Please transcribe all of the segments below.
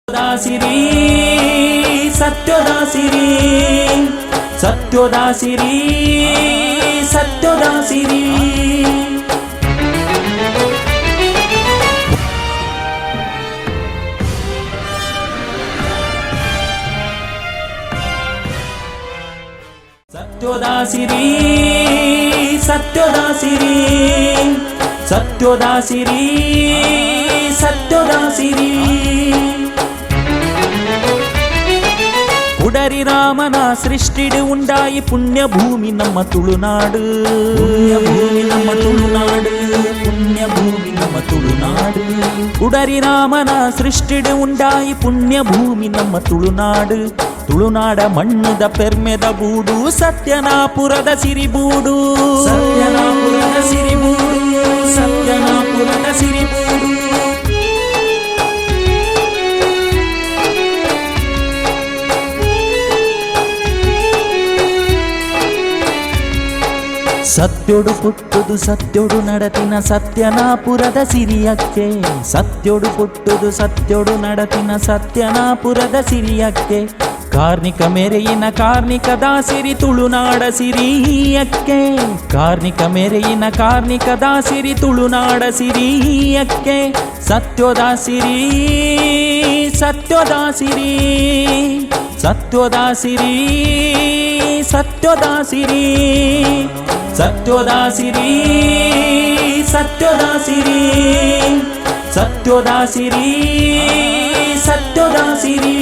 ದಾಸಿರಿ ಸತ್ಯದಾಸಿರಿ ಸತ್ಯದಾಸಿರಿ ಸತ್ಯದಾಸಿರಿ. ಸತ್ಯದಾಸಿರಿ ಸತ್ಯದಾಸಿರಿ ಸತ್ಯದಾಸಿರಿ ಸತ್ಯದಾಸಿರಿ. ಉಡರಿ ರಾಮನ ಸೃಷ್ಟಿಡು ಉಂಡಾಯಿ ಪುಣ್ಯಭೂಮಿ ನಮ್ಮ ತುಳುನಾಡು, ಪುಣ್ಯಭೂಮಿ ನಮ್ಮ ತುಳುನಾಡು, ಪುಣ್ಯಭೂಮಿ ನಮ್ಮ ತುಳುನಾಡು. ಉಡರಿ ರಾಮನ ಸೃಷ್ಟಿಡು ಉಂಡಾಯಿ ಪುಣ್ಯಭೂಮಿ ನಮ್ಮ ತುಳುನಾಡು. ತುಳುನಾಡ ಮಣ್ಣುದ ಪೆರ್ಮೆದ ಬೂಡು ಸತ್ಯನಾಪುರದ ಸಿರಿಬೂಡು, ಸತ್ಯನಾಪುರದ ಸಿರಿಬೂಡು, ಸತ್ಯನಾಪುರದ ಸಿರಿಬೂಡು. ಸತ್ಯೊಡು ಪುಟ್ಟುದು ಸತ್ಯೊಡು ನಡತಿನ ಸತ್ಯನಾಪುರದ ಸಿರಿಯಕ್ಕೆ, ಸತ್ಯೊಡು ಪುಟ್ಟುದು ಸತ್ಯೊಡು ನಡತಿನ ಸತ್ಯನಾಪುರದ ಸಿರಿಯಕ್ಕೆ, ಕಾರ್ಣಿಕ ಮೆರೆಯಿನ ಕಾರ್ಣಿಕ ದಾಸಿರಿ ತುಳುನಾಡ ಸಿರಿಯಕ್ಕೆ, ಕಾರ್ಣಿಕ ಮೆರೆಯಿನ ಕಾರ್ಣಿಕ ದಾಸಿರಿ ತುಳುನಾಡ ಸಿರಿಯಕ್ಕೆ, ಸತ್ಯೋದಾಸಿರಿ ಸತ್ಯೋದಾಸಿರಿ ಸತ್ಯೋದಾಸಿರಿ ಸತ್ಯೋದಾಸಿರಿ ಸತ್ಯೋದಾಸಿರಿ ಸತ್ಯೋದಾಸಿರಿ ಸತ್ಯೋದಾಸಿರಿ ಸತ್ಯೋದಾಸಿರಿ.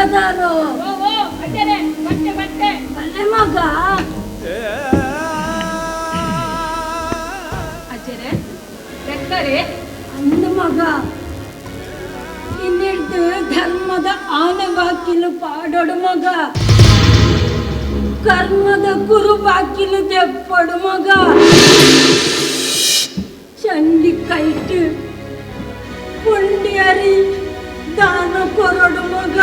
ಬಾಲದಾರು. ಓ ಓ ಅಜ್ಜರೇ, ಬತ್ತೆ ಬತ್ತೆ. ಬಲ್ಲೆ ಮಗ. ಅಜ್ಜರೇ, ಬೆಕ್ಕರೆ. ಅಂದ ಮಗ, ಇನ್ನಿಡ್ದು ಧರ್ಮದ ಆನೆ ಬಾಕಿಲು ಪಾಡೋಡು ಮಗ, ಕರ್ಮದ ಕುರು ಬಾಕಿಲು ದೆಪ್ಪಡು ಮಗ. ಚಂಡಿ ಕೈಟ್ ಪುಂಡಿಯರಿ ದಾನ ಕೊರಡು ಮಗ.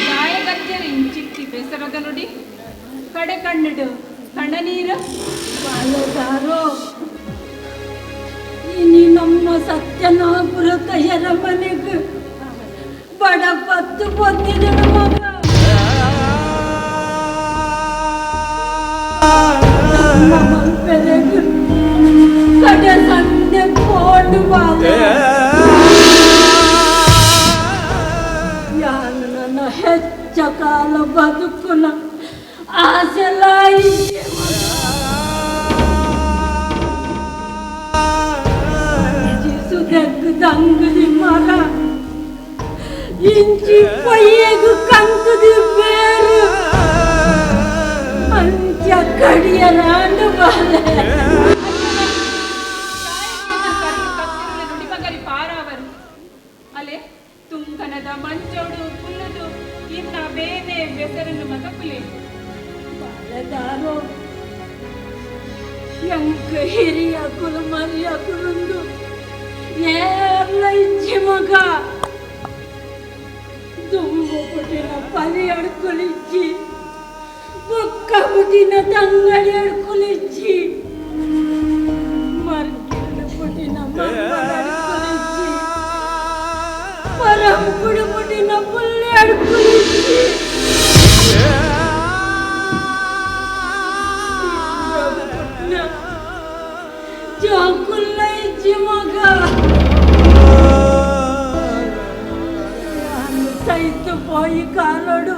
ದಾಯಗಜ್ಜರು ಇಂಚಿತ್ತಿ ಬೇಸರದ ನುಡಿ, ಕಡೆ ಕಣ್ಣಿಡು ಕಣ್ಣ ನೀರು. ಬಾಲದಾರೋ, ಇನಿ ನಮ್ಮ ಸತ್ಯನಾಪುರ ತಯ್ಯರ ಮನೆಗೆ ಬಡ ಪತ್ತು ಪೊತ್ತಿದನು ಮಗ. ನಮ್ಮ ಮಲ್ಪೆರೆಗು ಕಡೆ ಸಂಡೆ ಪೋಂಡು ಬಾಲ. ಯಾನು ನನ್ನ ಹೆಚ್ಚ ಕಾಲ ಬದುಕುನ ಆಸೆಲ ಇದ್ದೆ ಮಗ. ಸುದೆಗ್ಗದಂಗದಿ ಮರ, ಇಂಚಿ ಪೊಯ್ಯಗು ಕಂತದಿ ಬೇರು, ಅಂಚ ಕಡಿಯರಾಂಡು ಬಾಲೆ. ನುಡಿಮಗರಿ ಪಾರಾವರು ಅಲೆ ತುಂಕನದ ಮಂಚೋಡು ಕುಲ್ಲುದು ಇನ್ನ ಬೇನೆ ಬೆಸರನ್ನು ಮಗಕುಲೆ. ಬಾಲದಾರೋ, ಎಂಕ ಹಿರಿಯ ಕುಲು ಮರಿಯ ಕುಲುಂದು ಏರ್ಲ ಇಜ್ಜಿ ಮಗ. ದುಂಬು ಪುಟಿನ ಪಲಿ ಅಡ್ಕುಲಿಜ್ಜಿ, ಬೊಕ್ಕ ಪುಟಿನ ತಂಗಡಿ ಅಡ್ಕುಲಿಜ್ಜಿ, ಮರ್ಗಿಲ್ದ ಪುಟಿನ ಮಮ್ಮಲ ಅಡ್ಕುಲಿಜ್ಜಿ, ಪರಂಪುಡು ಪುಟಿನ ಪುಲ್ಲೆ ಅಡ್ಕುಲಿಜ್ಜಿ. ಜೋಕುಲ್ಲ ಇಜ್ಜಿ ಮಗ. ಸೈತು ಪೋಯಿ ಕಾಲೋಡು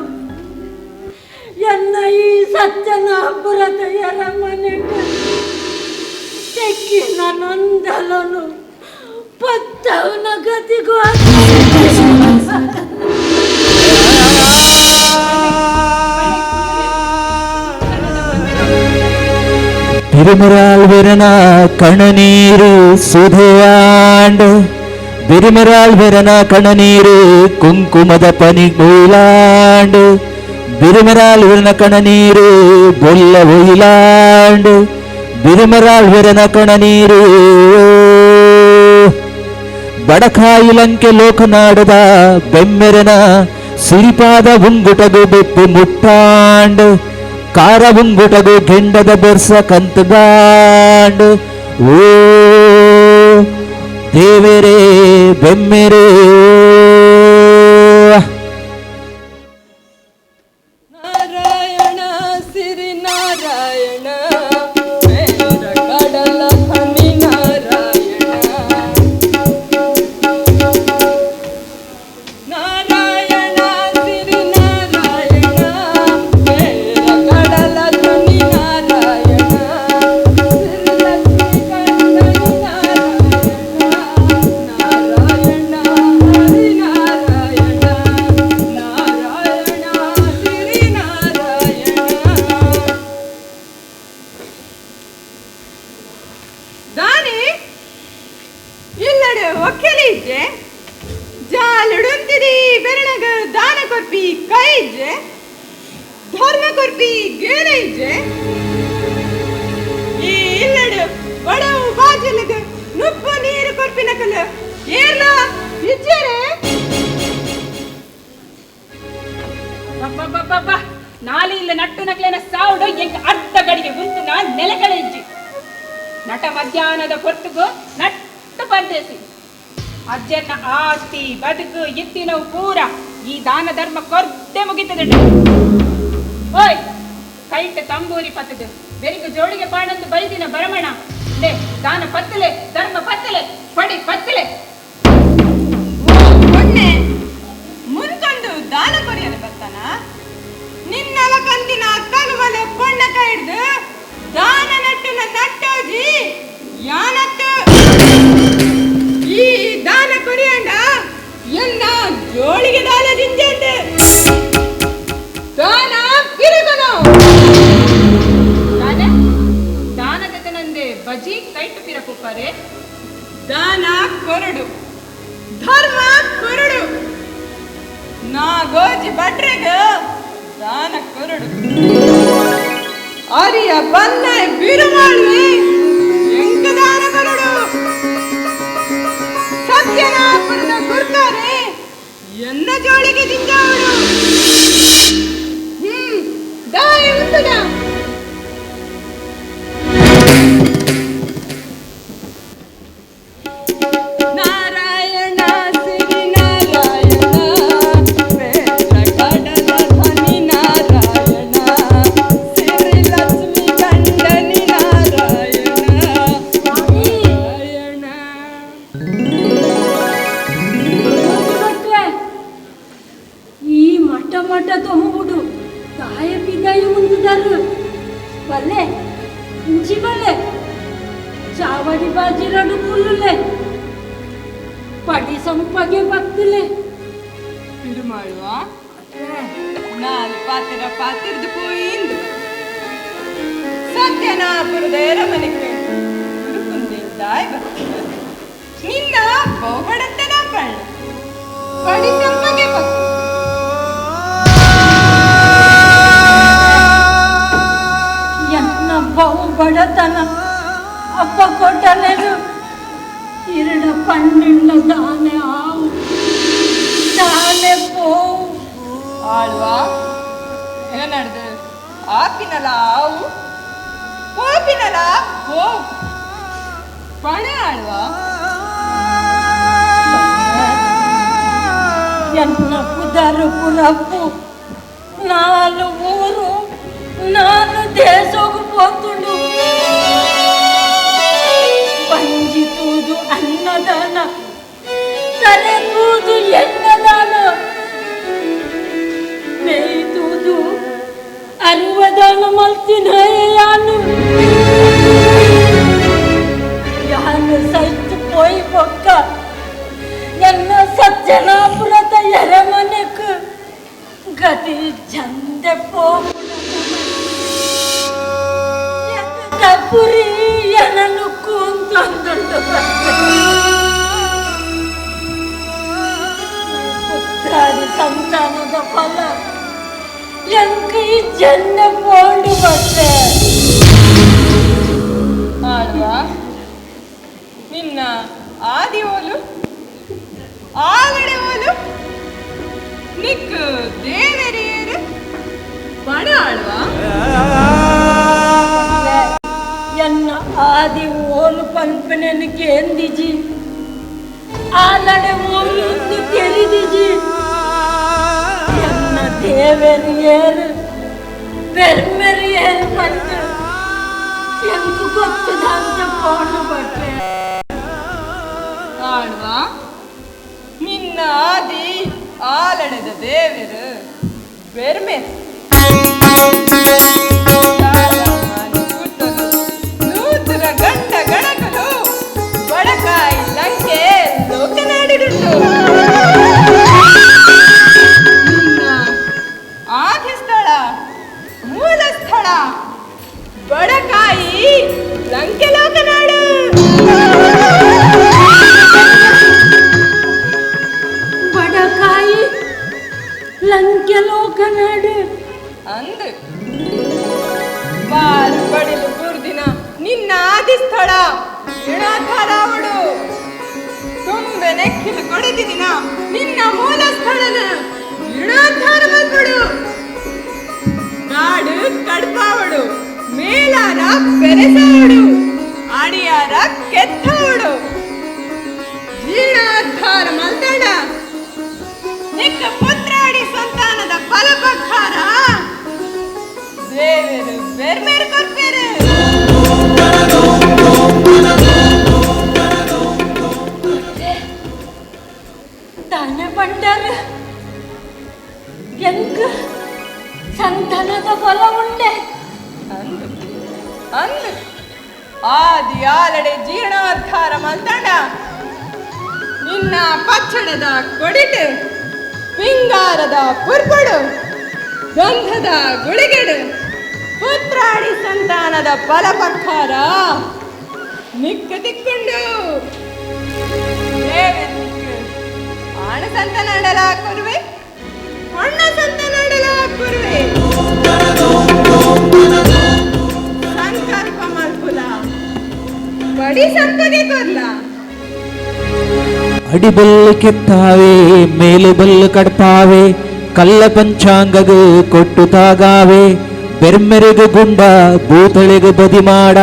ಎನ್ನ ಈ ಸತ್ಯನಾಪುರದ ಎರಮನೆಗೆ ತೆಕ್ಕಿನ ನೊಂದಲನು ಪತ್ತವನ ಗತಿಗೂ. ಬಿರಿಮರಾಲ್ ಬೆರನ ಕಣನೀರು ಸುಧೆಯಾಂಡ್, ಬಿರಿಮರಾಲ್ ಬೆರನ ಕಣನೀರು ಕುಂಕುಮದ ಪನಿ ಕೊಯ್ಲಾಂಡ್, ಬಿರಿಮರಾಲ್ ಬೆರನ ಕಣನೀರು ಬೊಲ್ಲ ಒಯ್ಲಾಂಡ್, ಬಿರಿಮರಾಲ್ ಬೆರನ ಕಣನೀರು. ಬಡಕಾಯಿ ಲಂಕೆ ಲೋಕನಾಡದ ಬೆಮ್ಮೆರನ ಸಿರಿಪಾದ ಉಂಗುಟಗು ಬೆಪ್ಪು ಮುಟ್ಟಾಂಡ್, ಕಾರ ಉಂಗುಟಗು ಗೆಂಡದ ಬೆರ್ಸ ಕಂತುಗಾಂಡ್. ಓ ದೇವರೇ ಬೆಮ್ಮೆರೇ. ನಾರಾಯಣ ಸಿರಿ ನಾರಾಯಣ, ಬೇರ ಕಡಲ ಖನಿ ನಾರಾಯಣ. ನಾರಾಯಣ ಸಿರಿ ನಾರಾಯಣ, ಬೇರ ಕಡಲ ಖನಿ ನಾರಾಯಣ, ಸಿರಿಲಕ್ಷ್ಮೀ ಕಂಠನಿ ನಾರಾಯಣ, ನಾರಾಯಣ ಹರಿ ನಾರಾಯಣ, ನಾರಾಯಣ ಸಿರಿ ನಾರಾಯಣ. ದಾನಿ ಇಲ್ಲಡು ಒಕ್ಕೆಲಿ ಇಜ್ಜೆ, ಜಾಲುಡುಂತಿದಿ ಬೆರಣಗ ದಾನ ಕೊರ್ಪಿ ಕೈ ಇಜ್ಜೆ, ಧರ್ಮ ಕೊರ್ಪಿ ಗೇರ ಇಜ್ಜೆ. ಈ ಇಲ್ಲಡು ಬಡವು ಬಾಜಲಗ ನುಪ್ಪು ನೀರು ಕೊರ್ಪಿನ ಕಲ ಏರ್ಲ ಇಜ್ಜೆರೆ. ಅಬ್ಬಬ್ಬಬ್ಬಬ್ಬ, ನಾಲಿ ಇಲ್ಲ ನಟ್ಟು ನಕ್ಲೆನ ಸಾವುಡು ಎಂಕ್ ಅರ್ಧ ಗಡಿಗೆ ಉಂಟು ನಾ ನೆಲಕಳೆ ಇಜ್ಜಿ. ನಟ ಮಧ್ಯಾಹ್ನದ ಹೊತ್ತುಗು ನಟ್ಟು ಪರದೇಸಿ ಅಜ್ಜನ ಆಸ್ತಿ ಬದುಕು ಎತ್ತಿನವು ಪೂರ ಈ ದಾನ ಧರ್ಮ ಕೊರ್ದೆ ಮುಗಿತದೆ. ಓಯ್, ಕೈಟ್ ತಂಬೂರಿ ಪತ್ತದು ಬೆರಿಗು ಜೋಡಿಗೆ ಪಾಡಂದು ಬೈದಿನ ಬರಮಣ ಲೇ, ದಾನ ಪತ್ತಲೆ ಧರ್ಮ ಪತ್ತಲೆ ಪಡಿ ಪತ್ತಲೆ. ಓ ಪೊಣ್ಣೆ, ಮುನ್ಕೊಂಡು ದಾನ ಕೊರಿಯಲು ಬರ್ತಾನ ನಿನ್ನಲ ಕಂದಿನ ಕಗುವಲ ಪೊಣ್ಣ ಕೈ ಹಿಡ್ದು ದಾನ ನಟ್ಟುನ ನಟ್ಟೋಜಿ ಯಾನತ್ತು. ಈ ದಾನ ಕೊರಿಯಂಡ ಎನ್ನ ಜೋಳಿಗೆ ದಾನ ಜಿಂಜಂಡ. ಕೊರಡು, ಧರ್ಮ ಕೊರಡು, ನಾಗೋಜಿ ಭಟ್ರೆಗ ದಾನ ಕೊರಡು, ಅರಿಯ ಬನ್ನ ಬಿರುಮಾಳ್ವಿ ಎಂಕ ದಾನ ಕೊರಡು, ಸತ್ಯನಾಪುರದ ಗುರ್ತಾರೆ ಎನ್ನ ಜೋಳಿಗೆ ಜಿಂಜಾವಡು. ದಾಯ ಉಂಟುದ. ನಾರಾಯಣ ಶ್ರೀ ನಾರಾಯಣ ಬೇಡ ಕಡಲ ಧನಿ ನಾರಾಯಣ ಸಿರಿ ಲಕ್ಷ್ಮಿ ಗಂಡನಿ ನಾರಾಯಣ ನಾರಾಯಣ. ಭಟ್ರೆ, ಈ ಮಠ ಮಠ ತೊಂಬುಡು ತಾಯ ಬಿದಾಯ ಮುಂದುದಾರು ಬಲ್ಲೆ ಇಂಚಿ ಬಲ್ಲೆ ಚಾವಡಿ ಬಾಜಿರಡು ಕುಲ್ಲುಲೆ ಪಡಿ ಸಂಪಗೆ ಬತ್ತಲೆ. ತಿರುಮಾಳುವ ನಾಲ್ ಪಾತಿರ ಪಾತಿರ್ದು ಪೋಯಿಂದು ಸತ್ಯನಾಪುರದ ಎರಮನೆಗೆ ದಾಯ್ ಬರ್ತದೆ. ನಿನ್ನ ಬಹುಬಡತನ ಪಳ್ಳ ಪಡಿ ಸಂಪಗೆ ಬತ್ತು. ಎನ್ನ ಬಹು ಬಡತನ ಅಪ್ಪ ಕೊಟ್ಟಲೇನು ಇರಡ ಪಣ್ಣಿಂಡ ದಾನೆ ಆವು ದಾನೆ ಪೋವು. ಆಳ್ವಾ ಏನಡ್ದು ಆಪಿನಲ ಆವು ಪೋಪಿನಲ ಪೋ ಪಣೆ ಆಳ್ವಾ. ಎನ್ನ ಪುದರು ಪುರಪ್ಪು ನಾಲು ಊರು ನಾಲು ದೇಶೋಗು ಪೋತುಂಡು. ಬಂಜಿ ತೂದು ಅನ್ನದಾನ, ತಲೆ ತೂದು ಎನ್ನದಾನ, ಮೇಯ್ ತೂದು ಅರುವದಾನ ಮಲ್ತಿನ ಯಾನು. ಯಾನು ಸೈತು ಪೋಯಿ ಬೊಕ್ಕ ಎನ್ನ ಸಜ್ಜನಾಪುರದ ಎರಮನೆಕ್ ಗತಿ ಚಂದೆ ಪುರಿ ಎನನು ಕೂಂತೊಂದುಂಡು. ಪುತ್ರಾದಿ ಸಂತಾನದ ಫಲ ಎಂಕ ಈ ಜನ್ನ ಪೋಂಡು ಬಟ್ಟೆ. ಆಳ್ವಾ ನಿನ್ನ ಆದಿ ಓಲು ಆಲಡೆ ಓಲು ನಿಕ್ ದೇವರಿಯರು ಪಣ ಆಳ್ವಾ. ಎನ್ನ ಆದಿ ಓಲು ಪನ್ಪನೆನು ಕೇಂದಿಜಿ, ಆಲಡೆ ಓಲು ತೆರಿದಿಜಿ. ಎನ್ನ ದೇವರಿಯರು ಬೆರ್ಮೆರಿಯರು ಬಂದು ಎಂಕು ಗೊತ್ತದಂತ ಪೋಂಡು ಬಟ್ಟೆ. ಆಳ್ವಾ ನಿನ್ನ ಆದಿ ಆಲಡೆದ ದೇವರು ಬೆರ್ಮೆ ನೂತನ ಗಂಡ ಗಣಕಲು ಬಡಕಾಯಿ ಲಂಕೆ ಲೋಕನಾಡಿಡುಂಟು. ನಿನ್ನ ಆದಿ ಸ್ಥಳ ಮೂಲ ಸ್ಥಳ ಬಡಕಾಯಿ ಲಂಕೆ ಲೋಕನಾಡು. ಬಡಕಾಯಿ ಲಂಕೆ ಲೋಕನಾಡು ಅಂದು ಬಾರು ಬಡಿಲು ಪೂರ್ದಿನ ನಿನ್ನ ಆದಿ ಸ್ಥಳ ಇಣಾಥಾರಾವಡು. ತುಂಬೆ ನೆಕ್ಕಿಲು ಕೊಡಿದಿನ ನಿನ್ನ ಮೂಲ ಸ್ಥಳನ ಜೀರ್ಣೋದ್ಧಾರ ಮಲ್ಪಡು. ಕಾಡು ಕಡ್ಪಾವಡು, ಮೇಲಾರ ಬೆರೆಸಾವಡು, ಅಡಿಯಾರ ಕೆತ್ತವಡು. ಜೀರ್ಣೋದ್ಧಾರ ಮಲ್ತಡ ನಿಕ್ಕ ಪುತ್ರಾಡಿ ಸಂತಾನದ ಫಲಪಕ್ಕಾರ ದೇವರು ಬೆರ್ಮೇರು ಕೊರ್ಪೇರು. ತಾನೆ ಪಂಡಾರ ಎಂಕ ಸಂತಾನದ ಫಲ ಉಂಡೆ. ಅಂದು ಅಂದು ಆದಿ ಆಲಡೆ ಜೀರ್ಣೋದ್ಧಾರ ಮಲ್ತಂಡ ನಿನ್ನ ಪಚ್ಚಣದ ಕೊಡಿಟು ಪಿಂಗಾರದ ಪುರ್ಪಡು ಗಂಧದ ಗುಳಿಗೆಡು ಪುತ್ರಾಡಿ ಸಂತಾನದ ಫಲಪಕ್ಕಾರ ನಿಕ್ಕ ತಿಕ್ಕೊಂಡು. ದೇವೆರ್ನಿಕ್ಕು ಆಣ ಸಂತಾನಾಡಲ ಕೊರುವೆ, ಹೊಣ್ಣ ಸಂತಾನಾಡಲ ಕೊರುವೆ. ಸಂಕಲ್ಪ ಮಲ್ಪುಲ ಬಡಿ ಸಂಪಗೆ ಕೊರ್ಲ. ಅಡಿಬಲ್ಲು ಕೆತ್ತಾವೆ, ಮೇಲು ಬಲ್ಲು ಕಡ್ಪಾವೆ, ಕಲ್ಲ ಪಂಚಾಂಗಗು ಕೊಟ್ಟು ತಾಗಾವೆ, ಬೆರ್ಮೆರೆಗು ಗುಂಡ ಭೂತಳೆಗು ಬದಿಮಾಡ,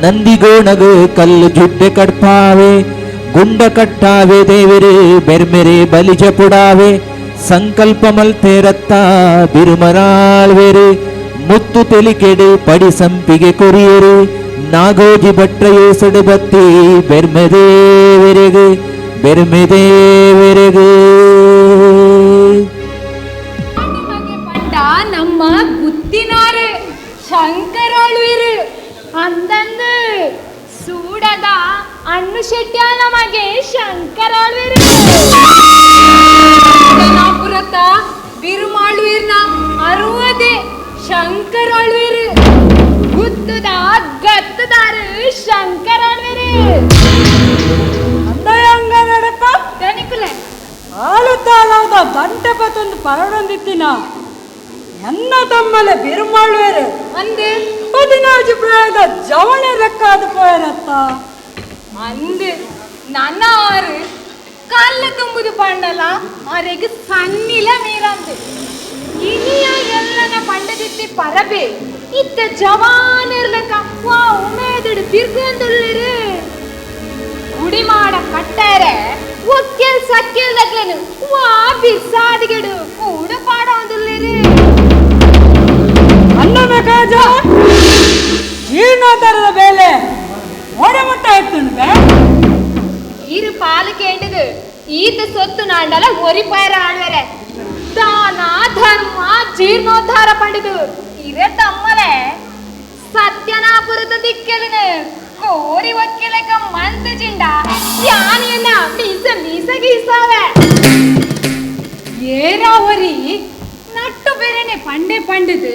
ನಂದಿಗೋಣಗು ಕಲ್ಲು ಜುಡ್ಡೆ ಕಡ್ಪಾವೆ, ಗುಂಡ ಕಟ್ಟಾವೆ ದೇವರೇ ಬೆರ್ಮೆರೆ ಬಲಿಜ ಪುಡಾವೆ, ಸಂಕಲ್ಪ ಮಲ್ತೇರತ್ತ ಬಿರುಮರಾಳ್ವೆರು, ಮುತ್ತು ತೆಲಿಕೆಡು ಪಡಿ ಸಂಪಿಗೆ ಕೊರಿಯರು, ನಾಗೋಜಿ ಭಟ್ರ ಏಸಡು ಬತ್ತಿ ಬೆರ್ಮೆದೇವೆರೆಗು ಬೆರ್ಮೆದೇವೆರೆಗು. ಪಂಡ ನಮ್ಮ ಗುತ್ತಿನಾರು ಶಂಕರಾಳ್ವಿರು ಅಂದಂದು ಸೂಡದ ಅಣ್ಣು ಶೆಟ್ಟ್ಯಾನ ಮಗೆ ಶಂಕರಾಳ್ವಿರು ಪುರತ ಬಿರುಮಾಳ್ವೀರ್ನ ಅರುವದೆ ಶಂಕರಾಳ್ವಿರು ಗುತ್ತದ ಗತ್ತದಾರು ಶಂಕರಾಳ್ವಿರು. ಅಂದಯಂಗ ನಡಪ ದನಿಕುಲೆ ಆಳುತ್ತಾಳಾದ ದಂಟೆ ಪತ್ತೊಂದು ಪರಡೊಂದಿತ್ತಿನ ಎನ್ನ ತಮ್ಮಲೆ ಬಿರುಮಾಳ್ವೇರು ಅಂದು 14 ಪ್ರಾಯದ ಜವಳಿ ರೆಕ್ಕಾದ ಪೋಯರತ್ತ ಅಂದು ನನ್ನ ಆರು ಕಲ್ಲು ತುಂಬುದು ಪಂಡಲ ಆರೆಗ್ ಸನ್ನಿಲ ಮೀರಂದು ಇನಿಯ ಎಲ್ಲನ ಪಂಡದಿತ್ತಿ ಪರಬೆ ಇತ್ತ ಜವಾನಿರ್ಲಕ ವಾ ಉಮೇದಿಡು ತಿರ್ಗೊಂದುಳ್ಳಿರು ಗುಡಿಮಾಡ ಕಟ್ಟಾರೆ ಒಕ್ಕೆಲ್ ಸಕ್ಕೆಲ್ ದಕ್ಲೆನು ವಾ ಬಿಸಾದಿಗೆಡು ಕೂಡ ಪಾಡ ಒಂದುಳ್ಳಿರು. ಅನ್ನನ ಕಾಜ ಜೀರ್ಣೋದ್ಧಾರದ ಬೇಲೆ ಓಡಮಟ್ಟ ಎತ್ತುಂಡ್ಬೆ ಇರು ಪಾಲು ಕೇಂಡದು ಈತ ಸೊತ್ತು ನಾಂಡಲ ಒರಿಪಾಯರ ಆಳ್ವೆರೆ ದಾನ ಧರ್ಮ ಜೀರ್ಣೋದ್ಧಾರ ಪಡೆದು ಇರೆ ತಮ್ಮಲೆ ಸತ್ಯನಾಪುರದ ದಿಕ್ಕೆಲನ ಕೋರಿ ಒಕ್ಕೆಲಕ ಮಂತ ಜಿಂಡ ಯಾನಿಯನ್ನ ಮೀಸ ಮೀಸ ಗೀಸಾವೆ ಏರಾವರಿ ನಟ್ಟು ಬೇರೆನೆ ಪಂಡೆ ಪಂಡದು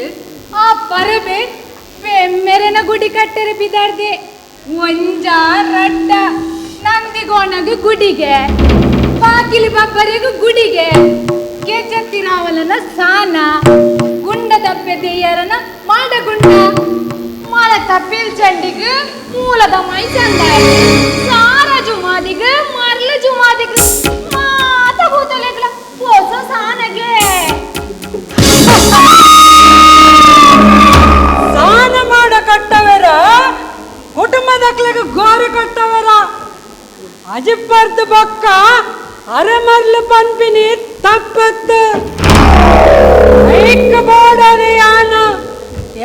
ಆ ಪರಬೆ ಬೆಮ್ಮೆರೆನ ಗುಡಿ ಕಟ್ಟರೆ ಬಿದಾರ್ದೆ ಒಂಜ ರಡ್ಡ ನಂದಿಗೋಣಗ ಗುಡಿಗೆ ಬಾಕಿಲಿ ಬಬ್ಬರಿಗೂ ಗುಡಿಗೆ ಗೆಜ್ಜತ್ತಿರಾವಲನ ಸಾನ ಗುಂಡ ದಪ್ಪೆ ದೇಯರನ ಮಾಡಗುಂಡ ಮಲ ತಪ್ಪಿಲ್ ಚಂಡಿಗ ಮೂಲದ ಮೈ ಚಂದ ಸಾರ ಜುಮಾದಿಗ ಮರ್ಲ ಜುಮಾದಿಗ ಮಾತ ಭೂತಲೆಗ್ಲ ಹೊಸ ಸಾನಗೆ ಸಾನ ಮಾಡ ಕಟ್ಟವೆರ ಕುಟುಂಬದಕ್ಲೆಗ್ ಗೋರಿ ಕಟ್ಟವೆರ ಅಜಿಪ್ಪರ್ದು ಬೊಕ್ಕ ಅರೆಮರ್ಲು ಪನ್ಪಿನಿ ತಪ್ಪತ್ತು ಐಕ್ ಬೋಡರೆ ಯಾನ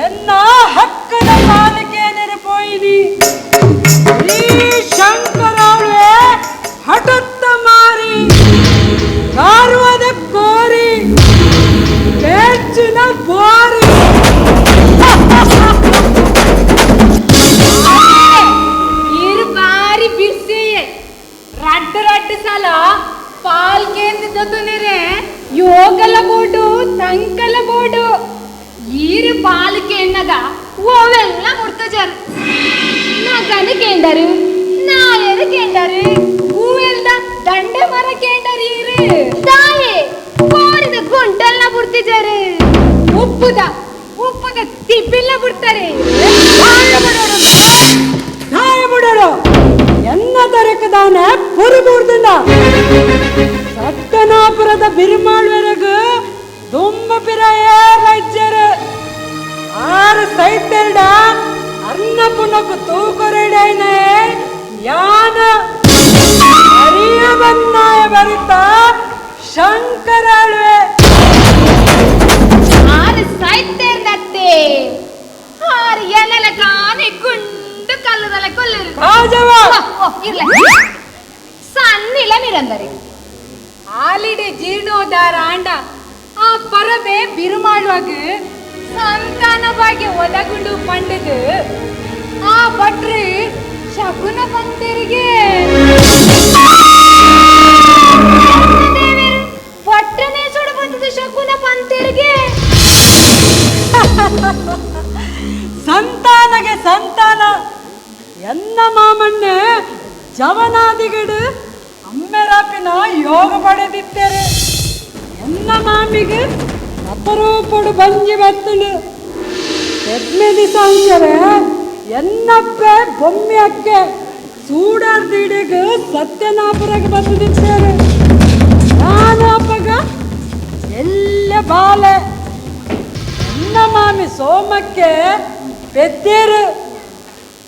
ಎನ್ನ ಹಕ್ಕದ ಪಾಲಿಕೆ ಪೋಯಿನಿ ಈ ಶಂಕರವೇ ಹಠತ್ತ ಮಾರಿ ಗಾರ್ವದ ಕೋರಿ ಪೇಚಿನ ಬೋರಿ. ಇರು ಬಾರಿ ಬಿರ್ಸೆಯೇ ರಡ್ಡು ರಡ್ಡು ಸಲ ಪಾಲ್ ಕೇಂದ್ರದೊಂದರೆ ಯೋಗಲ ಬೋಡು ತಂಕಲ ಬೋಡು ಈರು ಪಾಲ್ ಕೇಂದಾಗ ಓವೆಲ್ಲ ಮುರ್ತಜಾರು ನಗನು ಕೇಂಡರು ನಾಯರು ಕೇಂಡರು ಹೂವೆಲ್ದ ದಂಡೆ ಮರ ಕೇಂಡರು ಈರು ತಾಯೇ ಕೋರಿದ ಗುಂಟಲ್ನ ಬುಡ್ತಿಜಾರು ಉಪ್ಪುದ ಉಪ್ಪುದ ತಿಪ್ಪಿಲ್ಲ ಬಿಡ್ತಾರೆ. ಬಿಡೋಡು ಎನ್ನ ದೊರಕದಾನ ಪುರಿಬೂರ್ದಿಂದ ಸತ್ತನಾಪುರದ ಬಿರುಮಾಳ್ವೆರಗು ದುಂಬ ಪಿರ ರಜ್ಜರು ಆರು ಸೈತೆರಡ ಅನ್ನ ಪುನಕು ತೂಕೊರೆಡೈನೆ ಯಾನ ಅರಿಯ ಬನ್ನಾಯ ಬರಿತ ಶಂಕರಾಳ್ವೆ. ಆರು ಸೈತೆರ್ನತ್ತೆ ಆರು ಎಲೆಲ ಕಾನೆ ಗುಂಡು ಕಲ್ಲದಲ್ಲ ಕೊಲ್ಲರು ಕಾಜವ ಇರ್ಲ ಸಣ್ಣಿಲ್ಲ ಮಿರಂದರೆ ಆಲಿಡೆ ಜೀರ್ಣೋದ್ಧಾರ ಆಂಡ ಆ ಪರಬೆ ಬಿರುಮಾಳುವಾಗ ಸಂತಾನ ಭಾಗ್ಯ ಒದಗುಂಡು ಪಂಡದು ಆ ಭಟ್ರು ಶಕುನ ಪಂತರಿಗೆ ಪಟ್ಟನೆ ಸುಡು ಬಂದದ್ದು ಶಕುನ ಪಂತರಿಗೆ. ಸಂತಾನಗೆ ಸಂತಾನ ಎನ್ನ ಮಾಮಣ್ಣ ಜವನಾದಿಗಡು ಅಮ್ಮ ಪಡೆಪುನ ಯೋಗ ಪಡೆದಿತ್ತೇರು. ಎನ್ನ ಮಾಮಿಗೆ ಅಪರೂಪಡು ಬಂಜಿ ಬತ್ತನು. ಪೆದ್ಮೆದಿ ಸಂಕರೆ ಎನ್ನಪ್ಪೆ ಬೊಮ್ಮೆ ಅಕ್ಕೆ ಸೂಡಾರ್ದಿಡಿಗೆ ಸತ್ಯನಾಪುರಕ್ಕೆ ಬತ್ತದಿತ್ತೇರು. ನಾನು ಅಪ್ಪಗ ಎಲ್ಲ ಬಾಲೆ. ಎನ್ನ ಮಾಮಿ ಸೋಮಕ್ಕೆ ಪೆದ್ದೇರು.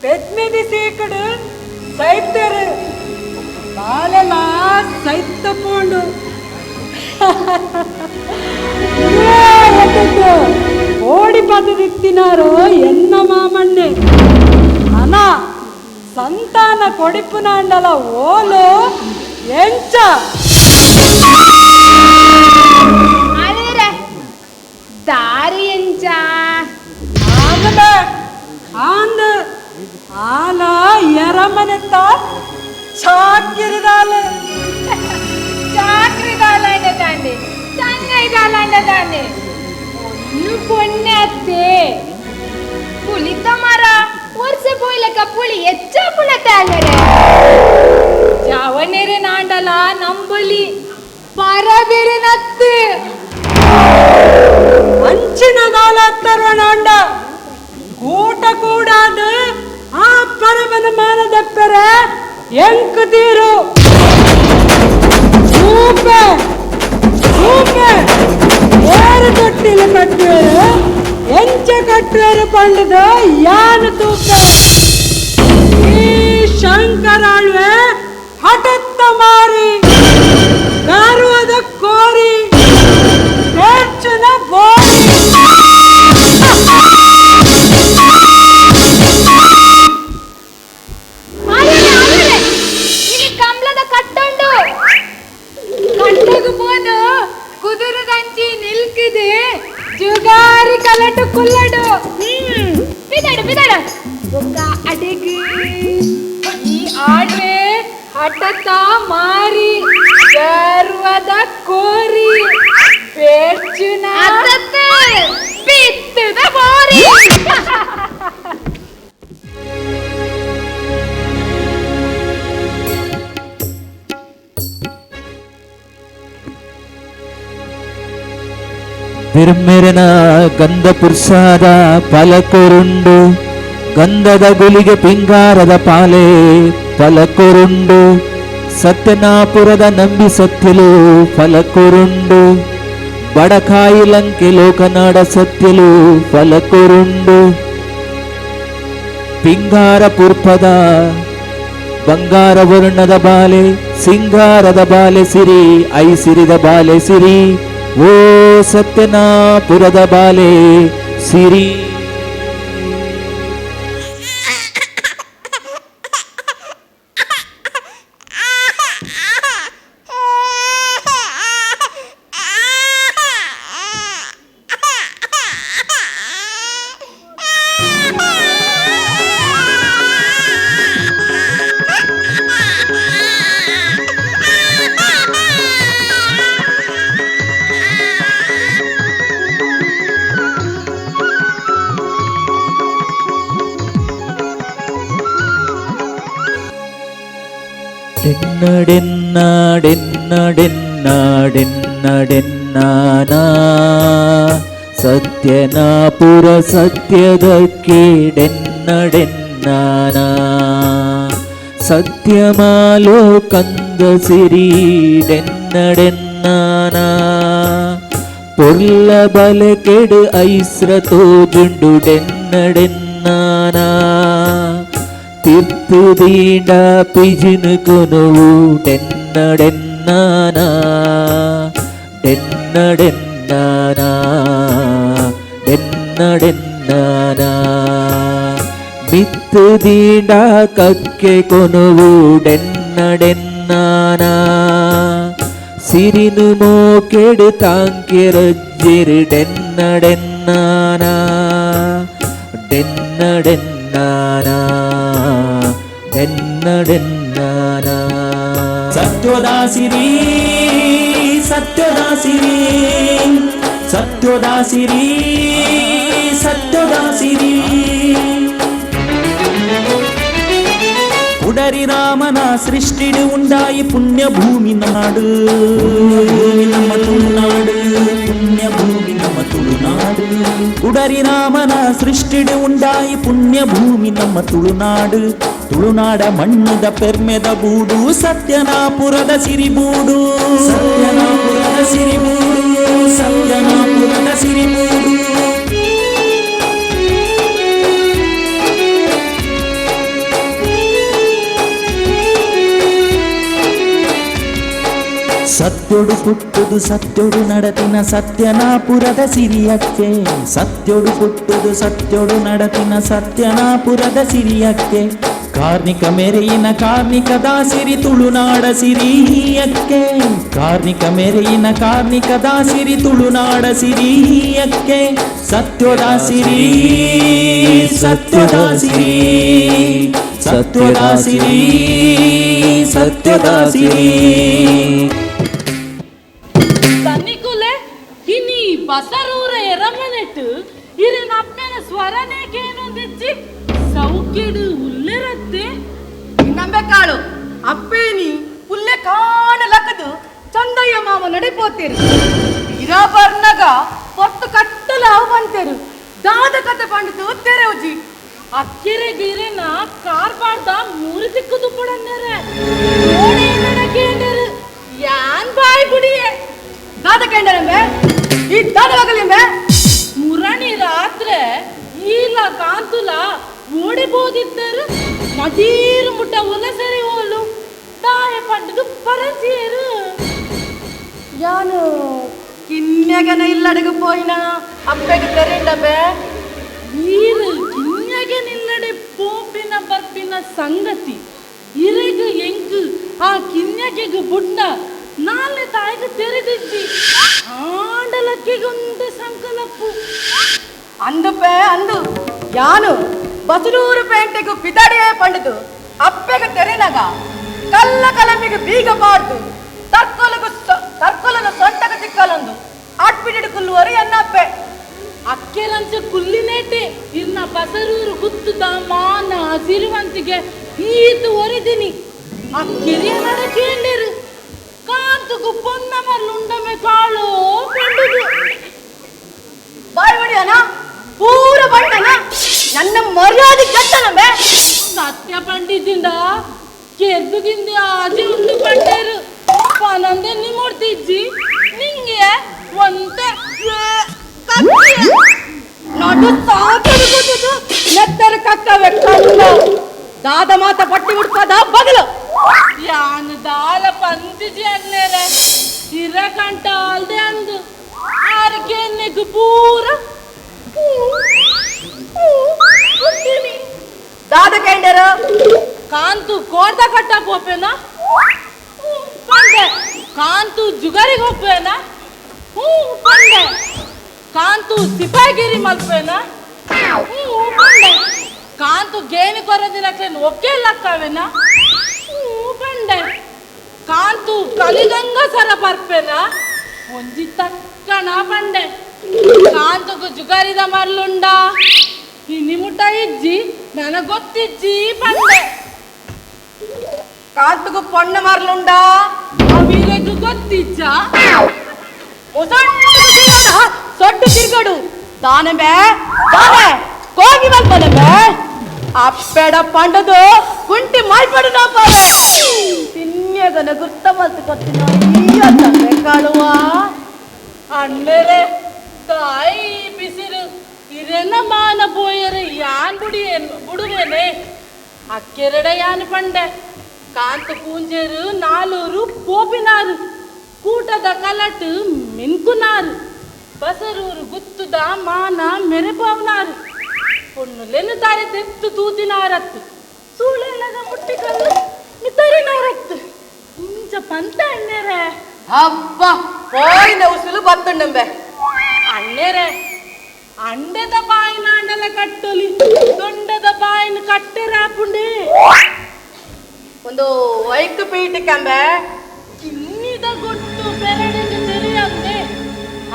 ಪೆದ್ಮೆದಿ ಸೀಕಡು ಸೈತರು. ಬಾಲೆಲ ಸೈತ ಪೋಂಡು. ಓಡಿ ಪದದಿತ್ತಿನಾರು ಎನ್ನ ಮಾಮಣ್ಣೆ. ಅನ ಸಂತಾನ ಕೊಡಿಪುನಾಂಡಲ ಓಲು ಎಂಚ. ದಾರಿ ಎಂಚ ಆಗದ ಆಂದ ಆಲ ಎರಮನೆತ್ತ ಚಾಕಿರಿದಾಲ. ಚಾಕ್ರಿದಾಲಾಂಡ ತಾನೆ ಚಂಗೈದಾಲಾಂಡ ತಾನೆ ಒನ್ನು ಪೊಣ್ಣೆ ಅತ್ತೆ. ಪುಲಿತ ಮರ ವರ್ಷ ಪೋಯ್ಲಕ್ಕ ಪುಳಿ ಹೆಚ್ಚ ಪುಣತಾಲರೆ. ಜವನೆರೆ ನಾಂಡಲ ನಂಬಲಿ ಪರಬೇರೆ ನತ್ತು. ಅಂಚಿನ ದಾಲತ್ತರ್ವಣಾಂಡ ಕೂಟ ಕೂಡಾದ ಆ ಪರಬನ ಮಾನದಪ್ಪರೆ ಎಂಕುತೀರು. ಸೂಪೆ ಸೂಪೆ ಏರು ತೊಟ್ಟಿಲ ಕಟ್ಟುವರು ಎಂಚ ಕಟ್ಟುವರು ಪಂಡದ ಯಾನು ತೂಪೆ. ಈ ಶಂಕರಾಳ್ವೆ ಹಠತ್ತ ಮಾರಿ ಗಾರುವದ ಕೋರಿ ಪೇರ್ಚುನ ಬೋರಿ. ಕಂಬ್ಳದ ಕಟ್ಟೊಂಡು ಕಟ್ಟಗು ಪೋದು ಕುದುರೆದಂಚಿ ನಿಲ್ಕಿದೆ ಜುಗಾರಿ ಕಲಟು ಕುಲ್ಲಡು. ಬಿದಡು ಬಿದಡು ಬೊಕ್ಕ ಅಡಿಗೆ ಈ ಆಡ್ವೆ ಹಠತ ಮಾರಿ ಗರ್ವದ ಕೋರಿ ಪೇರ್ಚುನ ಬಿತ್ತದ ಬೋರಿ. ಬಿರ್ಮೆರನ ಗಂಧ ಪುರ್ಸಾದ ಫಲಕೊರುಂಡು. ಗಂಧದ ಗುಲಿಗೆ ಪಿಂಗಾರದ ಪಾಲೆ ಫಲಕೊರುಂಡು. ಸತ್ಯನಾಪುರದ ನಂಬಿ ಸತ್ಯಲು ಫಲಕೊರುಂಡು. ಬಡಕಾಯಿ ಲಂಕೆ ಲೋಕನಾಡ ಸತ್ಯಲು ಫಲಕೊರುಂಡು. ಪಿಂಗಾರ ಪುರ್ಪದ ಬಂಗಾರ ವರ್ಣದ ಬಾಲೆ ಸಿಂಗಾರದ ಬಾಲೆ ಸಿರಿ ಐಸಿರಿದ ಬಾಲೆ ಸಿರಿ ಓ ಸತ್ಯನಾಪುರದ ಬಾಲೆ ಸಿರಿ. ಡೆನ್ನಡೆನ್ನಡೆನ್ನಡೆನ್ನಡೆನ್ನಾನಾ ಸತ್ಯನಾಪುರ ಸತ್ಯದ ಕೇಡೆನ್ನಡೆನ್ನಾನಾ ಸತ್ಯಮಾಲೋ ಕಂದ ಸಿರಿ ಡೆನ್ನಡೆನ್ನಾನಾ ಪೊರ್ಲ ಬಲೆ ಕೆಡು ಐಸ್ರ ತೋಜುಂಡು ಡೆನ್ನಡೆನ್ನಾನಾ ತಿರ್ತು ದೀಂಡ ಪಿಜಿನು ಕೊನುವು ಡೆನ್ನಡೆನ್ನಾನಾ ಡೆನ್ನಡೆನ್ನಾನಾ ಡೆನ್ನಡೆನ್ನಾನಾ ಮಿತ್ತು ದೀಂಡ ಕಕ್ಕೆ ಕೊನುವು ಡೆನ್ನಡೆನ್ನಾನಾ ಸಿರಿನು ಮೋಕೆಡು ತಾಂಕೆರಜ್ಜಿರು ಡೆನ್ನಡೆನ್ನಾನಾ ಡೆನ್ನಡೆನ್ನಾನಾ ಡೆನ್ನಡೆನ್ನಾನಾ. ಸತ್ಯೋದಾಸಿರಿ ಸತ್ಯೋದಾಸಿರಿ ಸತ್ಯೋದಾಸಿರಿ ಸತ್ಯೋದಾಸಿರಿ. ಕುಡರಿ ರಾಮನ ಸೃಷ್ಟಿಡು ಉಂಡಾಯಿ ಪುಣ್ಯ ಭೂಮಿ ನಾಡು. ಭೂಮಿ ನಮ್ಮ ತುಳುನಾಡು, ಪುಣ್ಯ ಭೂಮಿ ನಮ್ಮ ತುಳುನಾಡು. ಕುಡರಿ ರಾಮನ ಸೃಷ್ಟಿಡು ಉಂಡಾಯಿ ಪುಣ್ಯ ಭೂಮಿ ನಮ್ಮ ತುಳುನಾಡು. ತುಳುನಾಡ ಮಣ್ಣುದ ಪೆರ್ಮೆದ ಬೂಡು ಸತ್ಯನಾಪುರದ ಸಿರಿಬೂಡು. ಸತ್ಯನಾಪುರದ ಸಿರಿಬೂಡು, ಸತ್ಯನಾಪುರದ ಸಿರಿಬೂಡು. ಸತ್ಯೊಡು ಪುಟ್ಟುದು ಸತ್ಯೊಡು ನಡತಿನ ಸತ್ಯನಾಪುರದ ಸಿರಿಯಕ್ಕೆ. ಸತ್ಯೊಡು ಪುಟ್ಟುದು ಸತ್ಯೊಡು ನಡತಿನ ಸತ್ಯನಾಪುರದ ಸಿರಿಯಕ್ಕೆ. ಕಾರ್ಣಿಕ ಮೆರೆಯಿನ ಕಾರ್ಣಿಕದ ಸಿರಿ ತುಳುನಾಡ ಸಿರಿಯಕ್ಕೆ. ಕಾರ್ಣಿಕ ಮೆರೆಯಿನ ಕಾರ್ಣಿಕದ ಸಿರಿ ತುಳುನಾಡ ಸಿರಿಯಕ್ಕೆ. ಸತ್ಯದ ಸಿರಿ, ಸತ್ಯದ ಸಿರಿ, ಸತ್ಯದ ಸಿರಿ, ಸತ್ಯದ ಸಿರಿ. ತನ್ನಿಕುಲೆ ಇನಿ ಬಸರೂರ ಎರಮನೆಟ್ ಇರಿನ ಅಪ್ಪನ ಸ್ವರನೇ ಕೇನೊಂದಿಜ್ಜಿ ಸೌಖ್ಯಡು ಉಲ್ಲೆರತ್ತೆ. ಇನ್ನಂಬೆ ಕಾಳು ಅಪ್ಪೇನಿ ಪುಲ್ಲೆ ಕಾಣ ಲಕ್ಕದು ಚಂದಯ್ಯ ಮಾಮ ನಡಿಪೋತೇರು. ಇರ ಬರ್ನಗ ಪೊತ್ತು ಕಟ್ಟಲ ಅವು ಬಂತೇರು. ದಾದ ಕತೆ ಪಂಡಿತು ತೆರೆವುಜಿ. ಅಕ್ಕೆರೆ ಗಿರೆನ ಕಾರ್ಬಾರ್ದ ಮೂರು ದಿಕ್ಕು ದುಪ್ಪಡನ್ನೆರೆ ಓಣೆ ನಡಕೇಂಡರು ಯಾನ್ ಬಾಯ್ ಬುಡಿಯೆ. ದಾದ ಕೇಂಡರಂಬೆ ಈ ದಾದವಾಗಲಿಂಬೆ. ಮುರಣಿ ರಾತ್ರೆ ಈಲ ಕಾಂತುಲ ಓಡಿ ಬೋದಿತ್ತರು ನಡೀರು ಮುಟ್ಟ ಉಲಸರಿ ಓಲು ತಾಯ ಪಂಡದು ಪರಸಿಯರು. ಯಾನು ಕಿನ್ಯಗನ ಇಲ್ಲಡಗು ಪೋಯಿನ ಅಪ್ಪೆಗೆ ತೆರೆಂಡಂಬೆ. ನೀರು ಕಿನ್ಯಗೆ ನಿಲ್ಲಡೆ ಪೋಪಿನ ಬರ್ಪಿನ ಸಂಗತಿ ಇರೆಗು ಎಂಕು ಆ ಕಿನ್ಯಗೆಗು ಬುಡ್ನ ನಾಳೆ ತಾಯಿಗೆ ತೆರೆದಿಜ್ಜಿ ಆಂಡಲಕ್ಕಿಗೊಂದು ಸಂಕಲಪ್ಪು. ಅಂದುಪೆ ಅಂದು ಯಾನು ಬಸರೂರು ಪೇಂಟೆಗು ಪಿದಡಿಯೇ ಪಂಡದು ಅಪ್ಪೆಗೆ ತೆರೆನಗ ಕಲ್ಲ ಕಲಮಿಗೆ ಬೀಗ ಪಾಡ್ದು ತರ್ಕೊಲಗು ತರ್ಕೊಲನು ಸೊಂಟಗ ಚಿಕ್ಕಲೊಂದು ಅಟ್ಪಿಡಿಡು ಕುಲ್ಲುವರು ಎನ್ನಪ್ಪೆ. ಅಕ್ಕೆರಂಚ ಕುಲ್ಲಿನೇಟೆ ಇರ್ನ ಬಸರೂರು ಗುತ್ತುದ ಮಾನ ಸಿರಿವಂತಿಗೆ ಈತು ಒರಿದಿನಿ ಅಕ್ಕೆರಿಯ ನಡಕೇಂಡಿರು ಕಾಂತುಗು ಪೊನ್ನ ಮರ್ಲುಂಡಮೆ ಕಾಳು ಪಂಡುದು. ಬಾಯ್ ಹೊಡಿಯನ ಪೂರ ಬಂಡನ ನನ್ನ ಮರ್ಯಾದೆ ಕೆಟ್ಟನಂಬೆ. ಸತ್ಯ ಪಂಡಿದಿಂದ ಕೆರ್ದುಗಿಂದ ಆಜೆ ಉಂಡು ಪಂಡೇರು ಪನಂದೆ ನಿಮೋಡ್ತಿಜ್ಜಿ ನಿಂಗೆ ಒಂತೆ ನಡು ಸಾಕರು ಕೂತದು ನೆತ್ತರ ಕಕ್ಕವೆ ಕಣ್ಣು ದಾದ ಮಾತ ಪಟ್ಟಿ ಉಡ್ಪದ ಬಗಲು. ಯಾನು ದಾಲ ಪಂತಿಜಿ ಅನ್ನೇರೆ ಇರ ಕಂಟ ಅಲ್ದೆ ಅಂದು ಆರ್ಗೆ ನೆಗು ಪೂರ ಹುಟ್ಟಿನಿ. ದಾದ ಕೇಂಡರು ಕಾಂತು ಕೋರ್ದ ಕಟ್ಟ ಪೋಪೇನ ಪಂಡೆ. ಕಾಂತು ಜುಗರಿಗೆ ಹೋಗ್ಬೇನ ಹ್ಞೂ ಪಂಡೆ. ಕಾಂತು ಸಿಪಾಯಿಗಿರಿ ಮಲ್ಪೇನ ಹ್ಞೂ ಪಂಡೆ. ಕಾಂತು ಗೇಣಿ ಕೊರದಿನಕ್ಲೇನು ಒಕ್ಕೆ ಲಕ್ಕವೇನ ಹ್ಞೂ ಪಂಡೆ. ಕಾಂತು ಕಲಿಗಂಗ ಸರ ಬರ್ಪೇನ ಒಂಜಿ ತಕ್ಕಣ ಪಂಡೆ. ಕಾಂತುಗು ಜುಗರಿದ ಮರ್ಲುಂಡ ಇನಿ ಮುಟ ಇಜ್ಜಿ ನನಗೆ ಗೊತ್ತಿಜ್ಜಿ ಪಂಡೆ. ಕಾಂತುಗು ಪೊಣ್ಣ ಮರ್ಲುಂಡ ಅವಿರೆಗು ಗೊತ್ತಿಜ್ಜ ಸೊಡ್ಡು ತಿರ್ಗಡು ದಾನಂಬೆ ದಾನೆ ಕೋಗಿ ಮಲ್ಪನಂಬೆ ಅಪ್ಪೆಡ ಪಂಡದು ಕುಂಟಿ ಮಲ್ಪಡು ನಾಪಾರೆ ತಿನ್ಯಗನ ಗುರ್ತ ಮಲ್ತು ಕೊತ್ತಿನ ಈ ಕಾಳುವ. ಅಣ್ಣರೆ ತಾಯಿ ಬಿಸಿರು ಇರೆನ ಮಾನ ಪೋಯರೆ ಯಾನ್ ಬುಡಿಯೇನ್ ಬುಡುವೇನೆ ಅಕ್ಕೆರಡ ಯಾನ್ ಪಂಡೆ. ಕಾಂತ ಪೂಂಜೆರು ನಾಲೂರು ಪೋಪಿನಾರು ಕೂಟದ ಕಲಟು ಮಿನ್ಕುನಾರು ಬಸರೂರು ಗುತ್ತುದ ಮಾನ ಮೆರೆಪಾವ್ನಾರು ಪೊಣ್ಣುಲೆನು ತಾರೆ ತೆತ್ತು ತೂತಿನಾರತ್ತು ಸೂಳೆಲ್ಲದ ಮುಟ್ಟಿಕಲ್ಲು ಮಿತರಿನಾರತ್ತು ಇಂಚ ಪಂತ ಅಣ್ಣರೆ. ಅಬ್ಬ ಪೋಯಿನ ಉಸುಲು ಬತ್ತುಂಡಂಬೆ. ಅಣ್ಣರೆ ಅಂಡೆದ ಬಾಯಿನ ಅಂಡಲ ಕಟ್ಟೊಲಿ ದೊಂಡದ ಬಾಯಿನ ಕಟ್ಟೆರಾಪುಂಡೆ. ಒಂದು ವೈಕ್ ಪೀಠಕ್ಕಂಬೆ. ಕಿನ್ನಿದ ಗೊಟ್ಟು ಬೆರಡಿಗೆ ತೆರೆಯಂದೆ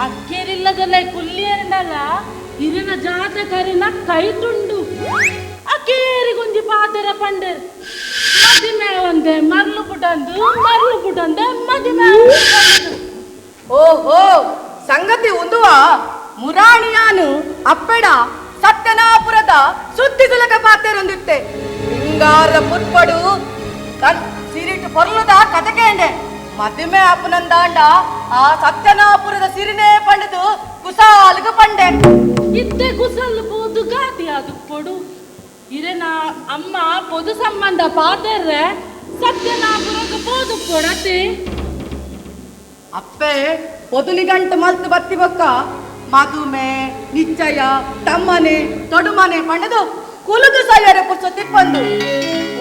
ಅಕ್ಕೇರಿಲ್ಲದಲ್ಲ ಕುಲ್ಲಿಯರನಲ್ಲ ಇರಿನ ಜಾತಕರಿನ ಕೈ ತುಂಡು ಅಕ್ಕೇರಿಗೊಂಜಿ ಪಾತೆರ ಪಂಡೆರ್ ಮದಿಮೆ ಒಂದೆ ಮರ್ಲು ಪುಟಂದು ಮರ್ಲು ಪುಟಂದೆ ಮದಿಮೆ. ಓಹೋ, ಸಂಗತಿ ಉಂದುವ ಮುರಾಣಿಯಾನು ಅಪ್ಪೆಡ ಸತ್ಯನಾಪುರದ ಸುದ್ದಿ ಸುಲಕ ಪಾತೆರೊಂದಿತ್ತೆ. ಹಿಂಗಾರ ಪುರ್ಪಡು ತನ್ ಸಿರಿಟು ಪೊರ್ಲುದ ಕಥೆಕೇಂಡೆ ಮದಿಮೆ ಅಪ್ಪನಂದಾಂಡ ಆ ಸತ್ಯನಾಪುರದ ಸಿರಿನೇ ಪಂಡದು ಕುಸಾಲುಗು ಪಂಡೆ. ಇತ್ತೆ ಕುಸಲ್ ಪೋದು ಗಾತಿ ಅದು ಪೊಡು ಇರೆನ ಅಮ್ಮ ಪೊದು ಸಂಬಂಧ ಪಾತೆರ್ರೆ ಸತ್ಯನಾಪುರಕ್ಕೆ ಪೋದು ಪೊಡತೆ. ಅಪ್ಪೆ ಪೊದುನಿ ಗಂಟು ಮಲ್ತು ಬತ್ತಿ ಬೊಕ್ಕ ಮದುಮೆ ನಿಶ್ಚಯ ತಮ್ಮನೆ ತೊಡುಮನೆ ಪಂಡದು ಕುಲುದು ಸಯ್ಯರೆ ಪುರ್ಸ ತಿಪ್ಪಂದು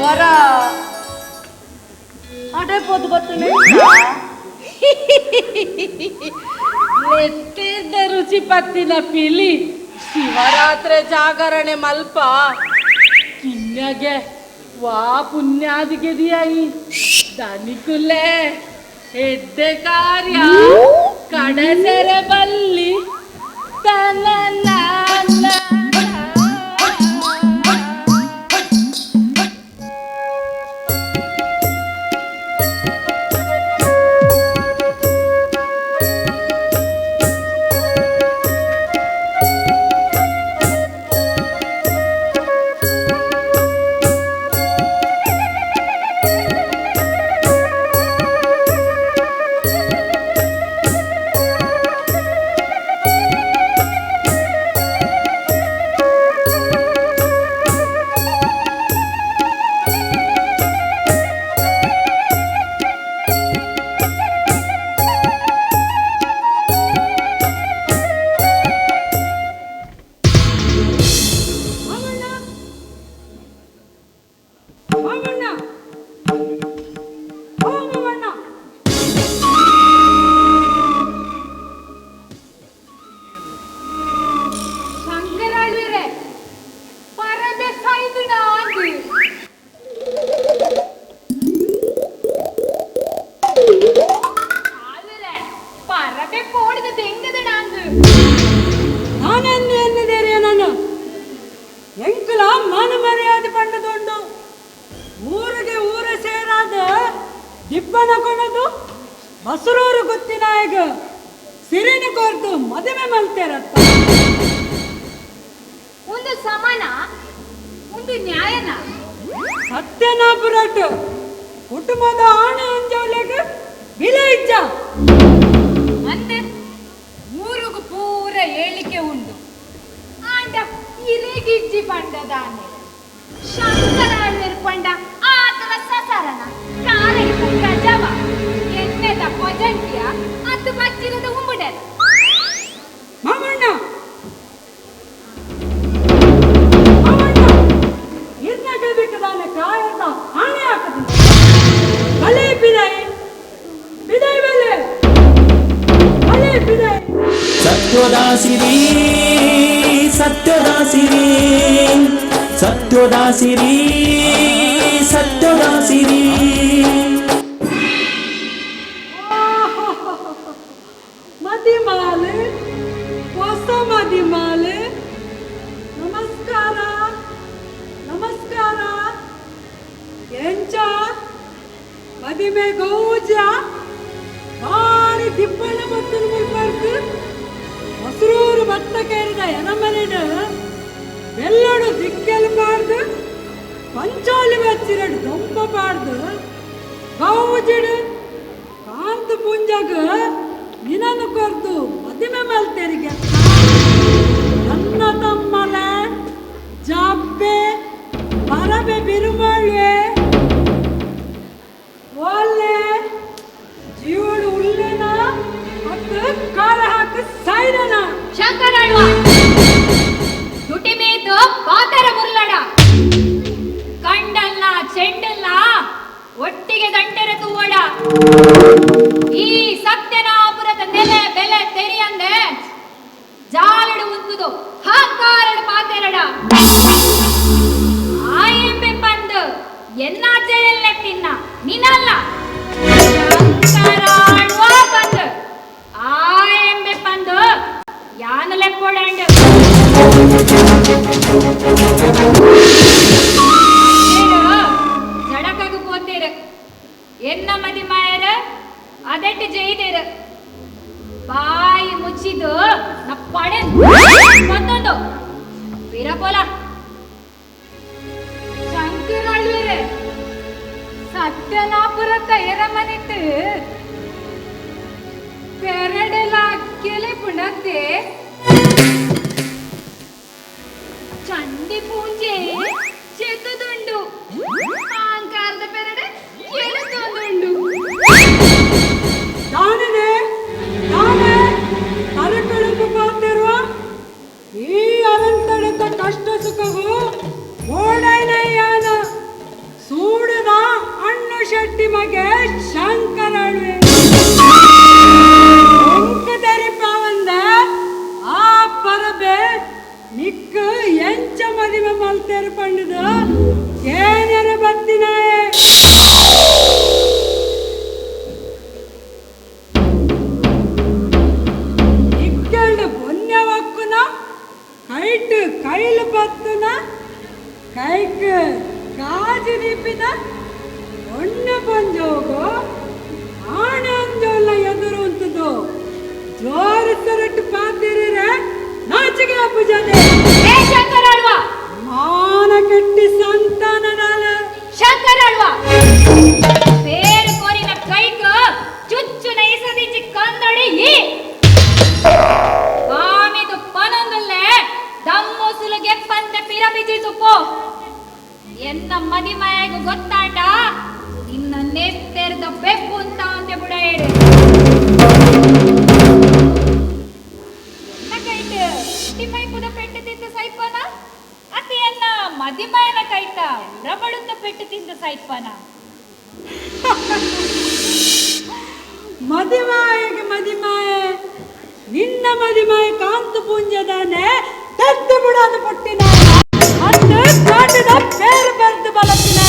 ವರ ಅಡೆ ಪೋದು ಬತ್ತನೆ. ನೆತ್ತಿದ್ದ ರುಚಿ ಪತ್ತಿನ ಪಿಲಿ ಶಿವರಾತ್ರಿ ಜಾಗರಣೆ ಮಲ್ಪ ಕಿನ್ಯಗೆ ವಾ ಪುಣ್ಯಾದಿಗೆ ದಿಯಾಯಿ ದನಿಕುಲೆ ಎಡ್ಡೆ ಕಾರ್ಯ ಕಡಸೆರೆ ಬಲ್ಲಿ ತನ. ಮಾಮಣ್ಣ, ಓ ಮಾಮಣ್ಣ. ಶಂಕರಾಳ್ವಿರೆ, ಪರದೆ ಸೈದುಡ ಆಂದು. ಆಳ್ವಿರೆ, ಪರಬೆ ಪೋಡಿದ ದೆಂಗದಡ ಆಂದು. ನಾನೆನ್ನೆ ಎನ್ನಿದೇರಿಯ ನಾನು ಎಂಕುಲ ಮಾನ ಮರ್ಯಾದೆ ಪಂಡದುಂಡು. ಊರಿಗೆ ಊರ ಸೇರಾದ ದಿಬ್ಬನ ಕೊಣದು ಬಸರೂರು ಗುತ್ತಿನಾಯಗ ಸಿರಿನ ಕೊರ್ದು ಮದುವೆ ಮಲ್ತೇರತ್ತ. ಒಂದು ಸಮಾನ, ಒಂದು ನ್ಯಾಯನ? ಸತ್ಯನಾಪುರಟ್ ಕುಟುಂಬದ ಆಣೆ ಅಂಜವಲೆಗ್ ಬಿಲೆ ಇಜ್ಜ. ಅಂದೆ ಊರುಗು ಪೂರ ಹೇಳಿಕೆ ಉಂಡು. ಆಂಡ ಇರೆಗಿಜ್ಜಿ ಪಂಡದಾನೆ ಶಂಕರಾಳ್ವೆರ್ ಪಂಡ ಆತನ ಸಸರನ ಕಾಲಡಿ ಪುಕ್ಕ ಜವ ಎಣ್ಣೆದ ಕೊಜಂಟಿಯ ಅತ್ತು ಬಚ್ಚಿರದ ಉಂಬುಡೆದ. ಮಾಮಣ್ಣ, ಮಾಮಣ್ಣ, ಇರ್ನ ದಾನೆ ಕಾಯದ ಆಣೆ ಹಾಕದು. ಬಲೆ ಬಿದೈ ಬಿದೈ ಬಲೆ ಬಲೆ ಬಿದೈ. ಸತ್ಯೋದಾಸಿರಿ, ಸತ್ಯೋದಾಸಿರಿ, ಸತ್ಯೋದಾಸಿರಿ, ಸತ್ಯೋದಾಸಿರಿ. ಮದಿಮಾಲೆ, ಹೊಸ ಮದಿಮಾಲೆ, ನಮಸ್ಕಾರ, ನಮಸ್ಕಾರ. ಎಂಚ ಮದಿಮೆ ಗೌಜ? ಬಾರಿ ದಿಬ್ಬಣ ಬತ್ತನ ಮುಲ್ಪರ್ಕ್. ಹೊಸರೂರು ಭತ್ತ ಕೇರಿದ ಎನಮನೆಡ್ ಬೆಲ್ಲೋಡು ದಿಕ್ಕೆಲ್ ಪಾಡ್ದು, ಪಂಚೋಲಿ ಬಚ್ಚಿರಡು ದೊಂಪ ಪಾಡ್ದು, ಗೌಜಿಡು ಕಾಂತ ಪುಂಜಗ ನಿನನು ಕೊರ್ದು ಮದಿಮೆ ಮಲ್ತೆರಿಗೆ. ನನ್ನ ತಮ್ಮಲೆ ಜಬ್ಬೆ ಪರಬೆ ಬಿರುಮಳ್ವೆ ಒಲ್ಲೆ ಜೀವಡು ಉಲ್ಲೆನ ಅತ್ತ ಕಾಲ ಹಾಕ ಸೈರನ. ಶಂಕರಾಳ್ವ, ತುಟಿ ಮೇತು ಪಾತರ ಮುರ್ಲಡ. ಕಂಡಲ್ಲ ಚೆಂಡಲ್ಲ ಒಟ್ಟಿಗೆ ಗಂಟೆರ ತೂವಡ. ಈ ಸತ್ಯನಾಪುರದ ನೆಲೆ ಬೆಲೆ ತೆರಿಯಂದೆ ಜಾಲಡು ಉಂತುದು ಹಾಕಾರಡು ಪಾತೆರಡ. ಆಯಂಬೆ ಪಂದು ಎನ್ನಾಚೆಯಲ್ಲೇ ತಿನ್ನ ನಿನ್ನಲ್ಲ. ಶಂಕರಾಳ್ವ ಬಂದು ಆಯಂಬೆ ಪಂದು ಯಾನು ಲೆಪ್ಪೊಡಂಡು. ಜಡಕಗು. ಎನ್ನ ಮದಿಮಾಯರ ಅದೆಟ್ಟು ಜೈದೇರು ಬಾಯಿ ಮುಚ್ಚಿದು ನಪ್ಪಣೆ ಬಂದೊಂದು ವೀರಪೋಲ ಶಂಕರಾಳ್ವರೆ ಸತ್ಯನಾಪುರತ್ತ ಎರಮನಿತ್ತು ಪೆರಡೆಲ ಕೆಲೆ ಪುಣತೆ ಚಂಡಿ ಪೂಂಜೆ ಚೆತ್ತುದುಂಡು ಆಂಕಾರದ ಪೆರಡೆ ಕೆಳತೊಂದುಂಡು. ದಾನನೆ ದಾನೆ ತಲೆಕಳುಕು ಪಾತಿರುವ ಈ ಅರಂತಡದ ಕಷ್ಟ ಸುಖವು ಓಡೈನಯ್ಯಾನ ಸೂಡದ ಅಣ್ಣು ಶೆಟ್ಟಿ ಮಗೆ ಶಂಕರಳ್ವೆ ತರಿಪಾವಂದ ಆ ಪರಬೆ ನಿಕ್ಕ ಎಂಚ ಮದಿಮೆ ಮಲ್ತೇರು ಪಂಡದ ಕೇನರ ಬತ್ತಿನಾಯೆ. ಇಕ್ಕಳು ಪುಣ್ಯವಕ್ಕುನ ಕೈಟ್ ಕೈಲು ಬತ್ತುನ ಕೈಕ್ ಕಾಜಿ ದೀಪಿನ ಒಣ್ಣ ಪಂಜೋಗು ಆಣಂಜೋಲ ಎದುರು ಉಂಟುದು ಜೋರು ಸೊರಟು ಪಾತಿರಿರೆ ನಾಚಿಗೆ ಅಪ್ಪುಜನೆ. ಏ ಶಂಕರಾಳ್ವ, ಮಾನ ಕೆಟ್ಟಿ ಸಂತಾನದಾಲ. ಶಂಕರಾಳ್ವ, ಬೇರು ಕೋರಿನ ಕೈಕ ಚುಚ್ಚು ನೈಸದಿಂಚಿ ಕಂದಡಿ ಈ ಆಮಿದು ಪನೊಂದುಲ್ಲೆ ದಮ್ಮೊಸುಲುಗೆ ಪಂತೆ ಪಿರಬಿಜಿ ತುಪ್ಪು ಎನ್ನ ಮದಿಮಯಗು ಗೊತ್ತಾಂಡ ನಿನ್ನ ನೆತ್ತೆರ್ದ ಬೆಪ್ಪು ಅಂತ ಅಂತೆ ಬುಡ ಏರು. ಎನ್ನ ಕೈಟ್ ತಿಮ್ಮೈಪುದ ಪೆಟ್ಟು ತಿಂದು ಸೈಪನ ಅತಿ ಎನ್ನ ಮದಿಮಯನ ಕೈತ ಉರಬಡುತ್ತ ಪೆಟ್ಟು ತಿಂದು ಸೈಪನ? ಮದಿಮಾಯಗೆ ಮದಿಮಾಯೆ ನಿನ್ನ ಮದಿಮಾಯ ಕಾಂತ ಪೂಂಜದಾನೆ ತತ್ತು ಬಿಡಾದ ಪುಟ್ಟಿನ ಅಂದು ಕಾಟದ ಪೇರು ಬೆರೆದು ಬಲತ್ತಿನ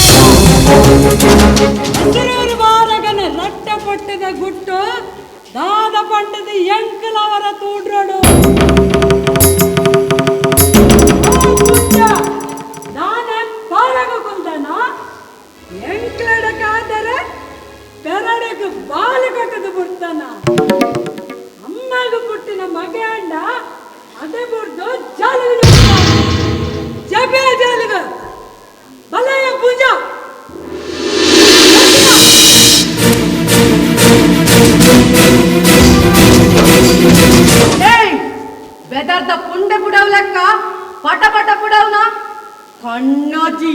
ಹಸಿರೂರು ಬಾರಗನ ರಟ್ಟ ಪಟ್ಟದ ಗುಟ್ಟು ದಾದ ಪಂಡದ ಎಂಕಲವರ ತೂಡ್ರೋಡು. ಓ ಪೂಂಜ, ದಾನೆ ಪಾರಗ ಕುಲ್ದನ ಎಂಕ್ಲಡಕಾದರೆ ಪೆರಡಗ ಬಾಲು ಕಟ್ಟದು ಬಿಡ್ತಾನ. ಅಮ್ಮಗ ಪುಟ್ಟಿನ ಮಗ ಅಂಡ ಅದೇ ಬುಡ್ದು ಜಾಲಗ ಜಬೆ ಜಾಲಗ ಬಲಯ ಪೂಜಾ. ಏಯ್ ಬೆದರ್ದ ಪುಂಡೆ ಪುಡವ್ ಲೆಕ್ಕ ಪಟ ಪಟ ಪುಡವ್ನ ಕಣ್ಣಾಜಿ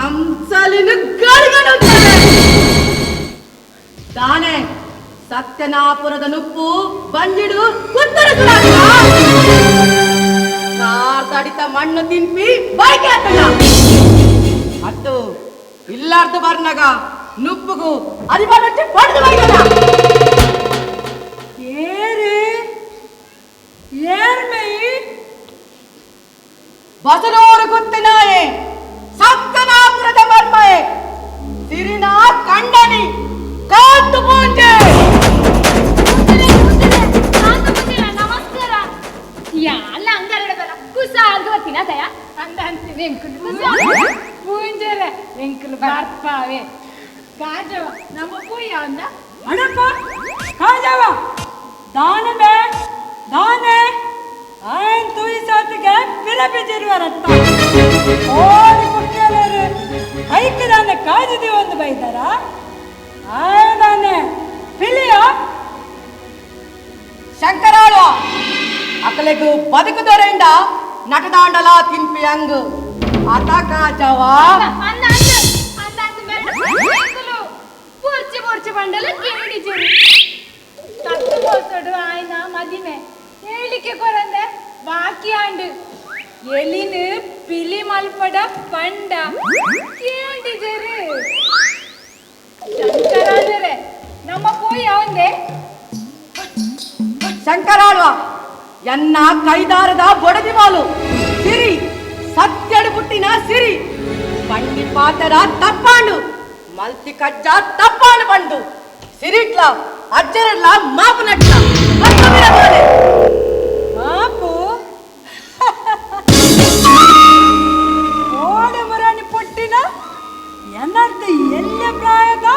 ಅಂಸಲಿನ ಗಡಗಡುತ್ತಾರೆ. ದಾನೆ ಸತ್ಯನಾಪುರದ ನುಪ್ಪು ಬಂಜಿಡು ಕುತ್ತರ ತಡಿತ ಮಣ್ಣು ತಿನ್ಪಿ ಬೈಕೆ ಆತನ ಅತ್ತು ಇಲ್ಲಾರ್ದು ಬರ್ನಗ ನುಪ್ಪುಗು ಅರಿಬರಟ್ಟಿ ಪಡೆದು ಬೈದನ. ಏರು ಏರ್ಮೈ ಬಸನೋರು ಗುತ್ತಿನಾಯೆ ಸತ್ಯನಾಪುರದ ಮರ್ಮಯೆ ಸಿರಿನಾ ಕಂಡನಿ ಕಾಂತು ಪೂಂಜೆ. ನಮಸ್ಕಾರ. ಯಾಲ್ಲ ಅಂಗರಡ ಬರ ಕುಸಾಲ್ಗ ತಿನ್ನದಯ ಅಂದ ಅಂತೀವಿ ಎಂಕುಲು ಪೂಂಜರೆ ಎಂಕುಲು ಬರ್ಪಾವೆ ಕಾಜವ ನಮ್ಮ ಪೂಯ ಅಂದ ಅಣಪ್ಪ ಕಾಜವ ದಾನಮೆ ದಾನೆ ಆಯನ್ ತುಯಿಸಾತಿಗೆ ಪಿರಪಿಜಿರುವರತ್ತ ಓಡಿ ಕುಕ್ಕೇಲರು ಕೈಕ್ ದಾನೆ ಕಾಜಿದಿ ಒಂದು ಬೈದಾರ ಆಯದಾನೆ ಪಿಲಿಯ. ಶಂಕರಾಳುವ ಅಕಲೆಗು ಬದುಕುದೊರೆಂಡ ನಟದಾಂಡಲ ತಿನ್ಪಿ ಅಂಗು ಅತ ಕಾಜವ. ಅಂದ ಅಂದ ಅಂದ ಅಂದ ಎಂಕುಲು ಪೂರ್ಚಿ ಪೂರ್ಚಿ ಬಂಡಲ ಕೇಳಿಜರು ತತ್ತು ಬೋಸಡು ಆಯ್ನ ಮದಿಮೆ ಹೇಳಿಕೆ ಕೊರಂದೆ ಬಾಕಿ ಆಂಡು ಎಲಿನ ಪಿಲಿ ಮಲ್ಪಡ ಪಂಡ ಕೇಳಿಜರು. ಶಂಕರಾಜರೇ ನಮ್ಮ ಪೋಯಿ ಅವಂದೆ. ಶಂಕರಾಳುವ ಎನ್ನ ಕೈದಾರದ ಬೊಡದಿ ಮಾಲು ಸಿರಿ ಸತ್ಯಡು ಪುಟ್ಟಿನ ಸಿರಿ ಬಂಡಿ ಪಾತರ ತಪ್ಪಾಂಡು ಮಲ್ತಿ ಕಜ್ಜ ತಪ್ಪಾಂಡು ಬಂಡು ಸಿರಿಟ್ಲ ಅಜ್ಜರಡ್ಲ ಮಾಪು ನಟ್ಲ ಬರ್ತವಿರಬೋಲೆ. ಮಾಪು ಓಡ ಮುರಾಣಿ ಪುಟ್ಟಿನ ಎನ್ನರ್ಥ ಎಲ್ಲ ಪ್ರಾಯದ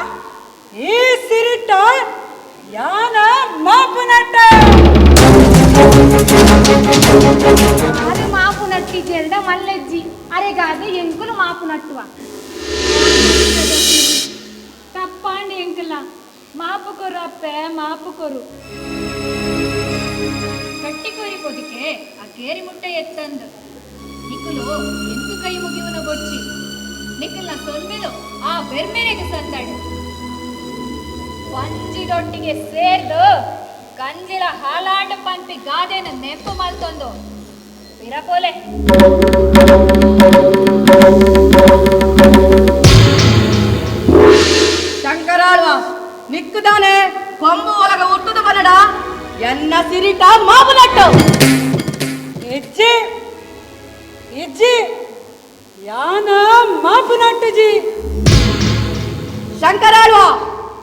ಅರೆ ಮಾಪು ನಟ್ಟಿಜೆರ್ಡ ಮಲ್ಲೆಜ್ಜಿ ಅರೆಗಾದ ಎಂಕುಲು ಮಾಪು ನಟ್ಟುವ ತಪ್ಪಾಂಡಿ ಎಂಕಲ ಮಾಪು ಕೊರು ಅಪ್ಪೆ ಮಾಪು ಕೊರು ಕಟ್ಟಿಕೋರಿ ಪೊದಿಕೆ ಆ ಕೇರಿ ಮುಟ್ಟೆ ಎತ್ತಂದು ನಿಕ್ಕುಲು ಎಂಕು ಕೈ ಮುಗಿಯುವನ ಬೊಚ್ಚಿ ನಿಕ್ಕಲ್ನ ಸೊಲ್ಮೆಲು ಆ ಬೆರ್ಮೆರೆಗೆ ಸಂದಾಡು ಪಂಜಿದೊಟ್ಟಿಗೆ ಸೇರ್ದು ಕಂಜಿಲ ಹಾಲಾಂಡ ಪನ್ಪಿ ಗಾದೆನ ನೆಂಪು ಮಲ್ತೊಂದು ಪಿರಪೋಲೆ. ಶಂಕರಾಳ್ವ ನಿಕ್ಕುದಾನೆ ಕೊಂಬು ಒಳಗ ಹುಟ್ಟುದು ಬನ್ನಡ ಎನ್ನ ಸಿರಿಟ ಮಾವು ನಟ್ಟು. ಇಜ್ಜಿ ಇಜ್ಜಿ ಯಾನ ಮಾಪು ನಟ್ಟುಜಿ. ಶಂಕರಾಳ್ವ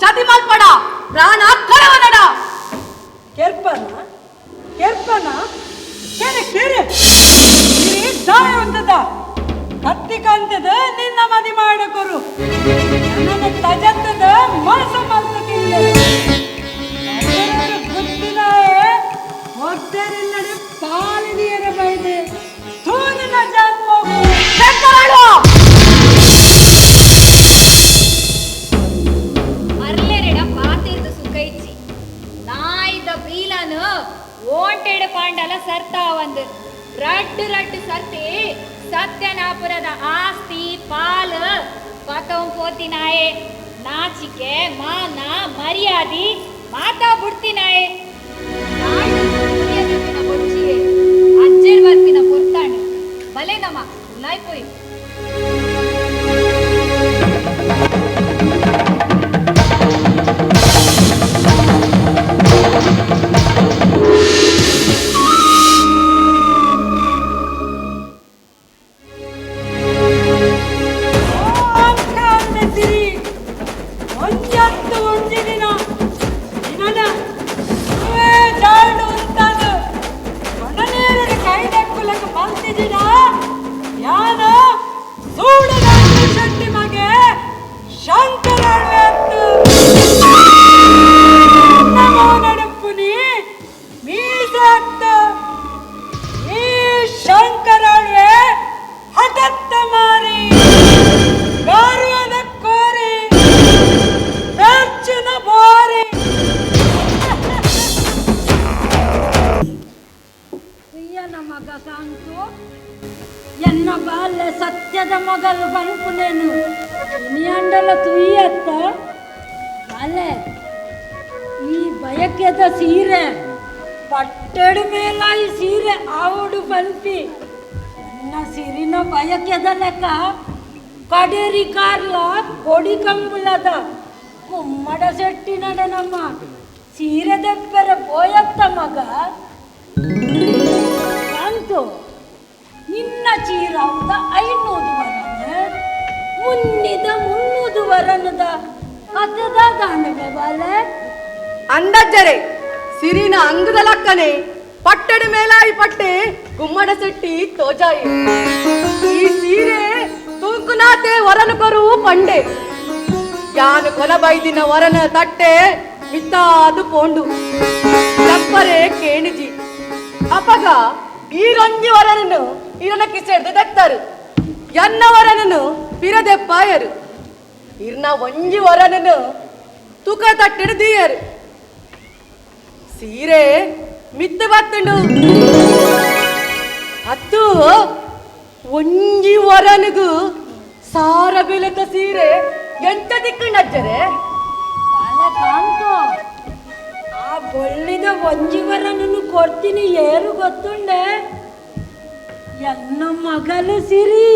ಚತಿ ಮಲ್ಪಡ ಪ್ರಾಣ ಕಳವನಡ. ಕೆರ್ಪನ ಕೆರ್ಪನ ಕೆರೆ ಕೆರೆ ಸಿರಿ ದಾಯ ಅಂತದ ಕತ್ತಿ ಕಂತದ ನಿನ್ನ ಮದಿ ಮಾಡಕೊರು ನನ್ನ ತಜತ್ತದ ಮೋಸ ಮಲ್ತದಿಲ್ಲ ಗುತ್ತಿನಾಯೆ ಒದ್ದರಿಲ್ಲಡೆ ಪಾಲಿನಿಯರ ಬೈದೆ ತೂನಿನ ಜನ್ಮವು. ಶಂಕರಾಳ್ವ ಮರ್ಲೆರೆಡ ಪಾತಿರ್ದು ಸುಖ ಇಚ್ಚಿ ನಾಯ್ದ ಬೀಲನು ಓಂಟೆಡು ಪಾಂಡಲ ಸರ್ತಾ ಒಂದು ರಡ್ಡು ರಡ್ಡು ಸರ್ತಿ ಸತ್ಯನಾಪುರದ ಆಸ್ತಿ ಪಾಲು ಪತಂ ಪೋತಿನಾಯೆ ನಾಚಿಕೆ ಮಾನ ಮರ್ಯಾದಿ ಮಾತಾ ಬುಡ್ತಿನಾಯೆ ಬೊಚ್ಚಿಯೆ ಅಜ್ಜೆರ್ ಬರ್ಪಿನ ಪೊರ್ತಾಂಡು ಬಲೆ ನಮ ಉಲಾಯ್ಪೋಯ್. ಸಿರಿ ಒಂಜತ್ತು ಒಂಜಿ ದಿನ ನಿನನ ಜಾಡು ಅಂತಾದ ಕೊಣನೇರಡು ಕೈದಕ್ಕುಲಕ ಮಲ್ತಿದಿನ ಯಾನ ಸೂಡದ ಶೆಟ್ಟಿ ಮಗೆ ಶಂಕರಾಳ್ವೆ ನಮೋ ನಡುಪುನಿ ಮೀಸತ್ತ ಈ ಶಂಕರಾಳ್ವೆ ಹಠತ್ತ ಮಾರಿ ಗಾರುವನ ಕೋರಿ ಪೆರ್ಚಿನ ಬೋರಿ. ಅಯ್ಯನ ಮಗ ಕಾಂತು ಎನ್ನ ಬಾಲ್ಯ ಸತ್ಯದ ಮಗಲು ಬನ್ಪುನೇನು ಇನಿಯಂಡಲ ತುಯ್ಯತ್ತ ಬಾಲೆ ಈ ಬಯಕೆದ ಸೀರೆ ಪಟ್ಟೆಡು ಮೇಲಾಯಿ ಸೀರೆ ಆವುಡು ಬನ್ಪಿ ಎನ್ನ ಸಿರಿನ ಬಯಕೆದ ಲೆಕ್ಕ ಕಡೇರಿ ಕಾರ್ಲ ಕೊಡಿ ಕಂಬುಲದ ಕುಮ್ಮಡ ಸೆಟ್ಟಿ ನಡೆ ನಮ್ಮ ಸೀರೆ ದೆಪ್ಪರೆ ಪೋಯತ್ತ ಮಗ ಕಾಂತು ನಿನ್ನ ಚೀರಾವುದ 500 ವರನ ಮುನ್ನಿದ 300 ವರನದ ಕಥದ ದಾನವೆ ಬಾಲೆ. ಅಂದಜ್ಜರೆ ಸಿರಿನ ಅಂಗದ ಲಕ್ಕನೆ ಪಟ್ಟೆಡು ಮೇಲಾಯಿ ಪಟ್ಟೆ ಗುಮ್ಮಡ ಸೆಟ್ಟಿ ತೋಜಾಯಿ ಈ ಸೀರೆ ತೂಕುನಾತೆ ವರನು ಕೊರು ಪಂಡೆ ಯಾನು ಕೊಲ ಬೈದಿನ ವರನ ತಟ್ಟೆ ಮಿತ್ತಾದು ಪೋಂಡು ಚಪ್ಪರೆ ಕೇಣಿಜಿ ಅಪಗ ಈ ರೊಂಜಿ ವರನನ್ನು ಇರನ ಕಿಸೆಡ್ದು ದಕ್ತಾರು ಎನ್ನ ವರನನ್ನು ಪಿರದೆಪ್ಪಾಯರು ಇರ್ನ ಒಂಜಿ ವರನನ್ನು ತೂಕ ತಟ್ಟೆಡು ದೀಯರು ಸೀರೆ ಮಿತ್ತು ಬತ್ತುಂಡು ಅತ್ತು ಒಂಜಿ ವರನಿಗೂ ಸಾರ ಬೆಲೆತ ಸೀರೆ ಎಂತ ದಿಕ್ಕಂಡಜ್ಜರೆ. ಬಾಲೆ ಕಾಂತು ಆ ಬೊಳ್ಳಿದ ಒಂಜಿ ವರನನ್ನು ಕೊಡ್ತೀನಿ ಏರು ಗೊತ್ತುಂಡೆ ಎನ್ನ ಮಗಲು ಸಿರಿ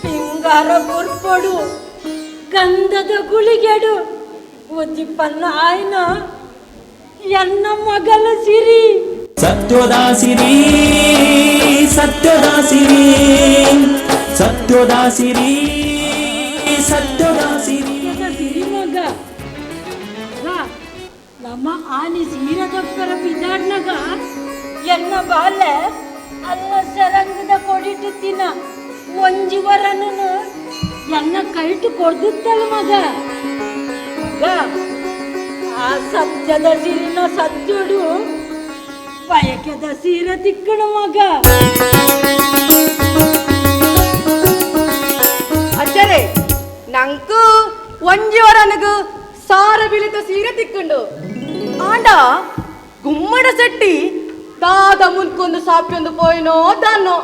ಪಿಂಗಾರ ಬುರ್ಪೊಡು ಗಂಧದ ಗುಳಿಗೆಡು ಉದಿಪನ್ನ ಆಯ್ನ ಎನ್ನ ಮಗಲು ಸಿರಿ. ಸತ್ಯೋದಾಸಿರಿ ಸತ್ಯೋದಾಸಿರಿ ಸತ್ಯೋದಾಸಿರಿ ಸತ್ಯೋದಾಸಿರಿ ಸಿರಿ ಮಗ ನಮ್ಮ ಆನಿ ಸೀರೆ ದಪ್ಪರ ಬಿದಾಡ್ನಾಗ ಎನ್ನ ಬಾಲೆ ಅಲ್ಲ ಸರಂಗದ ಕೊಡಿಟ್ಟು ತಿನ್ನ ಒಂಜಿ ವರನನು ಎನ್ನ ಕೈಟು ಕೊಡ್ದಿತ್ತಲ್ಲ ಮಗ. ಮಗ, ಆ ಸತ್ಯದ ಸಿರಿನ ಸತ್ಯುಡು ಬಯಕೆದ ಸೀರೆ ತಿಕ್ಕಣ ಮಗ. ಅಜ್ಜರೇ, ನಂಕು ಒಂಜಿ ವರನಗು ಸಾರ ಬಿಳಿತ ಸೀರೆ ತಿಕ್ಕುಂಡು. ಆಂಡ ಗುಮ್ಮಡ ಸೆಟ್ಟಿ ದಾದ ಮುನ್ಕೊಂದು ಸಾಪ್ಯೊಂದು ಪೋಯಿನೋ ದಾನ್ನೋ.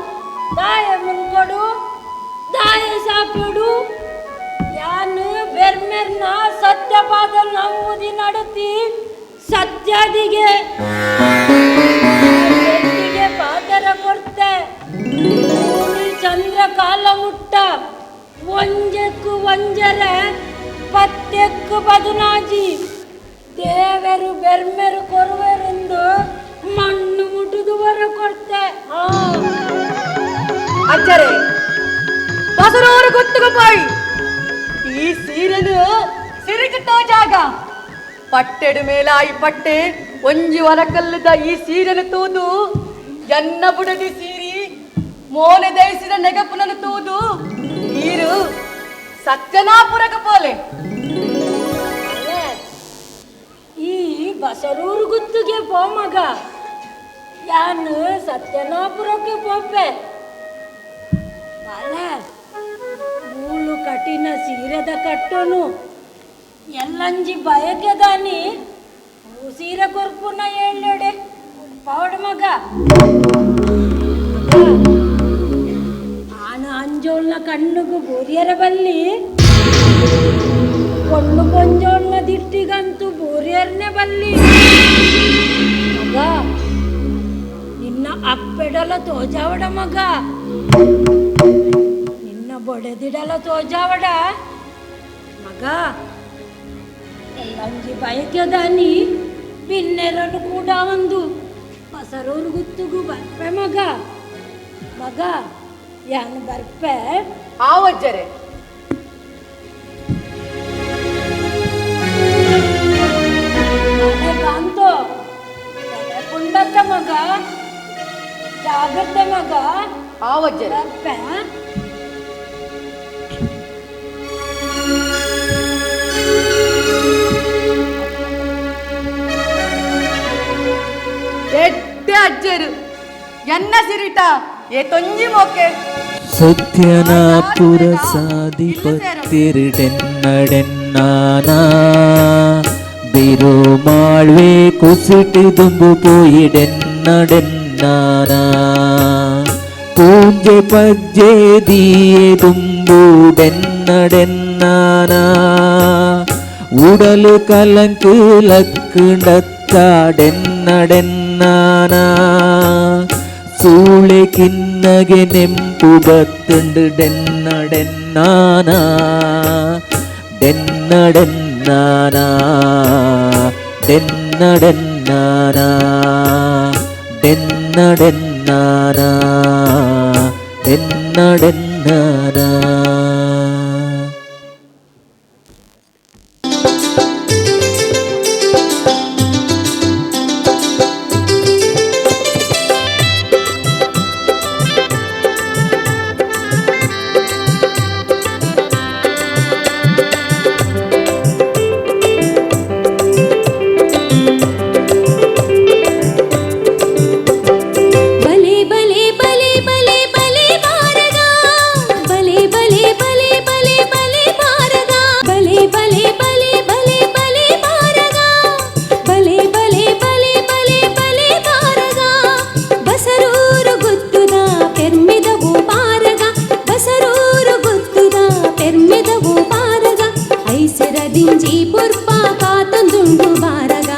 ದಾಯ ಮುನ್ಕೊಡು ದಾಯ ಸಾಪ್ಯುಡು ಯಾನು ಬೆರ್ಮೆರ್ನ ಸತ್ಯಪಾದ ನಂಬುದಿ ನಡತಿ ಸತ್ಯಾದಿಗೆ ಬೆಟ್ಟಿಗೆ ಪಾದರ ಕೊಡ್ತೆ. ಭೂಮಿ ಚಂದ್ರ ಕಾಲ ಮುಟ್ಟ ಒಂಜಕ್ಕು ಒಂಜರೆ ಪತ್ತೆಕ್ಕು ಬದುನಾಜಿ ದೇವರು ಬೆರ್ಮೆರು ಕೊರುವೆರೆಂದು ಮಣ್ಣು ಮುಟ್ಟುದು ಬರ ಕೊಡ್ತೆ. ಅಜ್ಜರೇ, ಬಸರವರು ಗೊತ್ತುಗಪಾಯಿ ಈ ಸೀರೆನು ಸಿರಿಕುತ್ತೋ ಜಾಗ ಪಟ್ಟೆಡು ಮೇಲಾಯಿ ಪಟ್ಟೆ ಒಂಜಿ ವರಕಲ್ಲದ ಈ ಸೀರೆನು ತೂದು ಎನ್ನ ಬುಡದಿ ಸೀರಿ ಮೋನೆ ದಯಿಸಿದ ನೆಗಪುನನು ತೂದು ಈರು ಸತ್ಯನಾಪುರಕ ಪೋಲೆ. ಈ ಬಸರೂರು ಗುತ್ತಿಗೆ ಪೋ ಮಗ, ಯಾನು ಸತ್ಯನಾಪುರಕ್ಕೆ ಪೋಪೆ. ಬಾಲೆ ಮೂಲು ಕಠಿಣ ಸೀರೆದ ಕಟ್ಟೋನು ಎಲ್ಲಂಜಿ ಬಯಕೆದಾನಿ ಸೀರೆ ಕೊರ್ಪುನ ಹೇಳೋಡೆ ಪೌಡ ಮಗ. ಆನ ಅಂಜೋಳ್ನ ಕಣ್ಣುಗು ಬೋರಿಯರ ಬಲ್ಲಿ ಕೊಂಡು ಕೊಂಜೋಳ್ನ ದಿಟ್ಟಿಗಂತೂ ಬೋರಿಯರ್ನೆ ಬಲ್ಲಿ ಮಗ. ನಿನ್ನ ಅಪ್ಪೆಡಲ ತೋಜಾವಡ ಮಗ, ನಿನ್ನ ಬೊಡೆದಿಡಲ ತೋಜಾವಡ ಮಗ. ಎಲ್ಲಂಜಿ ಬಯಕೆದಾನಿ ಬಿನ್ನೆರನು ಕೂಡ ಒಂದು ಬಸರೂರು ಗುತ್ತುಗು ಬರ್ಪೆ ಮಗ. ಮಗ ಯಾನು ಬರ್ಪೆ. ಆವಜ್ಜರೆ. ಕಾಂತೋ ಪುಂಡತ್ತ ಮಗ, ಜಾಗ್ರತೆ ಮಗ. ಆವಜ್ಜರೆ. ಬರ್ಪೆ. ಎಡ್ಡೆ ಅಜ್ಜರು ಎನ್ನ ಸಿರಿಟ ಏ ತೊಂಜಿ ಮೋಕೆ. ಸತ್ಯನಾಪುರ ಸಾಧಿಪತ್ತಿರುಡೆನ್ನಡೆನ್ನಾನ ಬಿರು ಮಾಳ್ವೆ ಕುಸಿಟಿ ದುಂಬು ಪೋಯಿಡೆನ್ನಡೆನ್ನಾನ ಪೂಂಜೆ ಪಜ್ಜೆ ದಿಯೆ ದುಂಬು ಡೆನ್ನಡೆನ್ನಾನ ಉಡಲು ಕಲಂಕು ಲಕ್ಕುಂಡತ್ತಾಡೆನ್ನಡೆನ್ನಾನ ಸೂಳೆ ಕಿನ್ನಗೆ ನೆಂಪು ಬತ್ತುಂಡು ಡೆನ್ನಡೆನ್ನಾನ ಡೆನ್ನಡೆನ್ನಾನ ಡೆನ್ನಡೆನ್ನಾನ ಡೆನ್ನಡೆನ್ನಾನ ಡೆನ್ನಡೆನ್ನಾನ. ಬಲೆ ಬಲೆ ಬಲೆ ಬಲೆ ಬಲೆ ಬಾರಗ, ಬಲೆ ಬಲೆ ಬಲೆ ಬಲೆ ಬಲೆ ಬಾರಗ, ಬಲೆ ಬಲೆ ಬಲೆ ಬಲೆ ಬಲೆ ಬಾರಗ, ಬಲೆ ಬಲೆ ಬಲೆ ಬಲೆ ಬಲೆ ಬಾರಗ, ಬಸರೂರು ಗುತ್ತುದ ಪೆರ್ಮಿದವು ಬಾರಗ, ಬಸರೂರು ಗುತ್ತುದ ಪೆರ್ಮಿದವು ಬಾರಗ, ಐಸಿರ ದಿಂಜಿ ಪುರ್ಪ ಕಾತೊಂದುಂಡು ಬಾರಗ,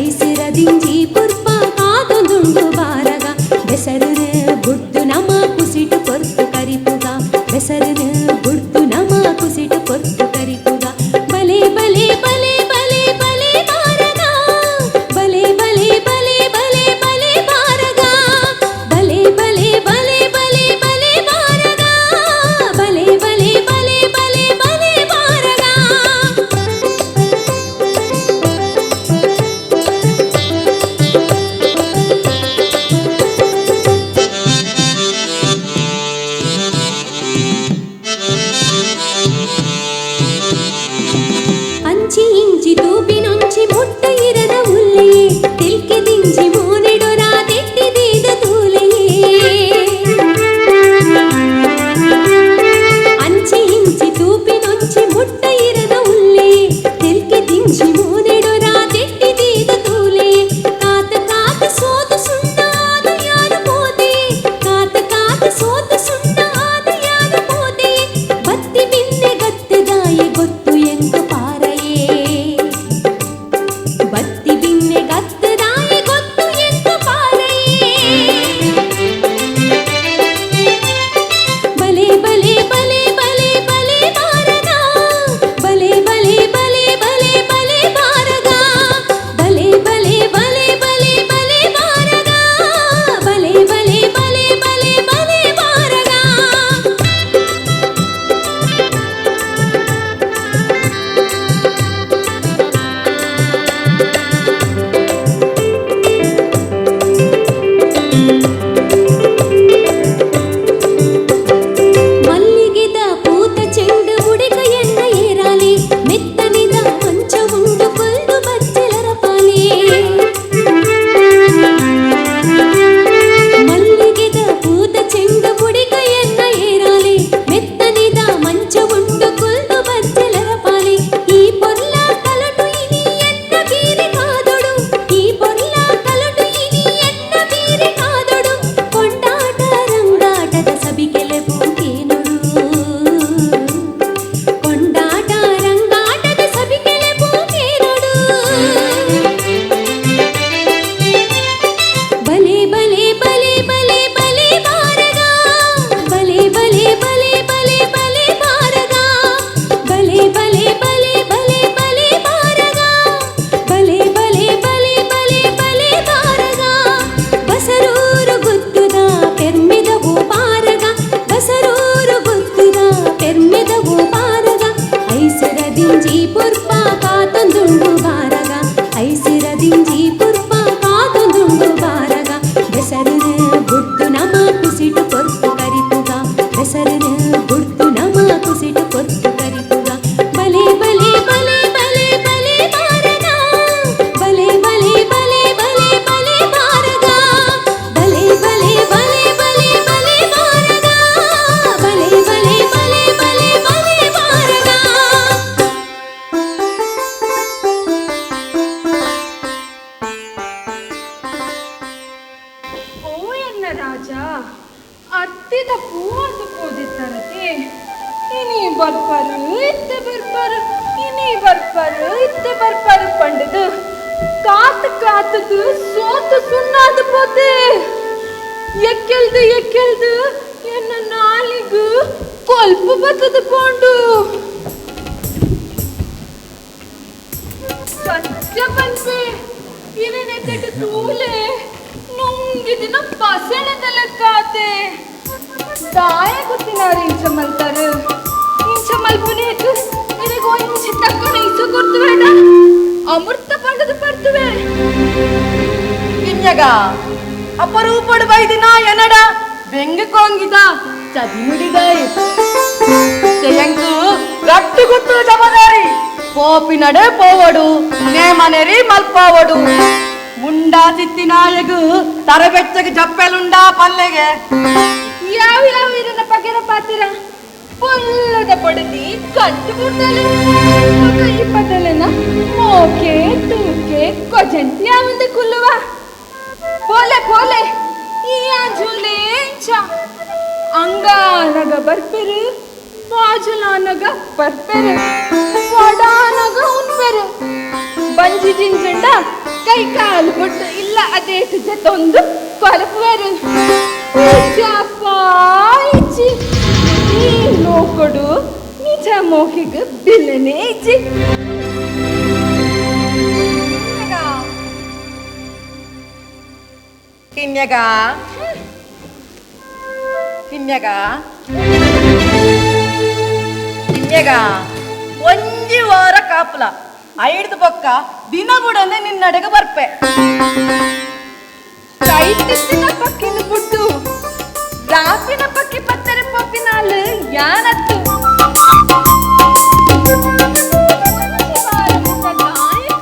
ಐಸಿರ ದಿಂಜಿ ಪುರ್ಪ ಕಾತೊಂದುಂಡು ಬಾರಗ, ಬೆಸರನ ಬುಡ್ದು ನಮ ಕುಸಿಟು ಪೊರ್ತು ಕರಿಪುಗ, ಬೆಸರನ ಬುಡ್ದು ನಮ ಕುಸಿಟು ಪೊರ್ತು ಕರಿಪುಗ, ಬಲೆ ಬಲೆ ಬಲೆ ಬಲೆ ಬಲೆ ಬಾರಗ, ಬಲೆ ಬಲೆ ಬಲೆ ಬಲೆ ಬಲೆ ಬಾರಗ, ಬಲೆ ಬಲೆ ಬಲೆ ಬಲೆ ಬಲೆ ಬಾರಗ, ಬಲೆ ಬಲೆ ಬಲೆ ಬಲೆ ಬಲೆ ಬಾರಗ. ಅತ್ತಿದ ಪೂವಾದು ಪೋದಿತ್ತರತೆ. ಇನಿ ಬರ್ಪರು ಇತ್ತೆ ಬರ್ಪರು, ಇನಿ ಬರ್ಪರು ಇತ್ತೆ ಬರ್ಪರು ಪಂಡದು ಕಾತು ಕಾತದು ಸೋತು ಸುಣ್ಣಾದು ಪೋತೆ. ಎಕ್ಕೆಲ್ದು ಎಕ್ಕೆಲ್ದು ಎನ್ನ ನಾಲಿಗು ಕೊಲ್ಪು ಬತ್ತದು ಪೋಂಡು. ಸತ್ಯ ಪನ್ಪೆ ಇವನೆತ್ತೆಟ್ಟು ತೂಲೆ ನುಂಗಿದಿನ ಪಸಣದ ಲೆಕ್ಕಾತೆ. ದಾಯ ಗೊತ್ತಿನಾರು ಇಂಚ ಮಲ್ತಾರು. ಇಂಚ ಮಲ್ಪುನೇಕ್ ನಿನಗೆ ಒಂಜಿ ತಕ್ಕಣ ಇಸ ಕೊಡ್ತು ಬೇಡ, ಅಮೃತ ಪಂಡದು ಪರ್ತುವೆ. ಕಿನ್ಯಗ ಅಪರೂಪಡು ಬೈದಿನ ಎನಡ ಬೆಂಗ ಕೊಂಗಿದ ಚದಿ ನುಡಿದಾಯಿ ತೆಯಂಕು ಗಟ್ಟು ಗುತ್ತು ಜಬದಾರಿ ಪೋಪಿನಡೆ ಪೋವಡು ನೇಮನೆರಿ ಮಲ್ಪಾವಡು ಮುಂಡಾ ಚಿತ್ತಿನಾಯಗು ತರಬೆಚ್ಚಗೆ ಜಪ್ಪೆಲುಂಡಾ ಪಲ್ಲೆಗೆ. ಯಾವ ಯಾವ ಇರನ ಪಗೆರ ಪಾತಿರ ಪೊಲ್ಲದ ಪಡದಿ ಕಂಟು ಬಿಡ್ತಾಳೆ. ಈ ಪದಲೆನ ಮೋಕೆ ತೂಕೆ ಕೊಜಂತಿ ಯಾವಂದ ಕುಲ್ಲುವ. ಪೋಲೆ ಪೋಲೆ ಈ ಆಂಜುಲೇ ಇಂಚ ಅಂಗಾನಗ ಬರ್ಪೆರು, ಬಾಜುಲಾನಗ ಬರ್ಪೆರು, ವಡಾನಗ ಉನ್ಪೆರು. ಬಂಜಿ ಜಿಂಜಂಡ ಕೈ ಕಾಲು ಬಿಟ್ಟು ಇಲ್ಲ ಅದೇ ಜೊತೊಂದು ಕೊಲಪುವೆರು. ಇಚ್ಚಿ ಈ ಲೋಕಡು ನಿಜ ಮೋಕಿಗೆ ಬಿಲ್ಲನೆ ಇಚ್ಚಿ. ಕಿನ್ಯಗ ಕಿನ್ಯಗ ಕಿನ್ಯಗ ಒಂಜಿ ವಾರ ಕಾಪುಲ ಐಡ್ದು ಬೊಕ್ಕ ದಿನ ಬುಡನೆ ನಿನ್ನಡೆಗೆ ಬರ್ಪೆ. ಕೈಟಿತ್ತಿನ ಪಕ್ಕಿನ ಬುಡ್ಡು ರಾಪಿನ ಪಕ್ಕಿ ಪತ್ತರೆ ಪೊಪ್ಪಿನಾಲು ಯಾನತ್ತು.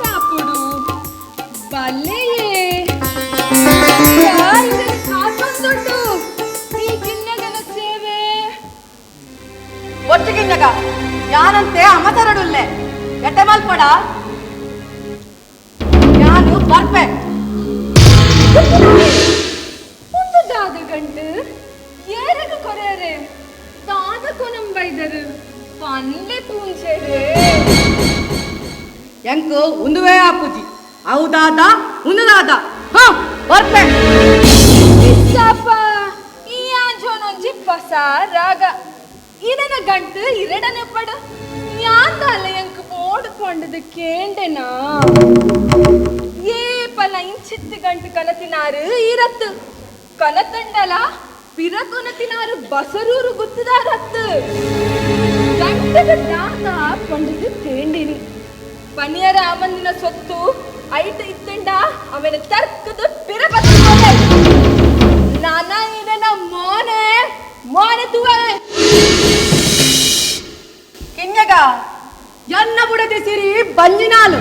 ಕಾಪುಡು ಬಲ್ಲೆಯೇ ಕಾತೊಂದುಂಡು ಈ ಕಿನ್ಯಗನ ಸೇವೆ. ಒಟ್ಟು ಕಿನ್ಯಗ ಯಾನಂತೆ ಅಮತರಡುಲ್ಲೆ ಎಟ್ಟೆ ಮಲ್ಪಡ ಯಾನು ಬರ್ಪೆ. ಒಂದು ದಾದ ಗಂಟು ಏರಗ ಕೊರೆಯರೆ ದಾದ ಕೊನಂಬೈದರು ಪನ್ಲೆ ಪೂಂಜೆರೆ. ಎಂಕು ಉಂದುವೇ ಆಪುಜಿ ಹೌದಾದ ಉಂದುದಾದ ಹ ಬರ್ಪೆ. ಇස්සಪ್ಪ ಈ ಆಂಜೋನೊಂಜಿ ಪಸ ರಾಗ ಇದನ ಗಂಟು ಇರಡನೆ ಪಡು ಯಾಂದಾಲ ಎಂಕ್ ಬೋಡು ಪಂಡದು ಕೇಂಡೆನಾ. ಏ ಪಲ ಇಂಚಿತ್ತು ಗಂಟು ಕನತಿನಾರು ಇರತ್ತು ಕನತಂಡಲ ಪಿರ ಕೊನತಿನಾರು ಬಸರೂರು ಗುತ್ತದಾರತ್ತು. ಗಂಟದ ದಾತ ಪಂಡದು ಕೇಂಡಿನಿ. ಪನಿಯರ ಅಮಂದಿನ ಸೊತ್ತು ಐಟ ಇತ್ತಂಡ ಅವನ ತರ್ಕದ ಪಿರ ಬತ್ತೋದೆ. ನಾನ ಇದನ ಮೋನೆ ಮೋನೆ ತುವರೆ. ಕಿನ್ಯಗ ಎನ್ನ ಬುಡದಿ ಸಿರಿ ಬಂಜಿನಾಲು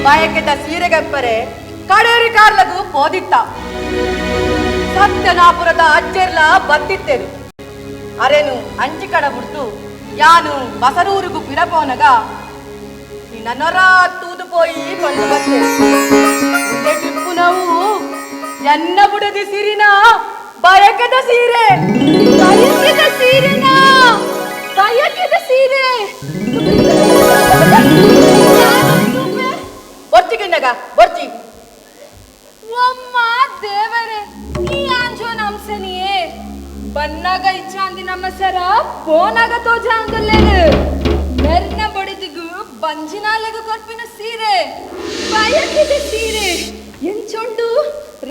ಬಾಯಕೆದ ಸೀರೆಗಪ್ಪರೆ ಕಡೇರಿ ಕಾರ್ಲಗು ಪೋದಿತ್ತ. ಸತ್ಯನಾಪುರದ ಅಜ್ಜೆರ್ಲ ಬತ್ತಿತ್ತೇರು ಅರೆನು ಅಂಚಿ ಕಡ ಬಿಡ್ತು ಯಾನು ಬಸರೂರಿಗು ಪಿರಪೋನಗ ನಿನ್ನ ತೂದು ಪೋಯಿ ಕೊಂಡು ಬತ್ತೆ. ಟಿಪ್ಪುನವು ಎನ್ನ ಬುಡದಿ ಸಿರಿನ ಬಯಕದ ಸೀರೆ. ಬಯಕೆದ ಸೀರೆನಾ? ಬಯಕೆದ ಸೀರೆ. ಬರ್ಚಿ ಕಿನ್ನಗ ಬರ್ಚಿ. ಒಮ್ಮ ದೇವರೇ ಈ ಆಂಜೋನ ಅಂಶನಿಯೇ ಬನ್ನಾಗ ಇಚ್ಚಾಂದಿ ನಮ್ಮ ಸರ ಪೋನಾಗ ತೋಜ ಅಂದಲ್ಲೇರು. ಮೆರ್ನ ಬಡಿದಿಗು ಬಂಜಿನಾಲೆಗು ಕೊರ್ಪಿನ ಸೀರೆ ಬಯಕೆದ ಸೀರೆ ಎಂಚೊಂಡು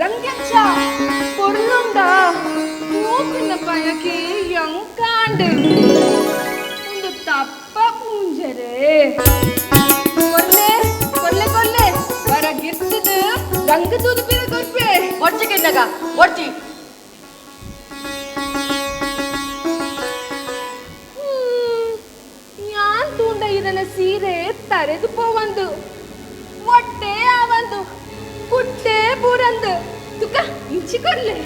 ರಂಗೆಂಚ ಪೊರ್ಲುಂಡ ತೂಪಿನ ಬಯಕೆ ಎಂಕಾಂಡು ಒಂದು ತಪ್ಪ ಪೂಂಜರೆ. ಕೊಲ್ಲೆ ಕೊಲ್ಲೆ ಕೊಲ್ಲೆ ಬರ ಗಿರ್ತದ ರಂಗ ತೂದು ಪಿರ ಕೊರ್ಪೆ. ಒಡ್ಚಿ ಕಿನ್ನಗ ಒಡ್ಚಿ. ಯಾನ್ ತೂಂಡ ಇದನ ಸೀರೆ ತರೆದು ಪೋವಂದು ಒಟ್ಟೆ ಆವಂದು ಕುಟ್ಟೆ ಬೂರಂದು ತುಕ ಇಂಚಿ ಕೊರ್ಲೆ.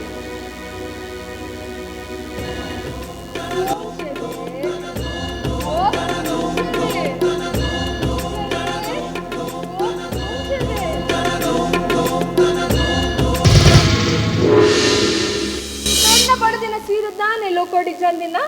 ಕೊಡಿಜಂದಿನ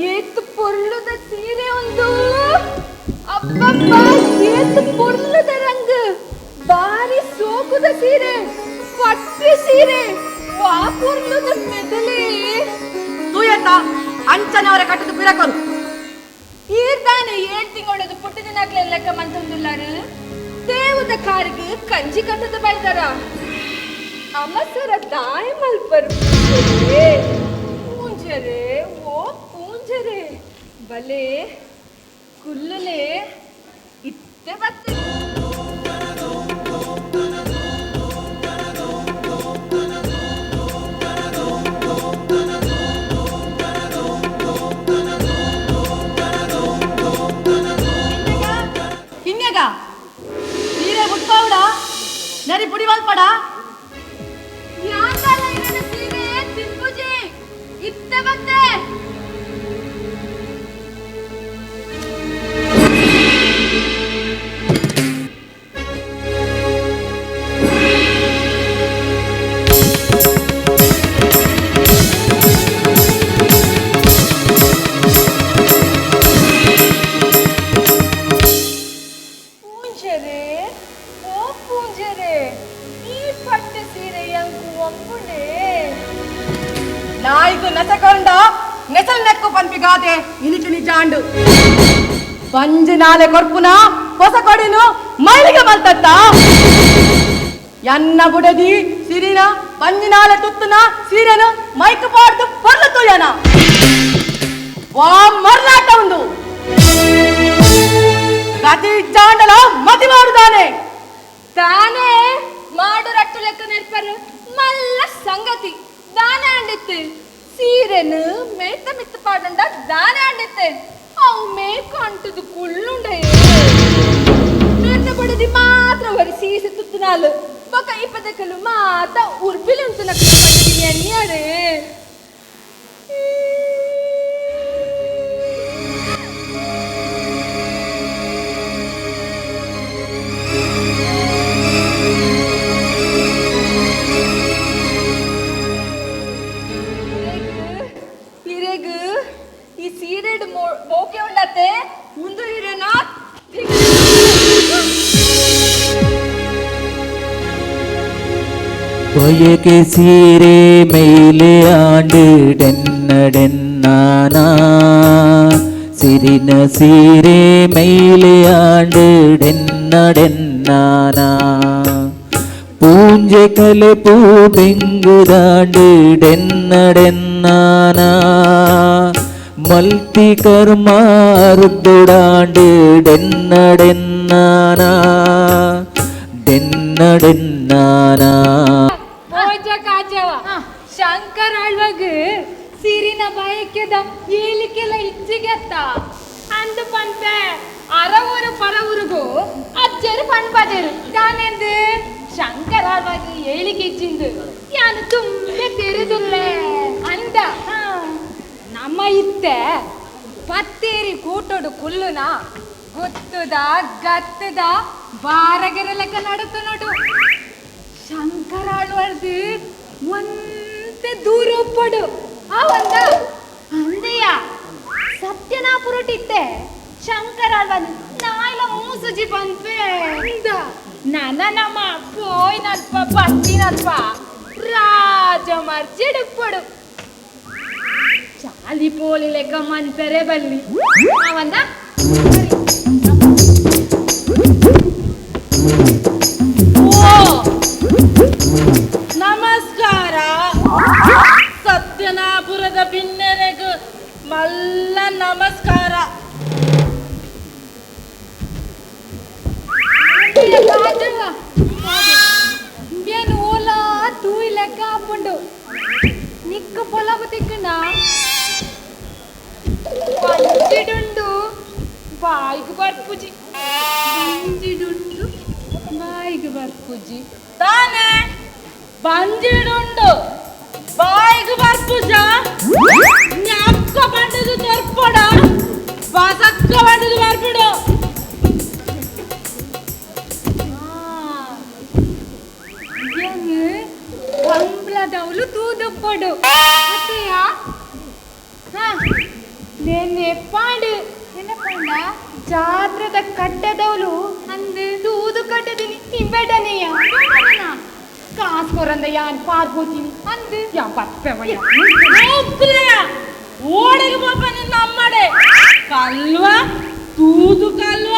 ಏತ್ ಪೊರ್ಲುದ ಸೀರೆ ಒಂದು ಅಬ್ಬಬ್ಬ ಏತ್ ಪೊರ್ಲುದ ರಂಗ್ ಬಾರಿ ಸೋಕುದ ಸೀರೆ ಪಟ್ಟಿ ಸೀರೆ ವಾ ಪೊರ್ಲುದ ಮೆದಲೆ ತೂಯತ್ತ ಅಂಚನವರ ಕಟ್ಟದ ಪಿರಕರು ಈರ್ದಾನೆ ಏಳ್ ತಿಂಗಳದು ಪುಟ್ಟ ದಿನಕ್ಲೆ ಲೆಕ್ಕ ಮಂತೊಂದುಲ್ಲಾರು ದೇವದ ಕಾರಿಗೆ ಕಂಜಿ ಕಟ್ಟದ ಬೈದಾರ ಅಮಸರ ದಾಯ ಮಲ್ಪರು ಪೂಂಜರೆ ಓ ಪೂಂಜರೆ ಬಲೆ ಕುಲ್ಲಲೆ ಇತ್ತೆ ಬತ್ತೆ ಕಿನ್ಯಗ ಸೀರೆ ಉಟ್ಪಾವುಡ ನರಿ ಪುಡಿ ಮಲ್ಪಡ ಯಾಕಲ್ಲ ಇರನ ಸೀರೆ ತಿನ್ಪುಜಿ ಇತ್ತೆ ಬತ್ತೆ ಪೂಂಜರೆ ಓ ಪೂಂಜರೆ ಈ ಪಟ್ಟು ಸೀರೆ ಯಂಕು ಒಪ್ಪುಂಡೆ ನಾಯಿಗು ನೆಸಕೊಂಡ ನೆಸಲ್ ನೆಕ್ಕು ಪನ್ಪಿಗಾದೆ ಇನಿಚು ನಿಜಾಂಡು ಬಂಜಿ ನಾಲೆ ಕೊರ್ಪುನ ಹೊಸ ಕೊಡಿನು ಮೈಲಿಗೆ ಮಲ್ತತ್ತ ಎನ್ನ ಬುಡದಿ ಸಿರಿನ ಬಂಜಿ ನಾಲೆ ತುತ್ತುನ ಸೀರೆನು ಮೈಕ್ ಪಾಡ್ದು ಪೊರ್ಲು ತುಯ್ಯನ ವಾ ಮರ್ಲಾಟ ಉಂದು ಗತಿ ಜಾಂಡಲ ಮತಿ ಮಾಡುದಾನೆ ತಾನೇ ಮಾಡು ರಟ್ಟು ಲೆಕ್ಕ ನೆರ್ಪರು ಮಲ್ಲ ಸಂಗತಿ ದಾನೆ ಅಂಡಿತ್ತು ಸೀರೆನು ಮೇತ ಮಿತ್ತ ಪಾಡುಂಡ ದಾನೆ ಅಂಡಿತ್ತು ಅವು ಮೇಕ ಅಂಟುದು ಕುಳ್ಳುಂಡೆ ಮೇತ ಬಡದಿ ಮಾತ್ರ ವರಿ ಸೀಸೆ ತುತ್ತುನಾಲು ಬೊಕ ಇಪ್ಪದಕಲು ಮಾತ ಉರ್ಬಿಲು ಉಂಟು ನಕ್ಕು ಎಣ್ಣಿಯರೇ. ಇರೆಗ್ ಈ ಸೀರೆಡ್ ಮೋಕೆ ಉಂಡತ್ತೆ ಉಂದು ಇರೆನಾ ಬಯಕೆ ಸೀರೆ ಮೇಲೆ ಆಂಡು ಡೆನ್ನಡೆನ್ನಾನ ಸಿರಿನ ಸೀರೆ ಮೇಲೆ ಆಂಡು ಡೆನ್ನಡೆನ್ನಾನ ಪೂಂಜೆ ಕಲೆ ಪೂ ಬೆಂಗುದಾಂಡು ಡೆನ್ನಡೆನ್ನಾನ ಮಲ್ತಿ ಕರ್ಮ ಅರ್ದುಡಾಂಡು ಡೆನ್ನಡೆನ್ನಾನ ಡೆನ್ನಡೆನ್ನಾನ. ಪೋಜ ಕಾಜವ ಶಂಕರ್ ಆಳ್ವಾಗ ಸಿರಿನ ಬಯಕೆದ ಏಲಿಕೆಲ್ಲ ಇಚ್ಚಿಗೆತ್ತ ಅಂದು ಪನ್ಪೆ ಅರವೂರು ಪರವೂರುಗು ಅಜ್ಜರು ಪನ್ಪದೇರು ತಾನೆಂದು ಶಂಕರ್ ಆಳ್ವಾಗ ಏಳಿಗೆ ಇಚ್ಚಿಂದು ಯಾನು ತುಂಬೆ ತೆರೆದುಲ್ಲೆ ಅಂದ ನಮ್ಮ ಇತ್ತೆ ಪತ್ತೇರಿ ಕೂಟೋಡು ಕುಲ್ಲುನ ಗೊತ್ತದ ಗತ್ತದ ಬಾರಗೆರೆ ಲೆಕ್ಕ ನಡುತ್ತು ನೋಡು ಶಂಕರ ಆಳ್ವಾರ್ದು ಒಂತೆ ದೂರ ಒಪ್ಪಡು ಆ ಒಂದ ಅಂದೆಯ ಸತ್ಯನಾಪುರಟಿತ್ತೆ ಶಂಕರ ಆಳ್ವಾನ್ ನಾಯಿಲ ಮೂಸುಜಿ ಪನ್ಪೆ ಅಂದ ನನ ನಮ್ಮ ಪೋಯ್ನಲ್ಪ ಬತ್ತಿನಲ್ಪ ರಾಜ ಮರ್ಜಿಡುಪ್ಪಡು ಚಾಲಿ ಪೋಲಿ ಲೆಕ್ಕ ಮನ್ಪೆರೆ ಬಲ್ಲಿ ಆ ಒಂದ ಓ ನಮಸ್ಕಾರ ಸತ್ಯನಾಪುರದ ಬಿನ್ನೆರೆಗು ಮಲ್ಲ ನಮಸ್ಕಾರ. ಇಂಬಿಯನ್ ಓಲಾ ತೂಯಿ ಲೆಕ್ಕ ಆಪುಂಡು ನಿಕ್ಕ ಪೊಲಬು ತಿಕ್ಕಂಡ ಬಂಜಿಡುಂಡು ಬಾಯಿಗೆ ಬರ್ಪುಜಿ ಬಂಜಿಡುಂಡು ಬಾಯಿಗೆ ಬರ್ಪುಜಿ ತಾನೆ ಬಂಜಿಡುಂಡು ಬಾಯಿಗೆ ಬರ್ಪುಜ ಜ್ಞಾಪಕ ಬಂಡದು ತೋರ್ಪಡ ಬಸಕ್ಕ ಬಂಡದು ಬರ್ಬಿಡು. ಕಂಬ್ಳದವಳು ತೂದುಪ್ಪಡು ಅತ್ತೆಯ ನೆನೆಪಾಡು ನೆನಪಾಂಡ ಜಾತ್ರದ ಕಟ್ಟದವಳು ಅಂದು ತೂದು ಕಟ್ಟದಿನಿ ತಿಂಬೇಡನೆಯ ಕಾಸು ಕೊರಂದ ಯಾನ್ ಪಾರ್ಬೋತೀನಿ ಅಂದು ಯಾ ಪಪ್ಪೆವಯ್ಯ ಓಡಿಗೆ ಪಾಪ ನಿನ್ನ ಅಮ್ಮಡೆ ಕಲ್ವ ತೂದು ಕಲ್ವ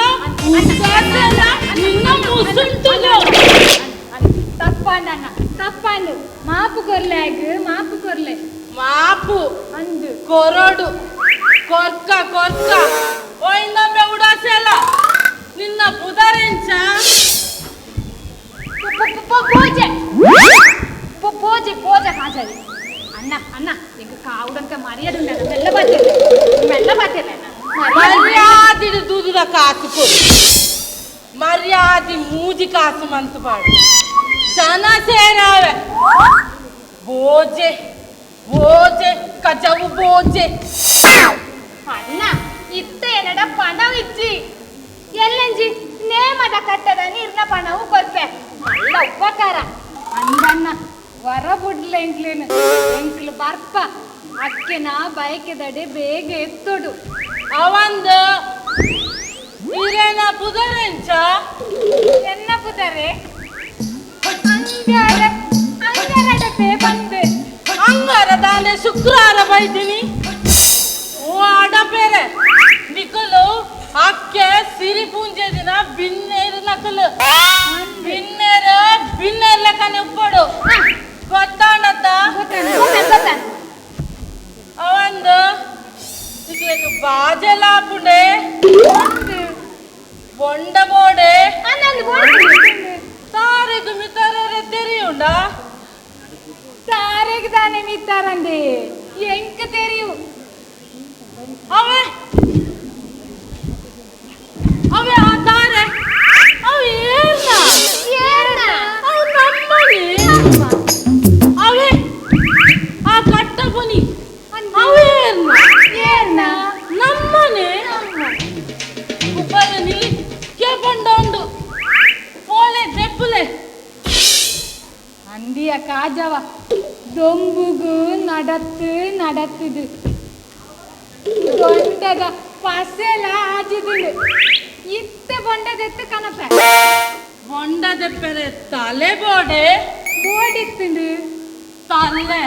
ನಿನ್ನ ಮುಸುಂಟುದು. ತಪ್ಪಾಂಡ ಅಣ್ಣ ತಪ್ಪಾಂಡು ಮಾಪು ಕೊರ್ಲೆ ಆಗ ಮಾಪು ಕೊರ್ಲೆ ಮಾಪು ಅಂದು ಕೊರಡು ಕೊರ್ಕ ಕೊರ್ಕ ಓಯಿಂದಮ್ಮೆ ಉಡಾಸೆಲ್ಲ ನಿನ್ನ ಪುದರೆಂಚ ಪೂಜೆ ಪೂಜೆ ಪೂಜೆ ಕಾಜಾರಿ ಅಣ್ಣ ಅಣ್ಣ ಈಗ ಕಾವುಡಂತ ಮರ್ಯಾದೆ ಮೆಲ್ಲ ಬಾತಿರ್ಲೆ ಮೆಲ್ಲ ಬಾತಿರ್ಲೆ ಮರ್ಯಾದೆ ದೂದುದ ಕಾಸು ಕೊಡು ಮರ್ಯಾದೆ ಮೂಜಿ ಕಾಸು ಮಂತು ಪಾಡು ಜನ ಸೇರಾವೆ ಬೋಜೆ ಬೋಜೆ ಕಜವು ಬೋಜೆ. ಅಣ್ಣ ಇತ್ತ ಏನಡ ಪಣವು ಇಜ್ಜಿ ಎಲ್ಲಂಜಿ ನೇಮದ ಕಟ್ಟದ ನೀರ್ನ ಪಣವು ಕೊರ್ಪೆ ಮಲ್ಲ ಉಪಕಾರ ಅಂದಣ್ಣ ವರ ಬುಡ್ಲ ಎಂಕ್ಲೇನು ಎಂಕ್ಲು ಬರ್ಪ ಅಕ್ಕೆನ ಬಯಕೆದಡೆ ಬೇಗ ಎತ್ತೊಡು. ಅವಂದ ಇರೇನ ಪುದರೆಂಚ ಎನ್ನ ಪುದರೆ ಅಂಗಾರ ಅಂಗಾರಡಪೆ ಬಂದೆ ಅಂಗಾರ ದಾನೆ ಶುಕ್ರವಾರ ಬೈದಿನಿ ಓ ಅಡಪೇರೆ ನಿಕಲು ಅಕ್ಕೆ ಸಿರಿ ಪೂಂಜೆ ದಿನ ಬಿನ್ನೇರು ನಕಲು ಬಿನ್ನೇರು ಬಿನ್ನೇರ್ ಲೆಕ್ಕನೆ ಉಪ್ಪಡು ಗೊತ್ತಾಣತ್ತ ಅವಂದು ಇಕ್ಲೆಗ್ ಬಾಜೆಲ ಆಪುಂಡೆ ಬೊಂಡ ಬೋಡೆ ತಾರೆಗ್ ಮಿತಾರರೆ ತೆರಿಯುಂಡ ತಾರೆಗ್ ತಾನೆ ಮಿತ್ತಾರಂದೆ ಎಂಕ್ ತೆರಿಯು ಅವೆ ಅವೆ ಆ ತಾರೆ ಅವ ಏರ್ನ ಏರ್ನ ಅವ್ ನಮ್ಮನೆ ಅವೆ ಆ ಕಟ್ಟಬುನಿ ಅವ ಏರ್ನ ಏರ್ನ ನಮ್ಮನೆ ಉಪ್ಪರ ನಿಲ್ಲಿಕ್ಕೆ ಬಂಡೋಂಡು ಪೋಲೆ ದೆಪ್ಪುಲೆ ಅಂದಿಯ ಕಾಜವ ದೊಂಬುಗು ನಡತ್ತು ನಡತ್ತದು ಬೊಂಡದ ಪಸೆಲ ಆಜಿದುಂಡು ಇತ್ತ ಬೊಂಡದೆತ್ತು ಕನಪ ಬೊಂಡದೆಪ್ಪರೆ ತಲೆ ಬೋಡೆ ಬೋಡಿತ್ತುಂಡು ತಲೆ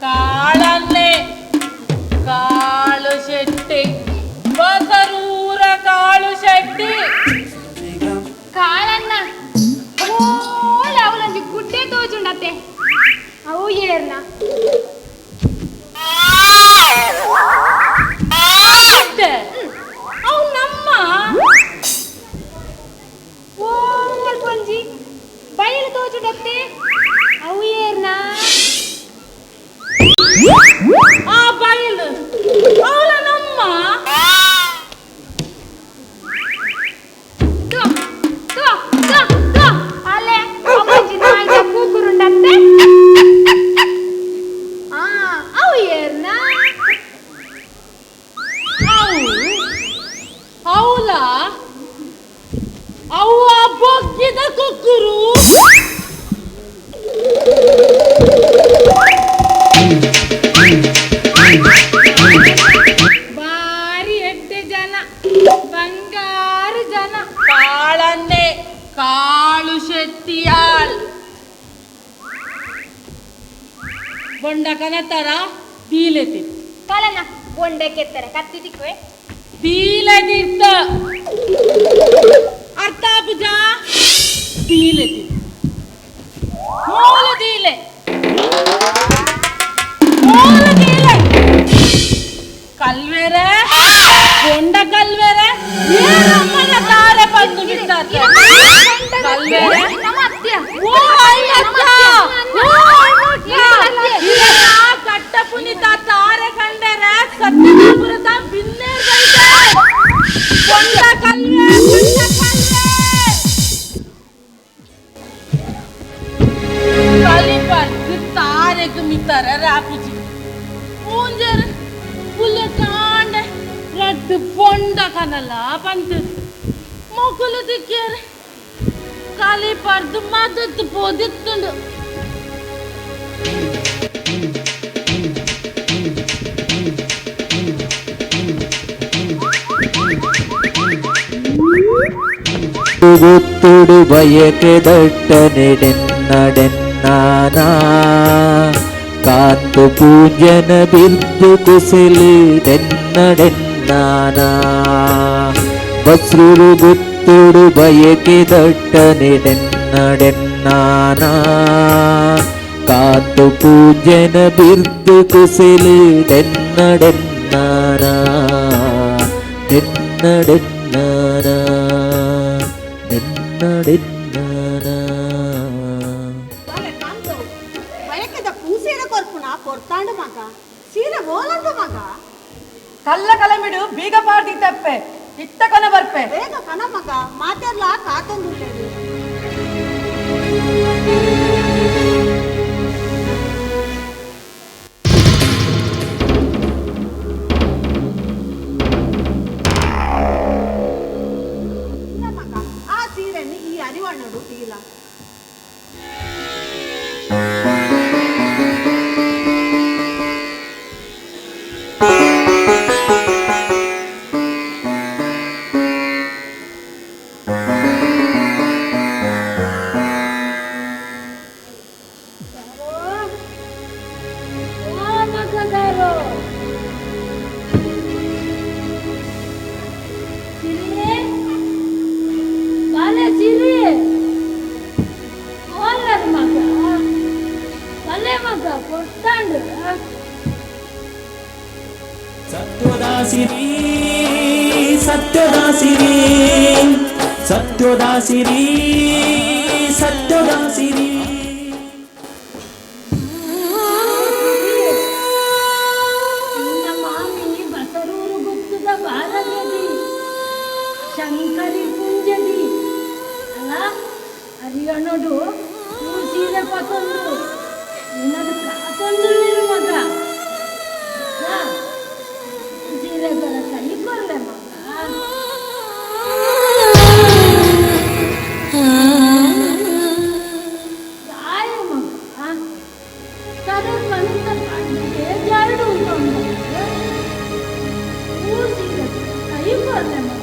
ಕಾಳನ್ನೇ ಕಾಳು ಶೆಟ್ಟಿ ಬಸರೂರ ಕಾಳು ಶೆಟ್ಟಿ ಕಾಳನ್ನ ಓಲ ಅವಲೊಂಜಿ ಗುಡ್ಡೆ ತೋಜುಂಡತ್ತೆ ಅವು ಏರ್ನ ಅವು ನಮ್ಮ ಓಲ್ ಪೊಂಜಿ ಬಯಲು ತೋಜುಂಡತ್ತೆ ಅವು ಏರ್ನ ಆ ಬಯಲು ಅವಳ ನಮ್ಮ ತೋ ತೋ ತೋ ತೋ ಅಲೆ ಅವೊಂಜಿ ನಾಯಿದ ಕೂಕುರುಂಡತ್ತೆ ಆ ಅವು ಏರ್ನ ಅವು ಅವಳ ಅವು ಆ ಬೊಗ್ಗಿದ ಕುಕ್ಕುರು ಬಾರಿ ಎಡ್ಡೆ ಜನ ಬಂಗಾರು ಜನ ಕಾಳನ್ನೇ ಕಾಳು ಶೆಟ್ಟಿಯಾಳ್ ಬೊಂಡ ಕನತರ ದೀಲೆತಿ ಕಾಲನ್ನ ಬೊಂಡೆ ಕೆತ್ತರೆ ಕತ್ತಿ ತಿಕ್ಕುವೆ ದೀಲೆದಿರ್ತ ಅರ್ಥ ಪೂಜಾ ದೀಲೆತಿ ಮೂಲ ದೀಲೆ ಮೂಲ ದೀಲೆ ಕಲ್ವೆರೆ ಪಂದು ಬಿತ್ತಾತ ಕಲ್ವೇರೆ ಓ ಅಯ್ಯಕ್ಕ ಓ ಅಯ್ಯಕ್ಕ ಕಟ್ಟ ಪುನೀತ ತಾರೆ ಕಂಡರೆ ಸತ್ಯನಾಪುರದ ಬಿನ್ನೇರ್ ಬೈದೆ ಪೊಂಡ ಕಲ್ವೆ ಪೊಂಡ ಕಲ್ವೆ ಕಲಿಪರ್ದು ತಾರೆಗ್ ಮಿತ್ತರ ರಾಪುಜಿ ಪೂಂಜರ್ ಪುಲ್ಲೆ ಕಾಂಡೆ ರಡ್ಡು ಪೊಂಡ ಕನಲ ಪಂತು ಮೊಕುಲು ದಿಕ್ಕೇರ್ ಕಲಿಪರ್ದು ಮದತ್ ಪೋದಿತ್ತುಂಡು ಗೊತ್ತುಡು ಬಯಕೆ ದಟ್ಟನೆ ಡೆನ್ನಡೆನ್ನಾನ ಕಾಂತು ಪೂಜನ ಬಿರ್ದು ಕುಸಿಲು ಡೆನ್ನಡೆನ್ನಾನ ಬಸ್ರುರು ಗೊತ್ತುಡು ಬಯಕೆ ದಟ್ಟನೆ ಡೆನ್ನಡೆನ್ನಾನ ಕಾಂತು ಪೂಜನ ಬಿರ್ದು ಕುಸಿಲು ಡೆನ್ನಡೆನ್ನಾನ ಡೆನ್ನಡೆನ್ನಾನ ಡೆನ್ನಡೆನ್ನಾನ. ಬಯಕೆದ ಪೂಸೀರೆ ಕೊರ್ಪುನ ಕೊರ್ತಾಂಡು ಮಗ ಸೀರೆ ಓಲಂಡು ಮಗ ಕಲ್ಲ ಕಲಮಿಡು ಬೀಗ ಪಾಡ್ದಿ ತಪ್ಪೆ ಇತ್ತ ಕನ ಬರ್ಪೆ ಬೇಗ ಕನ ಮಗ ಮಾತೆರ್ಲ ಕಾತೊಂದುಲ್ಲೇರು. ಇಲ್ಲ ಮಗ, ಆ ಸೀರೆಯನ್ನು ಈ ಅರಿವಣ್ಣಡು ತೀಲ. ಓ ಮಗದಾರೋ ಸಿರಿ ಬಾಲೆ ಸಿರಿ ಓಲ್ಲರ್ ಮಗ ಬಲೆ ಮಗ ಕೊಡ್ತಾಂಡು. ಸತ್ಯದಾಸಿರಿ ಸತ್ಯದಾಸಿರಿ ಸತ್ಯದಾಸಿರಿ ಸತ್ಯದಾಸಿರಿ. ನಿನ್ನ ಮಾಮಿ ಬಸರೂರು ಗುಪ್ತದ ಬಾರಗದಿ ಶಂಕರಿ ಪುಂಜದಿ ಅಲ್ಲ ಹರಿಯಣಡು ಸೀರೆ ಪತೊಂದು ನಿನ್ನದು ಕಾತೊಂದುಳ್ಳಿರು ಮಗ ಸೀರೆಗಳ ಕೈ ಕೊರ್ಲೆ ಮಗ. ದಾಯ ಮಗ ತಲೆ ಬಂತ ಪಂಡಿಗೆ ಜರಡು ಉಂಟು ಸೀರೆ ಕೈ ಕೊರ್ಲೆ ಮಗ.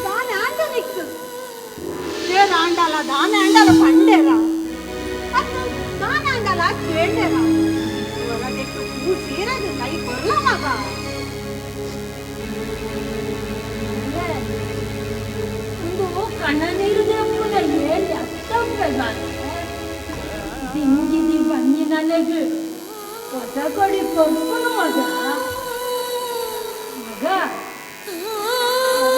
ದಾನೆ ಆಂಡ ನಿಕ್ಕು ಏ ಆಂಡಲ ದಾನೆ ಆಂಡಲ ಪಂಡೇರ ಅತ್ತು ದಾನೆ ಆಂಡಲ ಕೇಂಡೇರ ಹೊರಗೆಟ್ಟು ಪೂ ಸೀರೆಗೆ ಕೈ ಕೊರ್ಲ ಮಗ. ಒಂದು ಕಣ್ಣನೀರು ದೇಪುನ ಏಳಿ ಅತ್ತಂಬೆ ದಿಂಗಿದಿ ಬಂದಿ ನನಗೆ ಹೊಸ ಕೊಡಿ ಕೊರ್ಪುನು ಮಗ ಮಗ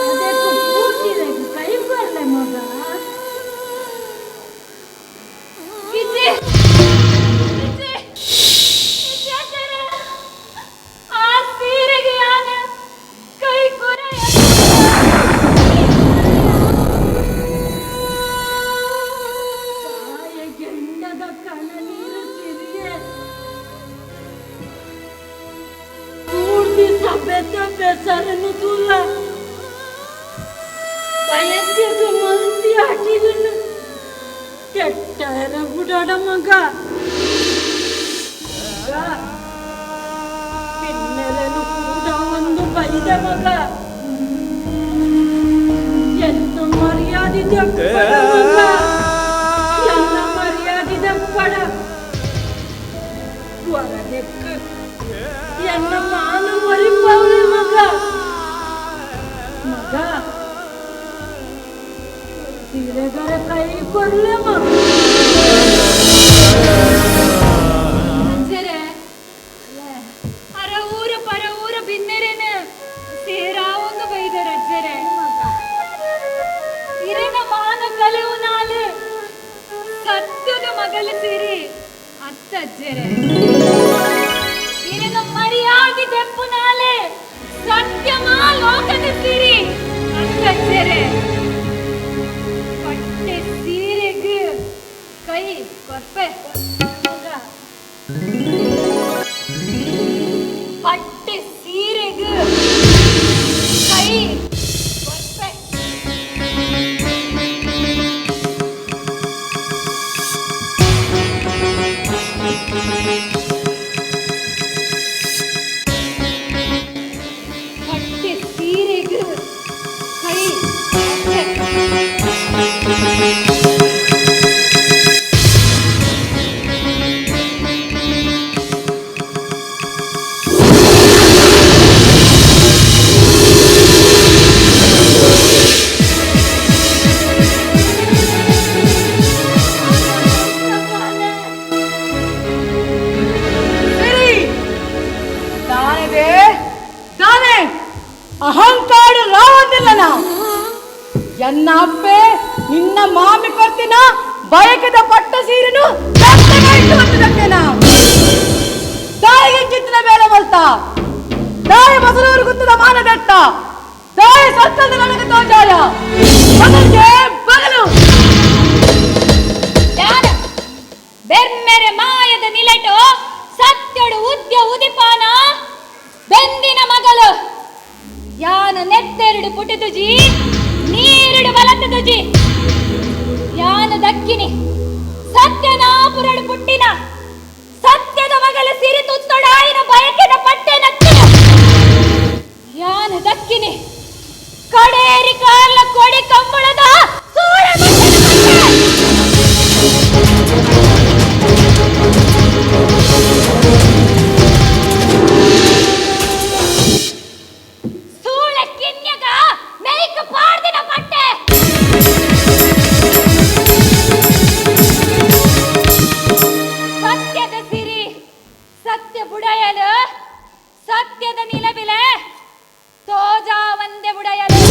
ಅದಕ್ಕೆ ಪೂರ್ತಿದಕ್ಕೆ ಕೈ ಬರ್ಲೆ ಮಗ. ವಿಜಯ್ ವಿಜಯ್ ವಿಜಯಕರ ಆ ಸೀರೆಗೆ ಯಾನ ಕೈ ಕೊರ. ತಾಯ ಗೆಂಡದ ಕಣ್ಣನೀರು ಸಿರಿಯೆ ಪೂರ್ತಿ ಸಭೆತ ಬೆಸರನ್ನು ತೂಲ ಬಯಕೆಗೆ ಮಂದಿ ಅಟಿಲನ್ನು ಕೆಟ್ಟರ ಬುಡಾಡ ಮಗ ಮಗ ಪಿನ್ನೆಲೆನು ಕೂಡ ಒಂದು ಬೈದ ಮಗ ಎನ್ನ ಮರ್ಯಾದೆ ದಪ್ಪಡ ಮಗ ಎನ್ನ ಮರ್ಯಾದೆ ದಪ್ಪಡ ಹೊರದೆಕ್ಕ ಎನ್ನ ಮಾನ ಮರಿಪವ್ರೆ ಮಗ ಮಗ ಸೀರೆಗರ ಕೈ ಕೊರ್ಲೆ ಮಗ. ಅತ್ತಜ್ಜೆರೆ ಇರೆನ ಮರ್ಯಾದೆ ದೆಪ್ಪುನಾಲೆ ಸತ್ಯಮಾ ಲೋಕದ ಸಿರಿ ಅತ್ತಜ್ಜೆರೆ ಪಟ್ಟೆ ಸೀರೆಗ್ ಕೈ ಕೊರ್ಪೆ ಮಗ ಪಟ್ಟೆ ಸೀರೆಗ್ ಕೈ ಕೊರ್ಪೆ. ಪಟ್ಟೆ ಸೀರೆಗ್ ಕೈ ಕೊರ್ಪೆ. ಸಿರಿ ದಾನೆದೆ ದಾನೆ ಅಹಂಕಾರ ರಾವದಿಲ್ಲ ಎನ್ನ ಅಪ್ಪೆ ನಿನ್ನ ಮಾಮಿ ಕೊರ್ತಿನ ಬಯಕದ ಪಟ್ಟ ಸೀರೆನು ದತ್ತೇನ ತಾಯಿಗೆ ಚಿತ್ತಿನ ಮೇಲೆ ಬಲ್ತ ತಾಯಿ ಬಸರೂರು ಗುತ್ತದ ಮಾನದಟ್ಟ ತಾಯಿ ಸತ್ತದ ನನಗೆ ತೋಜಾಯ ಬಗಲ್ಗೆ ಬಗಲು. ಯಾರ ಬೆರ್ಮೆರೆ ಮಾಯದ ನಿಲಟು ಸತ್ಯಡು ಉದ್ಯ ಉದಿಪಾನ ಬೆಂದಿನ ಮಗಳು ಯಾನ ನೆತ್ತೆರಡು ಪುಟದುಜಿ ನೀರುಡು ಬಲತದುಜಿ ಯಾನ ದಕ್ಕಿನಿ ಸತ್ಯನಾಪುರಡು ಪುಟ್ಟಿನ ಸತ್ಯದ ಮಗಳ ಸಿರಿ ತುತ್ತೊಡಾಯಿನ ಬಯಕೆದ ಪಟ್ಟೆ ನಕ್ಕಿನ ಯಾನ ದಕ್ಕಿನಿ ಕಡೇರಿ ಕಾರ್ಲ ಕೊಡಿ ಕಂಬಳದ ಸೂಳೆ ಮಟ್ಟದ ಪಟ್ಟೆ. ಸೂಳೆ ಕಿನ್ಯಗ ಮೇಯ್ಕ ಪಾಡ್ದಿನ ಪಟ್ಟೆ. ಸತ್ಯದ ಸಿರಿ ಸತ್ಯ ಬುಡಯಲು ಸತ್ಯದ ನಿಲಬಿಲೆ ತೋಜಾ ಒಂದೆ ಬುಡಯಲು.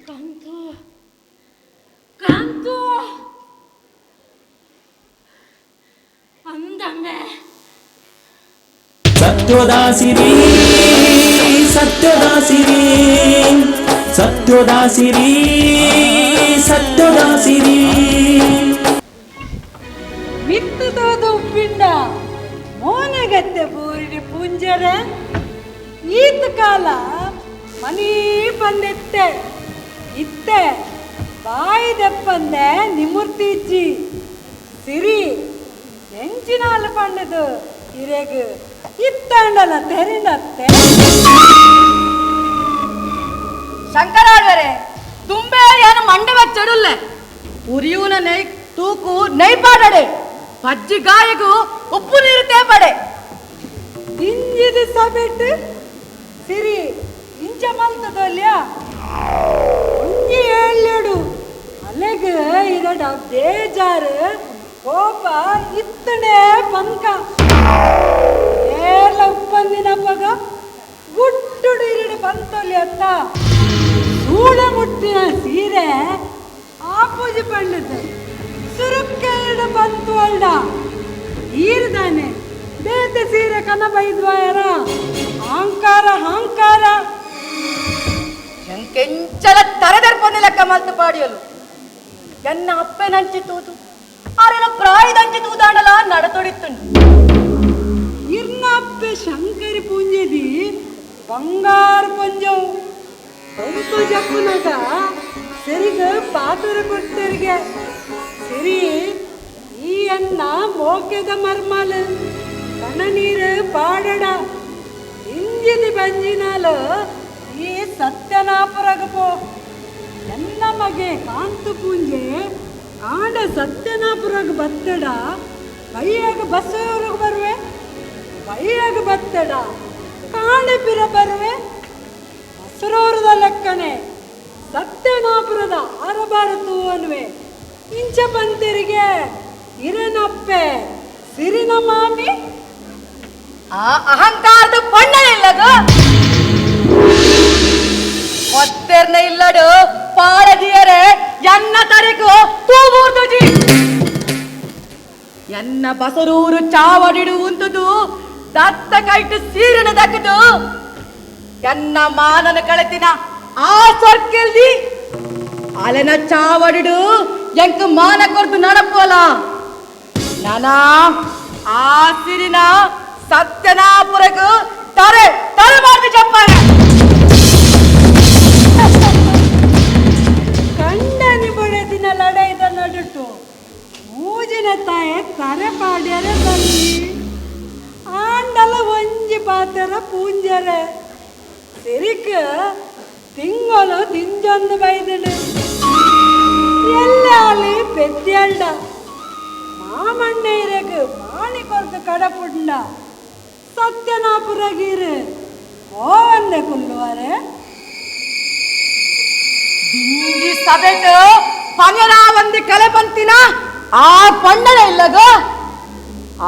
ಕಾಂತು, ಕಾಂತು, ಅಂದಮ್ಮೆ. ಸತ್ಯದ ಸಿರಿ ಸತ್ಯದ ಸಿರಿ ಸತ್ಯದ ಸಿರಿ ಸತ್ಯದ ಸಿರಿ. ಮಿತ್ತದೋದ ಉಪ್ಪಿಂಡ ಮೋನಗತ್ತೆ ಬೂರಿಡಿ ಪೂಂಜರ ಈತ ಕಾಲ ಮನೀ ಬಂದಿತ್ತೆ ಇತ್ತೆ ಬಾಯಿ ದೆಪ್ಪಂದೆ ನಿಮುರ್ತಿಜ್ಜಿ ಸಿರಿ ಎಂಚಿನಾಲ ಪಂಡದು ಇರೆಗ್ ಇತ್ತಾಂಡಲ ತೆರಿಂಡತ್ತೆ. ಶಂಕರಾಳ್ವರೆ ತುಂಬೆ ಏನು ಮಂಡೆ ಬಚ್ಚಡುಲ್ಲೆ ಉರಿಯೂನ ನೈ ತೂಕು ನೈಪಾಡಡೆ ಪಜ್ಜಿ ಗಾಯಗೂ ಉಪ್ಪು ನೀರು ತೇಪಡೆ. ಇಂಜಿದ ಸಬೆಟ್ ಸಿರಿ ಇಂಚ ಮಲ್ತದಲ್ಯ ಒಂಜಿ ಏಳ್ಲೇಡು ಅಲೆಗ್ ಇರಡ ಬೇಜಾರು ಕೋಪ ಇತ್ತಣೆ ಪಂಕ ಏರ್ಲ ಉಪ್ಪಂದಿನ ಪಗ ಗುಟ್ಟುಡು ಇರಡು ಪಂತೊಲಿ ಅತ್ತ ಸೂಳ ಮುಟ್ಟಿನ ಸೀರೆ ಆಪೂಜಿ ಪಂಡದು ಸುರುಕ್ಕೆ ಇರಡು ಬಂತು ಅಲ್ಡ ಈರ್ದಾನೆ ಬೇತೆ ಸೀರೆ ಕನ ಬೈದ್ವಾಯರ ಅಹಂಕಾರ ಅಹಂಕಾರ. ಎಂಕೆಂಚಲ ತರೆದರ್ಪೊಂದಿಲಕ್ಕ ಮಲ್ತು ಪಾಡಿಯಲು ಎನ್ನ ಅಪ್ಪೆನಂಚಿ ತೂದು ಆರೆನ ಪ್ರಾಯದಂಚಿ ತೂದಾಂಡಲ ನಡತೊಡಿತ್ತುಂಡು. ಇರ್ನ ಅಪ್ಪೆ ಶಂಕರಿ ಪೂಂಜೆದಿ ಬಂಗಾರ ಪಂಜವು ಬಂತು ಜಪ್ಪುನಗ ಸರಿಗ ಪಾತುರ ಕೊಡ್ತರಿಗೆ ಸಿರಿ ಈ ಅನ್ನ ಮೋಕೆದ ಮರ್ಮಲ್ ಕಣ ನೀರು ಪಾಡಡ ಇಂಜಿದಿ ಬಂಜಿನಾಲ ಈ ಸತ್ಯನಾಪುರಗ ಪೋ ಎನ್ನ ಮಗೆ ಕಾಂತು ಪೂಂಜೆ ಕಾಂಡ ಸತ್ಯನಾಪುರಗ ಬತ್ತಡ ಬೈಯಾಗ ಬಸ್ಸವ್ರಿಗೆ ಬರುವೆ ಬೈಯಾಗ ಬತ್ತಡ ಕಾಣೆಪಿರ ಬರುವೆ ಬಸರೋರದ ಲೆಕ್ಕನೆ ಸತ್ಯನಾಪುರದ ಆರಬಾರತು ಅನ್ವೆ ಇಂಚ ಪಂತೆರಿಗೆ ಇರನಪ್ಪೆ ಸಿರಿನ ಮಾಮಿ ಆ ಅಹಂಕಾರದ ಪಣ್ಣನಿಲ್ಲಗ ಒತ್ತೆರ್ನ ಇಲ್ಲಡು ಪಾರದಿಯರೆ ಎನ್ನ ತರೆಕು ತೂಬೂರ್ದುಜಿ ಎನ್ನ ಬಸರೂರು ಚಾವಡಿಡು ಉಂದುದು ದತ್ತ ಕೈಟು ಸೀರನ ದಕ್ಕದು ಎನ್ನ ಮಾನನ ಕಳೆತಿನ ಆ ಸೊರ್ಕೆಲ್ದಿ ಅಲೆನ ಚಾವಡಿಡು ಎಂಕ್ ಮಾನ ಕೊರ್ದು ನಡಪೋಲ ನಾನಾ ಆ ಸಿರಿನ ಸತ್ಯನಾಪುರకు ತರೆ ತರೆ ಮಾಡ್ದು ಚಪ್ಪಾಳೆ. ಕಂಡನಿ ಬಡದಿನ ಲಡೈದ ನಡುಟು ಮೂಜಿನ ತಾಯೆ ತರೆ ಪಾಡ್ಯರೆ ಬಲ್ಲಿ ಆಂಡಲ ಒಂಜಿ ಪಾತೆರ ಪೂಂಜರೆ ಸಿರಿಕ್ ತಿಂಗಳು ತಿಂಜೊಂದು ಬೈದಡು ಎಲ್ಲಾಲಿ ಪೆದ್ಯಂಡ ಮಾಮಣ್ಣೈರೆಗ್ ಮಾಣಿ ಕೊರ್ದು ಕಡಪುಂಡ ಸತ್ಯನಾಪುರಗೀರು ಓವಂದೆ ಕುಲ್ಲುವರೆ. ಈ ಸಭೆಟ್ ಪಂಗಡ ಒಂದು ಕಲೆ ಬಂತಿನ ಆ ಪಂಡನ ಇಲ್ಲಗ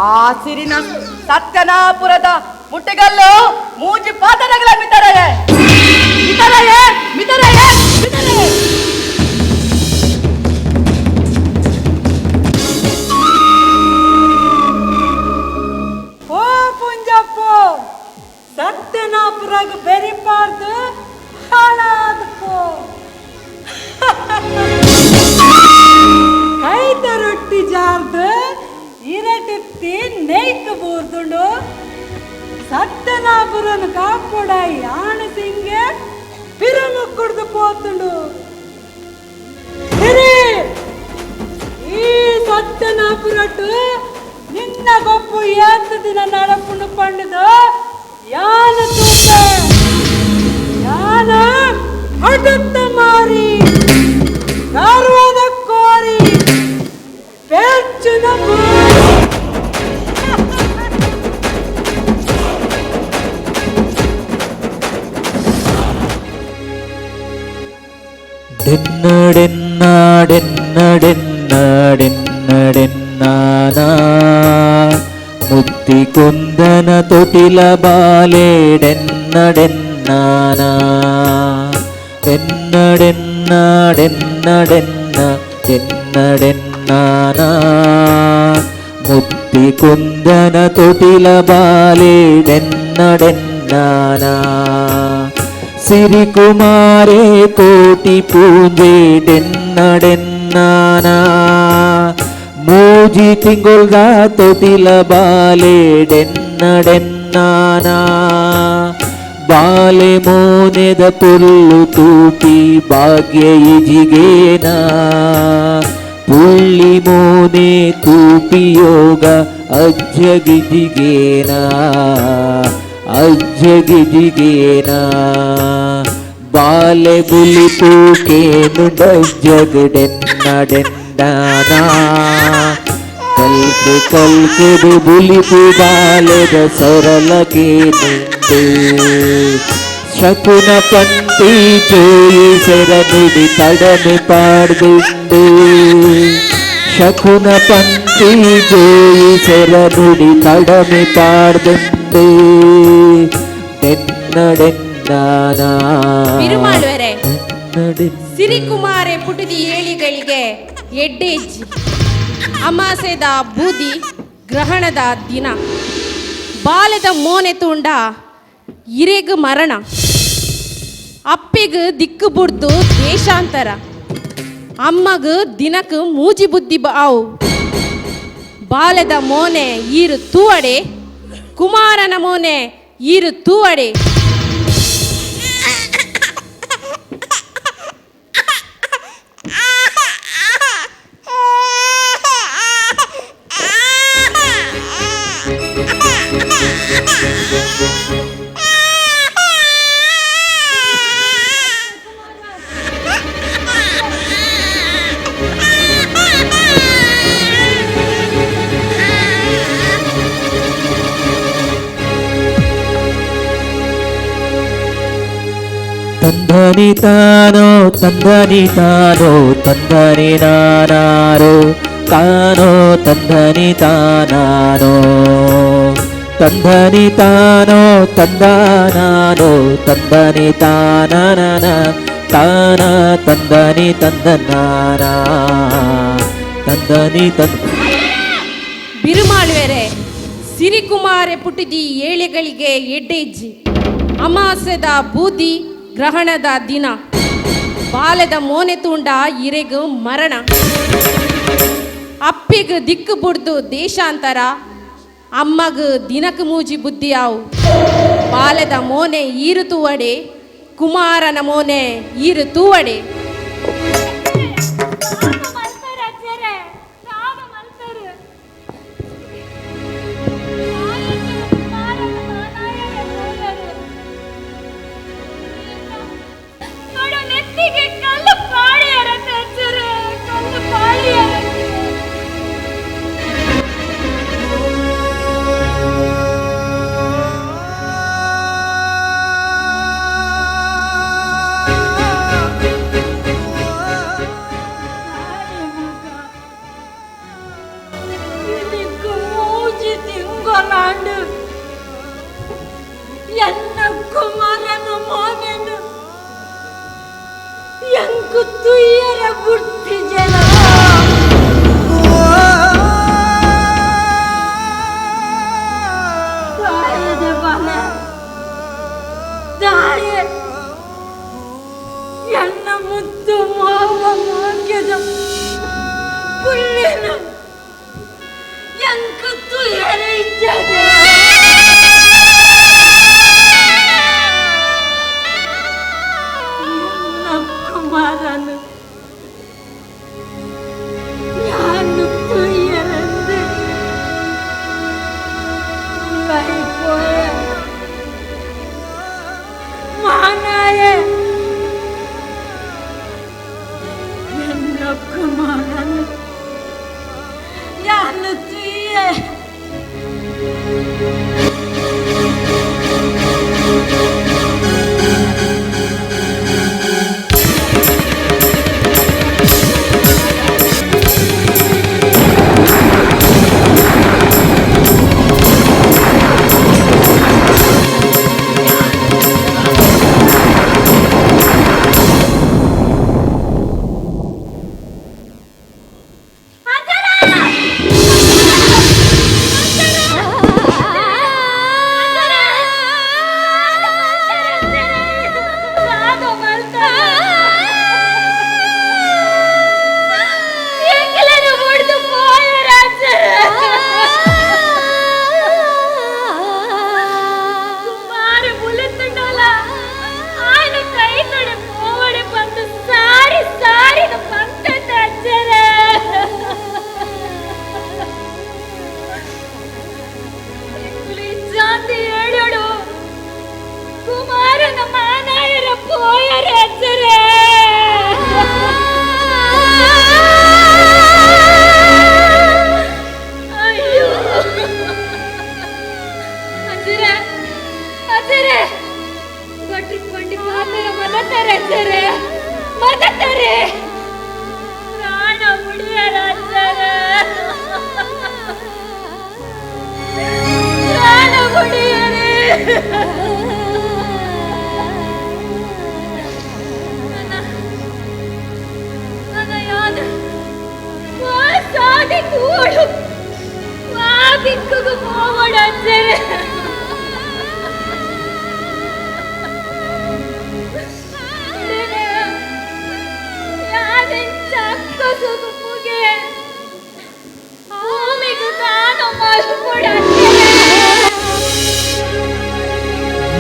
ಆ ಸಿರಿನ ಸತ್ಯನಾಪುರದ ಮುಟ್ಟೆಗಲ್ಲು ಮೂಜಿ ಪಾತನಗಳ ಮಿತರಯೇ ಮಿತರಯೇ ಮಿತರಯೇ ಮಿತರಯೇ. ಓ ಪುಂಜಪ್ಪ ಸತ್ಯನಾಪುರಗ್ ಬೆರಿಪಾರ್ದು ಹಾಳಾದಪ್ಪೋ. ಕೈತ ರೊಟ್ಟಿ ಜಾರ್ದು ಇರಟಿತ್ತಿ ನೆಯ್ಕ್ ಬೂರ್ದುಂಡು ಸತ್ಯನಾಪುರನು ಕಾಪೊಡ ಯಾಣ ಸಿಂಗೆ ಪಿರಮುಕ್ಕುಡ್ದು ಪೋತುಂಡು. ಸಿರಿ ಈ ಸತ್ಯನಾಪುರಟ್ಟು ನಿನ್ನ ಗೊಪ್ಪು ಏತ ದಿನ ನಡಪುಂಡು ಪಂಡುದು ಯಾನ ತೂಪೆ ಯಾನ ಅಡುತ್ತ ಮಾರಿ ಗರ್ವದ ಕೋರಿ ಪೆಚ್ಚುನ ಮಾರಿ. ಡೆನ್ನಡೆನ್ನಾಡೆನ್ನಡೆನ್ನಡೆನ್ನಾನಾ ಮುತ್ತಿ ಕುಂದನ ತೊಟಿಲ ಬಾಲೆ ಡೆನ್ನಡೆನ್ನಾನಾ ಡೆನ್ನಡೆನ್ನಾಡೆನ್ನಡೆನ್ನ ಡೆನ್ನಡೆನ್ನಾನಾ ಮುತ್ತಿ ಕುಂದನ ತೊಟಿಲ ಬಾಲೆ ಡೆನ್ನಡೆನ್ನಾನಾ ಸಿರಿಕುಮಾರೇ ಕೋಟಿ ಪೂಂಜೆ ಡೆನ್ನಡೆನ್ನಾನಾ ಮೂಜಿ ತಿಂಗೊಳ್ದ ತೊಟಿಲ ಬಾಲೆ ಡೆನ್ನಡೆನ್ನಾನಾ ಬಾಲೆ ಮೋನೆದ ಪುಲ್ಲು ತೂಪಿ ಭಾಗ್ಯ ಇಜಿಗೇನ ಪುಳ್ಳಿ ಮೋನೆ ತೂಪಿ ಯೋಗ ಅಜ್ಜಗಿಜಿಗೇನ ಅಜ್ಜಗಿಜಿಗೇನ ಬಾಲೆ ಬುಲಿಪು ಕೇನು ಡಜ್ಜಗಡೆನ್ನಡೆಂಡಾನ ಕಲ್ಕು ಕಲ್ಕುಡು ಬುಲಿಪು ಬಾಲೆದ ಸೊರಲಕೇನುಂಡು ಶಕುನ ಪಂತಿ ಜೋಯಿ ಸೆರನುಡಿ ತಡನೆ ಪಾಡ್ದುಂಡು ಶಕುನ ಪಂತಿ ಜೋಯಿ ಸೆರನುಡಿ ತಡಮೆ ಪಾಡ್ದುಂಡು ಡೆನ್ನಡೆನ್ನಾನಾ ಬಿರುಮಾಳುವರೆ ಸಿರಿಕುಮಾರೆ ಪುಟಿದಿ ಏಳಿಗಳಿಗೆ ಎಡ್ಡೆಜ್ಜಿ ಅಮಾಸೆದ ಬೂದಿ ಗ್ರಹಣದ ದಿನ ಬಾಲೆದ ಮೋನೆ ತೂಂಡ ಇರೆಗ್ ಮರಣ ಅಪ್ಪಿಗ್ ದಿಕ್ಕು ಬುಡ್ದು ದೇಶಾಂತರ ಅಮ್ಮಗ್ ದಿನಕ್ ಮೂಜಿ ಬುದ್ಧಿ ಬಾವು ಬಾಲೆದ ಮೋನೆ ಈರು ತೂವಡೆ ಕುಮಾರನ ಮೋನೆ ಈರು ತೂವಡೆ. ತಂದನಿ ತಾನೋ ತಂದನಿ ತಾನೋ ತಂದನಿ ನಾನಾರೋ ತಾನೋ ತಂದನಿ ತಾನಾನೋ ತಂದನಿ ತಾನೋ ತಂದಾನಾನೋ ತಂದನಿ ತಾನಾನ ತಾನ ತಂದನಿ ತಂದನಾನ ತಂದನಿ ತಂದ. ಬಿರುಮಾಳುವೆರೆ ಸಿರಿಕುಮಾರೆ ಪುಟಿದಿ ಏಳೆಗಳಿಗೆ ಎಡ್ಡೆಜ್ಜಿ ಅಮಾಸೆದ ಬೂದಿ ಗ್ರಹಣದ ದಿನ ಬಾಲೆದ ಮೋನೆ ತೂಂಡ ಇರೆಗು ಮರಣ ಅಪ್ಪಿಗೆ ದಿಕ್ಕು ಬುಡ್ದು ದೇಶಾಂತರ ಅಮ್ಮಗ ದಿನಕ್ಕೆ ಮೂಜಿ ಬುದ್ಧಿಯಾವು ಬಾಲೆದ ಮೋನೆ ಈರು ತೂವಡೆ ಕುಮಾರನ ಮೋನೆ ಈರು ತೂವಡೆ.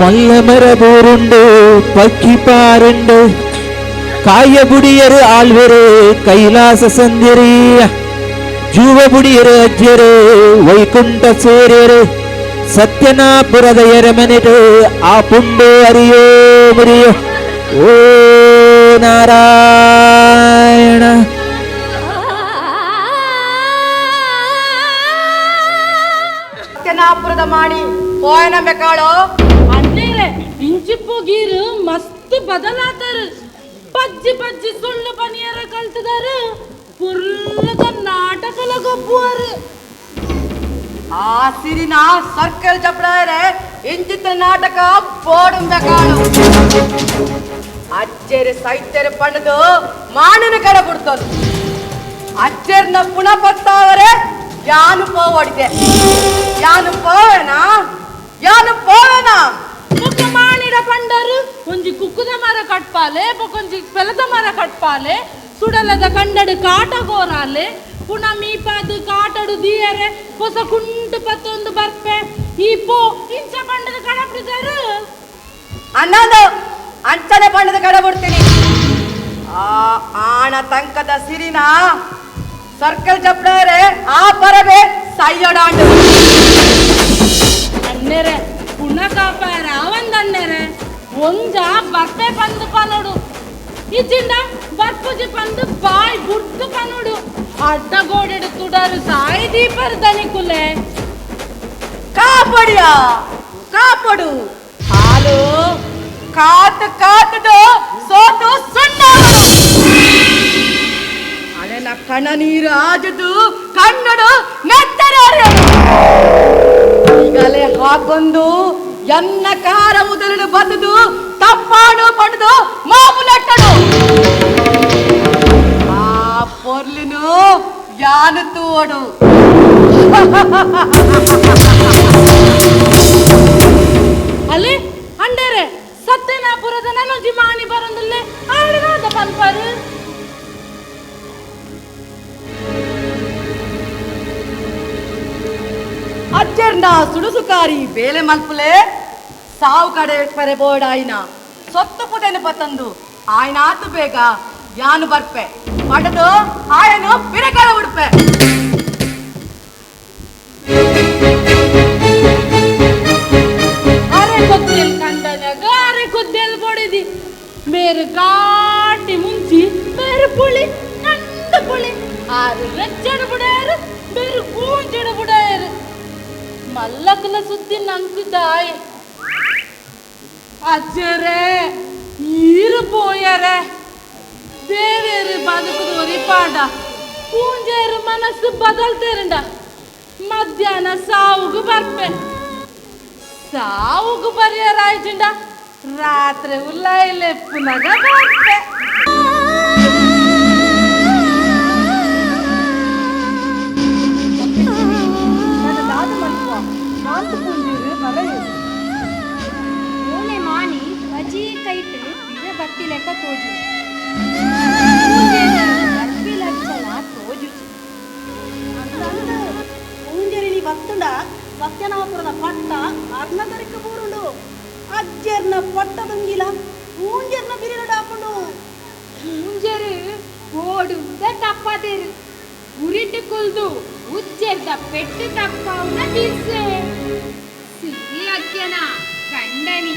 ಮಲ್ಲಮರ ಬೋರುಂಡು ಪಕ್ಕಿ ಪಾರುಂಡು ಕಾಯಬುಡಿಯರು ಆಳ್ವೆರು ಕೈಲಾಸ ಸಂಧ್ಯರಿ ಜೂವಬುಡಿಯರು ಅಜ್ಜರು ವೈಕುಂಠ ಸೇರ್ಯರು ಸತ್ಯನಾಪುರದ ಎರಮನೆಟು ಆ ಪುಂಡು ಅರಿಯೋ ಮುರಿಯೋ ಓ ನಾರಾಯಣ. ಸತ್ಯನಾಪುರದ ಮಾಣಿ ಪೋಯನಂಬೆ ಕಾಳು ಅಣ್ಣೇರೆ ಇಂಚಿಪ್ಪು ಗೀರು ಮಸ್ತ್ ಬದಲಾತಾರ ಪಜ್ಜಿ ಪಜ್ಜಿ ಸುಳ್ಳು ಪನಿಯರ ಕಲ್ತದಾರ ಪುರ್ಲದ ನಾಟಕಲ ಗೊಬ್ಬುವರು. ಆ ಸಿರಿನ ಸರ್ಕಲ್ ಜಪ್ಡಾರೆ ಇಂಚಿತ್ತ ನಾಟಕ ಬೋಡುಂಬೆ ಕಾಳು. ಅಜ್ಜೆರೆ ಸೈತ್ಯರೆ ಪಣ್ಣದು ಮಾನನ ಕಡೆ ಬಿಡ್ತೋದು. ಅಜ್ಜೆರ್ನ ಪುನಃ ಪತ್ತಾವರೆ ಯಾನು ಪೋವಡಿದೆ. ಯಾನು ಪೋವೇನಾ? ಯಾನು ಪೋವೇನಾ? ಬೊಕ್ಕ ಮಾಣಿಡ ಪಂಡರು ಒಂಜಿ ಕುಕ್ಕುದ ಮರ ಕಟ್ಪಾಲೆ, ಬೊಕೊಂಜಿ ಪೆಲದ ಮರ ಕಟ್ಪಾಲೆ, ಸುಡಲದ ಕಂಡಡು ಕಾಟ ಗೋರಾಲೆ, ಪುನಃ ಮೀಪಾದು ಕಾಟಡು ದೀಯರೆ ಹೊಸ ಕುಂಟು ಪತ್ತೊಂದು ಬರ್ಪೆ ಈ ಪೋ ಇಂಚ ಪಂಡದ ಕಡಬಿಡ್ತಾರು. ಅನ್ನೋದು ಅಂಚನೆ ಬಣ್ಣದ ಕಡೆ ಬಿಡ್ತೀನಿ. ಆ ಆಣ ತಂಕದ ಸಿರಿನ ಸರ್ಕಲ್ ಜಪ್ಡಾರೆ ಆ ಪರಬೆ ಸೈಯಡಾಂಡು. ಅಣ್ಣೆರೆ ಪುನಃ ಕಾಪಾರ ಅವಂದಣ್ಣೆರೆ ಒಂಜ ಬರ್ಪೆ ಬಂದು ಪನೋಡು ಇಜ್ಜಿಂದ ಬರ್ಪುಜಿ ಬಂದು ಬಾಯ್ ಬುಡ್ದು ಪನೋಡು ಅಡ್ಡ ಗೋಡೆಡು ತುಡರು ಸಾಯಿ ದೀಪರು ದನಿಕುಲೆ. ಕಾಪಡಿಯ ಕಾಪಡು ಹಾಲು ಕಾತು ಕಾತದು ಸೋತು ಸುಣ್ಣ ಅಲೆನ ಕಣ ನೀರು ಆಜದು ಕನ್ನಡು ನೆತ್ತರ ಈಗಲೇ ಹಾಕೊಂಡು ಎನ್ನ ಕಾರ ಉದರಡು ಬದುದು ತಪ್ಪಾಡು ಪಡೆದು ಮಾವು ನಟ್ಟಡು. ಆ ಪೊರ್ಲಿನು ಯಾನು ತೋಡು. ಅಲ್ಲಿ ಅಂಡೇರೆ ಸತ್ಯನಾಪುರದ ನನೊಂಜಿ ಮಾಣಿ ಬರಂದುಲ್ಲೆ ಆಳಿನಾದ ಪನ್ಪರು. ಅಜ್ಜರ್ನ ಸುಡುಸುಕಾರಿ ಬೇಲೆ ಮಲ್ಪುಲೆ ಸಾವು ಕಡೆ ಪರೆ ಬೋಡಾಯಿನ ಸೊತ್ತು ಪುದೆನು ಪತ್ತಂದು ಆಯ್ನಾತು ಬೇಗ ಯಾನು ಬರ್ಪೆ ಪಡೆದು ಆಯನು ಬಿರಕಳ ಉಡುಪೆ. ಅರೆ ಕೊದ್ದೆಲ್ ಕಂಡನಾಗ ಅರೆ ಕೊದ್ದೆಲ್ ಬೊಡಿದಿ ಮೇರು ಕಾಟಿ ಮುಂಚಿ ಮೇರು ಪುಳಿ ಕಂಡ ಪುಳಿ ಆರು ರೆಚ್ಚಡು ಬುಡಾರು ಮೇರು ಕೂಂಚಡು ಬುಡಾರು ಮಲ್ಲಕನ ಸುದ್ದಿ ನಂಕುದಾಯ್. ಅಜ್ಜರೇ ನೀರು ಪೋಯರೆ ದೇವೇರು ಬದುಕುದು ಒರಿಪಾಂಡ ಪೂಂಜೇರು ಮನಸ್ಸು ಬದಲ್ತೇರಂಡ ಮಧ್ಯಾಹ್ನ ಸಾವುಗು ಬರ್ಪೆ ಸಾವುಗು ಬರಿಯರಾಯ್ಚಿಂಡ ರಾತ್ರಿ ಉಲ್ಲಾಯಿಲೆ ಪುನಗ ಬರ್ಪೆ. ಮಾಣಿ ಅಜಿ ಕೈಟ್ ಬಿರ ಬತ್ತಿ ಲೆಕ್ಕ ತೋಜು ಲಕ್ಷಣ ತೋಜುಚಿ. ಪೂಂಜರಿನಿ ಬತ್ತುಂಡ ಸತ್ಯನಾಪುರದ ಪಟ್ಟ ಅರ್ಣದರಿಕ ಬೂರುಂಡು ಅಜ್ಜರ್ನ ಪಟ್ಟದಂಗಿಲ ಪೂಂಜರ್ನ ಬಿರಿನಡಾಪುಂಡು. ಪೂಂಜರು ಓಡುದ ತಪ್ಪದೇರು ಉರಿಟು ಕುಲ್ದು ಉಜ್ಜೆರ್ದ ಪೆಟ್ಟು ತಪ್ಪವನ ಬಿರ್ಸೆ ಸಿಗಿ ಅಜ್ಜನ ಕಂಡನಿ.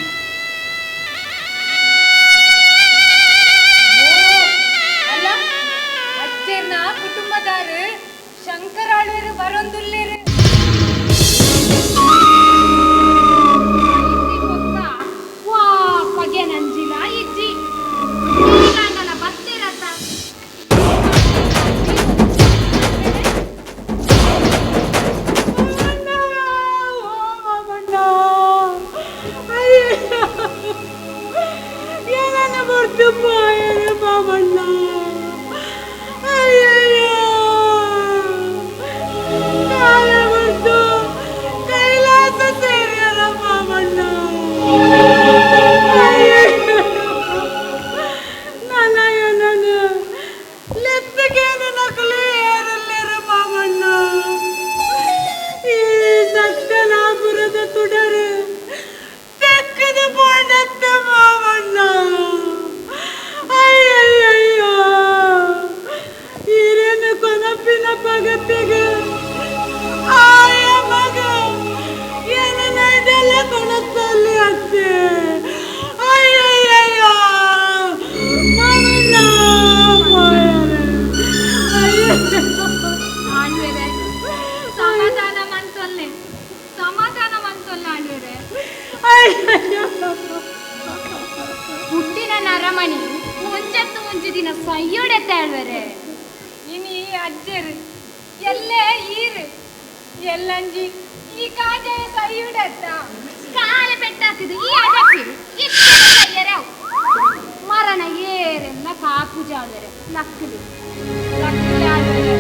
ಅಲ್ಲ ಅಜ್ಜರ್ನ ಕುಟುಂಬದಾರು ಶಂಕರಾಳ್ವರು ಬರೊಂದುಲ್ಲೇರು. ವಾ ಪಗೆ ನಂಜಿಲ ಇಜ್ಜಿ ನನ್ನ ಬತ್ತಿರತ್ತ. ಸಮಾಧಾನ ಮಂತೊಲ್ಲೆ, ಸಮಾಧಾನ ಮಂತೊಲ್ಲ ಆಳ್ವೆರೆ. ಹುಟ್ಟಿನ ನರಮಣಿ ಮುಂಚತ್ತು ಮುಂಚಿ ದಿನ ಸೈಯೊಡೆತ್ತ ಆಳ್ವೆರೆ. ಇನಿ ಅಜ್ಜರು ಎಲ್ಲೇ ಈರು ಎಲ್ಲಂಜಿ ಈ ಕಾಜಾಯ ಸೈಯುಡತ್ತ ಕಾಲ ಪೆಟ್ಟಾಕಿದು ಈ ಅದಕ್ಕೆ ಇತ್ತೆರವು ಮರಣ ಏರೆಲ್ಲ ಕಾಪು ಜಾದರೆ ಲಕ್ಕಲಿ ಲಕ್ಕಲಿ ಆದರೆ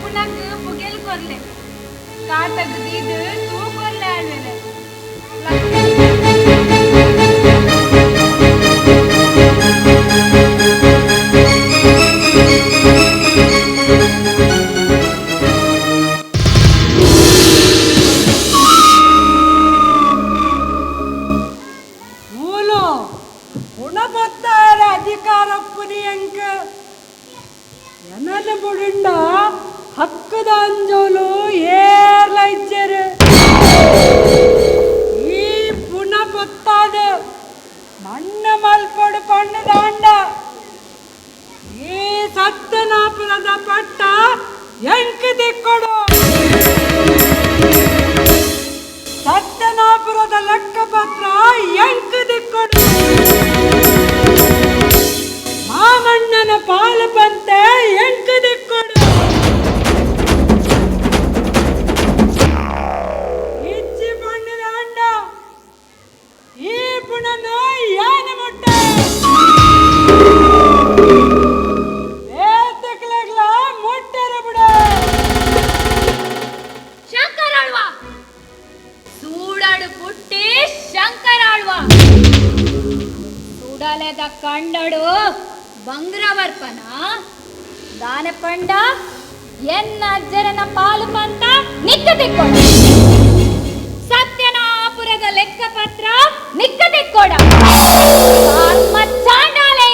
ಪುನಕ್ ಪುಗೆಲ್ ಕೊರ್ಲೆ ಕಾಟಗ್ ದೀದು ತೂ ಕೊರ್ಲೆ ಆಳ್ವೆರೆ ಲಕ್ಕಲಿ. ಮೂಲು ಗುಣಬತ್ತಾರ ಅಧಿಕಾರ ಪುನಿಯಂಕ ಎನನ ಬುಡುಂಡ ಹಕ್ಕದ ಅಂಜೋಲು ಏರ್ಲ ಇಜ್ಜೆರು. ಈ ಪುಣ ಪೊತ್ತಾದ ಮಣ್ಣ ಮಲ್ಪಡು ಪಣ್ಣದಾಂಡ ಈ ಸತ್ಯನಾಪುರದ ಪಟ್ಟ ಎಂಕ ದಿಕ್ಕೊಡು. ಸತ್ಯನಾಪುರದ ಲೆಕ್ಕಪತ್ರ ಎಂಕ ದಿಕ್ಕೊಡು. ಮಾಮಣ್ಣನ ಪಾಲು ಪಂತೆ ಎಂಕ ದಿಕ್ಕೊಡು. ಇಚ್ಚಿ ಬಣ್ಣದ ಅಂಡ ಈ ಪುಣನ ಯಾನ ಮುಟ್ಟ ಬೇತಕ್ಲಗ್ಲ ಮುಟ್ಟರ ಬಿಡ. ಶಂಕರಾಳ್ವ ಸೂಡಾಡು ಪುಟ್ಟಿ ಶಂಕರಾಳ್ವ ಸುಡಲೆದ ಕಂಡಡು ಬಂಗ್ರವರ್ಪನ ದಾನಪಂಡ ಎನ್ನ ಅಜ್ಜರನ ಪಾಲು ಪಂತ ನಿಕ್ಕ ತಿಕ್ಕೊಡ. ಸತ್ಯನಾಪುರದ ಲೆಕ್ಕಪತ್ರ ನಿಕ್ಕ ತಿಕ್ಕೊಡ. ಆತ್ಮ ಚಾಂಡಾಲೈ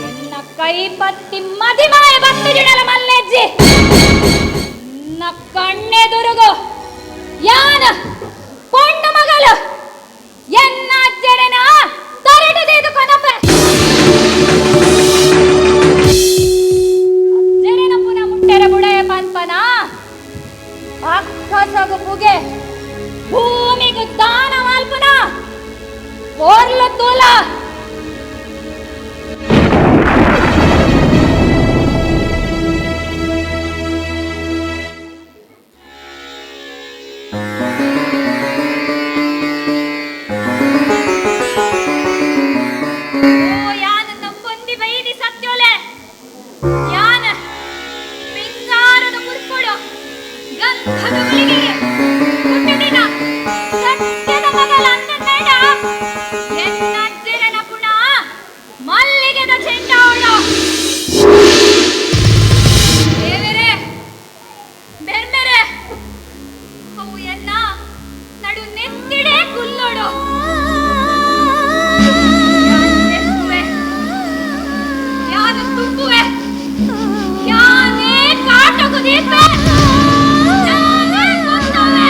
ಎನ್ನ ಕೈ ಪತ್ತಿ ಮದಿಮಾಯ ಬತ್ತು ಜಿಡಲ ಮಲ್ಲೆಜ್ಜಿ ನಿನ್ನ ಕಣ್ಣೆದುರುಗು ಯಾನ ಪೊಣ್ಣು ಮಗಲು ಎನ್ನ ಅಜ್ಜರನ ತರಟು ದೇದು ಕೊನಪ. ಅಜ್ಜರನ ಪುನ ಮುಟ್ಟೆರ ಬುಡಯ ಪನ್ಪನ ಅಕ್ಕಸಗು ಪುಗೆ ಭೂಮಿಗು ದಾನ ಮಲ್ಪುನ ಪೋರ್ಲು ತೂಲ. ಓ ಯಾನ ನಂಬೊಂದಿ ಬೈದಿ ಸತ್ಯೋಲೆ ಯಾನ ಪಿಂಗಾರದ ಮುರ್ಕೊಡು ಗಂಧದ ಗುಳಿಗೆಗೆ ಹುಟ್ಟುದಿನ ಸತ್ಯದ ಮಗಲ ಅಂದಬೇಡ ಎನ್ನ ಅಜ್ಜರನ ಪುಣ ಮಲ್ಲಿಗೆದ ಚೆಂಡವಳು. ದೇವರೇ ಬೆರ್ಮೆರೆ ಅವು ಎನ್ನ ನಡು ನೆತ್ತಿಡೆ ಕುಲ್ಲೋಡು. ಯಾನು ಯಾನು ತುಂಬುವೆ ಯಾನೇ ಕಾಟಗು ದೀಪೆ ನಾನೇ ಕೊತ್ತವೆ.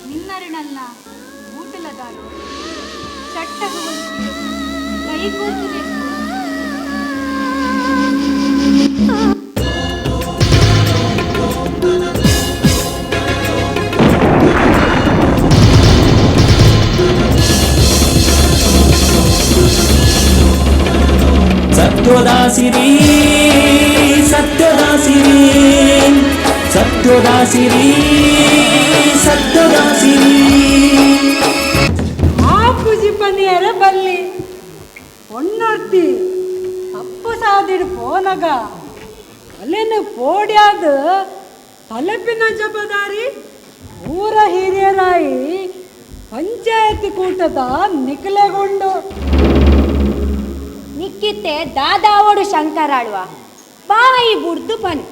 ನಿನ್ನರುಣಲ್ಲ ಊಟಲದಾರು ಚಟ್ಟಗು ಒಂಜಿ ಕೈಗೂರ್ತುಬೇಕು. ಸತ್ಯೋದಾಸಿರಿ ಸತ್ಯೋದಾಸಿರಿ ಸತ್ಯೋದಾಸಿರಿ ಸತ್ಯೋದಾಸಿರಿ. ಆ ಪುಜಿ ಪನಿಯರ ಬಲ್ಲಿ ಒನ್ನೊರ್ತಿ ತಪ್ಪು ಸಾದಿಡು ಪೋನಗ ಅಲ್ಲೇನು ಪೋಡ್ಯಾದ ತಲಪಿನ ಜಬದಾರಿ ಊರ ಹಿರಿಯರಾಯಿ ಪಂಚಾಯತಿ ಕೂಟದ ನಿಖಲೆಗೊಂಡು. ನಿಕ್ಕಿತ್ತೆ ದಾದಾವೋಡು ಶಂಕರಾಳ್ವ ಬಾಯಿ ಬುಡ್ದು ಪನ್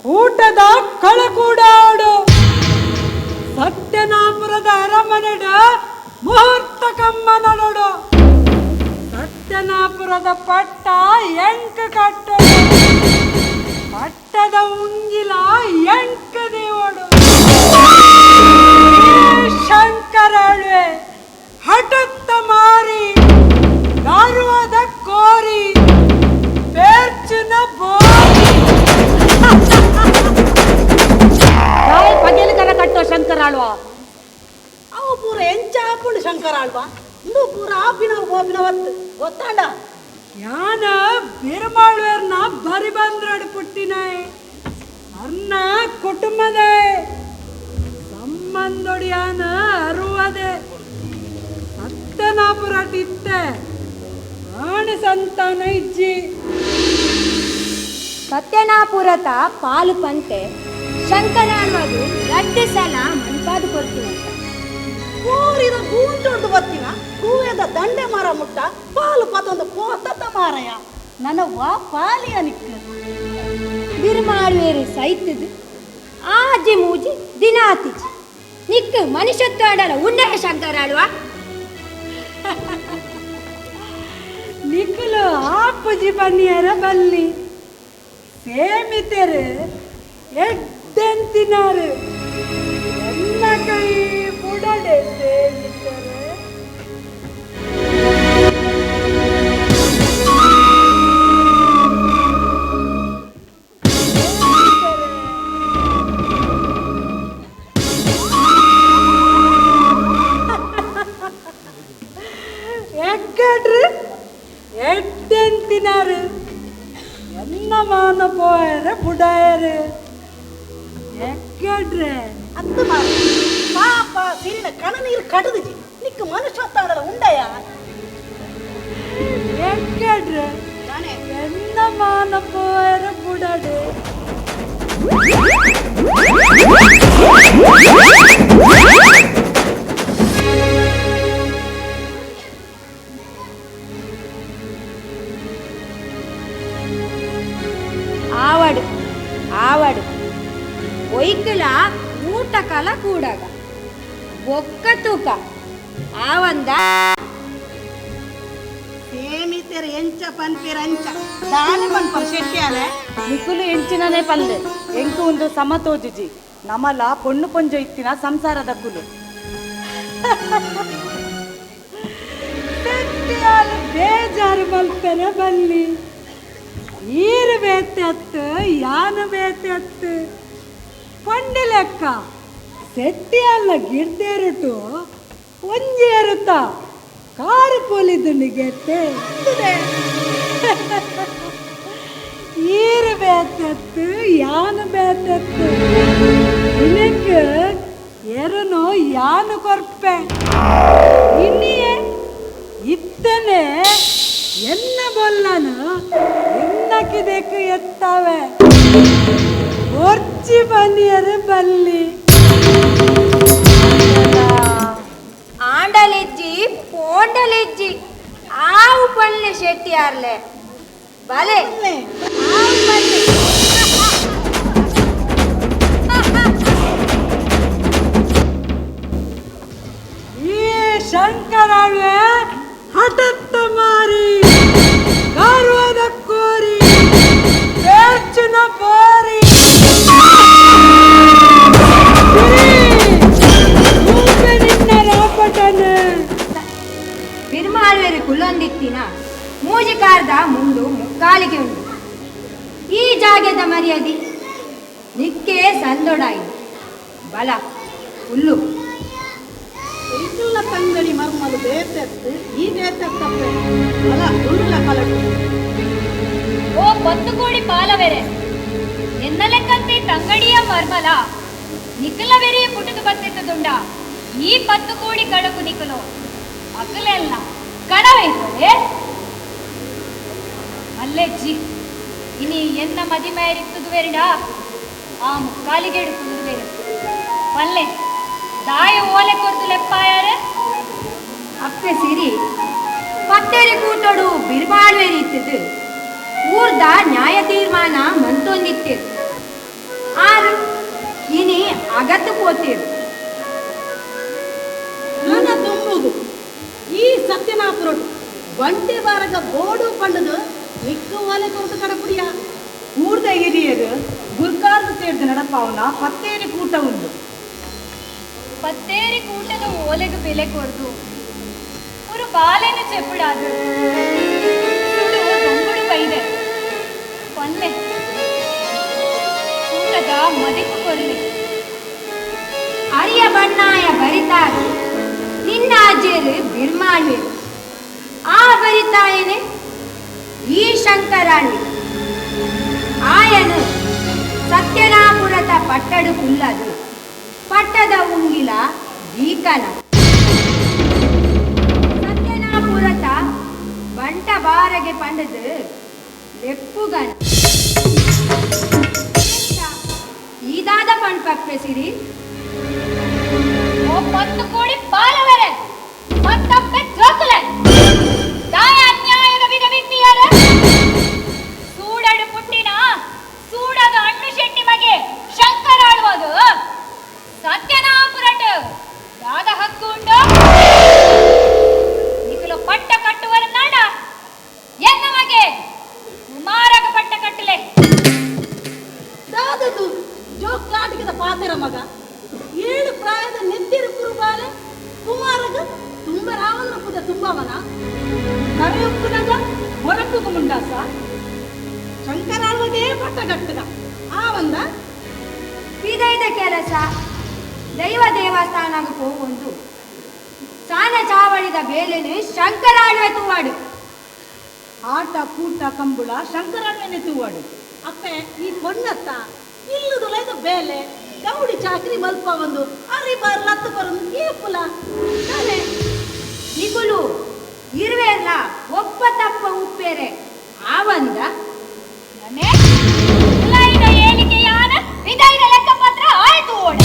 ಕೂಟದ ಕಳಕೂಡಾಡು ಸತ್ಯನಾಪುರದ ಅರಮನೆಡ ಮುಹೂರ್ತ ಕಮ್ಮ ನಡೋಡು. ಸತ್ಯನಾಪುರದ ಪಟ್ಟ ಎಂಕ ಕಟ್ಟೋಡು. ಪಟ್ಟದ ಉಂಗಿಲ ಎಂಕ ದೇವಡು. ಶಂಕರಾಳ್ವೆ ಹಠತ್ತ ಮಾರಿ ದಾರುವಾದ ಕೋರಿ ಪೇರ್ಚುನ ಬೋರಿ. ಪಗೆಲುಕರ ಕಟ್ಟೋ ಶಂಕರಾಳ್ವ ಅವು ಪೂರ ಪೋಪಿನವತ್ತು ಗೊತ್ತಾಂಡ ಯಾನ ಬಿರುಮಾಳ್ವೇರ್ನ ಬರಿ ಬಂದ್ರಡು ಪುಟ್ಟಿನಾಯ್ ಅರ್ನ ಕುಟುಂಬದ ಸಂಬಂಧೊಡಿಯಾನ ಅರುವದೆ ಸತ್ಯನಾಪುರಟಿತ್ತೆ ಆಣ ಸಂತಾನ ಇಜ್ಜಿ ಸತ್ಯನಾಪುರತ ಪಾಲು ಪಂತೆ ಶಂಕರಾಳ್ವದು ರಡ್ಡು ಸಲ ಮನ್ಪಾದು ಕೊಡ್ತೀನಂತ. ಕೋರಿದ ಗೂಂಟೊಂದು ಬತ್ತಿನ ಕೂವೆದ ದಂಡೆ ಮರ ಮುಟ್ಟ ಪಾಲು ಪತೊಂದು ಪೋತತ ಮಾರಯ ನನ್ನ ವಾ ಪಾಲಿಯ ನಿಕ್ಕ ಬಿರುಮಾಳುವೇರು ಸೈತದು ಆಜಿ ಮೂಜಿ ದಿನ ಆತಿಜಿ ನಿಕ್ಕ ಮನುಷ್ಯತ್ವ ಆಡಲ್ಲ ಉಂಡೆ ಶಂಕರಾಳ್ವ. ನಿಕ್ಕಲು ಆಪುಜಿ ಬನ್ನಿಯರ ಬಲ್ಲಿ ಸೇಮಿತರು ಎಡ್ಡೆಂತಿನಾರು ಎಲ್ಲ ಕೈ ಬುಡಡೆ ಸೇಮಿತರು. ಎಗ್ಗಡ್ರು ಎಡ್ಡೆಂತಿನಾರು ಎನ್ನ ಮಾನ ಪೋಯರೆ ಬುಡಾಯರು ಎಗ್ಗಡ್ರೆ ಅತ್ತು ಮಾರ ಪಾಪ ಸಿರಿನ ಕಣ ನೀರು ಕಡದಿಜಿ ನಿಕ್ಕ ಮನುಷ್ಯತ್ತಾಡಲ ಉಂಡಯ ಎಗ್ಗಡ್ರೆ ಎನ್ನ ಮಾನ ಪೋಯರೆ ಬುಡಡೆ. ಆವಡು ಆವಡು ಒಯ್ಕಲ ಊಟ ಕಲ ಕೂಡಾಗ ಒಕ್ಕ ತೂಕ ಆವಂದ ಸೇಮಿತೆರ ಎಂಚ ಪನ್ಪಿರ ಅಂಚ ದಾನೆ ಪನ್ಪರ್ ಶೆಟ್ಟಿಯಾಲೆ ನಿಕುಲು ಎಂಚಿನನೇ ಪಲ್ಲೆ ಎಂಕು ಒಂದು ಸಮತೋಜಿಜಿ ನಮಲ ಪೊಣ್ಣು ಪೊಂಜ ಇತ್ತಿನ ಸಂಸಾರದ ಕುಲು. ಶೆಟ್ಟಿಯಾಲು ಬೇಜಾರು ಮಲ್ಪೆರ ಬಲ್ಲಿ ಈರು ಬೇತೆ ಅತ್ತು ಯಾನು ಬೇತೆ ಅತ್ತು ಪಂಡಿ ಲೆಕ್ಕ ಸೆಟ್ಟಿಯಲ್ಲ ಗಿಡ್ದೇರುಟು ಒಂಜಿ ಎರುತ ಕಾರು ಪೊಲಿದುಂಡು ಗೆತ್ತೆ ಈರು ಬೇತೆತ್ತು ಯಾನು ಬೇತೆತ್ತು ನಿನக்கு ಎರುನು ಯಾನು ಕೊರ್ಪೆ ಇನ್ನಿಯೇ ಇತ್ತನೆ ಎನ್ನ ಬೊಲ್ಲನು ಎನ್ನಕಿದೆಕ್ಕು ಎತ್ತಾವೆ ಒರ್ಚಿ ಬನ್ನಿಯರು ಬಲ್ಲಿ ಆಂಡಲಿಜ್ಜಿ ಪೋಂಡಲಿಜ್ಜಿ ಆವು ಪಲ್ಲೆ ಶೆಟ್ಟಿಯಾರ್ಲೆ ಬಲೆ ಆವು ಪಲ್ಲೆ. ಈ ಶಂಕರಾಳ್ವೆ ಹಠತ್ತ ಮಾರಿ ಗಾರ್ವದ ಕೋರಿ ಪೇರ್ಚಿನ ಬೋರಿ ಬಿರ್ಮಾಳ್ವೇರು ಕುಲ್ಲೊಂದಿತ್ತಿನ ಮೂಜಿಕಾರ್ದ ಮುಂಡು ಮುಕ್ಕಾಲಿಗೆ ಉಂಡು ಈ ಜಾಗೆದ ಮರ್ಯಾದಿ ನಿಕ್ಕೆ ಸಂದೊಡಾಯಿ ಬಲ ಹುಲ್ಲು ಎಂಕಲ್ನ ತಂಗಡಿ ಮರ್ಮಲು ಬೇತೆತ್ತು ಈ ಬೇತೆತ್ತಪ್ಪೆ ಅಲ ಉಳ್ಳುಲ ಕಲಟು. ಓ 10 ಕೋಡಿ ಪಾಲವೆರೆ ಎನ್ನ ಲೆಕ್ಕಂತೆ ತಂಗಡಿಯ ಮರ್ಮಲ ನಿಖಲ ವೆರೆಯ ಪುಟದ ಬತ್ತೆತ್ತದುಂಡ ಈ 10 ಕೋಡಿ ಕಳಕು ನಿಖಲು ಅಕಲೆಲ್ಲ ಕಣವೈತದೆ ಅಲ್ಲೆಜ್ಜಿ ಇನಿ ಎನ್ನ ಮದಿಮಯರಿತ್ತದು ವೆರಡ ಆ ಮುಕ್ಕಾಲಿಗೆಡು ಕುಂದು ಬೇರೆ ಪಲ್ಲೆ ದಾಯ ಓಲೆ ಕೊರ್ದು ಲೆಪ್ಪಾಯಾರೆ ಅಪ್ಪೆ ಸಿರಿ ಪತ್ತೇರಿ ಕೂಟೋಡು ಬಿರ್ಮಾಳ್ವೇರಿ ಇತ್ತದು ಊರ್ದ ನ್ಯಾಯ ತೀರ್ಮಾನ ಮಂತೊಂದಿತ್ತೇರು ಆರು ಇನಿ ಅಗತ್ತು ಪೋತೇರು. ನನ್ನ ತುಂಬುದು ಈ ಸತ್ಯನಾಪುರಡು ಬಂಟೆ ಬಾರಗ ಬೋಡು ಪಂಡದು ನಿಕ್ಕು ಓಲೆ ಕೊರತು ಕಡಪುಡಿಯ ಊರ್ದ ಹಿರಿಯರು ಗುರ್ಕಾರ್ದು ಸೇರ್ದು ನಡಪಾವನ ಪತ್ತೇರಿ ಕೂಟ ಉಂಡು ಪತ್ತೇರಿ ಕೂಟದ ಓಲೆಗು ಬೆಲೆ ಕೊರ್ದು ஒரு ಬಾಲೆನ ಚೆಪ್ಪುಡಾದು ಸುಡು ದೊಂಬುಡು ಬೈದೆ ಪಲ್ಲೆ ಕೂಟದ ಮದಿಪು ಕೊರ್ಲಿ ಅರಿಯ ಬಣ್ಣಾಯ ಬರಿತಾರು ನಿನ್ನ ಅಜ್ಜೇರು ಬಿರ್ಮಾಳ್ವೇರು ಆ ಬರಿತಾಯನೆ ಈ ಶಂಕರಾಳ್ವಿ ಆಯನು ಸತ್ಯನಾಪುರದ ಪಟ್ಟಡು ಕುಲ್ಲದು ಪಟ್ಟದ ಉಂಗಿಲ ದೀಕನ ಸತ್ಯನಾಪುರತ ಬಂಟ ಬಾರಗೆ ಪಂಡದು ಲೆಪ್ಪುಗನ ಈದಾದ ಪಂಪಪ್ಪೆ ಸಿರಿ ಓ 10 ಕೋಡಿ ಪಾಲವರೆ ಮತ್ತಪ್ಪೆ ಜೋಕುಲೆ ದಾಯ ಅನ್ಯಾಯದ ವಿಧವಿದ್ದಿಯರ ಸೂಡಡು ಪುಟ್ಟಿನ ಸೂಡದ ಅಣ್ಣು ಶೆಟ್ಟಿ ಮಗೆ ಶಂಕರಾಳುವುದು ಸತ್ಯನಾಪುರಟ್ ದಾದ ಹಕ್ಕು ಉಂಟು ನಿಕುಲು ಪಟ್ಟ ಕಟ್ಟುವರ ನಾಡ ಎನ್ನ ಮಗೆ ಕುಮಾರಗ ಪಟ್ಟ ಕಟ್ಟಲೆ ದಾದದು ಜೋಕ್ಲಾಟಿಗದ ಪಾತೆರ ಮಗ ಏಳು ಪ್ರಾಯದ ನೆತ್ತಿರು ಕುರುಬಾಲೆ ಕುಮಾರಗ ತುಂಬ ರಾವಣ ಪುದ ತುಂಬವನ ಕರೆಯೊಪ್ಪುನಗ ಹೊರಪುಗ ಮುಂಡಾಸ ಶಂಕರಾಳ್ವದೇ ಪಟ್ಟಗಟ್ಟದ ಆ ಒಂದ ಪಿದೈದ ಕೆಲಸ ದೈವ ದೇವಸ್ಥಾನಕ್ಕೆ ಹೋಗೊಂದು ಸಾನ ಚಾವಳಿದ ಬೇಲೆನೆ ಶಂಕರಾಳ್ವೆ ತೂವಾಡು ಆಟ ಕೂಟ ಕಂಬುಳ ಶಂಕರಾಳ್ವೆನೆ ತೂವಾಡು ಅಪ್ಪೆ ಈ ಪೊನ್ನತ್ತ ಇಲ್ಲುದುಲೈದ ಬೇಲೆ ಗೌಡಿ ಚಾಕ್ರಿ ಮಲ್ಪ ಒಂದು ಅರಿ ಬಾರ್ ಲತ್ತು ಬರೊಂದು ಏಪುಲ ತಾನೆ ನಿಗುಲು ಇರುವೆರ್ಲ ಒಪ್ಪ ತಪ್ಪ ಉಪ್ಪೇರೆ ಆವಂದ ನನೆ ಉಲಾಯಿದ ಏಳಿಕೆಯಾನ ವಿದೈದ ಲೆಕ್ಕಪತ್ರ ಆಯ್ತು ಓಡ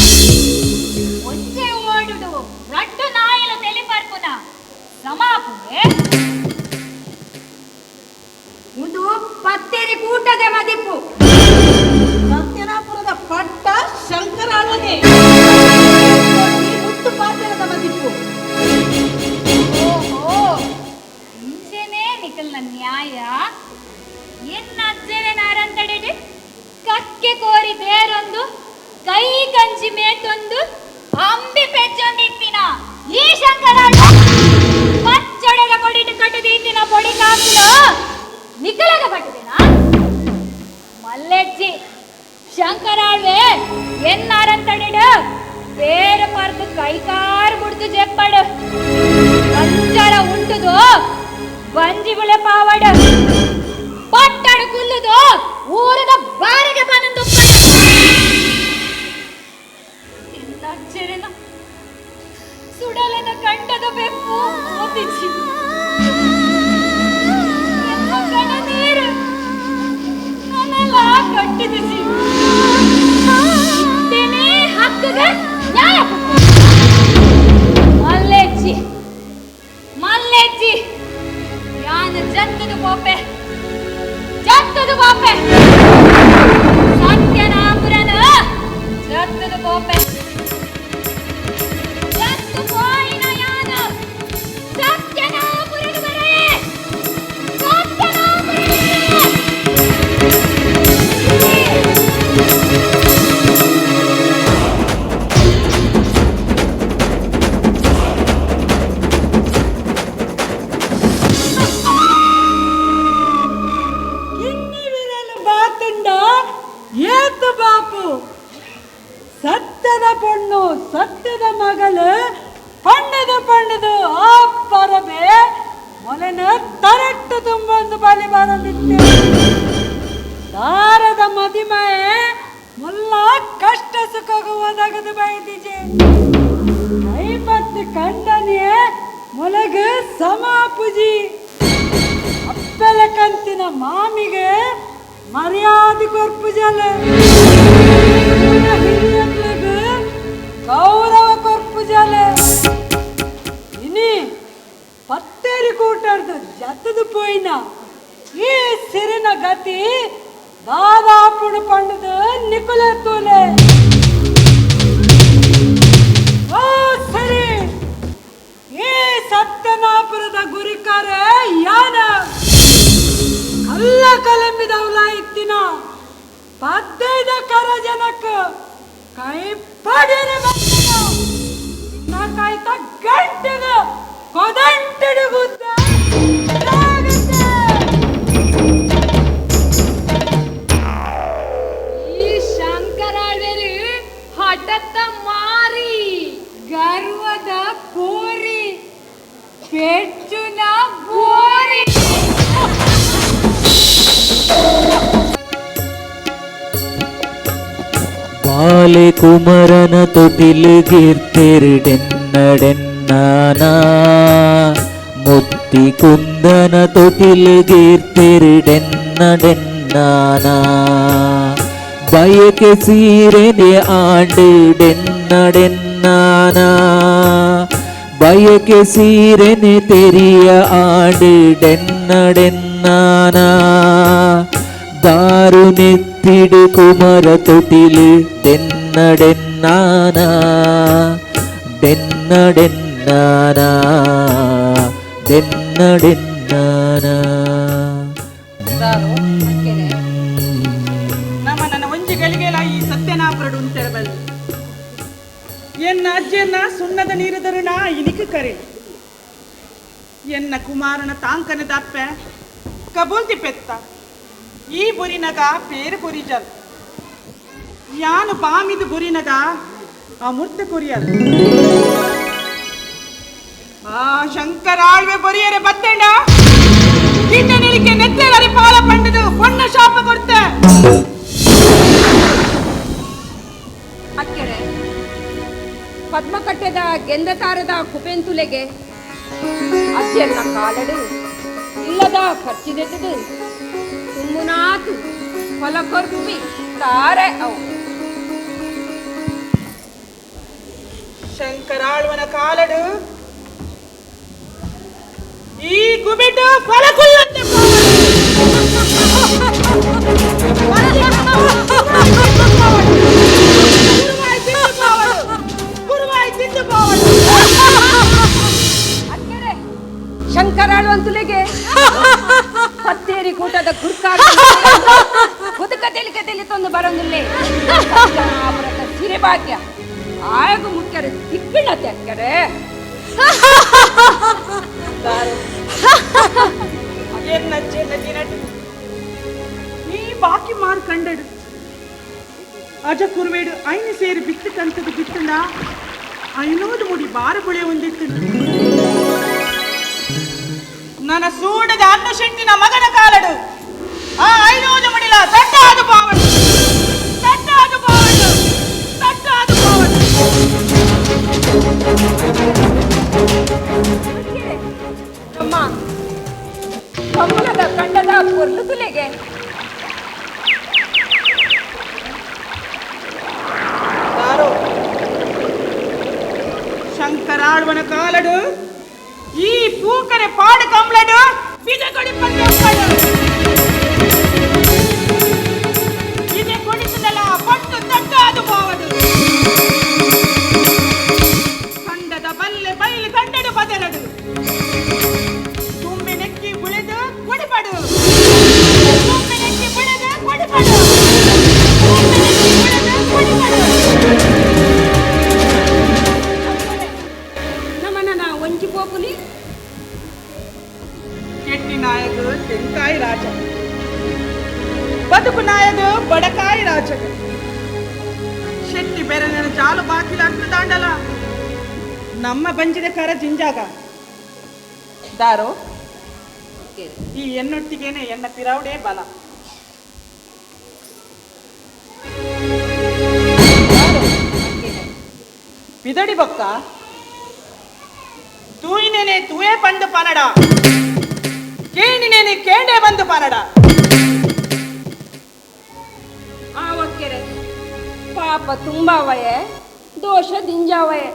ಒಂಜೆ ಓಡುಡು ರಡ್ಡು ನಾಯಿಲು ತೆಲಿಪರ್ಪುನ ಸಮಾಪುಗೆ ಒಂದು ಪತ್ತೇರಿ ಕೂಟದ ಮದಿಪು ಸತ್ಯನಾಪುರದ ಪಟ್ಟ ಶಂಕರಾಳ್ವದೆ ಮುತ್ತು ಪಾತ್ರದ ಮದಿಪು ಓಹೋ ಇಂಚೆನೇ ನಿಕಲ್ನ ನ್ಯಾಯ ಎನ್ನ ಅಜ್ಜನೆ ನಾರಂತಡೆಡೆ ಕಕ್ಕೆ ಕೋರಿ ಬೇರೊಂದು ಕೈ ಕಂಜಿ ಮೇಟೊಂದು ಅಂಬಿ ಪೆಜ್ಜೊಂದಿತ್ತಿನ ಈ ಶಂಕರಾಳ ಪಚ್ಚೊಡೆದ ಕೊಡಿಟ್ಟು ಕಟ್ಟದೀತಿನ ಪೊಡಿ ಕಾಕುಲು ನಿಕಲಗ ಪಟ್ಟದೇನಾ ಮಲ್ಲೆಜ್ಜಿ ಶಂಕರಾಳ್ವೆ ಎನ್ನಾರಂತಡೆಡು ಬೇರೆ ಪರ್ದು ಕೈಕಾರು ಮುಡ್ದು ಜೆಪ್ಪಡು ಕಂಚರ ಉಂಟುದು ಬಂಜಿ ಬುಳೆ ಪಾವಡು ಪಟ್ಟಡು ಕುಲ್ಲುದು ಊರದ ಬಾರಿಗೆ ಬನಂದು ಸುಡಲನ ಕಂಡದ ಬೆಪ್ಪು ಓದಿಜಿ ಎನ್ನ ಕಣ ನೀರು ನನ್ನೆಲ್ಲ ಕಟ್ಟಿದಿಸಿ ಇತ್ತೇನೆ ಹಕ್ಕಗ ನ್ಯಾಯ ಮಲ್ಲೆಜ್ಜಿ ಮಲ್ಲೆಜ್ಜಿ ಯಾನ ಜತ್ತದು ಬೋಪೆ ಜತ್ತದು ಬೋಪೆ ಸತ್ಯನಾಪುರನ ಜತ್ತದು ಬೋಪೆ ಜತ್ತು ಪೋಯಿನ ಯಾನ ಸತ್ಯನಾಪುರನ ಬರೇ ಸತ್ಯನಾಪುರನ ಕಿನ್ನಿ ವಿರಲು ಬಾತುಂಡ ಏತು ಬಾಪು ಸತ್ಯದ ಪೊಣ್ಣು ಸತ್ಯದ ಮಗಳು ಪಣ್ಣದು ಪಣ್ಣದು ಆ ಪರಬೆ ಮೊಲೆನ ತರಟ್ಟು ತುಂಬೊಂದು ಬಲಿ ಬರಲಿತ್ತು ದಾರದ ಮದಿಮಯೆ ಮುಲ್ಲ ಕಷ್ಟ ಸುಖಗೂ ಒದಗದು ಬೈದಿಜೆ ಕೈಪತ್ತಿ ಕಂಡನಿಯೇ ಮೊಲಗು ಸಮಾಪುಜಿ ಅಪ್ಪೆಲ ಕಂತಿನ ಮಾಮಿಗೆ ಮರ್ಯಾದೆ ಕೊರ್ಪುಜಲ ಹಿರಿಯಕ್ಲಗ ಗೌರವ ಕೊರ್ಪುಜಲ ಇನಿ ಪತ್ತೇರಿ ಕೂಟಾಡ್ದು ಜತ್ತದು ಪೋಯಿನ ಈ ಸಿರಿನ ಗತಿ ದಾದಾಪುಡು ಪಂಡದು ನಿಕುಲೆ ತೂಲೆ ಓ ಸರಿ ಈ ಸತ್ಯನಾಪುರದ ಗುರಿಕಾರ ಯಾನ ಕಲ್ಲ ಕಲಂಬಿದವಲ ಇತ್ತಿನ ಪದ್ದೈದ ಕರ ಜನಕ್ಕ ಕೈ ಪಡೆಯ ಕಾಯ್ತ ಗಂಟೆದ ಕೊದಂಟಿಡುಗುದ್ದ ಈ ಶಂಕರಾಳ್ವೇರು ಹಠತ್ತ ಮಾರಿ ಗರ್ವದ ಕೋರಿ ಪೆಚ್ಚುನ ಬೋರಿ. ಬಾಲೆ ಕುಮರನ ತೊಟಿಲು ಗೀರ್ತಿರ್ಡೆನ್ನಡೆನ್ನಾನ ಮುತ್ತಿ ಕುಂದನ ತೊಟಿಲು ಗೀರ್ತಿರ್ಡೆನ್ನಡೆನ್ನಾನ ಬಯಕೆ ಸೀರೆನೆ ಆಂಡು ಡೆನ್ನಡೆನ್ನಾನ ಬಯಕೆ ಸೀರೆನೆ ತೆರಿಯ ಆಂಡು ಡೆನ್ನಡೆನ್ನಾನ ದಾರು ನೆತ್ತಿಡು ಕುಮರ ತೊಟಿಲು ಡೆನ್ನಡೆನ್ನಾನ ಡೆನ್ನಡೆನ್ನಾನ ಡೆನ್ನಡೆನ್ನಾನ. ನಮ್ಮ ನನ್ನ ಒಂಜಿ ಗಳಿಗೆಲ ಈ ಸತ್ಯನಾಪುರಡು ಉಂತೆರಬಲ್ ಎನ್ನ ಅಜ್ಜೆನ್ನ ಸುಣ್ಣದ ನೀರುದರುಣ ಇನಿಕ ಕರೆ ಎನ್ನ ಕುಮಾರನ ತಾಂಕನ ದಪ್ಪೆ ಕಬೂಲ್ತಿ ಪೆತ್ತ ಈ ಬುರಿನಗ ಪೇರು ಕುರಿಜಲ್ ಯಾನು ಬಾಮಿದು ಬುರಿನಗ ಅಮೃತ ಕುರಿಯಲ್ ಆ ಶಂಕರಾಳ್ವೆ ಬೊರಿಯರೆ ಬತ್ತೇಂಡ ಕಿಂಡ ನಿಲಿಕೆ ನೆತ್ತೆಲರಿ ಪಾಲ ಪಂಡದು ಪೊಣ್ಣ ಶಾಪ ಕೊಡ್ತೆ. ಅಕ್ಕೆರೆ ಪದ್ಮಕಟ್ಟೆದ ಗೆಂದತಾರದ ಕುಪೆಂತುಲೆಗೆ ಅಜ್ಜೆನ್ನ ಕಾಲಡು ಇಲ್ಲದ ಖರ್ಚಿದೆತದು ತುಮ್ಮುನಾತು ಹೊಲ ಕೊರ್ಪಿ ತಾರೆ ಅವು. ಶಂಕರಾಳ್ವನ ಕಾಲಡು ಈ ಗುಬಿಟ್ಟು ಫಲಕುಲ್ಲಂತೆ ಶಂಕರಾಳುವಂತುಲೆಗೆ ಪತ್ತೇರಿ ಕೂಟದ ಕುರ್ಕಾಡ ಕುದುಕ ತೆಲಿಕ ತೆಲಿ ತಂದು ಬರಂದುಲ್ಲೆ ಸಿರೆ ಭಾಗ್ಯ ಆಯಗು ಮುಖ್ಯರು ತಿಕ್ಕಿಣ ತೆಕ್ಕರೆ. ಈ ಬಾಕಿ ಮಾರು ಕಂಡಡು ಅಜ ಕುರುವೇಡು ಐನು ಸೇರಿ ಬಿತ್ತು ಕಂತದ ಬಿತ್ತಂಡ ಐನೂರು ಮುಡಿ ಬಾರು ಬುಳೆ ಒಂದಿತ್ತು. ನನ್ನ ಸೂಡದ ಅನ್ನ ಶೆಟ್ಟಿನ ಮಗನ ಕಾಲಡು ಆ ಐನೂರು ಮುಡಿಲ ತಟ್ಟಾದು ಪಾವಡು ತಟ್ಟಾದು ಪಾವಡು ತಟ್ಟಾದು ಪಾವಡು. ಅಮ್ಮ ಕಮಲದ ಕಂಡದ ಪೊರ್ಲು ತುಲೆಗೆ ಶಂಕರಾಳ್ವನ ಕಾಲಡು ಈ ಪೂಕರೆ ಪಾಡು ಕಂಬ್ಲಡು ಬಿಜ ಕೊಡಿ ಪಂದ್ಯಪ್ಪಡು ಇದೆ ಕೊಡಿಸುದಲ್ಲ ಪಟ್ಟು ತಟ್ಟಾದು ಪಾವಡು ಕಂಡದ ಬಲ್ಲೆ ಬೈಲು ಕಂಡಡು ಬದರಡು ತುಂಬಿ ನೆಕ್ಕಿ ಬುಳೆದು ಕೊಡಿಪಡು ತುಂಬಿ ನೆಕ್ಕಿ ಬುಳೆದು ಕೊಡಿಪಡು ತುಂಬಿ ನೆಕ್ಕಿ ಬುಳೆದು ಕೊಡಿಪಡು. ನಮ್ಮನ್ನ ಒಂಜಿ ಪೋಪುನಿ ಕೆಟ್ಟಿ ನಾಯಕ ತೆಂಕಾಯಿ ರಾಜ ಬದುಕು ನಾಯಕ ಬಡಕಾಯಿ ರಾಜ ಶೆಟ್ಟಿ ಬೇರೆ ನನ್ನ ಜಾಲು ಬಾಕಿಲ ದಾಂಡಲ ನಮ್ಮ ಬಂಜಿದ ಕರ ಜಿಂಜಾಗ ದಾರೋ ಈ ಎನ್ನೊಟ್ಟಿಗೇನೆ ಎನ್ನ ಪಿರಾವುಡೇ ಬಲ. ಪಿದಡಿ ಬೊಕ್ಕ ತೂಯಿನೇನೆ ತೂಯೇ ಪಂಡು ಪನಡ ಕೇಣಿನೇನೆ ಕೇಂಡೆ ಬಂದು ಪನಡ. ಆ ಒಕ್ಕೆರೆ ಪಾಪ ತುಂಬಾವಯೆ ದೋಷ ದಿಂಜಾವಯೆ.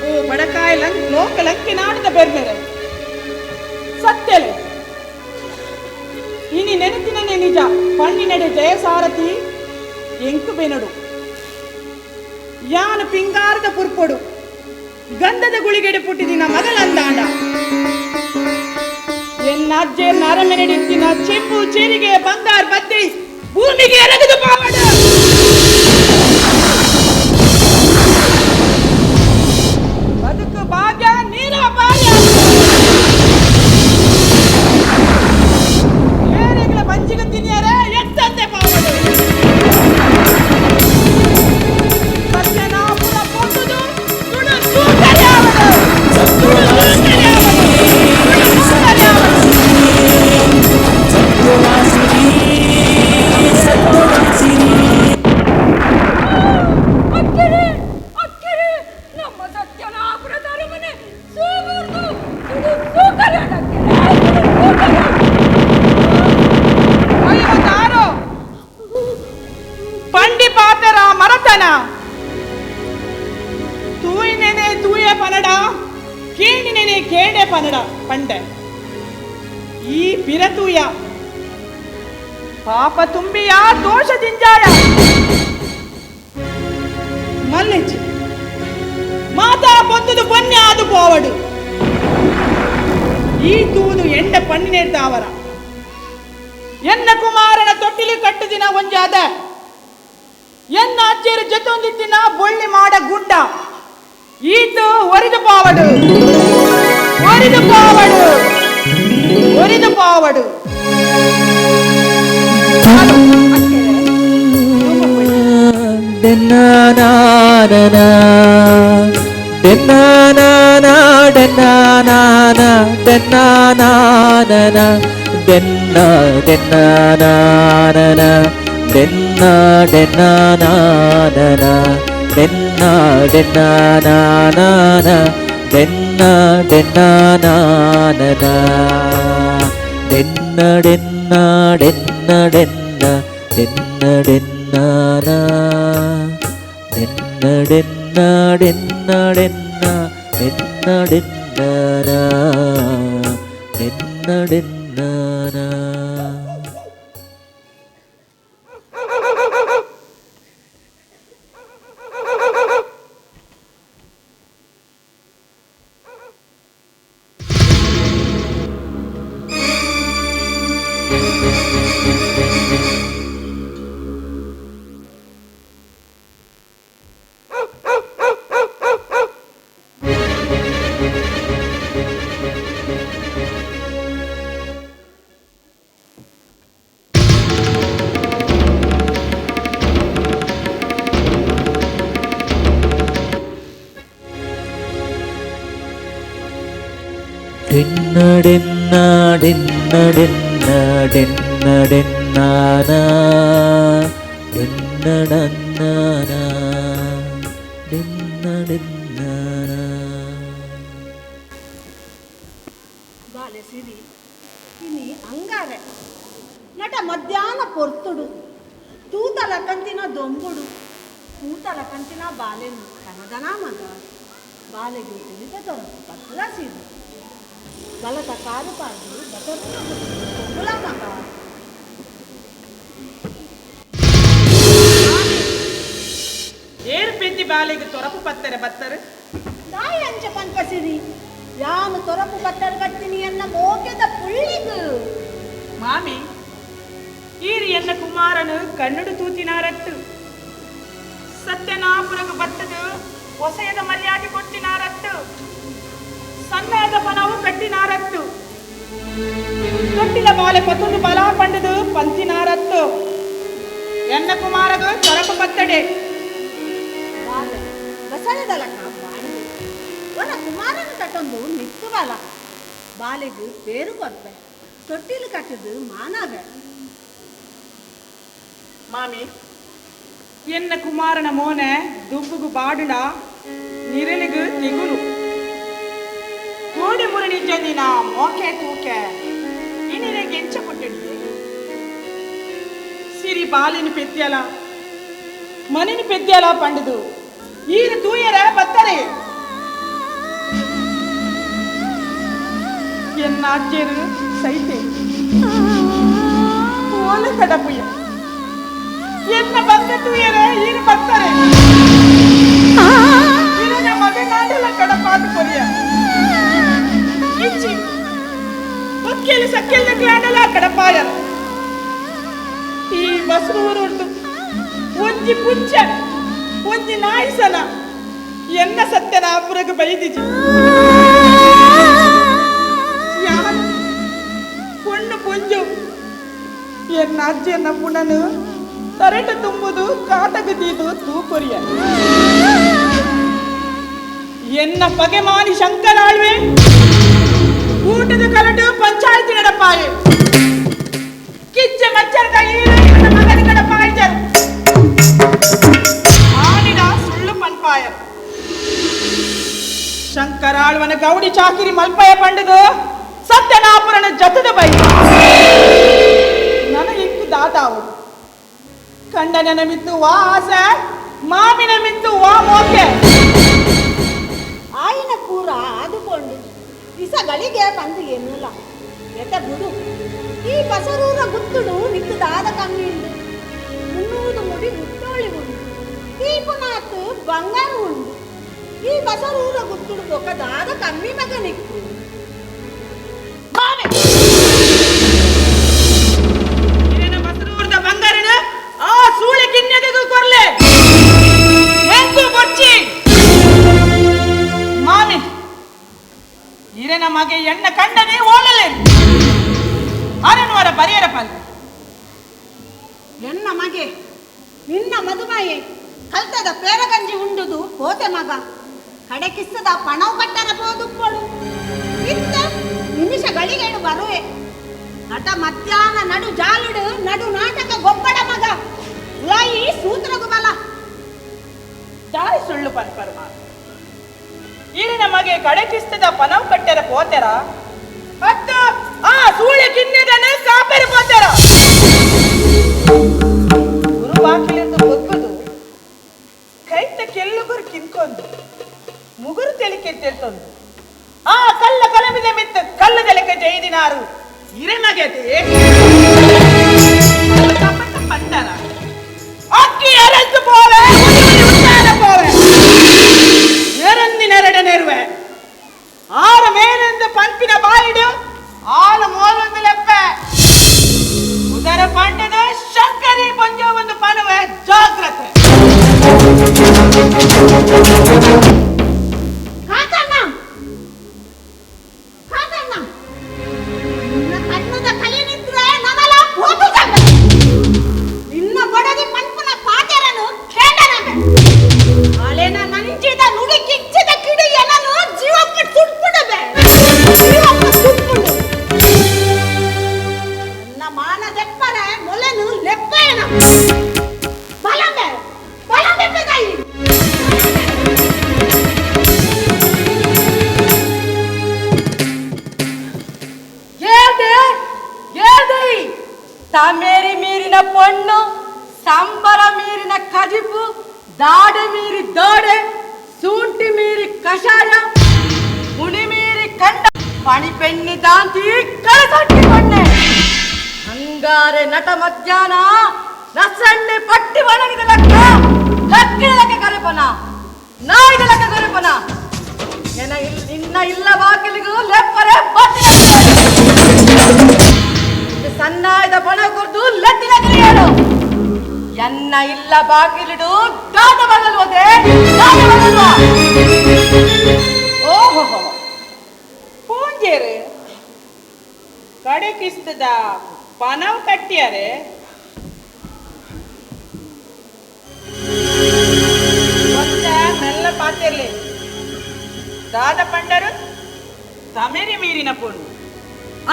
ಓ ಬಡಕಾಯಿ ಲಂಕ್ ಲೋಕ ಲಂಕೆ ನಾಡಿದ ಬೆರ್ಮೆರೆ ಸತ್ಯಲೆ ಇನಿ ನೆನಪಿನನೆ ನಿಜ ಪಣ್ಣಿನಡೆ ಜಯಸಾರಥಿ ಎಂಕು ಬೆನಡು ಯಾನು ಪಿಂಗಾರದ ಪುರ್ಪೊಡು ಗಂಧದ ಗುಳಿಗೆಡೆ ಪುಟ್ಟಿದಿನ ಮಗಳಂದಾಂಡ ಎನ್ನ ಅಜ್ಜೆ ನರಮೆನೆಡಿತ್ತಿನ ಚೆಂಬು ಚೇರಿಗೆ ಬಂಗಾರ ಬತ್ತಿ ಭೂಮಿಗೆ ಎರಗದು ಪಾವಡ. ಬದುಕು ಭಾಗ್ಯ ನೀರ ಬಾಲ್ಯ ಬೇರೆಗಳ ಬಂಜಿಗ ತಿನ್ನಿಯರೇ ಎತ್ತಂತೆ ಪಾವಡು. ಸತ್ಯನಾಪುರ ಪೊಟ್ಟುದು ಸುಡು ಸೂಕರಿ ಆವಡು. ಸುಡು ಸೂಕರಿ ಆವಡು. ಸುಡು ಸೂಕರಿ ಆವಡು. ಕೇಡೆ ಪನಡ ಪಂಡೆ ಈ ಪಿರತೂಯ ಪಾಪ ತುಂಬಿಯ ದೋಷ ದಿಂಜಾಯ ಮಲ್ಲೆಜ್ಜಿ ಮಾತಾ ಪೊತ್ತದು ಬೊನ್ನೆ ಆದು ಪೋವಡು ಈ ತೂದು ಎಂಡ ಪಣ್ಣಿನೇರ್ದಾವರ ಎನ್ನ ಕುಮಾರನ ತೊಟ್ಟಿಲು ಕಟ್ಟುದಿನ ಒಂಜಾದ ಎನ್ನ ಅಜ್ಜಿಯರ ಜೊತೊಂದಿತ್ತಿನ ಬೊಳ್ಳಿ ಮಾಡ ಗುಡ್ಡ ಈತು ಒರಿದು ಪಾವಡು ಒರಿದು ಪಾವಡು ಒರಿದು ಪಾವಡು. ಬಾಲೆ ಸಿರಿ ಇನಿ ಅಂಗಾರೆ ನಟ ಮಧ್ಯಾಹ್ನ ಪೊರ್ತುಡು ತೂತಲ ಕಂತಿನ ದೊಂಬುಡು ಕೂತಲ ಕಂತಿನ ಬಾಲೆನು ಕನದನ ಮಗ ಬಾಲೆಗೆ ತಿಳಿದ ದೊರಕು ಪತ್ರ ಸಿರಿ ಬಲದ ಕಾಲು ಪಾಡು ಬಸರು ಮಗ. ಏರು ಪೆದ್ದಿ ಬಾಲೆಗೆ ತೊರಪು ಪತ್ತರೆ ಬತ್ತರು ತಾಯಿ ಅಂಚ ಪಂಪ ಸಿರಿ ಯಾನು ತೊರಪು ಪತ್ತರೆ ಬತ್ತೀನಿ ಎನ್ನ ಮೋಗ್ಯದ ಪುಳ್ಳಿಗು. ಮಾಮಿ ಈರಿ ಎನ್ನ ಕುಮಾರನು ಕಣ್ಣುಡು ತೂತಿನಾರತ್ತು ಸತ್ಯನಾಪುರಗು ಬತ್ತದು ಒಸೆಯದ ಮರ್ಯಾದೆ ಕೊಟ್ಟಿನಾರತ್ತು ಸಣ್ಣದ ಪನವು ಕಟ್ಟಿನಾರತ್ತು ತೊಟ್ಟಿಲ ಬಾಲೆ ಪತ್ತೊಂದು ಬಲ ಪಂಡದು ಪಂತಿನಾರತ್ತು ಎನ್ನ ಕುಮಾರಗು ತೊರಪು ಪತ್ತಡೆ ಬಾಲೆ ಬಸಳೆದಲಕ ಬಾಡಿಗೆ ಒನ ಕುಮಾರನ ತಟೊಂದು ಮಿತ್ತು ಬಾಲ ಬಾಲೆಗು ಪೇರು ಕೊರ್ಪೆ ತೊಟ್ಟಿಲು ಕಟ್ಟದು ಮಾನಾವೆ. ಮಾಮಿ ಎನ್ನ ಕುಮಾರನ ಮೋನೆ ದುಬ್ಬುಗು ಬಾಡುಣ ನಿರಲಿಗು ತಿಗುರು ಕೋಡಿ ಮುರಣಿ ಜನಿನ ಮೋಕೆ ತೂಕೆ ಇನಿರೆಗೆ ಎಂಚ ಕೊಟ್ಟಿಡಿ ಸಿರಿ ಬಾಲಿನ ಪೆದ್ಯಲ ಮನಿನ ಪೆದ್ಯಲ ಪಂಡದು ಈರು ತೂಯರ ಬತ್ತರೆ ಎನ್ನ ಅಜ್ಜರು ಸೈತೆ ಓಲ ಕಡಪುಯ ಎನ್ನ ಬಂದ ತೂಯರ ಈರು ಬತ್ತರೆ ಇರನ ಮಗನಾಡಲ ಕಡಪಾದ ಕೊರಿಯ ಇಚ್ಚಿ ಒಕ್ಕೆಲಿ ಸಕ್ಕೆಲ್ಲ ಕ್ಲಾಡಲ ಕಡಪಾಯರ ಈ ಬಸರೂರು ಒಂಜಿ ಪುಂಚ ಒಂಜಿ ನಾಯಿಸನ ಎನ್ನ ಸತ್ಯನಾಪುರಗು ಬೈದಿಜಿ ಯಾರು ಪೊಣ್ಣು ಪುಂಜು ಎನ್ನ ಅಜ್ಜಿಯನ್ನ ಪುಣನು ತರಟ ತುಂಬುದು ಕಾಟಗದೀದು ತೂಕೊರಿಯ ಎನ್ನ ಪಗೆಮಾನಿ ಶಂಕರಾಳ್ವೆ ಊಟದ ಕಲಟು ಪಂಚಾಯತಿ ನಡಪಾಯೆ ಕಿಚ್ಚ ಮಚ್ಚರದ ಮಗನ ಕಡಪಾಯ್ತರು ಆನಿಡ ಸುಳ್ಳು ಪನ್ಪಾಯರು ಶಂಕರಾಳ್ವನ ಗೌಡಿ ಚಾಕಿರಿ ಮಲ್ಪಯ ಪಂಡದು ಸತ್ಯನಾಪುರನ ಜತದ ಬೈ ನನ ಇಂಕು ದಾತಾವು ಕಂಡನ ಮಿತ್ತು ವಾ ಆಸೆ ಮಾಮಿನ ಮಿತ್ತು ವಾ ಮೋಕೆ ಆಯಿನ ಪೂರ ಆದುಕೊಂಡು ಇಸಗಳಿಗೆ ಪಂದು ಎನ್ನುಲ ಎತ ಬುಡು ಈ ಬಸರೂರ ಗುತ್ತುಡು ನಿಕ್ಕು ದಾದ ಕಮ್ಮಿ ಉಂಡು 300 ಮುಡಿ ಮುಟ್ಟೋಳಿ ಉಂಡು ದೀಪನಾಥ್ ಬಂಗಾರ ಉಂಡು ಈ ಬಸರೂರ ಗುತ್ತುಡು ಬೊಕ್ಕ ದಾದ ಕಮ್ಮಿ ಮಗ ನಿಕ್ಕು ಬಸರೂರದ ಬಂಗಾರನ ಆ ಸೂಳೆ ಕಿನ್ಯದಗೂ ಕೊರ್ಲೆ ಹೆಂಗು ಬೊಚ್ಚಿ ಮಾಮಿ ಇರನ ಮಗೆ ಎಣ್ಣ ಕಂಡನೆ ಓಲಲೆ ಅರನ್ವರ ಬರಿಯರ ಪಲ್ ಎನ್ನ ಮಗೆ ನಿನ್ನ ಮದುಮಯೆ ಕಲ್ತದ ಪೇರಗಂಜಿ ಉಂಡುದು ಹೋತೆ ಮಗ ಕಡೆಕಿಸ್ತದ ಪಣವು ಕಟ್ಟರ ಪೋದುಪ್ಪಳು ಇತ್ತ ನಿಮಿಷ ಗಳಿಗೆಡು ಬರುವೆ ನಟ ಮಧ್ಯಾಹ್ನ ನಡು ಜಾಲುಡು ನಡು ನಾಟಕ ಗೊಬ್ಬಡ ಮಗ ಉಲಾಯಿ ಸೂತ್ರಗು ಬಲ ದಾರಿ ಸುಳ್ಳು ಪನ್ಪರ್ ಮಾತು ಈರಿನ ಮಗೆ ಕಡೆಕಿಸ್ತದ ಪನವು ಕಟ್ಟೆರ ಪೋತೆರ ಅತ್ತ ಆ ಸೂಳೆ ಕಿನ್ನೆದನೆ ಕಾಪೆರ ಪೋತೆರ ಗುರು ಬಾಕಿಲಿಂದ ಬೊಗ್ಗುದು ಕೈತ ಕೆಲ್ಲುಗುರು ಕಿನ್ಕೊಂಡು ಮುಗುರು ತೆಲಿಕೆ ತೆಲ್ತೊಂದು ಆ ಕಲ್ಲ ಕಲಮಿದ ಮಿತ್ತ ಕಲ್ಲ ತೆಲಿಕೆ ಜೈದಿನಾರು ಇರೆ ಮಗೆತೆ ಪಂಡರ ಅಕ್ಕಿ ಅರಸು ಪೋವೆ ಉತ್ತಾರ ಪೋವೆ ನೆರಂದಿ ನೆರಡೆ ನೆರುವೆ ಆರ ಮೇಲೆಂದು ಪಂಪಿನ ಬಾಯಿಡು ಆಲ ಮೋಲೊಂದು ಲೆಪ್ಪೆ ಉದರ ಪಾಂಡದ ಶಂಕರಿ ಪಂಜ ಒಂದು ಪನುವೆ ಜಾಗ್ರತೆ ಕಾಕಣ್ಣ ಕಾಕಣ್ಣ ನಿನ್ನ ಕಣ್ಣದ ಕಲೆ ನಿಂತ್ರೆ ನಮಲ ಹೋತು ಜಂಗ ನಿನ್ನ ಬಡದಿ ಪಂಪನ ಪಾತೆರನು ಕೇಂಡನಮೆ ಅಲೆನ ನಂಜಿದ ನುಡಿ ಕಿಚ್ಚಿದ ಕಿಡಿ ಎನನು ಜೀವಕ್ಕೆ ಸುಟ್ಬಿಡಬೆ ಜೀವಕ್ಕೆ ಸುಟ್ಬಿಡು ನನ್ನ ಮಾನ ದೆಪ್ಪರೆ ಮೊಲೆನು ಲೆಪ್ಪೇನ ಬಲಂಬೆ ಬಲಂಬೆ ಪೆದಾಯಿ ಏದೆ ಏದೈ ತಮೇರಿ ಮೀರಿನ ಪೊಣ್ಣು ಸಂಬರ ಮೀರಿನ ಕಜಿಪು ದಾಡೆ ಮೀರಿ ದೋಡೆ ಸೂಂಟಿ ಮೀರಿ ಕಷಾಯ ಉಣಿ ಮೀರಿ ಕಂಡ ಪಣಿ ಪೆಣ್ಣಿ ದಾಂತಿ ಕಳಸೊಟ್ಟಿ ಪೊಣ್ಣೆ ಹಂಗಾರೆ ನಟ ಮಧ್ಯಾಹ್ನ ನಸಣ್ಣೆ ಪಟ್ಟಿ ಒಣಗಿದ ಲೆಕ್ಕ ಲಕ್ಕಿನ ಲೆಕ್ಕ ಕರೆಪನ ನಾಯಿದ ಲೆಕ್ಕ ಕರೆಪನ ಎನ ನಿನ್ನ ಇಲ್ಲ ಬಾಗಿಲಿಗೂ ಲೆಪ್ಪರೆ ಬತ್ತಿನ ಸನ್ನಾಯದ ಬಣ ಕೊರ್ದು ಲಟ್ಟಿನ ಕಿರಿಯರು ಎನ್ನ ಇಲ್ಲ ಬಾಗಿಲಿಡು ದಾದ ಬಗಲ್ವದೆ ದಾದ ಬಗಲ್ವ ಓಹೋ ಪೂಂಜೇರು ಕಡೆಕಿಸ್ತದ ಪನವು ಕಟ್ಟಿಯಾರೆ ಒಂದ ಮೆಲ್ಲ ಪಾತಿರ್ಲಿ ದಾದ ಪಂಡರು ತಮೆರಿ ಮೀರಿನ ಪೊಣ್ಣು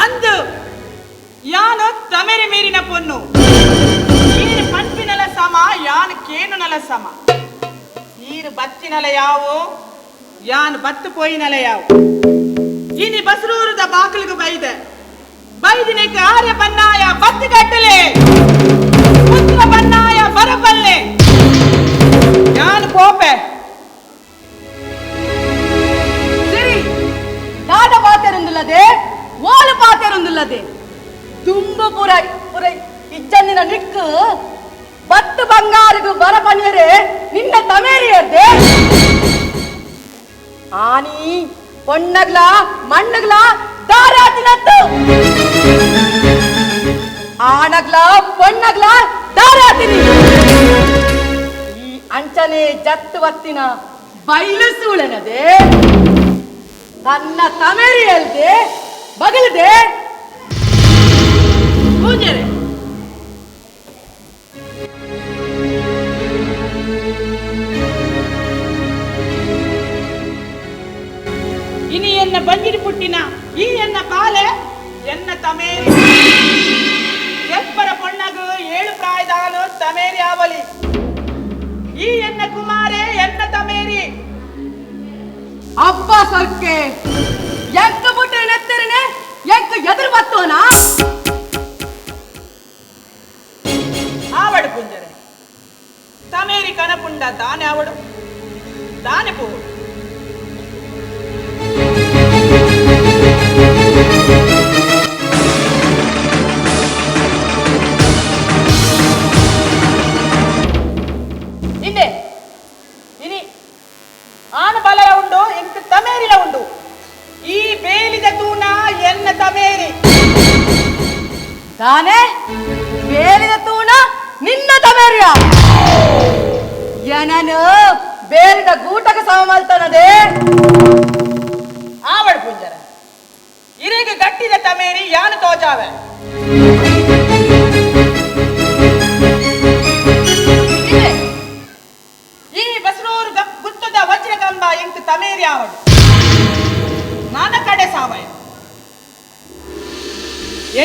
ಅಂದು ಯಾನು ತಮೆರಿ ಮೀರಿನ ಪೊಣ್ಣು ಈರು ಪಂಪಿನಲ ಸಮ ಯಾನು ಕೇನುನಲ ಸಮ ಈರು ಬತ್ತಿನಲ ಯಾವು ಯಾನು ಬತ್ತು ಪೋಯಿನಲ ಯಾವು ಇನಿ ಬಸರೂರದ ಬಾಕಲಿಗೆ ಬೈದೆ ಬೈದಿನಕ್ಕೆ ಆರ್ಯ ಬನ್ನಾಯ ಬತ್ತು ಕಟ್ಟಲೆ ಪುತ್ರ ಬನ್ನಾಯ ಬರಬಲ್ಲೆ ಯಾನು ಕೋಪೆ ಸರಿ ದಾದ ಪಾತೆರೊಂದುಲ್ಲದೆ ಓಲು ಪಾತೆರೊಂದುಲ್ಲದೆ ತುಂಬ ಪುರೈ ಪುರೈ ಇಜ್ಜಂದಿನ ನಿಕ್ಕು ಬತ್ತು ಬಂಗಾರಿಗು ಬರ ಪಣಿಯರೆ ನಿನ್ನ ತಮೇರಿಯರ್ದೆ ಆನಿ ಪೊಣ್ಣಗ್ಲ ಮಣ್ಣಗ್ಲ ದಾರಾತಿನತ್ತು ಆಣಗ್ಲ ಪೊಣ್ಣಗ್ಲ ದಾರಾತಿನಿ ಈ ಅಂಚನೆ ಜತ್ತು ವತ್ತಿನ ಬೈಲು ಸೂಳೆನದೆ ತನ್ನ ತಮೇರಿಯಲ್ದೆ ಬಗಲದೆ ಪೂಜೆರೆ ಇನಿ ಎನ್ನ ಬಂಜಿರಿ ಪುಟ್ಟಿನ ಈ ಎನ್ನ ಬಾಲೆ ಎನ್ನ ತಮೇರಿ ಎಪ್ಪರ ಪೊಣ್ಣಗು ಏಳು ಪ್ರಾಯದಾನು ತಮೇರಿ ಆವಲಿ ಈ ಎನ್ನ ಕುಮಾರೆ ಎನ್ನ ತಮೇರಿ ಅಬ್ಬ ಸೊರ್ಕೆ ಎಂಕ ಬುಟ್ಟೆ ನೆತ್ತರನೆ ಎಂಕ ಎದುರು ಬತ್ತೋನಾ ಆವಡು ಪುಂಜರೆ ತಮೇರಿ ಕನಪುಂಡ ದಾನೆ ಆವಡು ದಾನೆ ಪೋವು ದಾನೆ ಬೇಲಿದ ತೂಣ ನಿನ್ನ ತಮೇರಿಯ ಏನನು ಬೇಲಿದ ಗೂಟಕ ಸಮ ಮಲ್ತನದೇ ಆವಡ್ ಪುಂಜರ ಇರೆಗ್ ಗಟ್ಟಿದ ತಮೇರಿ ಯಾನು ತೋಜಾವೆ ಈ ಬಸರೂರು ಗುತ್ತದ ವಜ್ರ ಕಂಬ ಎಂಕ್ ತಮೇರಿ ಆವಡು ನಾನ ಕಡೆ ಸಾವಯ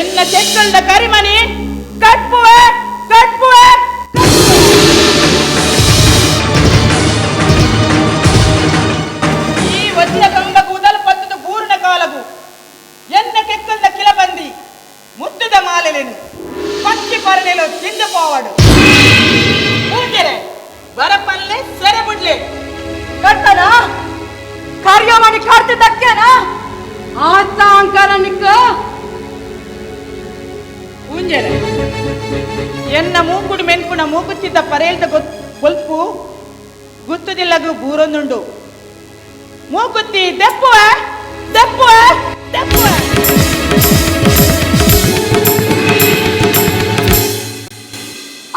ಎನ್ನ ಚೆಕ್ಕಲ್ದ ಕರಿಮಣಿ ಕಟ್ಪುವೆ ಕಟ್ಪುವೆ. ಈ ವಜ್ರ ಕಂಬ ಕೂದಲು ಪತ್ತದ ಪೂರ್ಣ ಕಾಲಗು ಎನ್ನ ಕೆಕ್ಕಲ್ದ ಕಿಲಬಂದಿ ಮುತ್ತದ ಮಾಲೆಲೇನು ಪಕ್ಕಿ ಪರಲೆಲು ತಿಂದು ಪೋವಡು ಪೂಜೆರೆ ಬರಪಲ್ಲೆ ಸೆರೆ ಬಿಡ್ಲೆ ಕರ್ತನ ಕಾರ್ಯಮಣಿ ಕರ್ತ ತಕ್ಕೇನ ಆತ ಅಂಕಾರ ನಿಕ್ಕ ಪೂಂಜೆರೆ ಎನ್ನ ಮೂಕುಡು ಮೆನ್ಪುನ ಮೂಕುತ್ತಿದ್ದ ಪರೇಲ್ದ ಗೊಲ್ಪು ಗುತ್ತದಿಲ್ಲಗು ಬೂರೊಂದುಂಡು ಮೂಕುತ್ತಿ ದೆಪ್ಪುವೆ ದೆಪ್ಪುವೆ ದೆಪ್ಪುವೆ.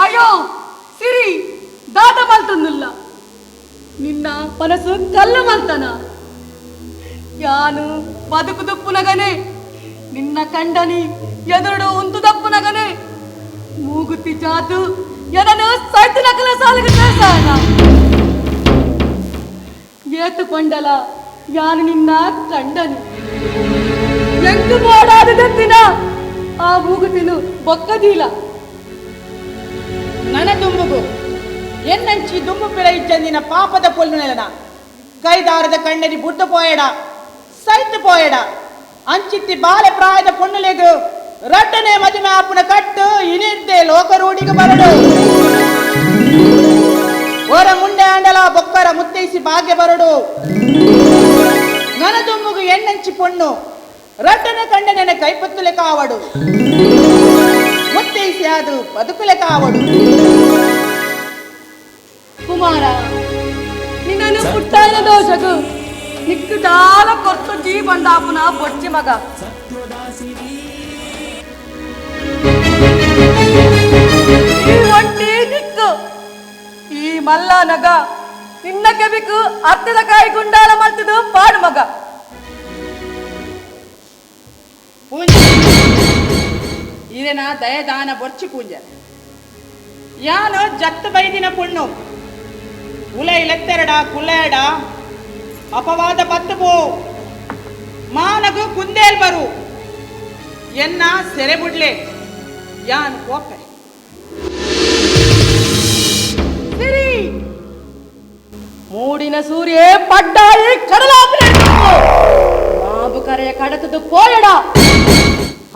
ಅಯ್ಯೋ ಸಿರಿ ದಾದ ಮಲ್ತಂದಿಲ್ಲ ನಿನ್ನ ಮನಸ್ಸು ಕಲ್ಲು ಮಲ್ತನ ಯಾನು ಬದುಕು ದುಪ್ಪುನಗನೆ ನಿನ್ನ ಕಂಡನಿ ಎದುರುಡು ಉಂತು ದಪ್ಪುನಗನೆ ಮೂಗುತಿ ಜಾತು ಎನನು ಸೈತು ನಕಲ ಸಾಲಿಗೆ ಸೇರ್ಸಾಯನ ಏತುಕೊಂಡಲ ಯಾನು ನಿನ್ನ ಕಂಡನಿ ಎಂಕು ಬೋಡಾದದೆತ್ತಿನ ಆ ಮೂಗುತಿನು ಬೊಕ್ಕದೀಲ ನನ ದುಂಬುಗು ಎನ್ನಂಚಿ ದುಂಬು ಪಿಳೈ ಚಂದಿನ ಪಾಪದ ಪೊಲ್ಲು ನೆಲನ ಕೈದಾರದ ಕಣ್ಣರಿ ಬುಡ್ಡು ಪೋಯಡ ಸೈತು ಪೋಯಡ ಅಂಚಿತ್ತಿ ಬಾಲೆ ಪ್ರಾಯದ ಪೊಣ್ಣುಲೆಗು ರಟ್ಟನೆ ಮದುವೆ ಆಪುನ ಕಟ್ಟು ಇನಿರ್ದೆ ಲೋಕರೂಢಿಗೆ ಬರಡು ಓರ ಮುಂಡೆ ಆಂಡಲ ಬೊಕ್ಕರ ಮುತ್ತೈಸಿ ಭಾಗ್ಯ ಬರಡು ನನ ದುಂಬುಗು ಎಣ್ಣಂಚಿ ಪೊಣ್ಣು ರಟ್ಟನೆ ಕಂಡನೆನ ಕೈಪತ್ತುಲೆ ಕಾವಡು ಮುತ್ತೈಸಿ ಅದು ಬದುಕುಲೆ ಕಾವಡು. ಕುಮಾರ ನಿನ್ನನ್ನು ಪುಟ್ಟಾಯ ದೋಷಗು ನಿಕ್ಕು ದಾಲ ಕೊರ್ತು ಜೀವಂಡಾಪುನ ಬೊಚ್ಚಿ ಮಗ ಈ ಒಂಟಿ ನಿಕ್ಕು ಈ ಮಲ್ಲ ನಗ ನಿನ್ನ ಕೆಬಿಕು ಅರ್ಥದ ಕಾಯಿ ಗುಂಡಾಲ ಮಲ್ತದು ಪಾಡು ಮಗ. ಪೂಂಜೆ ಇದೇನ ದಯದಾನ ಬೊರ್ಚಿ ಪೂಂಜೆ ಯಾನು ಜತ್ತು ಬೈದಿನ ಪುಣ್ಣು ಉಲೈ ಲೆತ್ತೆರಡ ಕುಲ್ಲೇಡ ಅಪವಾದ ಪತ್ತು ಪೋ ಮಾನಗು ಕುಂದೇಲ್ ಬರು ಎನ್ನ ಸೆರೆ ಬುಡ್ಲೆ ಯಾನ್ ಕೋಪೆ ಸಿರಿ ಮೂಡಿನ ಸೂರ್ಯ ಪಡ್ಡಾಯಿ ಕಡಲಾಪನೆ ಬಾಬು ಕರೆಯ ಕಡತದು ಪೋಯಡ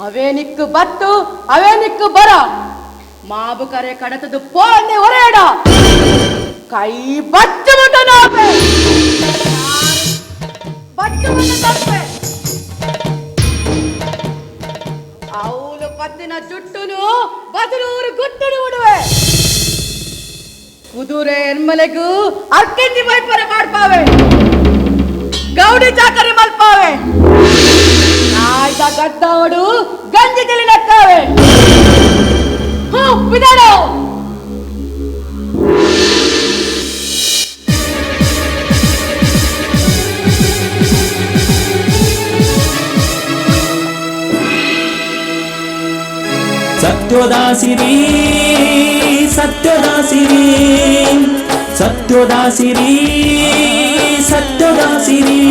ಅವೇ ನಿಕ್ಕು ಬತ್ತು ಅವೇ ನಿಕ್ಕು ಬರ ಮಾಬು ಕರೆಯ ಕಡತದು ಪೋನೆ ಒರೆಯಡ ಕೈ ಬಚ್ಚ ಮುಟ್ಟನಾಪೆ ಬಚ್ಚ ಮುಟ್ಟ ತಪ್ಪೆ ಅವನು ಪತ್ತಿನ ಜುಟ್ಟುನು ಬದಲೂರು ಗುಟ್ಟುನು ಉಡುವೆ ಕುದುರೆ ಎನ್ಮಲೆಗೂ ಅರ್ಕೆಂಜಿ ಮೈಪರ ಮಾಡ್ಪಾವೆ ಗೌಡಿ ಚಾಕರಿ ಮಲ್ಪಾವೆ ನಾಯ್ದ ಗದ್ದವಡು ಗಂಜಿ ತಿಳಿನಕ್ಕಾವೆ ಹೂ ಬಿದಾಡು. ಸತ್ಯೋದಾಸಿರಿ ಸತ್ಯೋದಾಸಿರಿ ಸತ್ಯೋದಾಸಿರಿ ಸತ್ಯೋದಾಸಿರಿ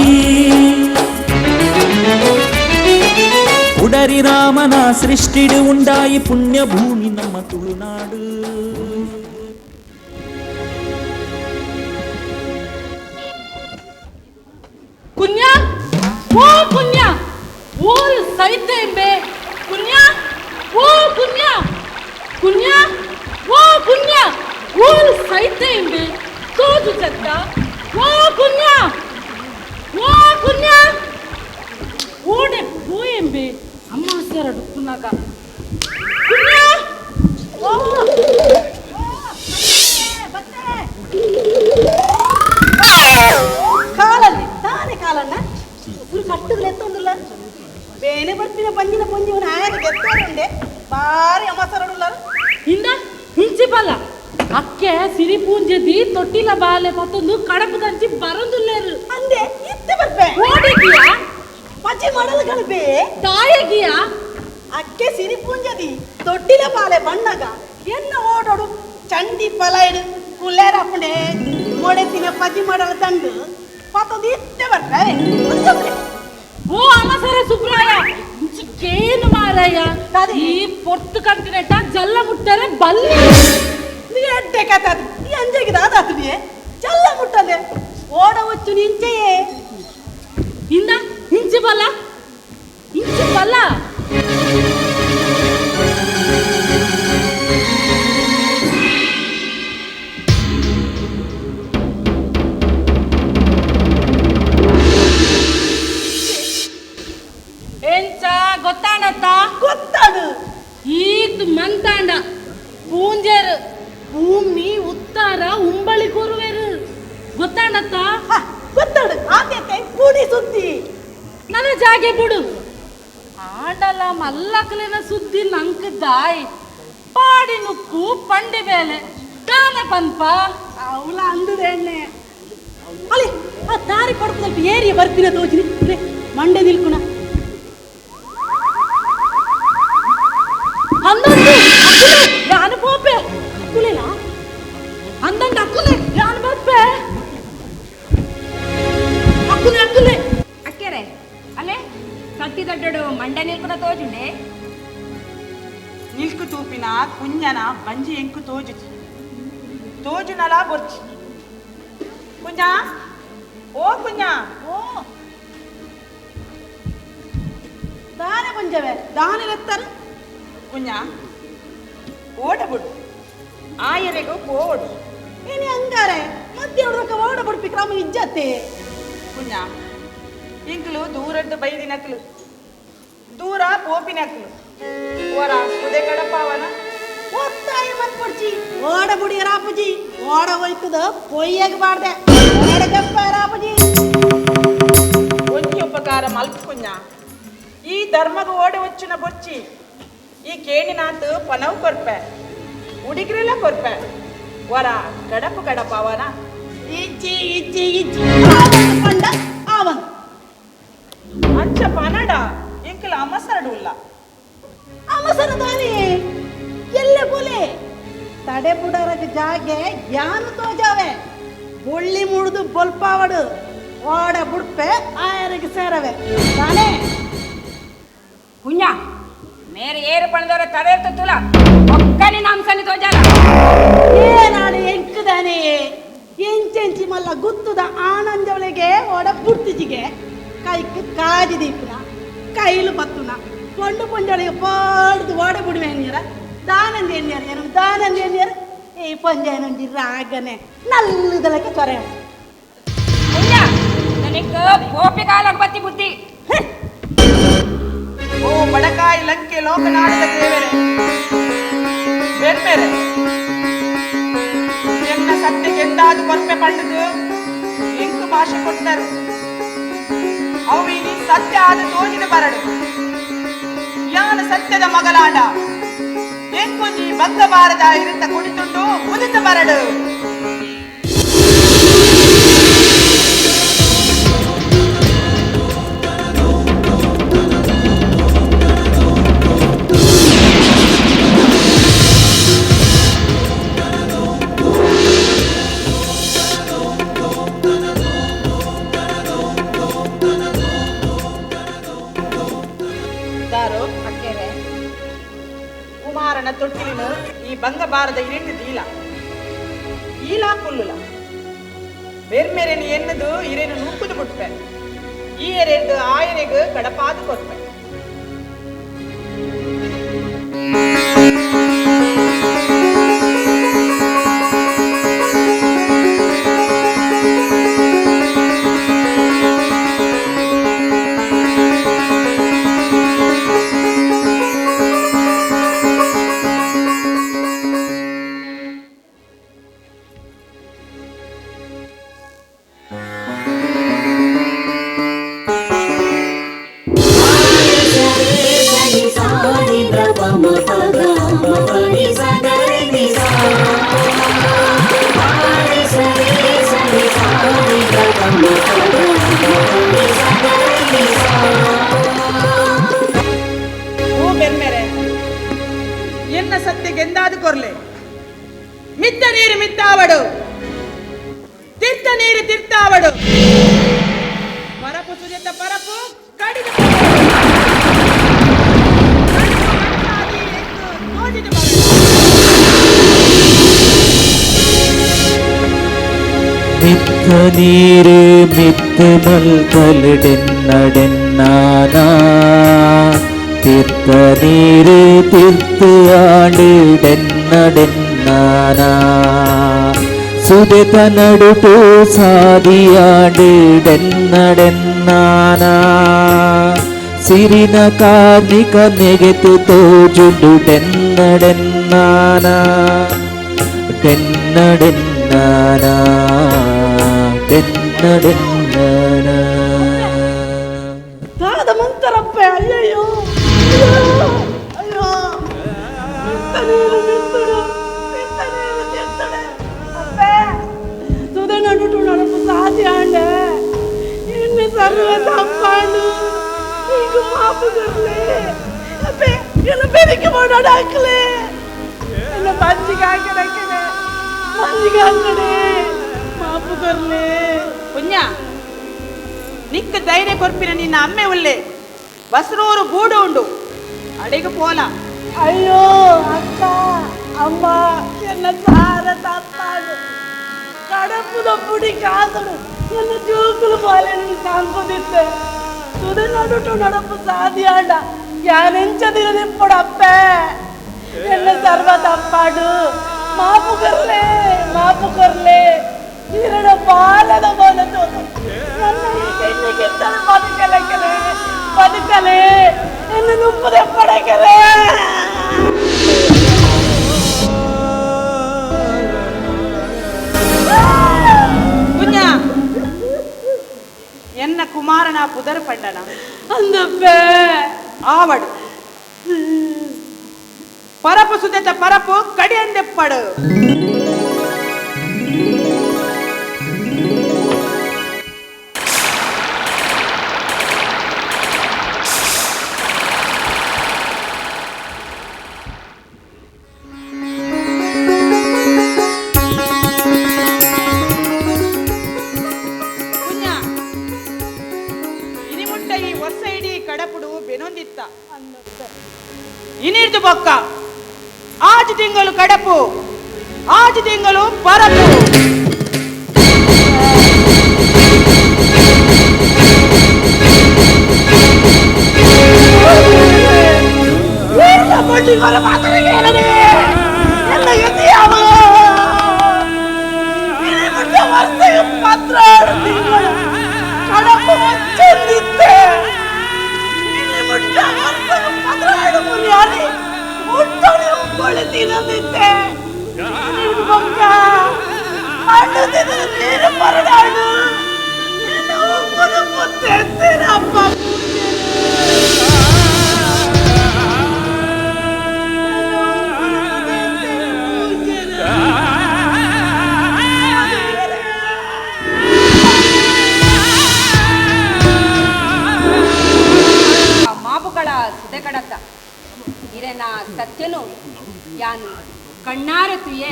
ಉಡರಿ ರಾಮನ ಸೃಷ್ಟಿಡು ಉಂಡಾಯಿ ಪುಣ್ಯಭೂಮಿ ನಮ್ಮ ತುಳುನಾಡು. ಕುನ್ಯ ಓ ಕುನ್ಯ ಓಲ್ ಸೈತೆಂಬೆ ಕುನ್ಯ ಓ ಕುನ್ಯ ಕುನ್ಯ ಓ ಕುನ್ಯ ಓಲ್ ಸೈತೆಂಬೆ ತೋಜು ಚತ್ತ ಓ ಕುನ್ಯ ಓ ಕುನ್ಯ ಓಡೆ ಪೋಯೆಂಬೆ ಅಮ್ಮ ಸೇರ ಡುಪ್ಪುನಾಗ ಕುನ್ಯ ಓ ಕಾಲಲ್ಲಿ ತಾನೇ ಕಾಲನ್ನ ಇವ್ರು ಕಟ್ಟುಗಳು ಎತ್ತೊಂದಿಲ್ಲ ಬೇನೆ ಬರ್ಪಿನ ಬಂಜಿನ ಪೊಂಜಿವನ ಆಯನ ಗೆತ್ತೋರುಂಡೆ. ಅಕ್ಕೆ ಸಿರಿ ಪೂಂಜೆದಿ ತೊಟ್ಟಿಲ ಬಾಲೆ ಮತ್ತೊಂದು ಕಡಪು ದಂಚಿ ಬರಂದುಲ್ಲೇರು ಅಂದೆ ಇತ್ತೆ ಬರ್ಪೆ ಓಡಿಗಿಯ ಪಚ್ಚಿ ಮಾಡಲು ಗಣಪೆ ತಾಯಗಿಯ ಅಕ್ಕೆ ಸಿರಿ ಪೂಂಜದಿ ತೊಟ್ಟಿಲ ಬಾಲೆ ಬಣ್ಣಗ ಎನ್ನ ಓಡೋಡು ಚಂಡಿ ಪಲೈಡು ಕುಲ್ಲೇರಪ್ಪಣೆ ಮೊಡೆತಿನ ಪಜಿ ಮಾಡಲ ತಂಡು ಪತ್ತೊಂದು ಇತ್ತೆ ಬರ್ಪೆ. ಓ ಅಮಸರ ಸುಬ್ರಾಯ ಇಂಚಿಕೇನು ಮಾರಾಯ ಈ ಪೊರ್ತು ಕಂತಿನೆಟ್ಟ ಜಲ್ಲ ಮುಟ್ಟರೆ ಬಲ್ಲಿ ನೀ ಎಡ್ಡೆ ಕಥೆ ಅದು ಈ ಅಂಜೆಗೆ ದಾದಾತುನಿ ಜಲ್ಲ ಮುಟ್ಟದೆ ಓಡ ಒಚ್ಚು ನಿಂಚೆಯೇ ಇಂದ ಇಂಚಿ ಬಲ್ಲ ಇಂಚಿ ಬಲ್ಲ ಎಂಚ ಗೊತ್ತಾಣತ್ತ ಗೊತ್ತಾಡು ಈತ್ ಮಂತಾಂಡ ಪೂಂಜೆರು ಭೂಮಿ ಉತ್ತಾರ ಉಂಬಳಿ ಕೂರುವೆರು ಗೊತ್ತಾಣತ್ತ ಗೊತ್ತಾಡು ಆತೇತೆ ಪೂಡಿ ಸುದ್ದಿ ನನ್ನ ಜಾಗೆ ಬಿಡು ಆಂಡಲ ಮಲ್ಲಕಲಿನ ಸುದ್ದಿ ನಂಕ್ ದಾಯ್ ಪಾಡಿ ನುಪ್ಪು ಪಂಡಿ ಬೇಲೆ ದಾನ ಪನ್ಪ ಅವಳ ಅಂದುದೆ ಎಣ್ಣೆ ಅಲ್ಲಿ ಆ ದಾರಿ ಪಡ್ಪದಲ್ಪ ಏರಿಯ ಬರ್ಪಿನ ತೋಚಿನಿ ಮಂಡೆ ನಿಲ್ಕುಣ ಅಂದಂದು ಅಕ್ಕುಲೆ ಯಾನು ಪೋಪೆ ಅಕ್ಕುಲೆಲ ಅಂದಂದು ಅಕ್ಕುಲೆ ಯಾನು ಬರ್ಪೆ ಅಕ್ಕುಲೆ ಅಕ್ಕುಲೆ ಅಕ್ಕೆರೆ ಅಲ್ಲೇ ಸಟ್ಟಿ ದೊಡ್ಡಡು ಮಂಡೆ ನಿಲ್ಕುನ ತೋಜುಂಡೆ ನಿಲ್ಕು ತೂಪಿನ ಕುಂಜನ ಬಂಜಿ ಎಂಕು ತೋಜುಚಿ ತೋಜುನಲ ಬೊರ್ಚಿ ಕುಂಜ ಓ ಕುಂಜ ಓ ದಾನೆ ಪಂಜವೆ ದಾನೆ ಲೆತ್ತಾರೆ ಕುಂಜ ಓಡ ಬಿಡು ಆಯರೆಗೂ ಪೋಡು ಏನೇ ಹಂಗಾರೆ ಮಧ್ಯ ಹುಡುಗ ಓಡ ಬಿಡ್ಪಿ ಕ್ರಮ ಇಜ್ಜತ್ತೆ ಕುಂಜ ಇಂಕ್ಲು ದೂರದ್ದು ಬೈದಿನಕ್ಲು ದೂರ ಪೋಪಿನಕ್ಲು ಓರ ಕುದೆ ಕಡಪಾವನ ಒತ್ತಾಯ ಮನ್ಪೊಡ್ಚಿ ಓಡ ಬುಡಿ ರಾಪುಜಿ ಓಡ ಹೋಯ್ತದ ಪೊಯ್ಯಗ ಬಾರ್ದೆ ಓಡಗಪ್ಪ ರಾಪುಜಿ ಒಂಜಿ ಉಪಕಾರ ಮಲ್ಪು ಕುಂಜ ಈ ಧರ್ಮಗ ಓಡೆ ಒಚ್ಚುನ ಬೊಚ್ಚಿ ಈ ಕೇಣಿನಾಥ್ ಪನವು ಕೊರ್ಪೆ ಉಡಿಗ್ರೆಲ್ಲ ಕೊರ್ಪೆ ವರ ಕಡಪು ಕಡಪವನ ಇಜ್ಜಿ ಇಜ್ಜಿ ಇಜ್ಜಿ ಪಂಡ ಆವನ್ ಅಂಚ ಪನಡ ಇಂಕಲ ಅಮಸರಡು ಉಲ್ಲ ಅಮಸರ ತಾನೇ ಎಲ್ಲೆ ಬೋಲೆ ತಡೆ ಬುಡರಗ ಜಾಗೆ ಯಾನು ತೋಜಾವೆ ಬೊಳ್ಳಿ ಮುಡ್ದು ಬೊಲ್ಪಾವಡು ಓಡ ಬುಡ್ಪೆ ಆಯರಿಗೆ ಸೇರವೆ ತಾನೇ ಕುಂಜ ಮೇರೆ ಏರು ಪಣದವರ ತಡೆ ತುಲ ಒಕ್ಕನಿ ನಾಂಸನಿ ತೋಜಾಲ ಏನಾಡು ಎಂಕುದಾನೆ ಎಂಚೆಂಚಿ ಮಲ್ಲ ಗುತ್ತುದ ಆನಂದವಳಿಗೆ ಓಡ ಬುಡ್ತಿಜಿಗೆ ಕೈಕ್ ಕಾಜಿ ದೀಪಿನ ಕೈಲು ಪತ್ತುನ ಪೊಂಡು ಪೊಂಜೊಳಿಗೆ ಪಾಡ್ದು ಓಡ ಬುಡುವೆ ಎನ್ನಿರ ದಾನಂದ ಎನ್ನಿಯರ್ ಏನು ದಾನಂದ ಎನ್ನಿಯರ್ ಈ ಪಂಜಾನೊಂಜಿ ರಾಗನೆ ನಲ್ಲದಲಕ್ಕೆ ತೊರೆ ಕುಂಜ ನನಗೆ ಕೋಪಿ ಕಾಲಕ್ಕೆ ಬತ್ತಿ ಬುದ್ಧಿ ಓ ಬಡಕಾಯಿ ಲಂಕೆ ಲೋಕನಾಡದ ದೇವರೇ ಬೆರ್ಮೆರೆ ಎನ್ನ ಸತ್ಯಕ್ಕೆ ಎಂದಾದು ಕೊರ್ಪೆ ಪಂಡದು ಎಂಕು ಭಾಷೆ ಕೊಟ್ಟರು ಅವು ಇನಿ ಸತ್ಯ ಆದ ತೋಜಿದ ಬರಡು ಯಾನ ಸತ್ಯದ ಮಗಲಾಡ ಎಂಕುಂಜಿ ಬಂಗ ಬಾರದ ಇರುತ್ತ ಕುಡಿತುಂಡು ಮುದಿತ ಬರಡು. ಕುಮಾರನ ತೊಟ್ಟಿಲಿನ ಈ ಬಂಗ ಬಾರದ ಇರೆಂಡು ದೀಲ ಈಲಾ ಕುಲ್ಲುಲ ಬೆರ್ಮೆರೆನು ಎನ್ನದು ಇರೇನು ನೂಕುದು ಬಿಟ್ಪೆ ಈ ಎರೆದು ಆಯರೆಗ್ ಕಡಪಾದು ಕೊರ್ಪೆ. ಸತ್ಯ ಗೆಂದಾದು ಕೊರ್ಲೆ. ಮಿತ್ತ ನೀರು ಮಿತ್ತಾವಡು, ತೀರ್ಥ ನೀರು ತೀರ್ಥಾವಡು. ಪರಪು ಸುಜತ ಪರಪು ಕಡಿದು ಮಿತ್ತ ನೀರು ಮಿತ್ತ ಮಲ್ಪಲಡೆನ್ನಡೆನ್ನಾನ, ತೀರ್ಥ ನೀರು ತೀರ್ಥ ಆಂಡು ಡೆನ್ನಡೆನ್ನಾನ, ಸುದೆತ ನಡುಟು ಸಾದಿಯಾಡು ಡೆನ್ನಡೆನ್ನಾನ, ಸಿರಿನ ಕಾರ್ಣಿಕ ನೆಗೆತು ತೋಜುಂಡು ಡೆನ್ನಡೆನ್ನಾನ, ಡೆನ್ನಡೆನ್ನಾನ, ಡೆನ್ನಡೆನ್ನಾನ. ದಾದ ಮಂತರಪ್ಪೆ, ಅಯ್ಯಯ್ಯೋ ಅಯ್ಯೋ, ಮಿತ್ತ ನೀರು ಮಿತ್ತಡು, ಮಿತ್ತ ನೀರು ತಿರ್ತಡೆ. ಅಪ್ಪೆ ಸುದೆ ನಡುಟು ನಡಪು ಸಾದಿ ಆಂಡೆ, ಇನ್ನು ಸರ್ವ ತಪ್ಪಾಂಡು ಈಗ ಮಾಪು ಕರ್ಲೆ. ಅಪ್ಪೆ ಎಲ್ಲ ಬೆರಿಕೆ ಮಾಡಾಡ ಹಾಕ್ಲೆ, ಎಲ್ಲ ಬಂಜಿಗೆ ಹಾಕಡಕ್ಕೆ ಬಂಜಿಗೆ ಹಾಕಡೆ, ಮಾಪು ಕರ್ಲೆ. ಪುಣ್ಯ ನಿಕ್ಕ ಧೈರ್ಯ ಕೊರ್ಪಿನ ನಿನ್ನ ಅಮ್ಮೆ ಉಲ್ಲೆ ಬಸ್ರೂರು ಗೂಡು ಉಂಡು ಅಡಿಗೆ ಪೋಲ. ಅಯ್ಯೋ ಅಕ್ಕ ಅಮ್ಮ, ಎನ್ನ ಸಾರ ತಪ್ಪಾಡು ಕಡಪುದ ಪುಡಿ ಕಾಸಡು ಎನ್ನ ಜೋಕುಲು ಬಾಲೆನಿ ಸಾಂಕುದಿತ್ತೆ. ಸುದೆ ನಡುಟು ನಡಪು ಸಾದಿಯಾಂಡ ಯಾನೆಂಚ ದಿನ ನಿಪ್ಪಡು ಅಪ್ಪೆ, ಎನ್ನ ಸರ್ವ ತಪ್ಪಾಡು ಮಾಪು ಕರ್ಲೆ, ಮಾಪು ಕರ್ಲೆ. ಈರಡ ಬಾಲದ ಬಾಲದು ನನ್ನ ಈ ಕಣ್ಣಿಗಿಂತಲೂ ಬದುಕಲಕೆಲೆ ಬದುಕಲೆ, ಎನ್ನ ನುಪ್ಪದೆ ಪಡಕೆಲೆ. ಪುಣ್ಯ ಎನ್ನ ಕುಮಾರನ ಪುದರ್ ಪಂಡನ ಅಂದಪ್ಪೆ ಆವಡು ಪರಪು ಸುದೆತ ಪರಪು ಕಡಿಯಂದೆಪ್ಪಡು. ಪುಣ್ಯ ಇನಿ ಮುಟ್ಟ ಈ ವರ್ಷ ಇಡೀ ಕಡಪುಡು ಬೆನೊಂದಿತ್ತ ಇನಿರ್ದು ಬೊಕ್ಕ ಆಜು ತಿಂಗಳು ಕಡಪು, ಆಜು ತಿಂಗಳು ಪರಪು. ಕಡಪು ಚಂದಿತ್ತೆ ಮುಟ್ಟ 12 ಮುನಿಯಾರಿ ಮುಟ್ಟೋಡಿ ಉಪ್ಪೊಳೆ ತಿನ್ನದಿತ್ತೆ. ಬೊಕ್ಕ ಅಣ್ಣು ತಿನ್ನದ ನೀರು ಪರಡಾಡು, ನಿನ್ನ ಉಪ್ಪುನು ಪುತ್ತೆತ್ತೇನಪ್ಪ. ಮಾಪುಗಳ ಸುದೆ ಕಡತ್ತ ಇರೆನ ಸತ್ಯನು ಯಾನು ಕಣ್ಣಾರ ತುಯೆ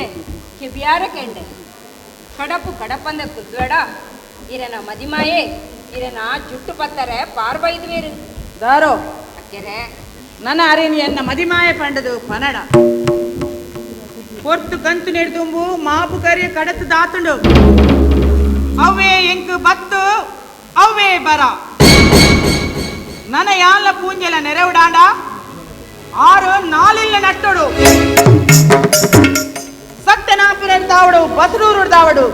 ಕೆಬಿಯಾರ ಕೆಂಡೆ. ಕಡಪು ಕಡಪಂದ ಕುದ್ಬೇಡ ಇರೆನ ಮದಿಮಾಯೆ ಇರೆನ ಜುಟ್ಟು ಪತ್ತರೆ ಪಾರ್ಬೈದ್ವೇರು ದಾರೋ ಅಕ್ಕೆರೆ ನನ್ನ ಅರೇನಿ ಎನ್ನ ಮದಿಮಾಯ ಪಂಡದು ಪನಡ ಪೊರ್ತು ಕಂತು ನೆಡ್ದುಂಬು ಮಾಪು ಕರಿಯ ಕಡತು ದಾತುಂಡು. ಅವೇ ಎಂಕು ಬತ್ತು ಅವೇ ಬರ ನನ ಯಾಲ ಪೂಂಜಲ ನೆರವುಡಾಂಡ ಆರು ನಾಲಿಲ್ಲ ನಟ್ಟೋಡು ಸತ್ಯನಾಪುರ ಬಸರೂರು ದಾವಡು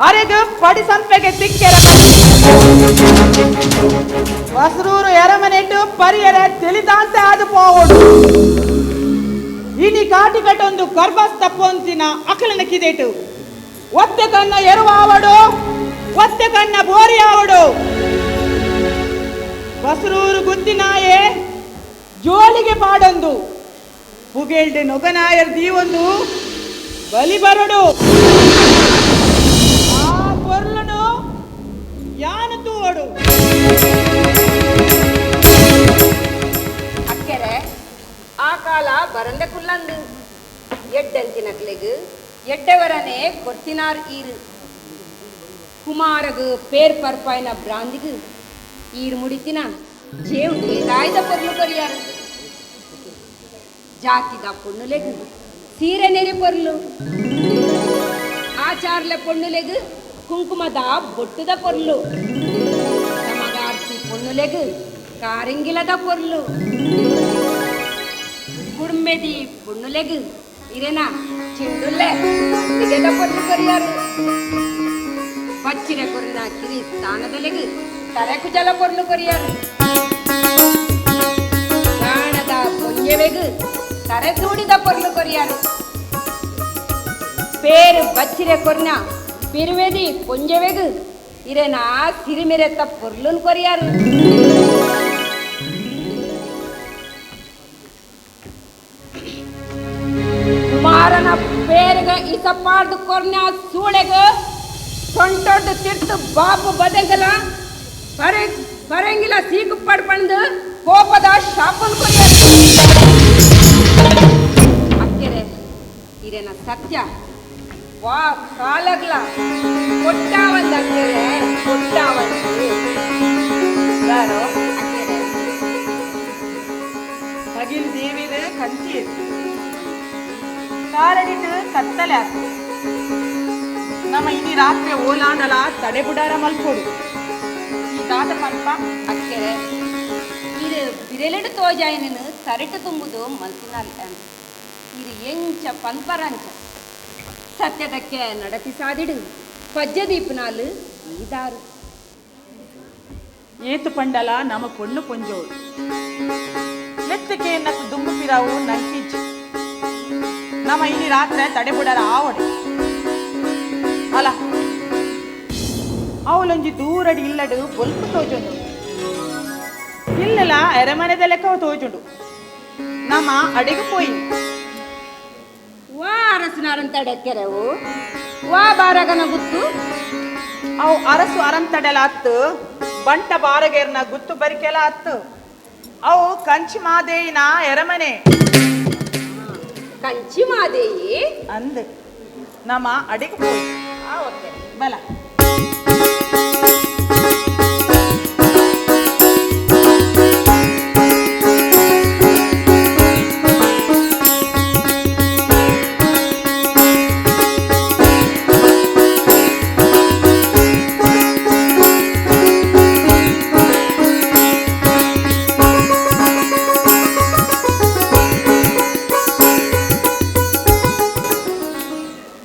ಅರೆಗು ಪಡಿ ಸಂಪೆಗೆ ತಿಕ್ಕೆರ ಬಸರೂರು ಎರಮನೆಟ್ಟು ಪರಿಯರ ತಿಳಿದಾಂತೆ ಆದು ಪೋವಡು. ಇನಿ ಕಾಟಿ ಕಟ್ಟೊಂದು ಕರ್ಬಸ್ ತಪ್ಪೊಂತಿನ ಅಕಲನ ಕಿದೇಟು ಒತ್ತೆ ಕಣ್ಣ ಎರುವಾವಡು, ಒತ್ತೆ ಕಣ್ಣ ಬೋರಿಯಾವಡು. ಬಸರೂರು ಗುತ್ತಿನಾಯೆ ಜೋಳಿಗೆ ಪಾಡೊಂದು ಪುಗೇಲ್ಡೆ ನೊಗನಾಯರ್ ದೀವೊಂದು ಬಲಿ ಬರಡು. ಆ ಪೊರ್ಲನು ಯಾನು ತೂವಡು. ಅಕ್ಕೆರೆ ಆ ಕಾಲ ಬರಂದೆ ಕುಲ್ಲಂದು ಎಡ್ಡಂತಿನಕ್ಲೆಗ್ ಎಡ್ಡೆವರನೆ ಕೊರ್ತಿನಾರ್ ಈರು ಕುಮಾರಗ್ ಪೇರ್ ಪರ್ಪಾಯಿನ ಬ್ರಾಂದಿಗ್ ಈರು ಮುಡಿತಿನ ಜೇವು ದಾಯ್ದ ಪೊರ್ಲು ಕೊರಿಯಾರು ಜಾತಿದ ಪೊಣ್ಣುಲೆಗ್ ಸೀರೆ ನೆರಿ ಪೊರ್ಲು ಆಚಾರ್ಲ ಪೊಣ್ಣುಲೆಗ್ ಕುಂಕುಮದ ಬೊಟ್ಟುದ ಪೊರ್ಲು ಸಮಗಾರ್ತಿ ಪೊಣ್ಣುಲೆಗ್ ಕಾರಿಂಗಿಲದ ಪೊರ್ಲು ಕುಡ್ಮೆದಿ ಪೊಣ್ಣುಲೆಗ್ ಇರೆನ ಚೆಂಡುಲ್ಲೆ ಮಲ್ಲಿಗೆದ ಪೊರ್ಲು ಕೊರಿಯಾರು ಪಚ್ಚಿನ ಕೊರಿನ ಕಿರಿ ಸ್ಥಾನದಲೆಗ್ ತರೆಕುಜಲ ಪೊರ್ಲು ಕೊರಿಯಾರು ಗಾಣದ ಪೊಂಜೆವೆಗ್ ತರೆದೂಡಿದ ಪೊರ್ಲು ಕೊರಿಯಾರು ಪೇರು ಬಚ್ಚಿರೆ ಕೊರ್ನ ಬಿರುವೆದಿ ಪೊಂಜೆವೆಗ್ ಇರೆನ ಸಿರಿಮಿರೆತ್ತ ಪೊರ್ಲುನ್ ಕೊರಿಯಾರು ಕುಮಾರನ ಪೇರುಗ ಇಸಪಾರ್ದು ಕೊರ್ನ ಸೂಳೆಗ ಸೊಂಟೊಡ್ದು ತಿರ್ತು ಬಾಪು ಬದೆಂಗಲ ಬರೆ ಬರಂಗಿಲ್ಲ ಸೀಕು ಪಡ್ಪಂದು ಕೋಪದ ಶಾಪನ್ ಕೊರಿಯಾರು ಅಕ್ಕೆರೆ ಇರೆನ ಸತ್ಯ ವಾ ಕಾಲಗ್ಲ ಕೊಟ್ಟಾವಂದ ಅಕ್ಕೆರೆ ಕೊಟ್ಟಾವಂದು ಯಾರೋ ಅಕ್ಕೆರೆ ತಗಿಲ್ ದೇವಿನ ಕಂಚಿ ಕಾರಡಿಟ್ಟು ಕತ್ತಲೆ ಆತು ನಮ್ಮ ಇನಿ ರಾತ್ರಿ ಓಲಾಂಡಲ ತಡೆಬುಡಾರ ಮಲ್ಪೋಡು ಈ ದಾದ ಪಲ್ಪ ಅಕ್ಕೆರೆ ಇದು ಬಿರೆಲೆಡು ತೋಜಾಯಿನ ತರೆಟು ತುಂಬುದು ಮಲ್ತಿನಾಲ್ ಇದು ಎಂಚ ಪನ್ಪರಂಚ ಸತ್ಯದಕ್ಕೆ ನಡಪಿ ಸಾದಿಡು ಪಜ್ಜದೀಪನಾಲು ಈದಾರು ಏತು ಪಂಡಲ ನಮ್ಮ ಪೊಣ್ಣು ಪೊಂಜೋಳು ಮೆತ್ತಕ್ಕೆ ನಕ್ಕು ದುಂಬು ಪಿರಾವು ನಂಕಿಜ್ಜಿ ನಮ್ಮ ಇನಿ ರಾತ್ರಿ ತಡೆಬುಡಾರ ಆವಡೆ ಅಲ ಅವಳೊಂಜಿ ದೂರಡಿ ಇಲ್ಲಡು ಬೊಲ್ಪು ತೋಜುಂಡು ಇಲ್ಲಲ ಎರೆಮನೆದ ಲೆಕ್ಕ ತೋಜುಂಡು ನಮ್ಮ ಅಡಿಗೆ ಪೋಯಿ ವಾ ಅರಸನಾರಂತಡೆಕ್ಕೆರೆವು ವಾ ಬಾರಗನ ಗುತ್ತು ಅವು ಅರಸು ಅರಂತಡೆಲ ಅತ್ತು ಬಂಟ ಬಾರಗೇರ್ನ ಗುತ್ತು ಬರಿಕೆಲ ಅತ್ತು ಅವು ಕಂಚಿ ಮಾದೇಯಿನ ಎರಮನೆ ಕಂಚಿ ಮಾದೇಯಿ ಅಂದ್ ನಮ್ಮ ಅಡಿಗೆ ಪೋಯಿ ಓಕೆ ಬಲ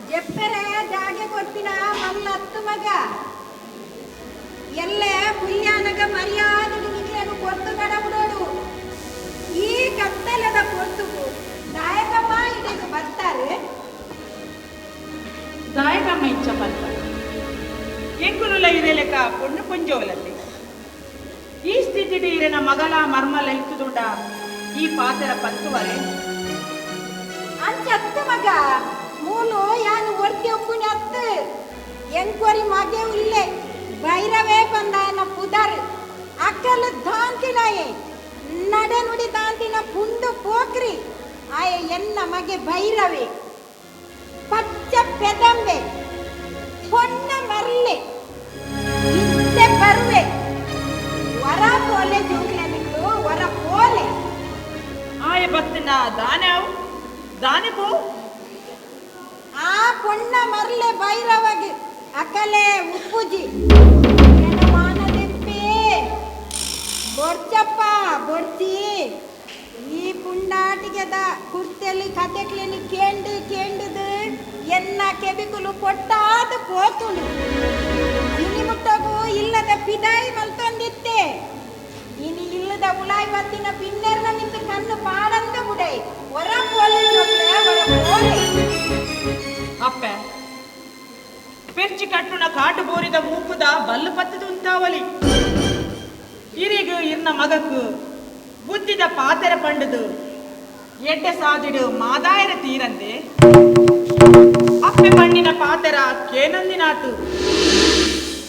ಜೆಪ್ಪೆರೆ ಜಾಗೆ ಕೊರ್ಪಿನ ಮಲ್ಲತ್ತು ಮಗ ಎಲ್ಲೆ ಪುಲ್ಯಾನಗ ಮರ್ಯಾದೆಗೆ ನಿಕ್ಲೆಗ್ ಪೊರ್ತು ಕಡಬುಡೋಡು ಈ ಕತ್ತಲದ ಪೊರ್ತುಗು ದಾಯಕಮ್ಮ ಇದಕ್ಕೆ ಬರ್ತಾರೆ ದಾಯಕಮ್ಮ ಇಚ್ಚ ಪಲ್ಪ ಎಂಕುಲುಲ ಇರೆಲೆಕ ಪೊಣ್ಣು ಪೊಂಜೋಲಲ್ಲಿ ಈ ಸ್ಥಿತಿಡ್ ಇರೆನ ಮಗಲ ಮರ್ಮಲ ಇತ್ತುದುಂಡ ಈ ಪಾತೆರ ಪತ್ತುವರೆ ಅಂಚತ್ತು ಮಗ ಮೂಲು ಯಾನು ಒರ್ತಿ ಒಪ್ಪುನಿ ಅತ್ತು ಎಂಕೊರಿ ಮಗೆ ಉಲ್ಲೆ ಭೈರವೇ ಬಂದಾಯನ ಪುದರ್ ಅಕ್ಕಲು ದಾಂತಿನಾಯೆ ನಡೆ ನುಡಿ ದಾಂತಿನ ಪುಂಡು ಪೋಕ್ರಿ ಆಯ ಎನ್ನ ಮಗೆ ಭೈರವೇ ಪಚ್ಚ ಪೆದಂಬೆ ಪೊನ್ನ ಮರ್ಲೆ ಇತ್ತೆ ಬರುವೆ ವರ ಪೋಲೆ ಜೋಕ್ಲೆನಿಕ್ಲು ವರ ಪೋಲೆ ಆಯ ಬತ್ತಿನ ದಾನೆ ಅವು ದಾನೆ ಪೋ ಆ ಪೊಣ್ಣ ಮರ್ಲೆ ಭೈರವಗೆ ಅಕಲೆ ಉಪ್ಪುಜಿ ಮಾನದೆಪ್ಪೆ ಬೊರ್ಚಪ್ಪ ಬೊರ್ಚಿ ಈ ಪುಂಡಾಟಿಗೆದ ಕುರ್ತೆಲಿ ಕತೆಕ್ಲೆನಿ ಕೇಂಡು ಕೇಂಡುದು ಎನ್ನ ಕೆಬಿಕುಲು ಪೊಟ್ಟಾದ ಪೋತುಂಡು ಇನಿ ಮುಟ್ಟಗು ಇಲ್ಲದ ಪಿದಾಯಿ ಮಲ್ತೊಂದಿತ್ತೆ ಇನಿ ಇಲ್ಲದ ಉಲಾಯ್ ಬತ್ತಿನ ಪಿನ್ನೆರ್ನ ನಿಂತು ಕಣ್ಣು ಪಾಡಂದ ಬುಡೈ ಹೊರ ಪೋಲೆ ಜೋಕ್ಲೆ ಹೊರ ಪೋಲೆ ಅಪ್ಪೆ ಪೆರ್ಚಿ ಕಟ್ಟುನ ಕಾಟು ಬೋರಿದ ಮೂಕುದ ಬಲ್ಲು ಪತ್ತದು ಉಂತಾವಲಿ ಇರಿಗು ಇರ್ನ ಮಗಕು ಬುದ್ಧಿದ ಪಾತೆರ ಪಂಡುದು ಎಡ್ಡೆ ಸಾದಿಡು ಮಾದಾಯರ ತೀರಂದೆ ಅಪ್ಪೆ ಪಣ್ಣಿನ ಪಾತೆರ ಕೇನಂದಿನಾತು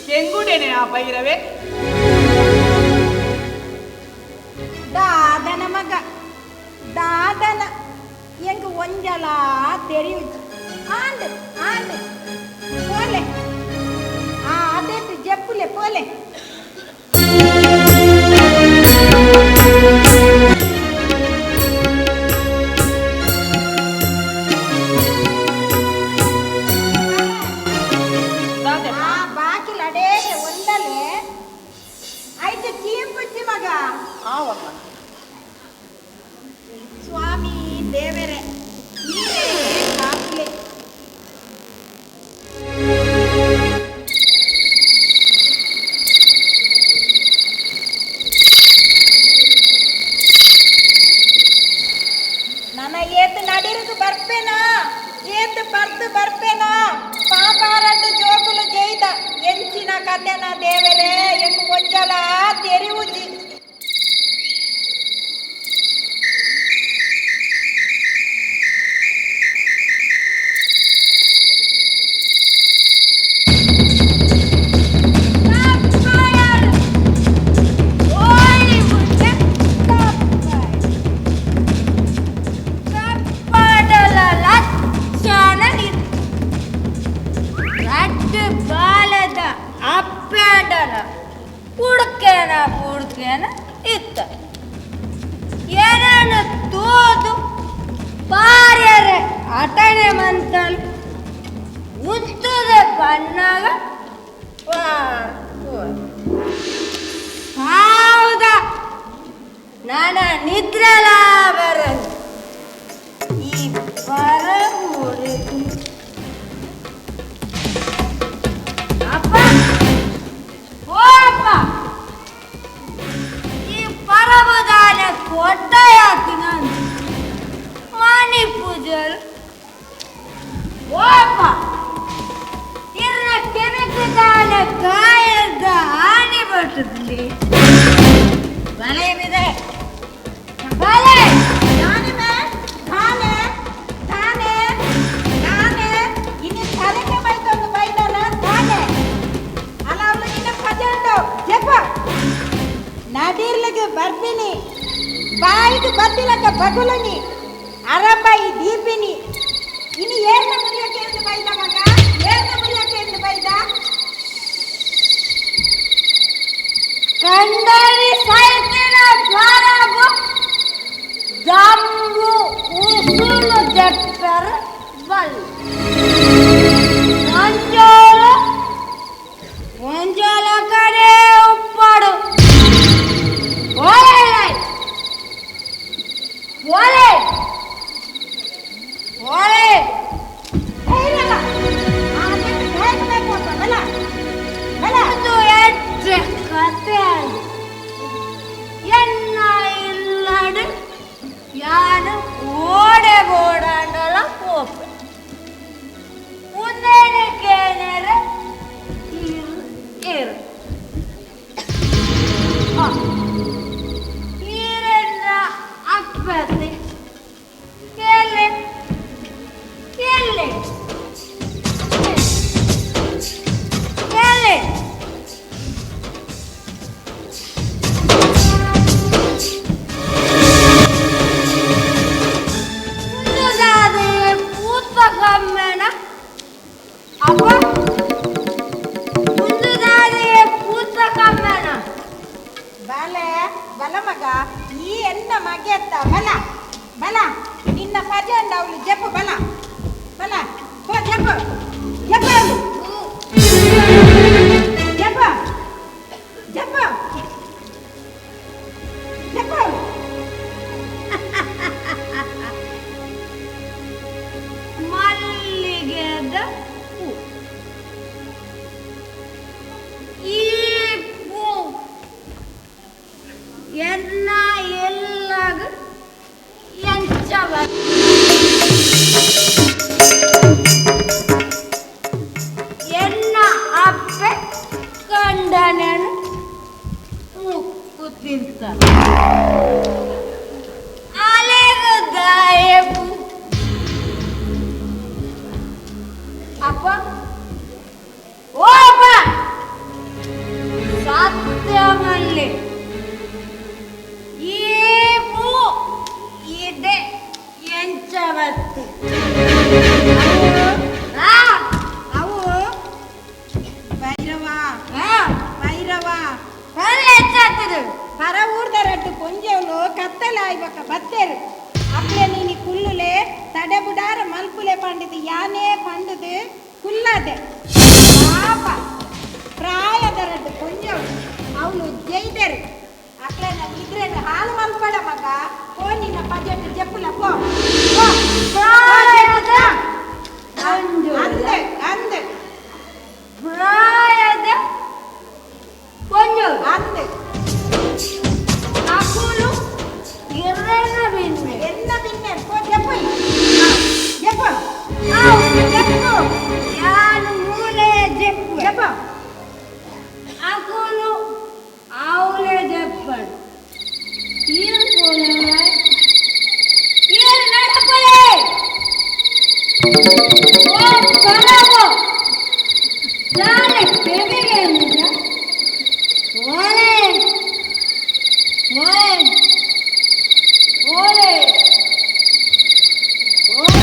ಕೆಂಗುಡೆನೆ ಆ ಭೈರವೇ ದಾದನ ಮಗ ದಾದನ ಎಂಕ್ ಒಂಜಲ ತೆರಿಯುಜಿ ಆಂಡ್ ಆಂಡ್ ಪೋಲೆ ಆ ಅದೇಟ್ ಜಪ್ಪುಲೆ ಪೋಲೆ ಆ ಬಾಕಿಲ್ ಅಡೇ ಒಂದಲೆ ಐತೆ ಚೀಂಪುಚ್ಚಿ ಮಗ ಆವಮ್ಮ. ಸ್ವಾಮಿ ದೇವರೇ ನೀವೇ ಕಾಪುಲೆ. ನನ್ನ ಏತ್ ನಡಿರುದು ಬರ್ಪೇನಾ ಏತ್ ಬರ್ದು ಬರ್ಪೇನಾ ಪಾಪಾರಡ್ಡು ಜೋಕುಲು ಜೈದ ಎಂಚಿನ ಕತೆನ ದೇವರೇ ಎಂಗ್ ಒಂಜಲ ತೆರಿವುಜಿ. ಬಾಲದ ಅಪ್ಪೇಂಡಲ ಕುಡ್ಕೇನ ಪುಡ್ಕೇನ ಇತ್ತ ಏನನ್ನು ತೂದು ಪಾರ್ಯರೆ ಅಟನೆ ಮಂತಲ್ ಉತ್ತದ ಬಣ್ಣಾಗ ಹೌದ ನನ್ನ ನಿದ್ರೆಲ ಬರದು ಈ ಬರಬೂರಿದು. ಅಪ್ಪ ಓ ಅಪ್ಪ ಈ ಪರಬದಾನ ಕೊಟ್ಟಯಾತಿ ನಾನು ಮಾಣಿ ಪೂಜಲ್ ಓ ಅಪ್ಪ ಇರ್ನ ಕೆನಕದಾನ ಕಾಯದ ಆನೆ ಬರ್ತದಲ್ಲಿ ಬಲೆ ಬಲೆ ದಾನೆ ದಾನೆ ದಾನೆ ದಾನೆ ಇನ್ನು ತಲೆಗೆ ಬೈತೊಂದು ಬೈದನ ದಾನೆ ಅಲ್ಲ ಅವಳು ನಿನ್ನ ಪಜಂಡು ಜಪ ನಡೀರ್ಲಿಗೆ ಬರ್ಪಿನಿ ಬಾಯಿಗೆ ಬತ್ತಿಲಕ್ಕ ಬಗುಲನಿ ಅರಬಾಯಿ ದೀಪಿನಿ ಇನ್ನು ಏರ್ನ ಮುರಿಯಕ್ಕೆ ಎಂದು ಬೈದ ಮಗ ಏರ್ನ ಮುರಿಯಕ್ಕೆ ಎಂದು ಬೈದ ಕಂಡರಿ ಸಾಯ್ತಿನ ಬಾರಬು ದಂಬು ಉಸುಲು ದೆಪ್ಪರ ಬಲ್ ಒಂಜೋಲು ಒಂಜೋಲ ಕಡೆ ಉಪ್ಪಾಡು ಓಲೆ ಓಲೆ ಓಲೆ ಧೈರ್ಯಲ್ಲ ಆ ಅದಕ್ಕೆ ಧೈರ್ಯ ಬೇಕು ಅಂತ ಬಲ ಬಲ ಅದು ಎಟ್ರೆ ಕತೆ ಎನ್ನ ಇಲ್ಲಡು ಯಾನು ಓಡೆ ಓಡಾಂಡಲ ಪೋಪೆ ಉಂದೇನಕ್ಕೇನರ ಇರು ಇರು ಈರನ್ನ ಅಪ್ಪತೆ ಕೇಳೆ ಕೇಳೆ ಕೇಳೆ ಮುಂದುದಾದೆ ಪೂತ ಕಮ್ಮೆನ ಅಪ್ಪ ಮುಂದುದಾದೆ ಪೂತ ಕಮ್ಮೆನ ಬಲ ಬಲ ಮಗ ಈ ಎನ್ನ ಮಗೆತ್ತ ಬಲ ಬಲ ನಿನ್ನ ಪಜಂಡ ಅವಳು ಜಪ ಬಲ ಬಲ ಹೋ ಜಪ ಜಪ ಅವಳು ಜಪ ಜಪ ಜಪ ಅವಳು ಮಲ್ಲಿಗೆದ ಹೂ ಈ ಹೂ ಎನ್ನ ಎಲ್ಲಾಗ ಎಂಚವ ಎನ್ನ ಅಪ್ಪೆ ಕಂಡನೇನು ಮುಕ್ಕು ತಿಂತ ಅಲೆಗದಾಯ ಅಪ್ಪ ಓ ಅಪ್ಪ ಸತ್ಯಮಲ್ಲಿ ಈ ಪೂ ಇದೆ ಎಂಚ. ಪೊಂಜೆವ್ಲು ಕತ್ತಲಾಯ್ಬಕ ಬತ್ತೇರು ಅಕ್ಲೆ ನೀನಿ ಕುಲ್ಲುಲೆ ತಡೆಬುಡಾರ ಮಲ್ಪುಲೆ ಪಂಡಿದು ಯಾನೇ ಪಂಡದು ಕುಲ್ಲದೆ ಪಾಪ ಪ್ರಾಯದರಡ್ಡು ಪೊಂಜೆವ್ಲು ಅವನು ಜೈದರು ಅಕ್ಲೆನ ಇದ್ರೇನು ಹಾಲು ಮಲ್ಪಡ ಮಗ ಪೋ ನಿನ್ನ ಪಜೆಟ್ ಜಪ್ಪುಲ ಪೋ ಪೋ. ಪ್ರಾಯದ ಅಂದೆ ಅಂದೆ ಪ್ರಾಯದ ಪೊಂಜೋಳು ಅಂದೆ ಅಕುಲು ಇರ್ರೆನ ಬಿನ್ನೆ ಎನ್ನ ಬಿನ್ನೆ ಪೋ ಜಪ್ಪು ಜಪ್ಪು ಆವು. ಜಪ್ಪು ಯಾನು ಮೂಲೆ ಜಪ್ಪು ಜಪ್ಪು ಅಕುಲು ಆವುಲೆ ಜಪ್ಪಡು ಈರು ಪೋಲೆ ಈರು ನಡಪಲೆ ಓ ಪರವೋ ದಾನೆ ಕೆವಿಗೆ ನಿಜ ಓಲೆ ಓಲೆ ಓಲೆ ಓಲೆ.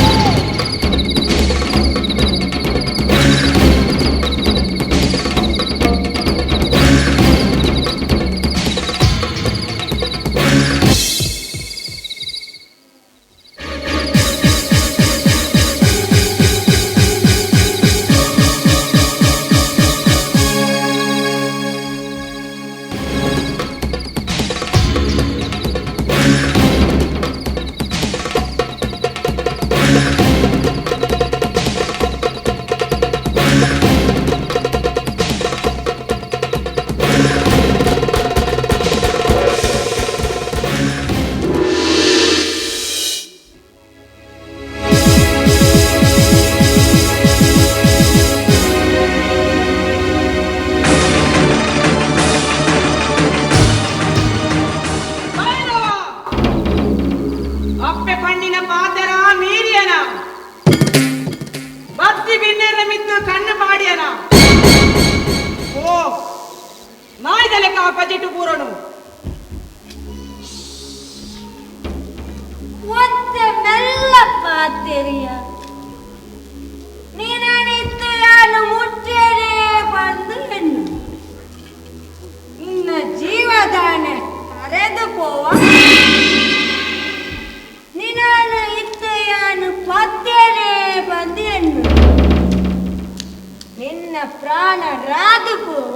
ಭೈರವ! ಅಪ್ಪೆ ಪಣ್ಣಿನ ಪಾತೆರ ಮೀರಿಯನ ಬತ್ತಿ ಬಿನ್ನೆರ ಮಿತ್ತು ಕಣ್ಣು ಪಾಡಿಯನ ಓ ನಾಯ್ದ ಲೆಕ್ಕ ಆ ಪಜೆಟು ಪೂರನು ಒತ್ತೆ ಮೆಲ್ಲ ಪಾತೆರಿಯ ನೀನಾನಿತ್ತು ಯಾನು ಮುಟ್ಟೇನೆ ಬಂದು ಹೆಣ್ಣು ಇನ್ನ ಜೀವದಾನೆ ಕರೆದು ಪೋವ ನೀನಾನು ಇತ್ತು ಯಾನು ಪತ್ತೇನೆ ಬಂದು ಹೆಣ್ಣು ನಿನ್ನ ಪ್ರಾಣ ರಾದು ಪೋವ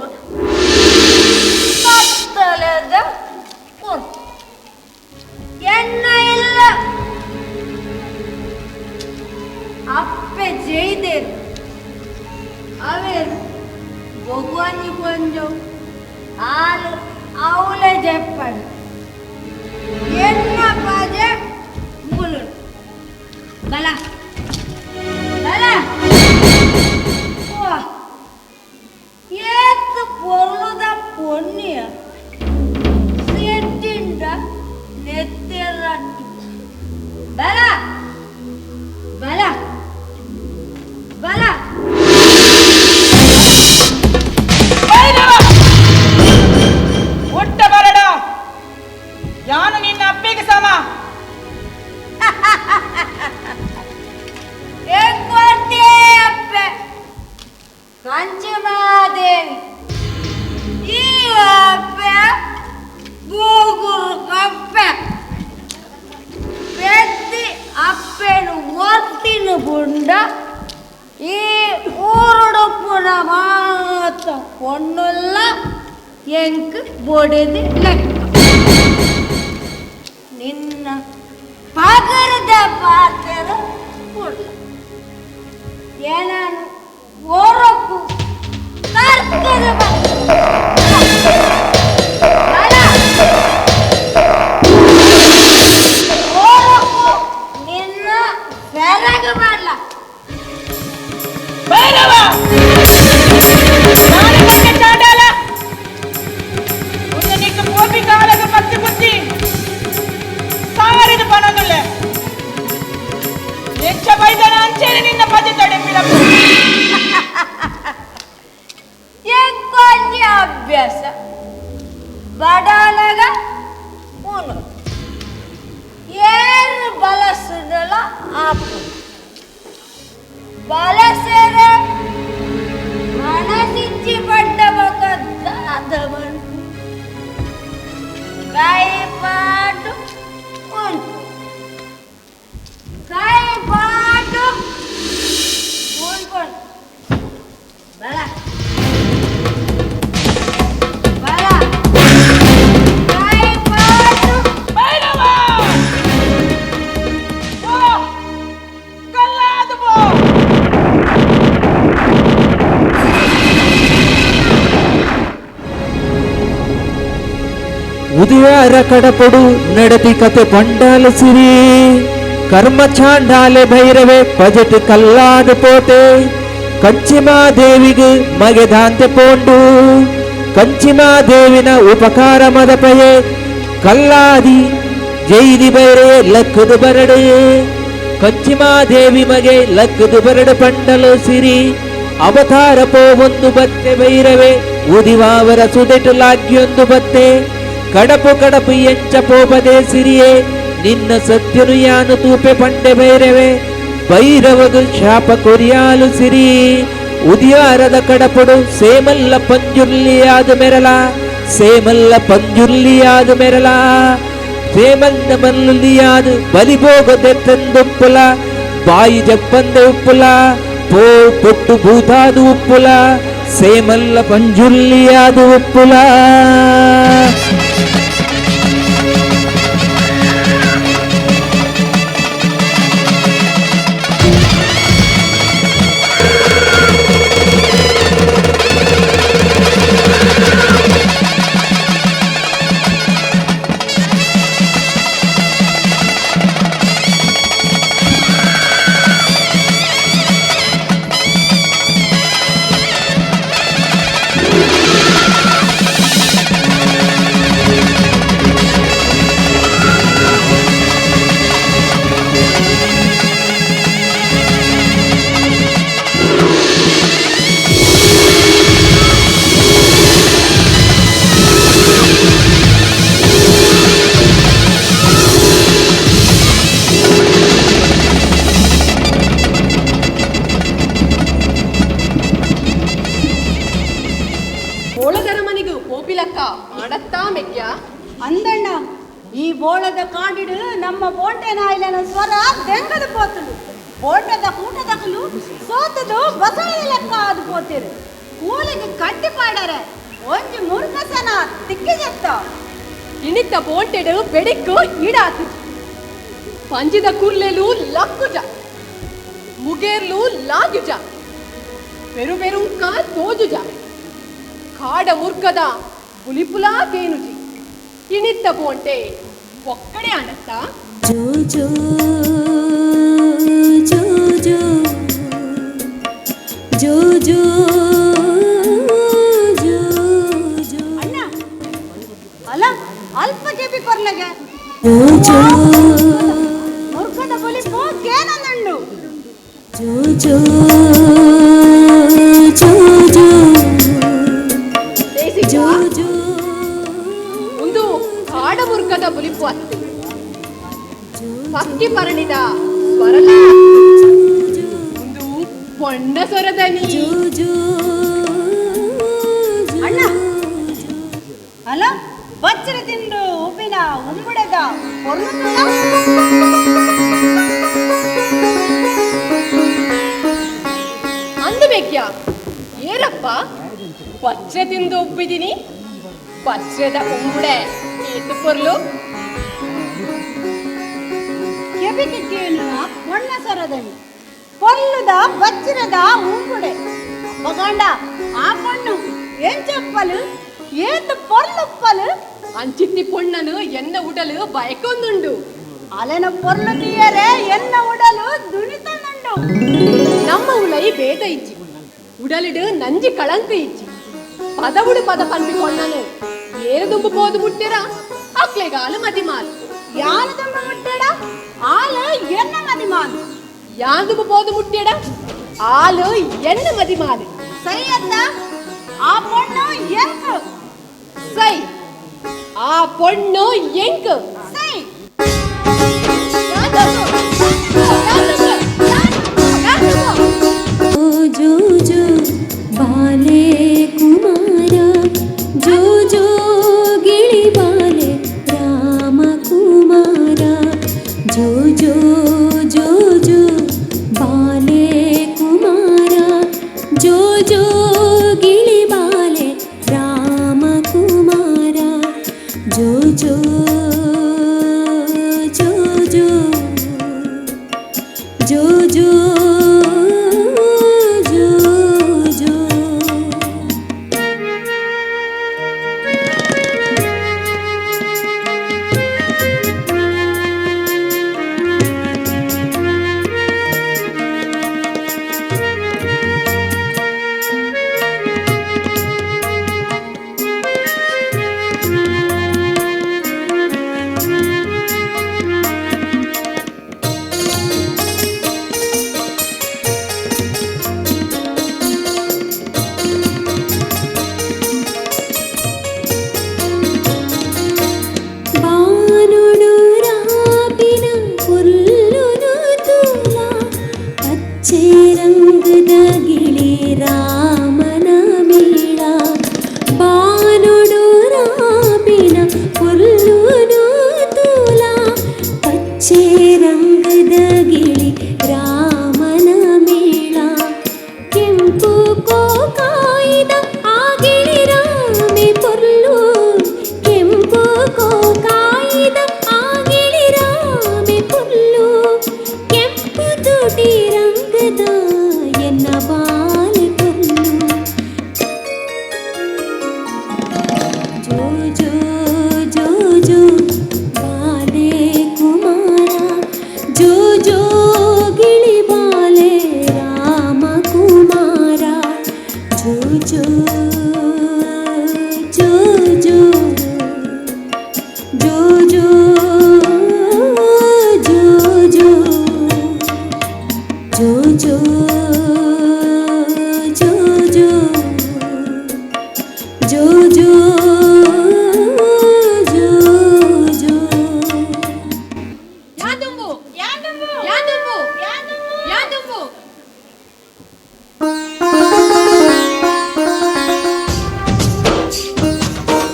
ಕತ್ತಲೆದ ಪೊರ್ತು ಎನ್ನ ಇಲ್ಲ ಅಪ್ಪೆ ಜೈದೇರು ಅವೇರು ಭಗವಾನಿ ಕೊಂಜು ಆಲು ಅವಲೆ ಜಪ್ಪಡು ಎನ್ನ ಪಾಜೆ ಮೂಲು ಬಲ ಬಲ ಓ ಏತ್ ಪೊರ್ಲುದ ಪೊನ್ನಿಯ ಸೆಟ್ಟಿಂಡ ನೆತ್ತೆರಟ್ಟು ಬಲ ಬಲ ಬಲ ಭೈರವ! ಒಟ್ಟ ಬರಡ ಯಾನು ನಿನ್ನ ಅಪ್ಪೆಗೆ ಸಮ ಏನ್ಕೊಡ್ತೇ ಅಪ್ಪೆ ಕಂಚಮಾದೇವಿ ಈ ಅಪ್ಪೆ ಬೂಗುರು ಕಪ್ಪೆ ಪೆದ್ದಿ ಅಪ್ಪೆನು ಒತ್ತಿನ ಬುಂಡ ಈ ಊರುಡುಪ್ಪುನ ಮಾತ ಪೊಣ್ಣುಲ್ಲ ಎಂಕ್ ಬೊಡೆದಿ ಲೆಕ್ಕ ನಿನ್ನ ಪಗರದ ಪಾತ್ರ ಪುಳ್ಳ ಏನಾನು ಓರಕ್ಕು ತರ್ಕದ ಓರಕ್ಕು ನಿನ್ನ ಬೆರಗ ಮಾಡಲ ಭೈರವ! ನಾನೇ ಬಂದೆ ಚಾಂಡಾಲ! ಉನ್ನ ನಿಕ್ಕ ಪೋಪಿ ಕಾಲಗ ಪತ್ತಿ ಬುದ್ಧಿ ಸಾರಿದ ಪಣದುಳ್ಳೆ ಎಂಚ ಬೈದನ ಅಂಚೇನೆ ನಿನ್ನ ಪಜೆ ತಡೆಪಿಡಪ್ಪು ಎಂಕೊಂಜಿ ಅಭ್ಯಾಸ ಬಡಲಗ ಉನು ಏರು ಬಲಸುಡಲ ಆಪು ಬಲಸೆರೆ ಮನಸಿಚ್ಚಿ ಪಡ್ಡ ಬಕ ದಾದ ಕೈ ಉದಿಯಾರ ಕಡಪಡು ನಡತಿ ಕತೆ ಪಂಡಾಲ ಸಿರಿ ಕರ್ಮಚಾಂಡಾಲೆ ಭೈರವೆ ಪಜೆಟ್ ಕಲ್ಲಾದ ಪೋತೆ ಕಂಚಿಮಾದೇವಿಗೆ ಮಗೆದಾಂತೆ ಪೋಂಡು ಕಂಚಿಮಾದೇವಿನ ಉಪಕಾರ ಮದಪಯೆ ಕಲ್ಲಾದಿ ಜೈದಿ ಬೈರೆ ಲಕ್ಕದು ಬರಡು ಕಂಚಿಮಾದೇವಿ ಮಗೆ ಲಕ್ಕದು ಬರಡು ಪಂಡಲು ಸಿರಿ ಅವತಾರ ಪೋವೊಂದು ಬತ್ತೆ ಭೈರವೆ ಉದಿವಾವರ ಸುದೆಟು ಲಾಗ್ಯೊಂದು ಬತ್ತೆ ಕಡಪು ಕಡಪು ಎಂಚ ಪೋಪದೆ ಸಿರಿಯೇ ನಿನ್ನ ಸತ್ಯನು ಯಾನು ತೂಪೆ ಪಂಡೆ ಭೈರವೆ ಭೈರವಗು ಶಾಪ ಕೊರಿಯಾಲು ಸಿರಿ ಉದಿಯಾರದ ಕಡಪಡು ಸೇಮಲ್ಲ ಪಂಜುರ್ಲಿಯಾದ ಮೆರಲ ಸೇಮಲ್ಲ ಪಂಜುರ್ಲಿಯಾದ ಮೆರಲ ಸೇಮಲ್ಲ ಮಲ್ಲುಲಿಯಾದ ಬಲಿಭೋಗದೆತ್ತಂದುಪ್ಪುಲ ಬಾಯಿ ಜಪ್ಪಂದೆ ಉಪ್ಪುಲ ಪೋ ಪೊಟ್ಟು ಭೂತಾದು ಉಪ್ಪುಲ ಸೇಮಲ್ಲ ಪಂಜುರ್ಲಿಯಾದ ಉಪ್ಪುಲ. ಅಂದಣ್ಣ ಈ ಬೋಳದ ಕಾಡಿಡು ನಮ್ಮ ಬೋಂಟೆ ನಾಯಿಲನ ಸ್ವರ ದೆಂಗದ ಪೋತುಲು ಬೋಟದ ಕೂಟದಕಲು ಸೋತದು ಬಸಳೆದ ಲೆಕ್ಕ ಅದು ಪೋತಿರು ಕೂಲಿಗೆ ಕಟ್ಟಿ ಪಾಡರೆ ಒಂಜಿ ಮುರ್ಕಸನ ತಿಕ್ಕಿಜತ್ತ ಇಣಿತ ಬೋಂಟೆಡು ಬೆಡಿಕ್ಕು ಈಡಾತು ಪಂಜಿದ ಕೂರ್ಲೆಲು ಲಕ್ಕುಜ ಮುಗೇರ್ಲು ಲಾಜುಜ ಬೆರು ಬೆರುಂಕ ತೋಜುಜ ಕಾಡ ಮುರ್ಕದ ಪುಲಿಪುಲಾ ಕೇನುಜಿ ಇಣಿತ್ತ ಬೋಂಟೆ ಒಕ್ಕಡೆ ಅಣತ್ತ ಜೋ ಜೋ ಜೋ ಜೋ ಜೋ ಜೋ ಜೋ ಜೋ ಅಣ್ಣ ಅಲ್ಲ ಅಲ್ಪ ಕೆಪಿ ಕೊರ್ಲಗೆ ಜೋ ಜೋ ಮುರ್ಕದ ಬುಲಿಪು ಕೇನಂದುಂಡು ಜೋ ಜೋ ಜೋ ಜೋ ಜೋ ಜೋ ಒಂದು ಕಾಡ ಮುರ್ಕದ ಬುಲಿಪು ಅತ್ತೆ ಪಕ್ಕಿ ಪರಣಿದ ಸ್ವರಲ ಒಂದು ಪೊಣ್ಣ ಸ್ವರದನಿ ಅಣ್ಣ ಅಲ್ಲ ಬಚ್ಚರ ತಿಂದು ಉಪ್ಪಿನ ಉಂಬುಡದ ಪೊರ್ಲು ಅಂದು ಬೇಕ್ಯಾ ಏರಪ್ಪ ಬಚ್ಚೆ ತಿಂದು ಉಬ್ಬಿದೀನಿ ಬಚ್ಚೆದ ಉಂಬುಡೆ ಏತು ಪೊರ್ಲು ಕೆಬಿಗೆ ಕೇಳುವ ಪೊಣ್ಣ ಸೊರದನಿ ಪೊಲ್ಲುದ ಬಚ್ಚಿರದ ಉಂಬುಡೆ ಬಗಂಡ ಆ ಪಣ್ಣು ಏನ್ చెప్పలు ಏತು ಪೊರ್ಲುಪ್ಪಲು ಅಂಚಿತ್ತಿ ಪೊಣ್ಣನು ಎನ್ನ ಉಡಲು ಬಯಕೊಂದುಂಡು ಅಲೆನ ಪೊರ್ಲು ತೀಯರೆ ಎನ್ನ ಉಡಲು ದುಣಿತನುಂಡು ನಮ್ಮ ಉಲೈ ಭೇದ ಇಜ್ಜಿ ಉಡಲಿಡು ನಂಜಿ ಕಳಂಕ ಇಜ್ಜಿ ಪದವುಡು ಪದ ಪನ್ಪಿಕೊಂಡನು ಏರು ದುಂಬು ಪೋದು ಮುಟ್ಟೆರ ಅಕ್ಲೆಗಾಲು ಮದಿಮಾಲು ಯಾರು ದುಂಬು ಮುಟ್ಟೆಡ ಆಲು ಎನ್ನ ಮದಿಮಾಲು ಯಾಂದುಂಬು ಪೋದು ಮುಟ್ಟೆಡ ಆಲು ಎನ್ನ ಮದಿಮಾಲು ಸೈ ಅತ್ತ ಆ ಪೊಣ್ಣು ಎಂಕು ಸೈ ಆ ಪೊಣ್ಣು ಎಂಕು ಸೈ ಜೋ ಜೋ ಬಾಲೆ ಕುಮಾರ ಜೋ ಜೋ ಗಿಳಿ ಬಾಲೆ ರಾಮ ಕುಮಾರ ಜೋ ಜೋ ಜೋ ಜೋ ಬಾಲೆ ಕುಮಾರ ಜೋ ಜೋ ಗಿಳಿ ಬಾಲೆ ರಾಮ ಕುಮಾರ ಜೋ ಜೋ ಜೋ ಜೋ ಜೋ ಜೋ ಜೋ ಜೋ. ರಾಮನ ಮೇಳ ಬಾನೊಡು ರಾಪಿನ ಪೊರ್ಲುನು ತೂಲ ಪಚ್ಚೆ ರಂಗದ ಗಿಳಿ ರಾಮನ ಮೇಳ ಕೆಂಪು ಕೋಕಾಯಿದ ಆ ಗಿಳಿ ರಾಮೆ ಪೊರ್ಲು ಕೆಂಪು ಕೋಕಾಯಿದ ಆ ಗಿಳಿ ರಾಮೆ ಪೊರ್ಲು ಕೆಂಪು ತುಟಿ ರಂಗದ ಎನ್ನ ಬಾಲೆ ಪೊರ್ಲು ಜೋ ಜೋ ಜೋ ಜೋ ಬಾಲೆ ಕುಮಾರ ಜೋ ಜೋ ಗಿಳಿ ಬಾಲೆ ರಾಮ ಕುಮಾರ ಜೋ ಜೋ ಜೋ ಜೋ ಜೋ ಜೋ ಜೋ ಜೋ ಜೋ ಜೋ ಜೋ ಜೋ ಜೋ ಜೋ ಜೋ ಜೋ. ಯಾದುಂಬು ಯಾದುಂಬು ಯಾದುಂಬು ಯಾದುಂಬು.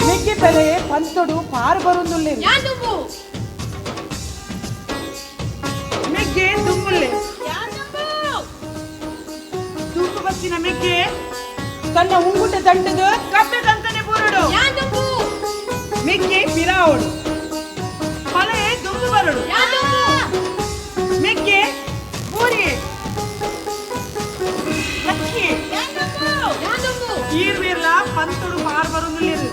ಮೆಗ್ಗೆ ಬೆಲೆ ಪಂತೊಡು ಪಾರು ಬರುಂದುಲ್ಲೆ. ಯಾದುಂಬು. ಮೆಗ್ಗೆ ದುಂಬುಲ್ಲೆ. ದುಂಬು ಬತ್ತಿನ ಮೆಗ್ಗೆ ತನ್ನ ಉಂಗುಟ ದಂಡದ ಕಪ್ಪೆ ತಂತನೆ ಬುರುಡು. ಯಾದುಂಬು. ಮೆಗ್ಗೆ ಪಿರಾವಡು ಫಲೆ ದುಂಬು ಬರುಡು. ಯಾದುಂಬು. ಮೆಗ್ಗೆ ಬೂರಿ ಲಕ್ಕಿ. ಯಾದುಂಬು. ಈರ್ವೇರ್ಲ ಪಂತೊಡು ಪಾರು ಬರುಂದುಲ್ಲೇರು.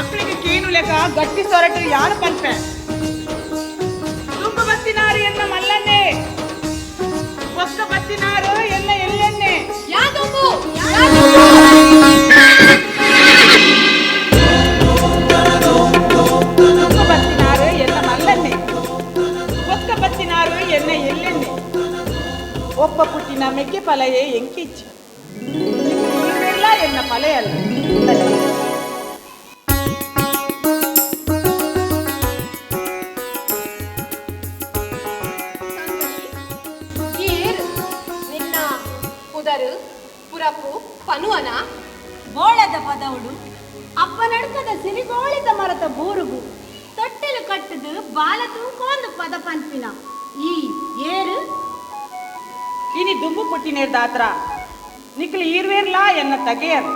ಅಕ್ಕಳಿಗೆ ಕೇನು ಲೆಕ್ಕ ಗಟ್ಟಿ ಸೊರಟು ಯಾರು ಪಲ್ಪೆ. ದುಂಬು ಬತ್ತಿನಾರು ಎನ್ನ ಮಲ್ಲನ್ನೇ, ಒಕ್ಕ ಬತ್ತಿನಾರು ಎನ್ನ ಎಲ್ಲನ್ನೇ. ಯಾದುಂಬು. ದುಂಬು ಬತ್ತಿನಾರು ಎನ್ನ ಮಲ್ಲನ್ನೇ, ಒಕ್ಕ ಬತ್ತಿನಾರು ಎನ್ನ ಎಲ್ಲೆನ್ನೆ. ಒಬ್ಬ ಪುಟ್ಟಿನ ಮೆಕ್ಕೆ ಪಲಯೆ ಎಂಕಿಚ್ಚು ಈರ್ವೇರ್ಲ ಎನ್ನ ಪಲೆಯಲ್ಲ. ಏರ್ ನಿನ್ನ ಪುದರು ಪುರಪು ಪನುವನ? ಬೋಳದ ಪದವುಡು ಅಪ್ಪ ನಡ್ಕದ ಸಿರಿಗೋಳಿದ ಮರತ ಬೂರುಗು ತೊಟ್ಟೆಲು ಕಟ್ಟದು ಬಾಲ ತೂಕೊಂದು ಪದ ಪನ್ಪಿನ ಈ ಏರು? ಇನಿ ದುಂಬು ಪುಟ್ಟಿನೇರ್ದಾತ್ರ ನಿಕ್ಲು ಈರ್ವೇರ್ಲಾ ಎನ್ನ ತಗೆಯರು.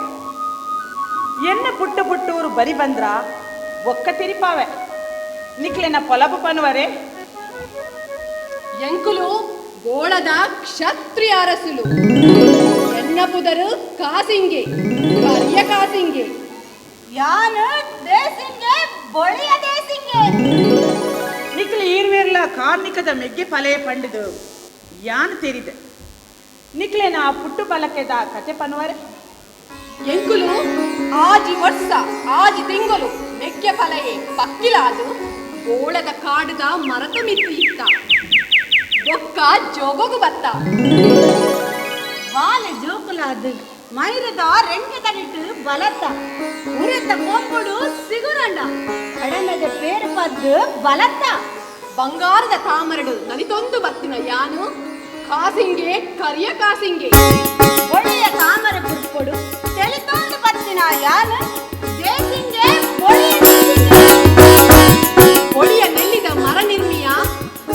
ಎನ್ನ ಪುಟ್ಟು ಪುಟ್ಟೂರು ಬರಿ ಬಂದ್ರ ಒಕ್ಕ ತಿರಿಪಾವೆ. ನಿಕ್ಲೆನ ಪೊಲಬು ಪನುವರೆ? ಎಂಕುಲು ಗೋಳದ ಕ್ಷತ್ರಿಯ ಅರಸುಲು. ಎನ್ನ ಪುದರು ಕಾಸಿಂಗೆ, ಕರಿಯ ಕಾಸಿಂಗೆ. ಯಾನು ದೇಸಿಂಗೆ, ಬೊಳಿಯ ದೇಸಿಂಗೆ. ನಿಕ್ಲು ಈರ್ವೇರ್ಲ ಕಾರ್ನಿಕದ ಮೆಗ್ಗೆ ಪಲೆ ಪಂಡಿದು ಯಾನ್ ತೆರಿದೆ. ನಿಕ್ಲೆನ ಆ ಪುಟ್ಟು ಬಲಕೆದ ಕತೆ ಪನುವರೆ? ಎಂಕುಲು ಆಜಿ ವರ್ಷ ಆಜಿ ತಿಂಗಳು ಮೆಕ್ಕೆ ಫಲಯೇ ಪಕ್ಕಿಲಾದು ಗೋಳದ ಕಾಡದ ಮರತ ಮಿತ್ತಿ ಇತ್ತ ಬೊಕ್ಕ ಜೋಗೋಗು ಬತ್ತ. ಬಾಲೆ ಜೋಕುಲಾದು ಮೈರದ ರೆಂಗೆ ತಡಿಟ್ಟು ಬಲತ್ತ ಉರೆತ ಕೊಂಬುಡು ಸಿಗುರಂಡ ಕಡಮೆದ ಪೇರು ಪದ್ದು ಬಲತ್ತ. ಬಂಗಾರದ ತಾಮರಡು ನಲಿತೊಂದು ಬತ್ತಿನ ಯಾನು ಕಾಸಿಂಗೆ, ಕರಿಯ ಕಾಸಿಂಗೆ. ಒಳ್ಳೆಯ ತಾಮರ ಪುಷ್ಪಡು ತೆಲಿತೊಂದು ಬತ್ತಿನ ಯಾನು ದೇಸಿಂಗೆ, ಬೊಳಿಯ ದೇಸಿಂಗೆ. ಒಳಿಯ ನೆಲ್ಲಿದ ಮರ ನಿರ್ಮಿಯ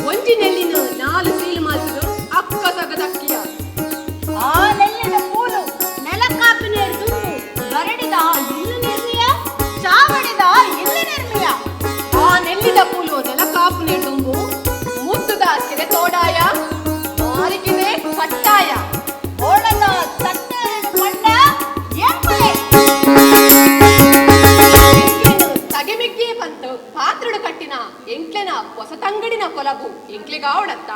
ಒಂಜಿ ನೆಲ್ಲಿನ ನಾಲು ಸೀಲು ಮಾಲ್ತದು ಅಕ್ಕ ಸಗದಕ್ಕಿಯ. ಆ ನೆಲ್ಲಿದ ಪೂಲು ನೆಲಕಾಪಿ ನೀರು ತುಂಬು ಬರಡಿದ ಇಲ್ಲು ನಿರ್ಮಿಯ, ಚಾವಡಿದ ಇಲ್ಲು ನಿರ್ಮಿಯ. ಆ ನೆಲ್ಲಿದ ಪೂಲು ನೆಲಕಾಪು ನೀಡುಂಬು ಮುತ್ತುದ ಕೆರೆ ತೋಡಾಯ ಮಾರಿಕಿದೆ ಕಟ್ಟಾಯ. ಓಳದ ತಟ್ಟೆರಡು ಪಂಡ ಎಂಪಲೆ. ಎಂಕ್ಲೆನು ತಗೆಮಿಗ್ಗೆ ಬಂತು ಪಾತ್ರಡು ಕಟ್ಟಿನ ಎಂಕ್ಲೆನ ಹೊಸ ತಂಗಡಿನ ಕೊಲಬು ಎಂಕ್ಲೆಗಾವಡತ್ತ.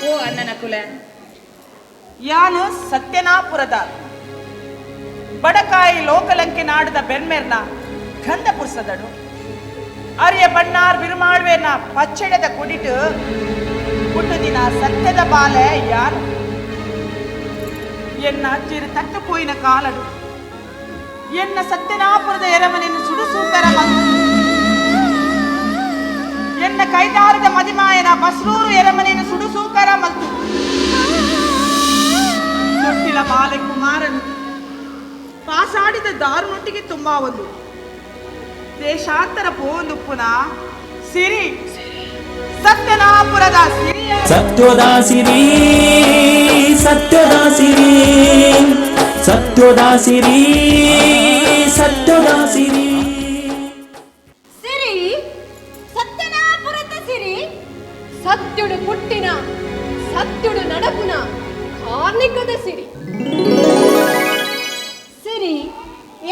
ಓ ಅಣ್ಣನ ಕುಲ, ಯಾನು ಸತ್ಯನಾಪುರದ ಬಡಕಾಯಿ ಲೋಕಲಂಕೆ ನಾಡದ ಬೆನ್ಮೆರ್ನ ಗಂಧ ಪುರ್ಸದಡು ಅರಿಯ ಬಣ್ಣಾರ್ ಬಿರುಮಾಳ್ವೆನ ಪಚ್ಚೆಡೆದ ಕುಡಿಟು ಪುಟ್ಟುದಿನ ಸತ್ಯದ ಬಾಲೆ ಯಾನು. ಎನ್ನ ಅಜ್ಜಿರು ತಟ್ಟು ಪೋಯಿನ ಕಾಲಡು ಎನ್ನ ಸತ್ಯನಾಪುರದ ಎರಮನೆಯನ್ನು ಸುಡುಸೂಕರ ಮಗು ಎನ್ನ ಕೈದಾರದ ಮದಿಮಾಯನ ಬಸ್ರೂರು ಎರಮನೆಯನ್ನು ಸುಡುಸೂಕರ ಮಲ್ತು. ಬಾಲೆ ಕುಮಾರನು ಪಾಸಾಡಿದ ದಾರುನೊಟ್ಟಿಗೆ ತುಂಬಾ ಒಂದು ದೇಶಾಂತರ ಪೋಂದುಪ್ಪುನ ಸಿರಿ ಸತ್ಯನಾಪುರದ ಸಿರಿಯ. ಸತ್ಯೋದ ಸಿರಿ, ಸತ್ಯದ ಸಿರಿ, ಸತ್ಯೋದ ಸಿರಿ, ಸತ್ಯೋದ ಸಿರಿ. ಸಿರಿ, ಸತ್ಯನಾಪುರದ ಸಿರಿ. ಸತ್ಯುಡು ಪುಟ್ಟಿನ, ಸತ್ಯುಡು ನಡಪುನ ಕಾರ್ಣಿಕದ ಸಿರಿ. ಸಿರಿ,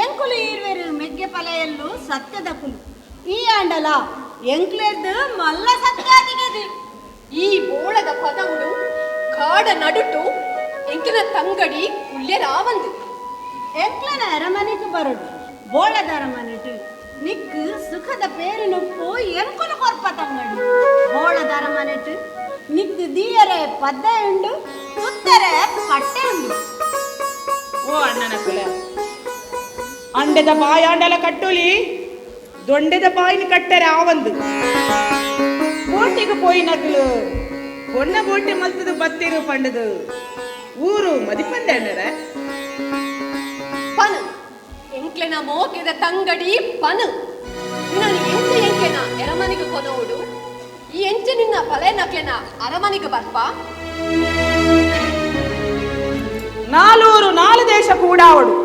ಎಂಕುಲು ಈರ್ವೆರು ಮೆಗ್ಗೆ ಪಲೆಯಲ್ಲು ಸತ್ಯದಕುಲು. ಈ ಆಂಡಲ ಎಂಕ್ಲೆರ್ದು ಮಲ್ಲ ಸತ್ಯಾದಿಗದು. ಈ ಬೋಳದ ಪದವುಡು ಕಾಡ ನಡುಟು ಎಂಕಿನ ತಂಗಡಿ ಕುಲ್ಯರಾವಂದು. ಎಂಕ್ಲನ ಅರಮನೆಗೆ ಬರಡು. ಬೋಳದ ಅರಮನೆಟು ನಿಕ್ಕು ಸುಖದ ಪೇರು ನುಪ್ಪು ಎಂಕುಲು ಕೊರ್ಪ. ತಂಗಡಿ, ಬೋಳದ ಅರಮನೆಟು ನಿಕ್ಕು ದೀಯರೆ ಪದ್ದೆ ಉಂಡು, ತುತ್ತರೆ ಪಟ್ಟೆ ಉಂಡು. ಓ ಅಣ್ಣನ ಕುಲ, ಅಂಡದ ಬಾಯಾಂಡಲ ಕಟ್ಟುಲಿ, ದೊಂಡೆದ ಬಾಯಿನ ಕಟ್ಟರೆ ಆವಂದು. ಬೋಟಿಗೆ ಪೋಯಿ ನಕಲು பொண்ண போட்டி மல்ತದು ಬತ್ತಿರು ಪಂಡದು ಊರು ಮದಿಪಂದೆ ಅಣ್ಣರ. ಪನು ಎಂಕ್ಲೆನ ಮೋಕೆದ ತಂಗಡಿ ಪನು. ನಿನ್ನನು ಎಂಚ ಎಂಕ್ಲೆನ ಎರಮನಿಗೆ ಕೊನೋಡು, ಈ ಎಂಚ ನಿನ್ನ ಪಲೆ ನಕ್ಲೆನ ಅರಮನಿಗೆ ಬರ್ಪ. ನಾಲೂರು ನಾಲು ದೇಶ ಕೂಡಾವಡು,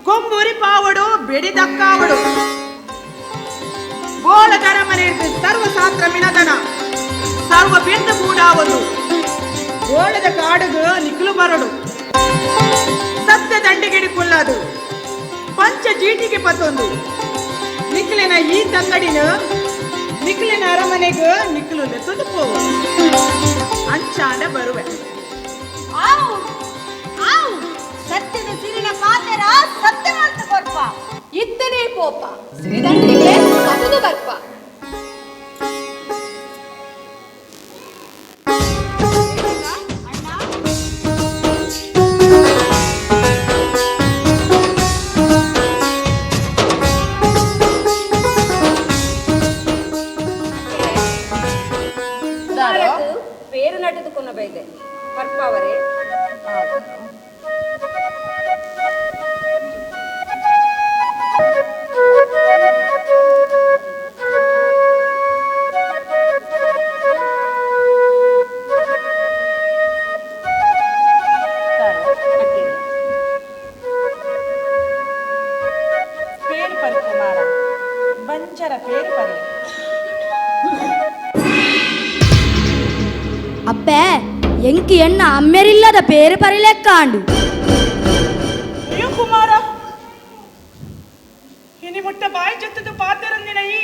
ಕೊಂಬುರಿ ಪಾವಡು, ಬೆಡಿದಕ್ಕಾವಡು. ಬೋಳ ಮನೆ ಸರ್ವಶಾಸ್ತ್ರ ಮಿನದನ ಸರ್ವ ಬಿಂದು ಕೂಡಾವದು. ಬೋಳದ ಕಾಡುಗು ನಿಕ್ಲು ಬರಡು. ಸತ್ಯ ದಂಡಿಗಿಡಿ ಕುಲ್ಲದು ಪಂಚ ಜೀಟಿಗೆ ಪತ್ತೊಂದು ನಿಕ್ಲಿನ ಈ ತಂಗಡಿನ ನಿಕ್ಲಿನ ಅರಮನೆಗೆ ನಿಕ್ಲು ನೆತ್ತದು ಪೋವು. ಅಂಚಾಂಡ ಬರುವೆ. ಆವು ಆವು, ಸತ್ಯದ ಸಿರಿನ ಪಾತೆರ ಸತ್ಯ ಮಲ್ತು ಕೊರ್ಪ. ಇತ್ತನೇ ಪೋಪ, ಸಿರಿದಂಡಿಗೆ ಪತದು ಬರ್ಪ. ಪೇರು ನಟದು ಬೈದೆ ಪರ್ಪಾವರೆ. ಪೇರು ಪರಿ ಕುಮಾರ, ಬಂಜರ ಪೇರು ಪರಿ. ಅಪ್ಪೆ, ಎಂಕಿ ಎಣ್ಣ ಅಮ್ಮೆರಿಲ್ಲದ ಪೇರು ಪರಿಲೆಕ್ಕಾಂಡು. ಅಯ್ಯೋ ಕುಮಾರ, ಇನಿ ಮುಟ್ಟ ಬಾಯಿ ಜೊತ್ತದು ಪಾತೆರಂದಿನ ಈ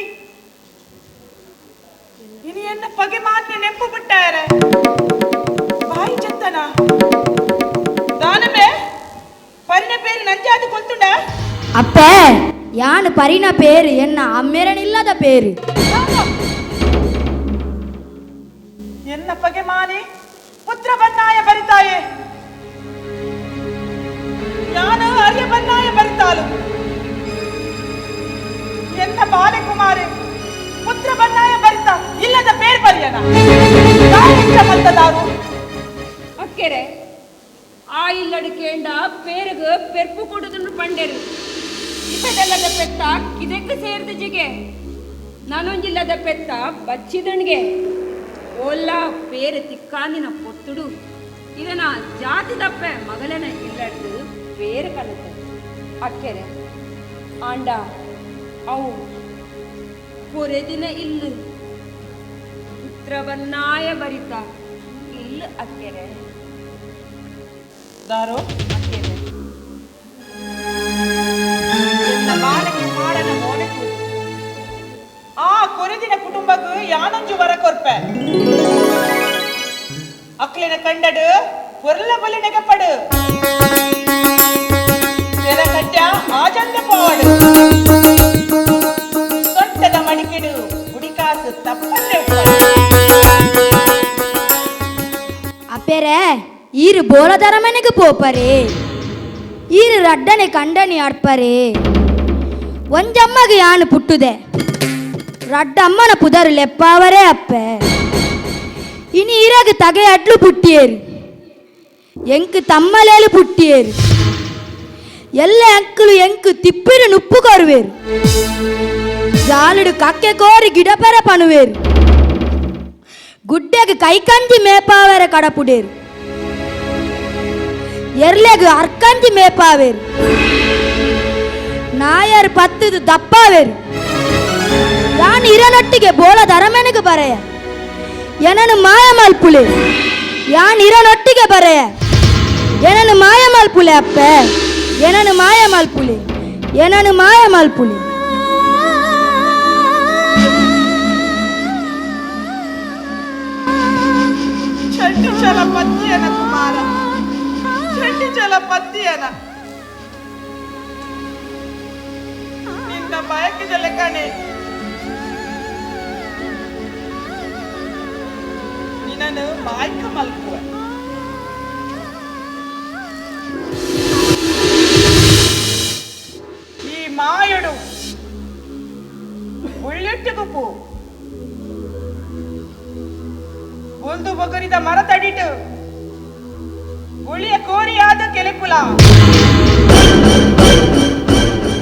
ಇನಿ ಎನ್ನ ಪಗೆ ಮಾತ್ರ ನೆಂಪು ಬಿಟ್ಟಾರೆ. ಬಾಯಿ ಜತ್ತನ ದಾನಮೇ ಪರಿನ ಪೇರು ನಂಜಾದು ಕೊಲ್ತುಂಡ. ಅಪ್ಪೆ, ಯಾನು ಪರಿನ ಪೇರು ಎನ್ನ ಅಮ್ಮೆರನಿಲ್ಲದ ಪೇರು. ಎನ್ನ ಪಗೆ ಮಾನಿ ಪುತ್ರ ಬನ್ನಾಯ ಬರಿತಾಯೆ, ಯಾನು ಅರ್ಯ ಬನ್ನಾಯ ಬರಿತಾಳು. ಎನ್ನ ಬಾಲಕುಮಾರಿ ಪುತ್ರ ಬನ್ನಾಯ ಬರಿತ ಇಲ್ಲದ ಪೇರ್ ಬರಿಯನ ಮಲ್ತದಾರು. ಅಕ್ಕೆರೆ, ಆ ಇಲ್ಲಡು ಕೇಂಡ ಪೇರುಗು ಪೆರ್ಪು ಕೊಡುದನ್ನು ಪಂಡೆರು. ಇಸದಲ್ಲದ ಪೆತ್ತ ಕಿದಕ್ಕೆ ಸೇರಿದ ಜಿಗೆ, ನಾನೊಂಜಿಲ್ಲದ ಪೆತ್ತ ಬಚ್ಚಿದಣ್ಗೆ. ಓಲ್ಲ ಪೇರು ತಿಕ್ಕಾಂದಿನ ಪೊತ್ತುಡು ಇದನ್ನ ಜಾತಿ ದಪ್ಪೆ ಮಗಲನ ಇಲ್ಲಡ್ದು ಪೇರು ಕಣುತ್ತೆ ಅಕ್ಕೆರೆ. ಆಂಡ ಅವು ಪೊರೆದಿನ ಇಲ್ಲು ಪುತ್ರವನ್ನಾಯ ಬರಿತ ಇಲ್ಲ ಅಕ್ಕೆರೆ. ದಾರೋ. ಅಕ್ಕೆರೆ. ಎನ್ನ ಬಾಲಕುಮಾರನ ಮೋನೆತು ಆ ಕೊರೆದಿನ ಕುಟುಂಬకు ಯಾನೊಂಜು ವರ ಕೊರ್ಪೆ. ಅಕ್ಲಿನ ಕಂಡಡು ಪೊರ್ಲ ಬಲಿ ನೆಗಪಡು, ತೆರ ಕಟ್ಟ ಆಜಂದ ಪೋವಡು, ಸೊಂಟದ ಮಡಿಕೆಡು ಗುಡಿಕಾಸು ತಪ್ಪಂದೆ ಉಪ್ಪಡು. ಅಪ್ಪೆರೆ, ಈರು ಬೋಲದರ ಮನೆಗೆ ಪೋಪರೆ, ಈರು ರಡ್ಡನೆ ಕಂಡನಿ ಆಡ್ಪರೆ. ಒಂಜಮ್ಮಗೆ ಯಾನು ಪುಟ್ಟುದೆ, ರಡ್ಡ ಅಮ್ಮನ ಪುದರು ಲೆಪ್ಪಾವರೇ ಅಪ್ಪೆ. ಇನಿ ಇರಗ ತಗೆ ಅಡ್ಲು ಪುಟ್ಟಿಯೇರು. ಎಂಕ್ ತಮ್ಮಲೇಲು ಪುಟ್ಟಿಯೇರು ಎಲ್ಲ ಅಂಕಲು ಎಂಕ್ ತಿಪ್ಪಿರು ನುಪ್ಪು ಕೋರುವೇರು ಜಾಲುಡು ಕಕ್ಕೆ ಕೋರಿ ಗಿಡಪೆರ ಪಣುವೇರು ಗುಡ್ಡೆಗ್ ಕೈಕಂಜಿ ಮೇಪಾವೆರ ಕಡಪುಡೇರು ಎರ್ಲೆಗ್ ಅರ್ಕಂಜಿ ಮೇಪಾವೇರು ನಾಯರ್ ಪತ್ತದು ದಪ್ಪಾವೇರು ಯಾನ್ ಇರನೊಟ್ಟಿಗೆ ಬೋಳ ದರಮೆನಗು ಬರೆಯ ಎನನು ಮಾಯ ಮಲ್ಪುಲೆ ಯಾನ್ ಇರನೊಟ್ಟಿಗೆ ಬರೆಯ ಎನನು ಮಾಯ ಮಲ್ಪುಲೆ ಅಪ್ಪೆ ಎನನು ಮಾಯ ಮಲ್ಪುಲೆ ಎನನು ಮಾಯ ಮಲ್ಪುಲೆ. ಚಂಡಿ ಚಲ ಪತ್ತಿಯನ ಕುಮಾರ, ಚಂಡಿ ಚಲ ಪತ್ತಿಯನ ನಿನ್ನ ಬಯಕಿದಲೆ ಕಣೆ, ನಿನ್ನನ್ನು ಮಾಯ್ಕ ಮಲ್ಪುವ. ಈ ಮಾಯಡು ಉಳ್ಳೆಟ್ಟು ಪೂ ಒಂದು ಬೊಗರಿದ ಮರ ತಡಿಟು ಗುಳಿಯ ಕೋರಿಯಾದ ಕೆಲೆಪುಲ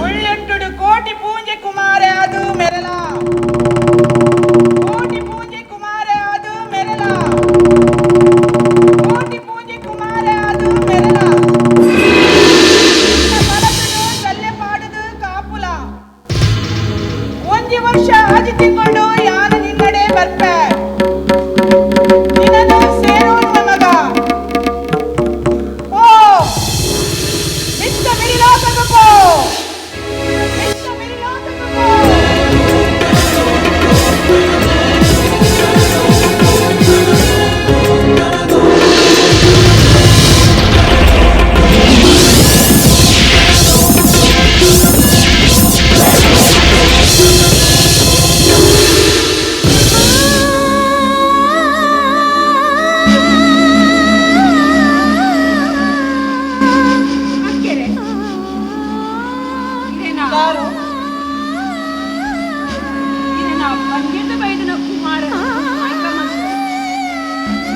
ಉಳ್ಳೆಟ್ಟುಡು ಕೋಟಿ ಪೂಂಜೆ ಕುಮಾರ ಅದು ಮೆರಲ, ಕೋಟಿ ಪೂಂಜೆ ಕುಮಾರ ಅದು ಮೆರಲ, ಕೋಟಿ ಪೂಂಜೆ ಕುಮಾರ ಅದು ಮೆರಲ. ಮರತುಡು ಸಲ್ಲೆ ಪಾಡುದು ಕಾಪುಲ. ಒಂಜಿ ವರ್ಷ ಆಜಿ ತಿಂಗಳು ಯಾನು ನಿನ್ನಡೆ ಬರ್ಪೆ, ನಿನ್ನನ್ನು ಸೇರೋಣ ಮಗ. ಓ ಮಿತ್ತ ಮಿರಿಲೋಕಕ್ಕೆ ಪೋ, ಮಿತ್ತ ಮಿರಿಲೋಕಕ್ಕೆ ಪೋ. ಅಕ್ಕೆರೆ ಇರೇನಾ ಇರೇನಾ ಬಂಗಿಟ್ಟು ಬೈದನ ಕುಮಾರ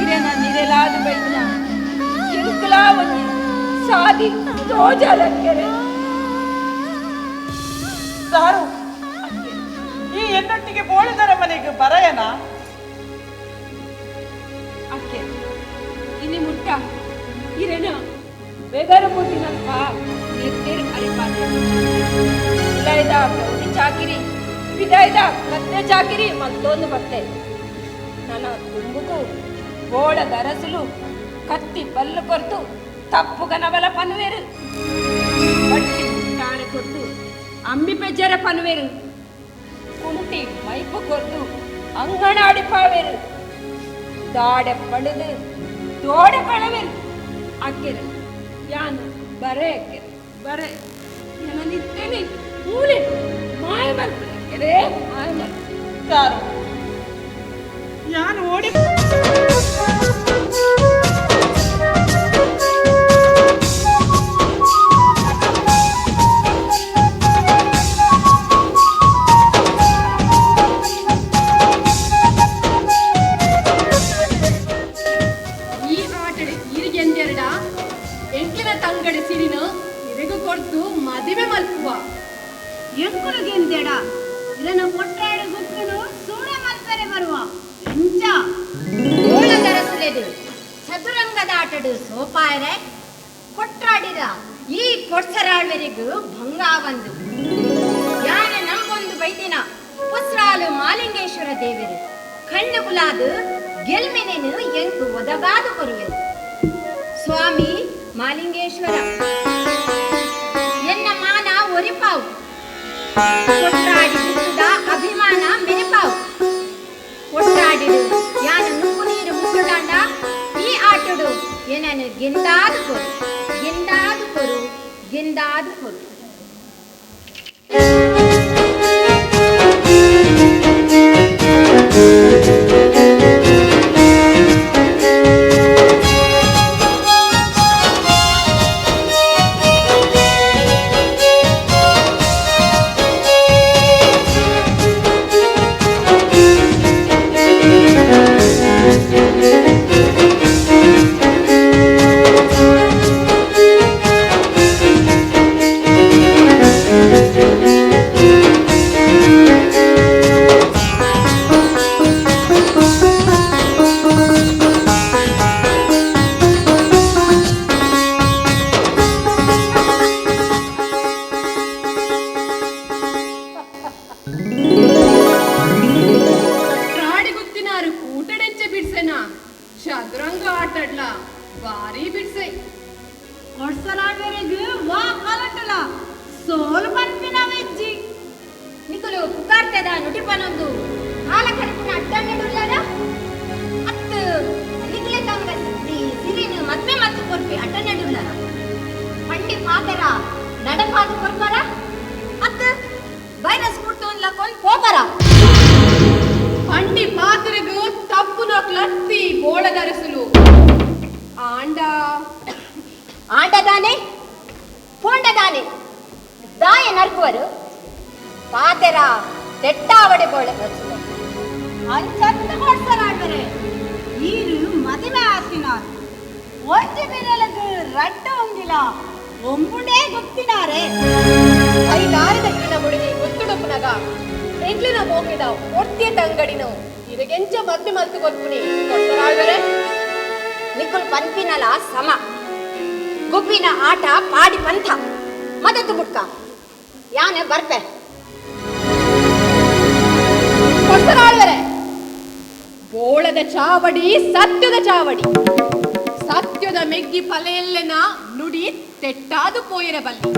ಇರೇನ ನಿರೆಲಾದ ಬೈದನ ಎಂಕಲಾ ಒಂಜಿ ಸಾದಿ ತೋಜಲಕ್ಕೆರೆ. ಸಾರು, ಈ ಎನ್ನೊಟ್ಟಿಗೆ ಬೋಳಿದರ ಮನೆಗೆ ಬರಯನ? ಅಕ್ಕೆ ಇನಿ ಮುಟ್ಟ ಇರೇನ ಬೆಗರು ಮುಟ್ಟಿನಪ್ಪ ನೆತ್ತೆರ್ ಅರಿಪಾದೆ ಉಲಾಯ್ದ ಗೌರಿ ಚಾಕಿರಿ ಬಿದಾಯ್ದ ಕತ್ತೆ ಚಾಕಿರಿ ಮತ್ತೊಂದು ಬತ್ತೆ. ನನ್ನ ತುಂಬುಗು ಬೋಳ ದರಸುಲು ಕತ್ತಿ ಬಲ್ಲು ಕೊರ್ತು ತಪ್ಪುಗನಬಲ ಪನ್ವೇರು, ಬಟ್ಟಿ ತಾಳೆ ಕೊರ್ತು ಅಂಬಿ ಪೆಜ್ಜರ ಪನ್ವೇರು, ಕುಂಟಿ ಮೈಪು ಕೊರ್ತು ಅಂಗಣ ಅಡಿಪಾವೇರು, ದಾಡೆ ಪಡೆದು ದೋಡೆ ಕಳವೇರು. ಅಕ್ಕೆರೆ ಯಾನು ಬರೇ ಅಕ್ಕೆರೆ ಬರೇ ನಿತ್ತೇನೆ ಮೂಲೆ ಮಾಯ ಮಲ್ಪುಲೆ ಅಕ್ಕೆರೆ ಮಾಯ ಮಲ್ಪುಲೆ. ಸಾರು ಯಾನು ಓಡಿ ಈ ಆಟಡೆ ಈರಿಗೆಂದೆರಡ ಎಂಕ್ಲಿನ ತಂಗಡೆ ಸಿರಿನ ಇರೆಗು ಕೊಡ್ತು ಮದುವೆ ಮಲ್ಪುವ. ಎಂಕುಲು ಗೆಂದೆಡ ಇದನ್ನ ಕೊಟ್ಟಾಡು ಗುಕ್ಕುನು ಸೂರ ಮಲ್ಪರೆ ಬರುವ ಎಂಚ ಬೋಳದರಸುಲೆದು ಚದುರಂಗದ ಆಟಡು ಸೋಪಾಯರೆ ಕೊಟ್ರಾಡಿದ ಈ ಕೊಡ್ಸರಾಳ್ವೆರಿಗು ಭಂಗ ಬಂದು ಯಾನ ನಂಬೊಂದು ಬೈದಿನ ಪುಸ್ರಾಲು ಮಾಲಿಂಗೇಶ್ವರ ದೇವರು ಕಣ್ಣು ಕುಲಾದು ಗೆಲ್ಮೆನೆನು ಎಂಕು ಒದಗಾದು ಕೊರುವೆನು. ಸ್ವಾಮಿ ಮಾಲಿಂಗೇಶ್ವರ ಎನ್ನ ಮಾನ ಒರಿಪಾವು, ಕೊಟ್ರಾಡಿ ಗುತ್ತುದ ಅಭಿಮಾನ ಮೆರೆಪಾವು. ಕೊಟ್ರಾಡಿಡು ಯಾನು ನುಪ್ಪು ನೀರು ಮುಟ್ಟುದಾಂಡ ಈ ಆಟಡು ಏನನು ಗೆಂದಾದು ಕೊರು, ಗೆಂದಾದು ಕೊರು, ಗೆಂದಾದು ಕೊರು. Thank you. ಸೋಲು ಪನ್ಪಿನವೆಜ್ಜಿ ನಿಕುಲು ಪುಕಾರ್ತದ ನುಡಿಪನೊಂದು ಕಾಲ ಕಡಪುನ ಅಡ್ಡಣ್ಣಡುಲ್ಲರ ಅತ್ತು ನಿಕುಲೆ ತಂಗ ಸಿರಿನ ಮದ್ವೆ ಮತ್ತು ಕೊರ್ಪಿ ಅಡ್ಡಣ್ಣಡುಲ್ಲರ ಪಂಡಿ ಪಾತೆರ ನಡಪಾದ ಕೊರ್ಪರ ಅತ್ತು ವೈರಸ್ ಕುಡ್ತೋನ್ಲಕೊಂದು ಪೋಪರ ಪಂಡಿ ಪಾತ್ರೆಗು ತಪ್ಪು ನೋಕ್ಲತ್ತಿ ಬೋಳದರಸುಲು ಆಂಡ ಆಂಡದಾನೆ ಪೋಂಡದಾನೆ ದಾಯ ನರ್ಕುವರು ಪಾತೆರ ತೆಟ್ಟಾವಡೆ ಬೋಳದರಸುಲು ಅಂಚತ್ತ ಕೊಡ್ಸರಾಡ್ಬರೆ ಈರು ಮದಿಮೆ ಆತಿನಾರ್ ಒಂಜಿ ಬಿರಲಗು ರಡ್ಡ ಉಂಗಿಲ ಒಂಬುಡೇ ಗೊತ್ತಿನಾರೆ ಐದಾರದ ಕಿರಣ ಮುಡಿದಿ ಗೊತ್ತುಡುಪುನಗ ಎಂಕ್ಲಿನ ಮೋಕಿದ ಒರ್ತಿಯ ತಂಗಡಿನು ಇರಗೆಂಚ ಮದ್ಮೆ ಮಲ್ತು ಕೊರ್ಪುನಿ ಕೊಡ್ಸರಾಳ್ವರೆ ನಿಕುಲ್ ಪನ್ಪಿನಲ ಸಮ ಗುಬ್ಬಿನ ಆಟ ಪಾಡಿ ಪಂಥ ಮದತು ಬುಡ್ಕ ಯಾನೆ ಬರ್ಪೆ ಕೊಡ್ಸರಾಳ್ವರೆ ಬೋಳದ ಚಾವಡಿ ಸತ್ಯದ ಚಾವಡಿ ಸತ್ಯದ ಮೆಗ್ಗಿ ಪಲೆಯಲ್ಲೆನ ನುಡಿ ತೆಟ್ಟಾದು ಪೋಯಿರಬಲ್ಲಿ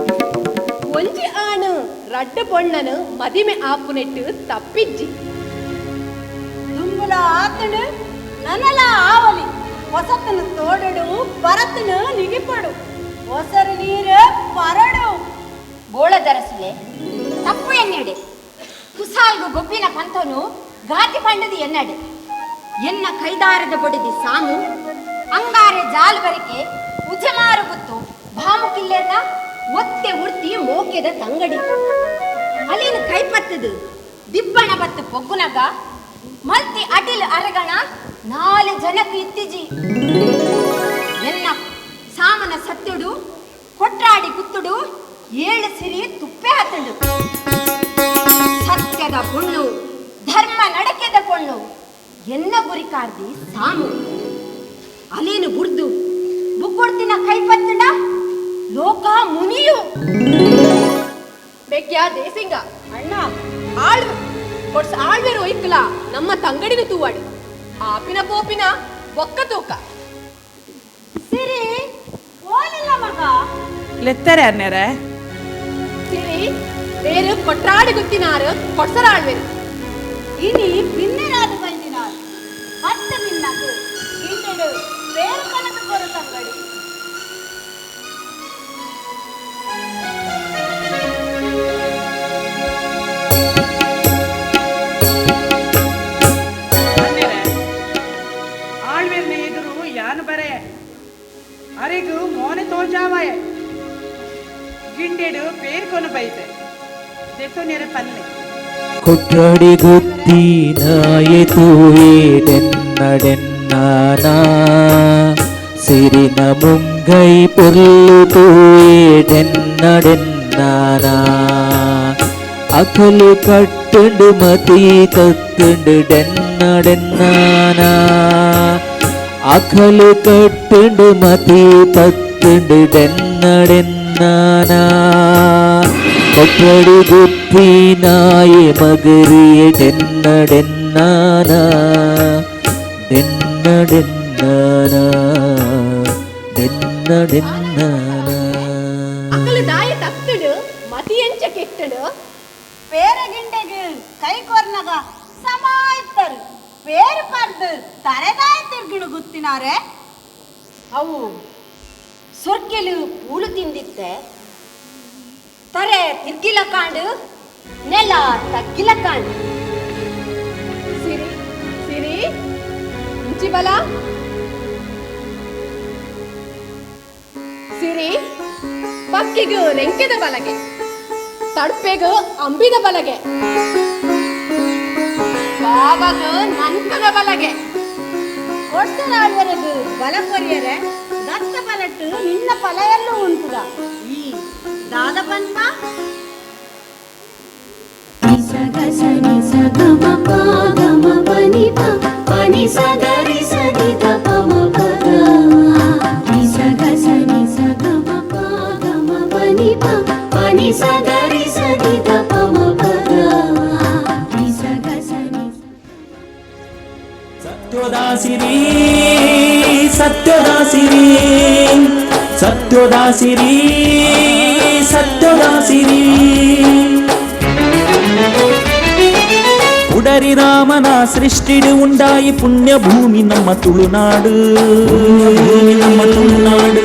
ಒಂಜಿ ಆಣು ರಡ್ಡ ಪೊಣ್ಣನು ಮದಿಮೆ ಆಪುನೆಟ್ಟು ತಪ್ಪಿಜ್ಜಿ ದುಂಬುಲ ಆತನು ನನಲ ಆವಲಿ ಹೊಸತನು ತೋಡಡು ಪರತನು ನಿಗಿಪಡು ಹೊಸರು ನೀರು ಪರಡು ಬೋಳದರಸುಲೆ ತಪ್ಪು ಎನ್ನಡೆ ಕುಸಾಲ್ಗು ಗೊಬ್ಬಿನ ಪಂಥನು ಗಾತಿ ಪಂಡದಿ ಎನ್ನಡೆ ಎನ್ನ ಕೈದಾರದ ಬಡಿದಿ ಸಾಮು ಅಂಗಾರೆ ಜಾಲ್ಬರಿಕೆ ಉಜಮಾರು ಗುತ್ತು ಭಾಮುಕಿಲ್ಲೇನ ಒತ್ತೆ ಉರ್ತಿ ಮೋಕೆದ ತಂಗಡಿ ಅಲ್ಲಿನ ಕೈಪತ್ತದು ದಿಬ್ಬಣ ಬತ್ತು ಪೊಗ್ಗುನಗ ಮಲ್ತಿ ಅಟಿಲ್ ಅರಗಣ ನಾಲು ಜನಕ್ಕೆ ಇತ್ತಿಜಿ ಎನ್ನ ಸಾಮನ ಸತ್ಯುಡು ಕೊಟ್ರಾಡಿ ಗುತ್ತುಡು ಏಳು ಸಿರಿ ತುಪ್ಪೆ ಹತ್ತುಡು ಸತ್ಯದ ಪೊಣ್ಣು ಧರ್ಮ ನಡಕೆದ ಪೊಣ್ಣು ಎನ್ನ ಗುರಿಕಾರ್ದಿ ಸಾಮು ಅಲೇನು ಬುಡ್ದು ಬುಕ್ಕೊಡ್ತಿನ ಕೈಪತ್ತಡ ಲೋಕ ಮುನಿಯು ಬೆಗ್ಯ ದೇಸಿಂಗ ಅಣ್ಣ ಆಳ್ವ ಕೊಡ್ಸ ಆಳ್ವೆರು ಇಕ್ಕಲ ನಮ್ಮ ತಂಗಡಿನ ತೂವಾಡು ಆಪಿನ ಪೋಪಿನ ಒಕ್ಕ ತೂಕ ಸಿರಿ ಓಲಿಲ್ಲ ಮಗ ಲೆತ್ತಾರೆ ಅನ್ಯರೆ ಸಿರಿ ಬೇರು ಕೊಟ್ರಾಡಿ ಗುತ್ತಿನಾರು ಕೊಡ್ಸರಾಳ್ವೆರು ಇನಿ ಬಿನ್ನೆರಾದ ಬಂದಿನಾರ್ ಪತ್ತ ಮಿನ್ನಕು ಇಂಟೆಡು ಬೇರು ಕನಕ ಕೊರು ತಂಗಡಿ ಅನ್ಯರೆ ಆಳ್ವೆರ್ನ ಎದುರು ಯಾನು ಬರೆ ಅರೆಗು ಮೋನೆ ತೋಜಾವಾಯ ಗಿಂಡೆಡು ಪೇರ್ಕೊನು ಬೈತೆ ದೆತ್ತೊನೆರೆ ಪಲ್ಲೆ ಕೊಟ್ರಡಿ ಗುತ್ತಿನಾಯೆ ತೂಯೇಡೆನ್ನಡೆನ್ನಾನ ಸಿರಿನ ಮುಂಗೈ ಪೊರ್ಲು ತೂಯೇಡೆನ್ನಡೆನ್ನಾನ ಅಕಲು ಕಟ್ಟುಂಡು ಮತಿ ತತ್ತುಂಡು ಡೆನ್ನಡೆನ್ನಾನ ಅಕಲು ಕಟ್ಟುಂಡು ಮತಿ ತತ್ತುಂಡು ಡೆನ್ನಡೆನ್ನಾನ ಕೊಟ್ಟಡಿ ಗುತ್ತಿನಾಯೆ ಮಗರಿಯ ಡೆನ್ನಡೆನ್ನಾನ ಡೆನ್ನಡೆನ್ನಾನ ಡೆನ್ನಡೆನ್ನಾನ ಅಕಲು ದಾಯ ತತ್ತಡು ಮತಿ ಎಂಚ ಕೆಟ್ಟಡು ಬೇರೆ ಗಿಂಡೆಗೆ ಕೈ ಕೊರ್ನಗ ಸಮಾಯ್ತರು ಬೇರು ಪರ್ದು ತರೆದಾಯ ತಿರ್ಗಿಡು ಗುತ್ತಿನಾರೆ ಅವು ಸೊರ್ಕೆಲು ಪೂಲು ತಿಂದಿತ್ತೆ ತರೆ ತಿರ್ಗಿಲ ಕಾಂಡು ನೆಲ ತಗ್ಗಿಲ ಕಾಂಡು ಸಿರಿ ಸಿರಿ ಇಂಚಿ ಬಲ ಸಿರಿ ಪಕ್ಕಿಗು ರೆಂಕೆದ ಬಲಗೆ ತಡ್ಪೆಗು ಅಂಬಿದ ಬಲಗೆ ಬಾವಗು ನನ್ಕದ ಬಲಗೆ ಕೊಡ್ಸರಾಳ್ವರೆಗು ಬಲ ಕೊರಿಯರೆ ದತ್ತ ಬಲಟ್ಟು ನಿನ್ನ ಫಲ ಎಲ್ಲೂ ಉಂಟುದ ಈ ದಾದ ಪಂಪ ಸತ್ಯೋದಾಸಿರಿ ಸತ್ಯೋದಾಸಿರಿ ಸತ್ಯೋದಾಸಿರಿ ಸತ್ಯದ ಸಿರಿ. ಕುಡರಿ ರಾಮನ ಸೃಷ್ಟಿಡು ಉಂಡಾಯಿ ಪುಣ್ಯ ಭೂಮಿ ನಮ್ಮ ತುಳುನಾಡು, ಭೂಮಿ ನಮ್ಮ ತುಳುನಾಡು.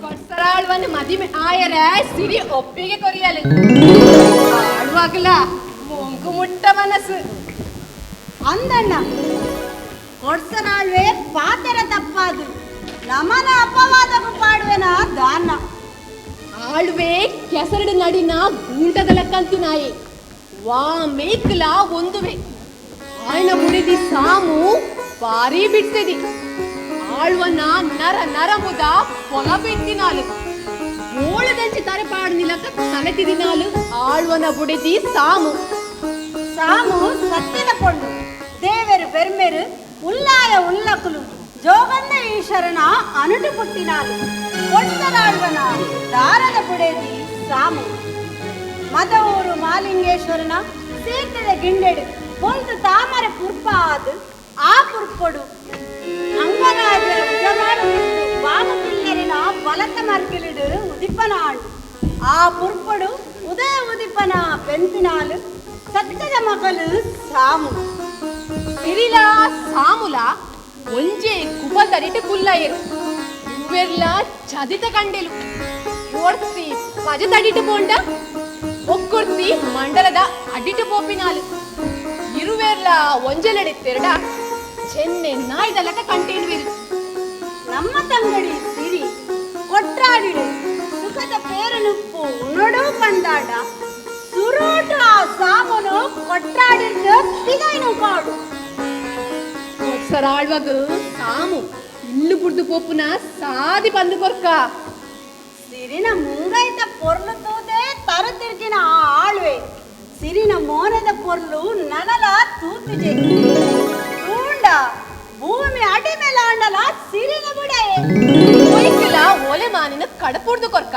ಕೊಡ್ಸರಾಳ್ವನ ಮದಿಮೆ ಆಯರ ಸಿರಿ ಒಪ್ಪಿಗೆ ಕೊರಿಯಲು ಆಳುವಾಗಲ ಮೂಂಗು ಮುಟ್ಟ ಮನಸ್ಸು. ಅಂದಣ್ಣ ಕೊಡ್ಸರಾಳ್ವೆ ಪಾತೆರ ತಪ್ಪಾದು ನಮನ ಅಪವಾದಕ್ಕೂ ಪಾಡುವೆನ ದಾನ. ಆಳ್ವೆ ಕೆಸರಡು ನಡಿನ ಗೂಂಟದ ಲೆಕ್ಕಂತಿನಾಯಿ ವಾ ಮೇಕ್ಲ ಒಂದುವೆ ಆಯ್ನ ಮುಡಿದಿ ಸಾಮು ಬಾರಿ ಬಿಡ್ತಿದಿ. ಆಳ್ವನ ನರ ನರ ಮುದ ಪೊಲ ಬಿಡ್ತಿನಾಲು ಓಳದಂಚಿ ತರೆ ಪಾಡು ನಿಲಕ ತಲೆತಿದಿನಾಲು ಆಳ್ವನ ಬುಡಿದಿ ಸಾಮು. ಸಾಮು ಸತ್ಯದ ಪೊಣ್ಣು ದೇವೆರು ಬೆರ್ಮೆರು ಉಲ್ಲಾಯ ಉಲ್ಲಕುಲು ಜೋಗಂದ ಈಶ್ವರನ ಅನುಟು ಪುಟ್ಟಿನಾಲು ಕೊಡ್ಸರಾಳ್ವನ ದಾರದ ಬುಡೇದಿ ಸಾಮು. ಮದವೂರು ಮಾಲಿಂಗೇಶ್ವರನ ಸೀತದ ಗಿಂಡೆಡು ಒಂದು ತಾಮರೆ ಪುರ್ಪ ಆದು ಆ ಪುರ್ಪೊಡು ಅಂಗರಾಜರ ಉಜಮಾಡುತ್ತಿತ್ತು ಬಾಮುಪಿಲ್ಲರಿನ ಬಲತ ಮರ್ಗಿಲಿಡು ಉದಿಪನಾಳು. ಆ ಪುರ್ಪೊಡು ಉದಯ ಉದಿಪನ ಬೆಂತಿನಾಲು ಸತ್ಯದ ಮಗಲು ಸಾಮು. ಸಿರಿಲ ಸಾಮುಲ ಒಂಜೆ ಕುಬಲ್ದಡಿಟ್ಟು ಕುಲ್ಲಯರು ಇವೆಲ್ಲ ಚದಿತ ಕಂಡೆಲು ಓಡ್ತಿ ಪಜದಡಿಟ್ಟು ಪೋಂಡ ಒಕ್ಕೊರ್ತಿ ಮಂಡಲದ ಅಡಿಟ್ಟು ಪೋಪಿನಾಲು ಇರುವೆರ್ಲ ಒಂಜೆಲಡಿತ್ತೆರಡ ಚೆನ್ನೆ ನಾಯ್ದಲಕ ಕಂಟೇನುವಿರು. ನಮ್ಮ ತಂಗಡಿ ಸಿರಿ ಕೊಟ್ರಾಡಿಡು ಸುಖದ ಪೇರನುಪ್ಪು ಉಣಡು ಬಂದಾಡ ಸುರುಟು ಆ ಸಾಮನು ಕೊಟ್ರಾಡಿದ್ದು ಬಿಗೈನು ಕಾಡು. ಕೊಡ್ಸರಾಳ್ವಾಗ ಸಾಮು ಇಲ್ಲು ಬುಡ್ದು ಪೋಪುನ ಸಾದಿ ಬಂದು ಕೊರ್ಕ. ಸಿರಿನ ಮುಂಗೈತ ಪೊರ್ಲು ತೂದೆ ತರು ತಿರ್ಗಿನ ಆ ಆಳ್ವೆ ಸಿರಿನ ಮೋನದ ಪೊರ್ಲು ನನಲ ತೂತಿಜೆ ತೂಂಡ ಭೂಮಿ ಅಡಿ ಮೇಲೆ ಆಂಡಲ ಸಿರಿನ ಬುಡಯೆ. ಒಯ್ಕಲ ಓಲೆ ಮಾನಿನ ಕಡಪುಡ್ದು ಕೊರ್ಕ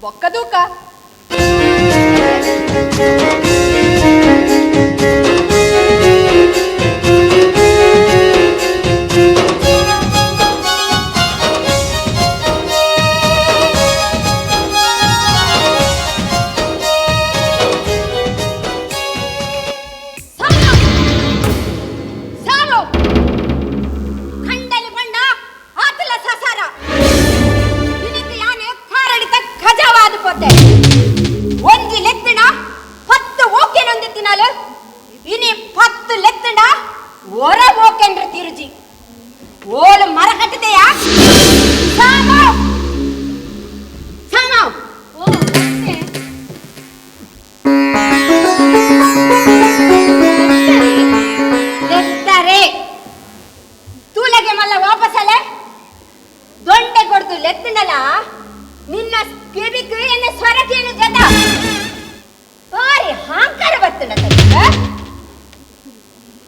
ಬೊಕ್ಕದೂಕ.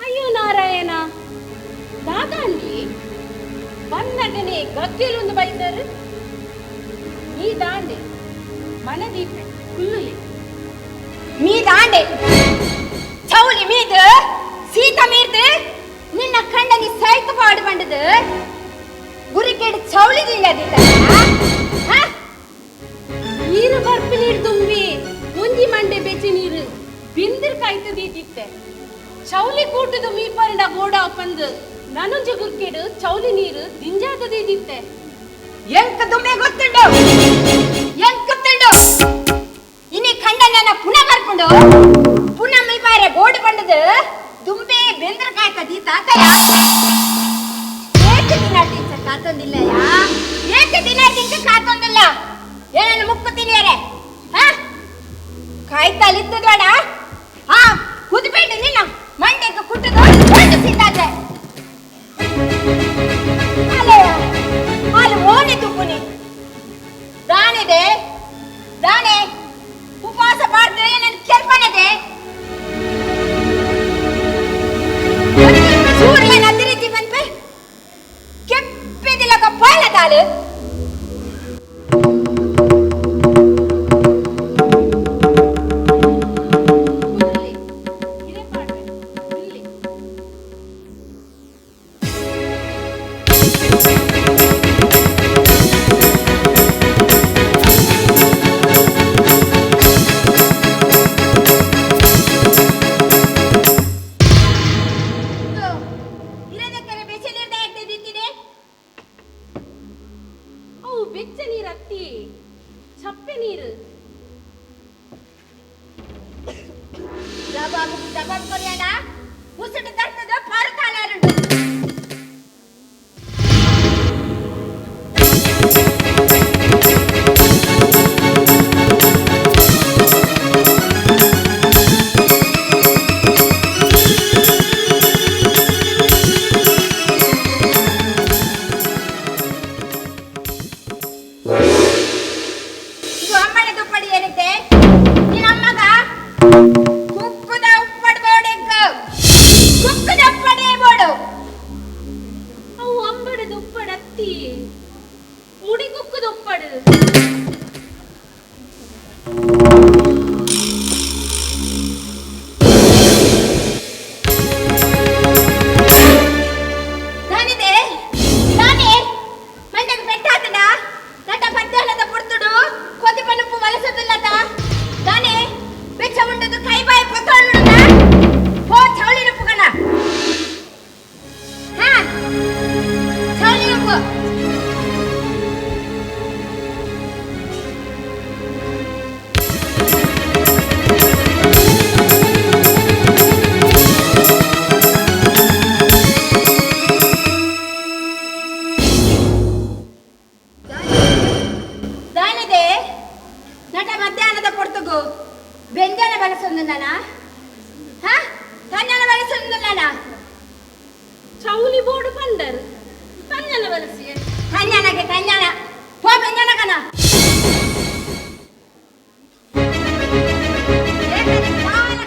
ಅಯ್ಯೋ ನಾರಾಯಣ ದಾದಾಂಡಿ ಬನ್ನಗನೆ ಗಗ್ಗೆಲೊಂದು ಬೈದರು ನೀ ದಾಂಡೆ ಮನದೀಪೆ ಕುಲ್ಲುಲಿ ಮೀ ದಾಂಡೆ ಚೌಲಿ ಮೀದು ಸೀತ ಮೀರ್ದು ನಿನ್ನ ಕಂಡನಿ ಸೈತ ಪಾಡು ಬಂಡದು ಗುರಿಕೇಡು ಚೌಲಿ ದಿಂಡದಿತ್ತ. ನೀರು ಬರ್ಪು ನೀರು ತುಂಬಿ ಮುಂಜಿ ಮಂಡೆ ಬೆಚ್ಚಿ ನೀರು ಬಿಂದಿರ್ ಕಾಯ್ತದೀತಿತ್ತೆ ಚೌಲಿ ಕೂಟದ ಮೀಪರಂಡ ಗೋಡ ಪಂದು ನನುಂಜಿ ಗುರ್ಕೇಡು ಚೌಲಿ ನೀರು ದಿಂಜಾತದೀತಿತ್ತೆ. ಎಂಕ ದುಂಬೆ ಗೊತ್ತುಂಡು ಎಂಕ ಗೊತ್ತುಂಡು ಇನಿ ಖಂಡನ ಪುನಃ ಬರ್ಪುಂಡು ಪುನಃ ಮೀಪಾರೆ ಗೋಡು ಬಂಡದು ದುಂಬೆ ಬೆಂದ್ರ ಕಾಯ್ತದಿ ತಾತಯ್ಯ. ಏಕೆ ದಿನ ಟೀಚರ್ ಕಾತೊಂದಿಲ್ಲಯ್ಯ, ಏಕೆ ದಿನ ಟೀಚರ್ ಕಾತೊಂದಿಲ್ಲ, ಏನೇನು ಮುಕ್ಕು ತಿನ್ನಿಯರೆ ಕಾಯ್ತಲ್ಲಿದ್ದು ಬೇಡ. ಹಾ ಕುದ್ಬೇಡ ನಿನ್ನ ಮಂಡೆಗೆ ಕುಟ್ಟದು ಒಂದು ಸಿದ್ದಾದ್ರೆ ಅಲ್ಲಿ ಓಣಿ ತುಪ್ಪುನಿ ದಾನಿದೆ ದಾನೆ ಉಪವಾಸ ಮಾಡ್ದೆ ನನ್ನ ಕೆಲ್ಪನದೆ ಸೂರ್ಯನ ಅತಿರಿತಿ ಬಂದ್ಪೆ ಕೆಪ್ಪಿದಿಲಕ ಪಾಲದಾಳು. ನೀರತ್ತಿ ಚಪ್ಪೆ ನೀರು ಜವಾಬ್ ಜವಾಬ್ ಕೊರಿಯಣ ಉಸಿರು ತರ್ತದ ಪಾರುತಾಲಾರುಂಡು. ಇದು ಅಮ್ಮನ ದುಪ್ಪಡಿ ಏನಿದೆ ನಿನ್ನ ಅಮ್ಮಗ ಕುಕ್ಕುದ ಉಪ್ಪಡು ಬೋಡಿಂಕ ಕುಕ್ಕುದ ಉಪ್ಪಡಿ ಬೋಡು. ಅವು ಅಂಬಡದ ಉಪ್ಪಡತ್ತಿ ಮುಡಿಗುಕ್ಕದ ಉಪ್ಪಡು. ನಾನಿದೆ ನಾನೇ ಮಂಡಗ ಬೆಟ್ಟಾತನ ನಟ ಪದ್ಯಾಲದ ಪುರ್ತುಡು ಕೊದಿ ಪನುಪ್ಪು ವಲಸದುಲ್ಲದ ನಾನೇ ಬೆಚ್ಚ ಉಂಡದು ಕೈ ಬಾಯಿ ಕೊತ್ತೊಳ್ಳುದ ಪೋ ಚೌಳಿ ನುಪ್ಪುಗಣ ಹಾ ಚೌಳಿ ನುಪ್ಪು. ದಾನಿದೆ ನಟ ಮಧ್ಯಾಹ್ನದ ಪೊರ್ತುಗು ವ್ಯಂಜನ ಬಳಸೊಂದು ಹಾ ತನ್ನನ ಬಳಸೊಂದು ಚೌಲಿ ಬೋರ್ಡು ಪಂಡರು ತನ್ನನ ಬಲಸಿಯೇ. ತನ್ನನಗೆ ತನ್ನನ ಪೋ ವ್ಯಂಜನಗನ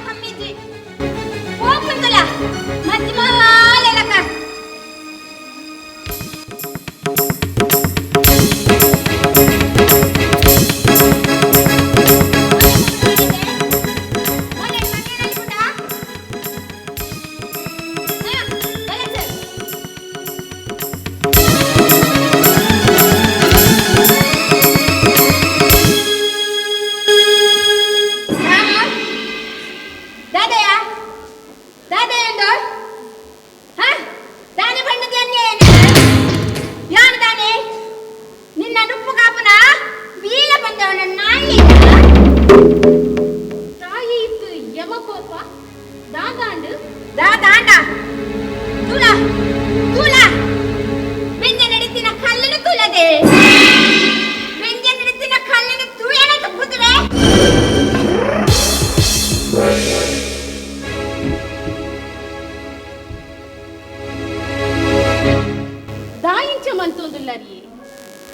ಕಮ್ಮಿಜ್ಜಿ ಹೋಗ್ತಂದಲ್ಲ ಮಧ್ಯ ಮಾಲೆಲಕ. ದಾದಯ್ಯ ದಾದಯ್ಯ ಎಂದು ಹಾ ದಾನೆ ಬಣ್ಣದ ಯಾನು ದಾನೆ ನಿನ್ನ ನುಪ್ಪು ಕಾಪುನ ಬೀಳ ಬಂದವನ ನಾಯಿ. ತಾಯಿ ಇತ್ತು ಯಮಕೋಪ ದಾದಾಂಡು. ದಾದಾಂಡ ತುಲ ತುಲ ಬೆಂಜ ನಡಿತಿನ ಕಲ್ಲನ್ನು ತುಲದೆ ಬೆಂಜ ನಡಿತಿನ ಕಲ್ಲನ್ನು ತುಯನ ತುಪ್ಪುದುವೆ. ದಾಯಿಂಚ ಮಂತೊಂದುಲ್ಲರಿ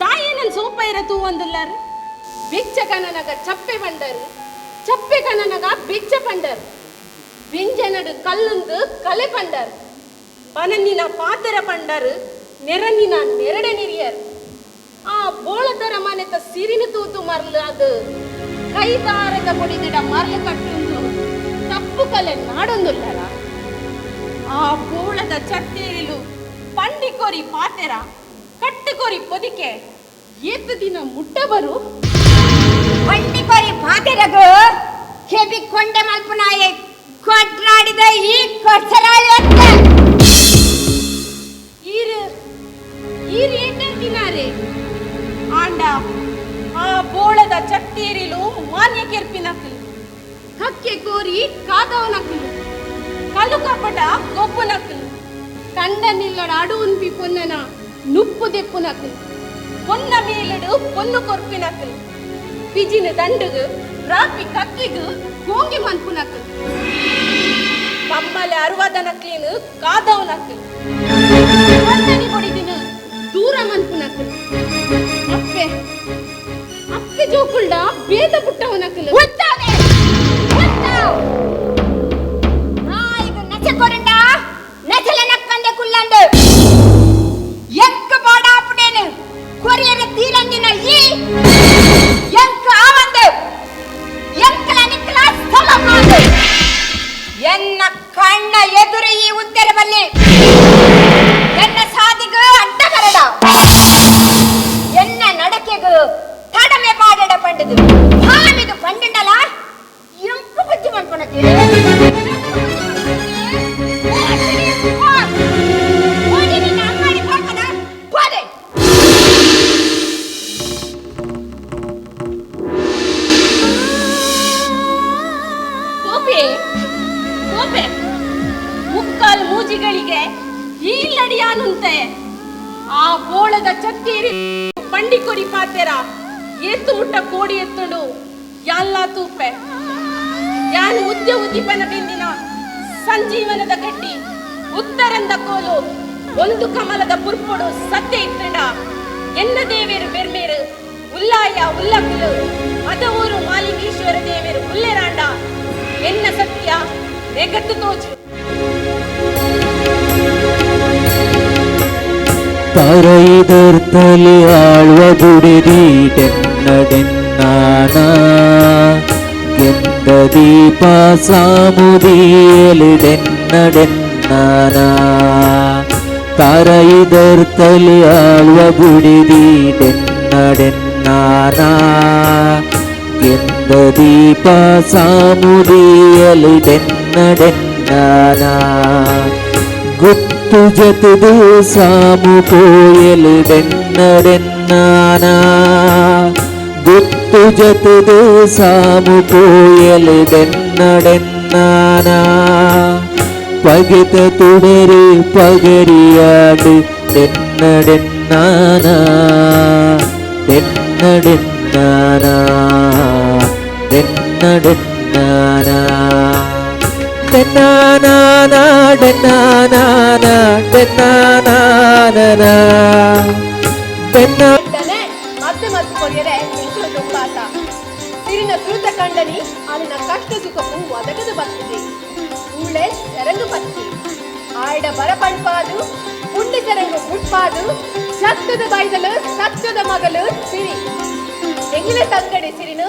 ತಾಯೇನನ್ ಸೋಪೈರ ತೂವೊಂದುಲ್ಲರ್ ಬೆಚ್ಚ ಕನನಗ ಚಪ್ಪೆ ಬಂಡರು ಚಪ್ಪೆ ಕನನಗ ಬೆಚ್ಚ ಪಂಡರ್ ಬೆಂಜನಡು ಕಲ್ಲುಂದು ಕಲೆ ಪಂಡರ್ ಪನನ್ನಿನ ಪಾತೆರ ಪಂಡರ್ ನೆರನಿನ ನೆರಡೆ ನಿರಿಯರ್ ಆ ಬೋಳತರ ಮನೆತ ಸಿರಿನ ತೂತು ಮರ್ಲು ಅದು ಕೈದಾರದ ಕೊಡಿದಿಡ ಮರ್ಲು ಕಟ್ಟುಂದು ತಪ್ಪು ಕಲೆ ನಾಡೊಂದುಲ್ಲರ. ಆ ಬೋಳದ ಚತ್ತೇರಿಲು ಪಂಡಿಕೋರಿ ಪಾತೆರ ಕಟ್ಟುಕೋರಿ ಪೊದಿಕೆ ಏತು ದಿನ ಮುಟ್ಟಬರು. ಬಂಡಿಕೋರಿ ಪಾತೆರಗು ಕೆಬಿ ಕೊಂಡೆ ಮಲ್ಪುನಾಯೆ ಕೊಟ್ರಾಡಿದ ಈ ಕೊಸರಾಳಿ ಅಂತ. ಈರು ಈರು ಏಟಂತಿನಾರೆ. ಆಂಡ ಆ ಬೋಳದ ಚತ್ತೇರಿಲು ಮಾನ್ಯ ಕೆರ್ಪಿನಕ್ಲು ಕಕ್ಕೆ ಕೋರಿ ಕಾದವನಕ್ಲು ಕಲ್ಲು ಕಪಟ ಗೊಬ್ಬುನಕ್ಲು ಕಂಡ ನಿಲ್ಲಡ ಅಡು ಉನ್ಪಿ ಪೊನ್ನನ ನುಪ್ಪು ದೆಪ್ಪುನಕ್ಲು பொன்ன மேலடு பொண்ணு கொர்ப்பினக்கு பிಜಿನ ದಂಡುಗು ರಾಪಿ ಕಕ್ಕಿಗು ಕೋಂಗಿ ಮನ್ಪುನಕ್ಲು ಕಮ್ಮಲೆ ಅರುವದನಕ್ಲಿನು ಕಾದವನಕ್ಲು ಪಟ್ಟಣಿ ಹೊಡಿದಿನ ದೂರ ಮನ್ಪುನಕ್ಲು ಅಪ್ಪೆ ಅಪ್ಪೆ ಜೋಕುಲ್ಡ ಬೇದ ಪುಟ್ಟವನಕ್ಲು ಉತ್ತಾವೆ ಉತ್ತಾವ್ ನಾಯಿಗು ನಚೆ ಕೊರಂಡ ನಚಲ ನಕ್ಕಂದೆ ಕುಲ್ಲಂದು ಎಂಕ ಬಾಡಾಪುಡೇನು ಕೊರಿಯರ ತೀರಂದಿನ ಈ ಎಂಕ ಆವಂದು ಎಂಕಲ ನಿಕ್ಕಲ ಸಮಮಾಂದು ಎನ್ನ ಕಣ್ಣ ಎದುರು ಈ ಉತ್ತರ ಬಲ್ಲಿ ಎನ್ನ ಸಾದಿಗು ಅಡ್ಡ ಬರಡ ಎನ್ನ ನಡಕೆಗು ತಡಮೆ ಪಾಡಡ ಪಂಡದು ಹಾಮಿದು ಪಂಡಂಡಲ ಎಂಕು ಬುದ್ಧಿ ಮನ್ಪುನಕ್ಕೆ ಯಾನುಂತೆ ಆ ಬೋಳದ ಚಕ್ಕೇರಿ ಬಂಡಿ ಕೊರಿ ಪಾತೆರ ಏತು ಮುಟ್ಟ ಕೋಡಿ ಎತ್ತುಂಡು ಯಾನ್ಲಾ ತೂಪೆ ಯಾನು ಉದ್ಯ ಉದ್ದೀಪನ ಬೆಂದಿನ ಸಂಜೀವನದ ಗಟ್ಟಿ ಉತ್ತರಂದ ಕೋಲು ಒಂದು ಕಮಲದ ಪುರ್ಪೊಡು ಸತ್ಯ ಇತ್ತಂಡ ಎನ್ನ ದೇವೇರು ಬೆರ್ಮೇರು ಉಲ್ಲಾಯ ಉಲ್ಲಕುಲು ಮದವೂರು ಮಾಲಿಂಗೇಶ್ವರ ದೇವೇರು ಉಲ್ಲೆರಾಂಡ ಎನ್ನ ಸತ್ಯ ನೆಗತ್ತು ತೋಚು. ತರೈದರ್ತಲಿ ಆಳ್ವ ಬುಡಿದಿ ಡೆನ್ನಡೆನ್ನಾನ ಗೆಂದ ದೀಪ ಸಾಮುದಿಯಲಿ ಡೆನ್ನಡೆನ್ನಾನ ತರೈದರ್ತಲಿ ಆಳ್ವ ಬುಡಿದಿ ಡೆನ್ನಡೆನ್ನಾನ ಗೆಂದ ದೀಪ ಸಾಮುದಿಯಲಿ ಡೆನ್ನಡೆನ್ನಾನ ಗುತ್ತು ಜತದು ಸಾಮು ಕೋಯಲು ಡೆನ್ನಡೆನ್ನಾನ ಗುತ್ತು ಜತದು ಸಾಮು ಕೋಯಲು ಡೆನ್ನಡೆನ್ನಾನ ಪಗೆತ ತುಡರು ಪಗರಿಯಾಡು ಡೆನ್ನಡೆನ್ನಾನ ಡೆನ್ನಡೆನ್ನಾನ ಡೆನ್ನಡೆನ್ನಾನ ಡೆನ್ನಾನಾನ ಡೆನ್ನಾನಾನ ಡೆನ್ನಾನಾನನ ಡೆನ್ನ ಮತ್ತೆ ಮತ್ತೆ ಕೊರಿಯರೆ ಎಂಕುಲ ದುಂಬಾತ ಸಿರಿನ ಸುರುತ ಕಂಡನಿ ಅಲ್ಲಿನ ಕಷ್ಟ ಸುಖವು ಒದಗದು ಬತ್ತಿದೆ ಊಳೆ ಸೆರಂಗು ಪತ್ತಿ ಆಯ್ಡ ಬರ ಪಣ್ಪಾದು ಪುಂಡಿ ಸೆರಂಗು ಮುಟ್ಪಾದು ಸತ್ಯದ ಬೈದಲು ಸತ್ಯದ ಮಗಲು ಸಿರಿ ಎಂಗಿಲ ತಂಗಡಿ ಸಿರಿನು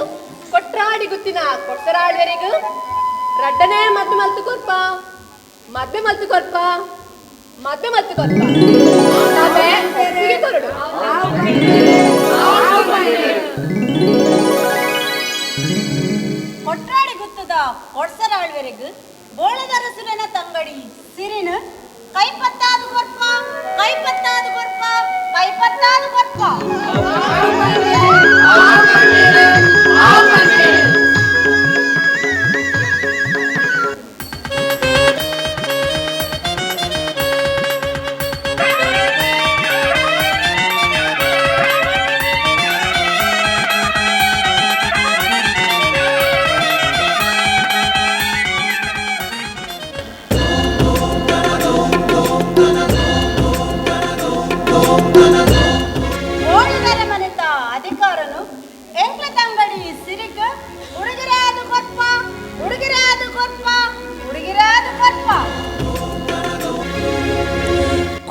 ಕೊಟ್ರಾಡಿ ಗುತ್ತಿನ ಕೊಟ್ಟರಾಳ್ವರೆಗೂ ರಡ್ಡನೇ ಮದ್ದು ಮಲ್ತು ಕೊರ್ಪ ಮದ್ದೆ ಮಲ್ತು ಕೊರ್ಪ ಮದ್ದೆ ಮಲ್ತು ಕೊರ್ಪ ಸಭೆ ಕೊರಡು. ಕೊಟ್ರಾಡಿ ಗುತ್ತದ ಕೊಡ್ಸರಾಳ್ವೆರೆಗ್ ಬೋಳದರಸುರನ ತಂಗಡಿ ಸಿರಿನು ಕೈಪತ್ತಾದು ಕೊರ್ಪ ಕೈಪತ್ತಾದು ಕೊರ್ಪ ಕೈಪತ್ತಾದು ಕೊರ್ಪ. ಅಧಿಕಾರನು ಎಂಕ್ಲ ತಂಗಡಿ ಸಿರಿಗ ಹುಡುಗಿರಾದ ಕೊರ್ಪ ಹುಡುಗಿರಾದ ಕೊರ್ಪ ಹುಡುಗಿರಾದ ಕೊರ್ಪ.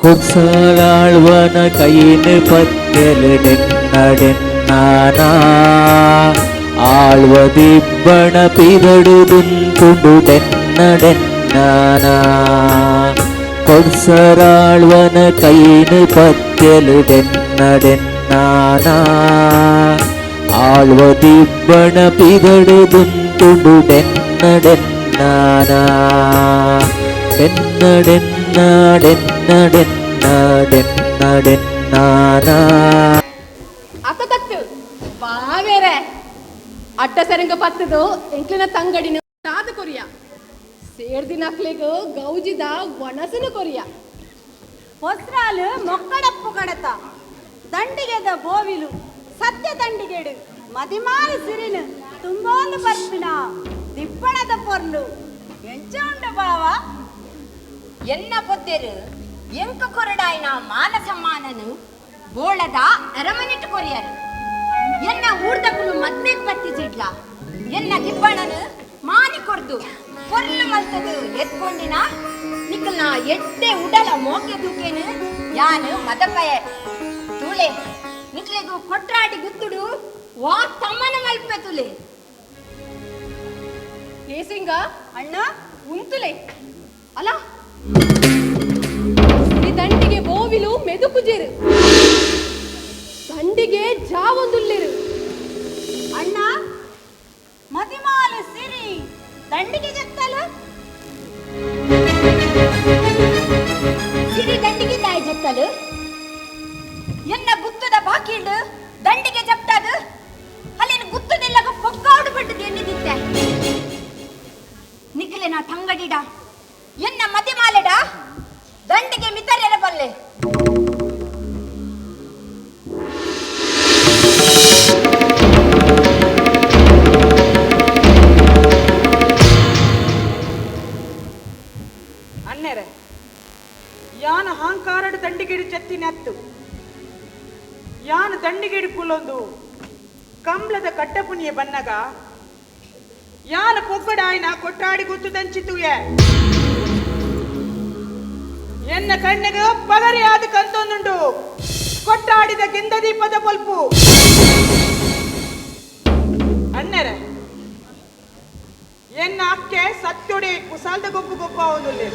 ಕೊಡ್ಸಲಾಳ್ವನ ಕೈನ ಪತ್ತೆಲು ಡೆನ್ನಡೆನ್ನಾನ ಆಳ್ವ ದಿಬ್ಬಣ ಪಿದಡುದುಂಟುಂಡು ಡೆನ್ನಡೆನ್ನಾನ ಕೊಡ್ಸರಾಳ್ವನ ಕೈನ ಪತ್ತೆಲು ಡೆನ್ನಡೆನ್ನಾನ ಆಳ್ವ ದಿಬ್ಬಣ ಪಿದಡುದುಂಟುಂಡು ಡೆನ್ನಡೆನ್ನಾನ ಡೆನ್ನಡೆನ್ನ ಡೆನ್ನಡೆನ್ನ ಡೆನ್ನಡೆನ್ನಾನ. ಅತ್ತ ತತ್ತು ಬಾವೇರೆ ಅಡ್ಡ ಸೆರಂಗ ಪತ್ತದು ಎಂಕ್ಲಿನ ತಂಗಡಿನ ತಾದ ಕೊರಿಯ ಸೇರ್ದಿನಕ್ಲಿಗ ಗೌಜಿದ ಒಣಸನ ಕೊರಿಯ ಹೊಸ್ರಾಲು ಮೊಕ್ಕಡಪ್ಪು ಕಡತ ದಂಡಿಗೆದ ಬೋವಿಲು ಸತ್ಯ ದಂಡಿಗೆಡು ಮದಿಮಾಲು ಸಿರಿನು ತುಂಬೋಲು ಬರ್ಪಿನ ದಿಪ್ಪಣದ ಪೊರ್ಲು ಎಂಚ ಉಂಡು ಬಾವ. ಎನ್ನ ಪೊದ್ದೆರು ಎಂಕ ಕೊರಡಾಯಿನ ಮಾನ ಸಮ್ಮಾನನು ಬೋಳದ ಅರಮನೆಟ್ಟು ಕೊರಿಯರು ಎನ್ನ ಊರ್ದಕುಲು ಮದ್ಮೆಗ್ ಬತ್ತಿಸಿಡ್ಲ ಎನ್ನ ದಿಬ್ಬಣನು ಮಾನಿ ಕೊರ್ದು ಪೊರ್ಲು ಮಲ್ತದು ಎತ್ಕೊಂಡಿನ ನಿಕ್ಕಲ್ನ ಎಡ್ಡೆ ಉಡಲ ಮೋಕೆ ದೂಕೇನು ಯಾನು ಮದಪಯ ತೂಳೆ ನಿಕ್ಲೆಗು ಕೊಟ್ರಾಡಿ ಗುತ್ತುಡು ವಾ ತಮ್ಮನ ಮಲ್ಪೆ ತುಲೆ. ಏಸಿಂಗ ಅಣ್ಣ ಉಂತುಲೆ ಅಲ್ಲ ಈ ದಂಡಿಗೆ ಬೋವಿಲು ಮೆದುಕುಜೇರು ದಂಡಿಗೆ ಜಾವೊಂದುಲ್ಲೇರು. ಅಣ್ಣ ಮದಿಮಾಲು ಸಿರಿ ದಂಡಿಗೆ ಜತ್ತಲು ಸಿರಿ ದಂಡಿಗೆ ತಾಯಿ ಜತ್ತಲು ಎನ್ನ ಗುತ್ತದ ಬಾಕಿಂಡು ದಂಡಿಗೆ ಜಪ್ತಾದು ಅಲ್ಲೇನು ಗುತ್ತದೆಲ್ಲ ಪೊಕ್ಕಾಡು ಬಿಟ್ಟದು ಎನ್ನಿದಿತ್ತೆ ನಿಖಿಲೆನ ತಂಗಡಿಡ ಎನ್ನ ಮದಿಮಾಲೆಡ ದಂಡಿಗೆ ಮಿತರೆರ ಬಲ್ಲೆ ದಂಡಿಗೆ ಕುಲ್ಲೊಂದು ಕಂಬ್ಳದ ಕಟ್ಟಪುಣಿಯ ಬನ್ನಗ ಯಾನ ಪೊಗ್ಗಡಾಯಿನ ಕೊಟ್ಟಾಡಿ ಗುತ್ತುದಂಚಿತುಯೆ ಎನ್ನ ಕಣ್ಣಿಗೆ ಪಗರಿಯಾದ ಕಂತೊಂದುಂಡು ಕೊಟ್ಟಾಡಿದ ಗಿಂದ ದೀಪದ ಪೊಲ್ಪು ಅಣ್ಣರೆ ಎನ್ನ ಅಕ್ಕೆ ಸತ್ತೊಡೆ ಕುಸಾಲ್ದ ಗೊಪ್ಪು ಗೊಪ್ಪ ಒಂದುಲ್ಲೆ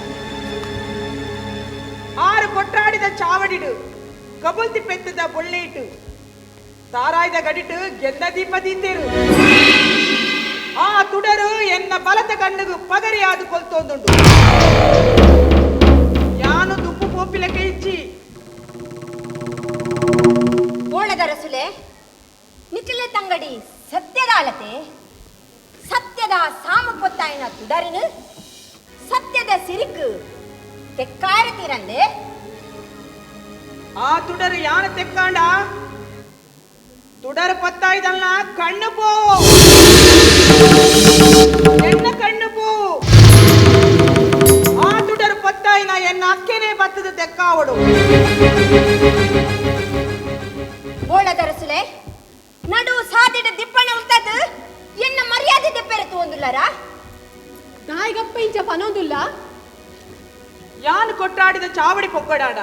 ಆರು ಕೊಟ್ಟಾಡಿದ ಚಾವಡಿಡು ಕಬುಲ್ತಿ ಪೆತ್ತದ ಬೊಳ್ಳೆಯಿಟ್ಟು ತಾರಾಯ್ದ ಗಡಿಟು ಗೆದ್ದ ದೀಪ ದೀತೇರು ಆ ತುಡರು ಎನ್ನ ಬಲತ ಕಣ್ಣುಗು ಪಗರಿಯಾದ ಕೊಲ್ತೊಂದುಂಡು ಯಾನು ದುಪ್ಪು ಪೋಪಿಲಕ್ಕೆ ಇಚ್ಚಿ ಓಳದ ರಸುಲೆ ನಿಖಿಲ ತಂಗಡಿ ಸತ್ಯದ ಅಳತೆ ಸತ್ಯದ ಸಾಮು ಪೊತ್ತಾಯಿನ ತುಡರಿನು ಸತ್ಯದ ಸಿರಿಕು ತೆಕ್ಕಾರ ತೀರಂದೆ ಆ ತುಡರು ಯಾನ ತೆಕ್ಕಾಂಡ ತುಡರು ಪತ್ತಾಯ್ದಲ್ಲ ಕಣ್ಣು ಪೋ ಎನ್ನ ಕಣ್ಣು ಪೋ ಆ ತುಡರು ಪತ್ತಾಯಿನ ಎನ್ನ ಅಕ್ಕೆನೆ ಬತ್ತದ ತೆಕ್ಕಾವಡು ಓಳದ ರಸುಲೆ ನಡು ಸಾದಿಡ ದಿಪ್ಪಣ ಉಂಟದು ಎನ್ನ ಮರ್ಯಾದೆ ದೆಪ್ಪೆರತು ಒಂದುಲ್ಲರ ನಾಯಿಗಪ್ಪ ಇಂಚ ಪನೊಂದುಲ್ಲ ಯಾನು ಕೊಟ್ಟಾಡಿದ ಚಾವಡಿ ಪೊಕ್ಕಡಾಡ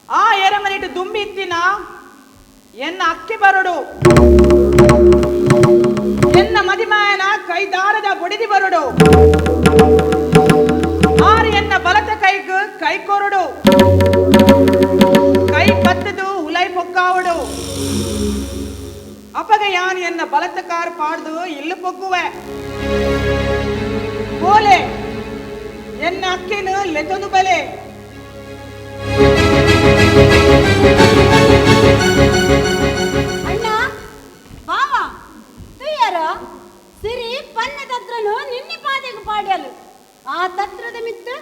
ಆ ಎರಮನಿಟ್ಟು ದುಂಬಿ ಇತ್ತಿನ ಎನ್ನ ಅಕ್ಕಿ ಬರಡು ಎನ್ನ ಮದಿಮಾಯನ ಕೈದಾರದ ಬೊಡಿದಿ ಬರಡು ಆರು ಎನ್ನ ಬಲತ ಕೈಗ್ ಕೈ ಕೊರಡು ಕೈ ಪತ್ತದು ಉಲೈ ಪೊಕ್ಕಾವಡು ಅಪಗ ಯಾನ್ ಎನ್ನ ಬಲತ ಕಾರ್ ಪಾಡ್ದು ಇಲ್ಲು ಪೊಕ್ಕುವೆ ಬೋಲೆ ಎನ್ನ ಅಕ್ಕಿನು ಲೆತೊಂದು ಬಲೆ ಅಣ್ಣ ಬಾವ ತುಯ್ಯರ ಸಿರಿ ಪನ್ನ ತತ್ರನು ನಿನ್ನೆ ಪಾದೆಗೆ ಪಾಡ್ಯಲು ಆ ತತ್ರದ ಮಿತ್ತು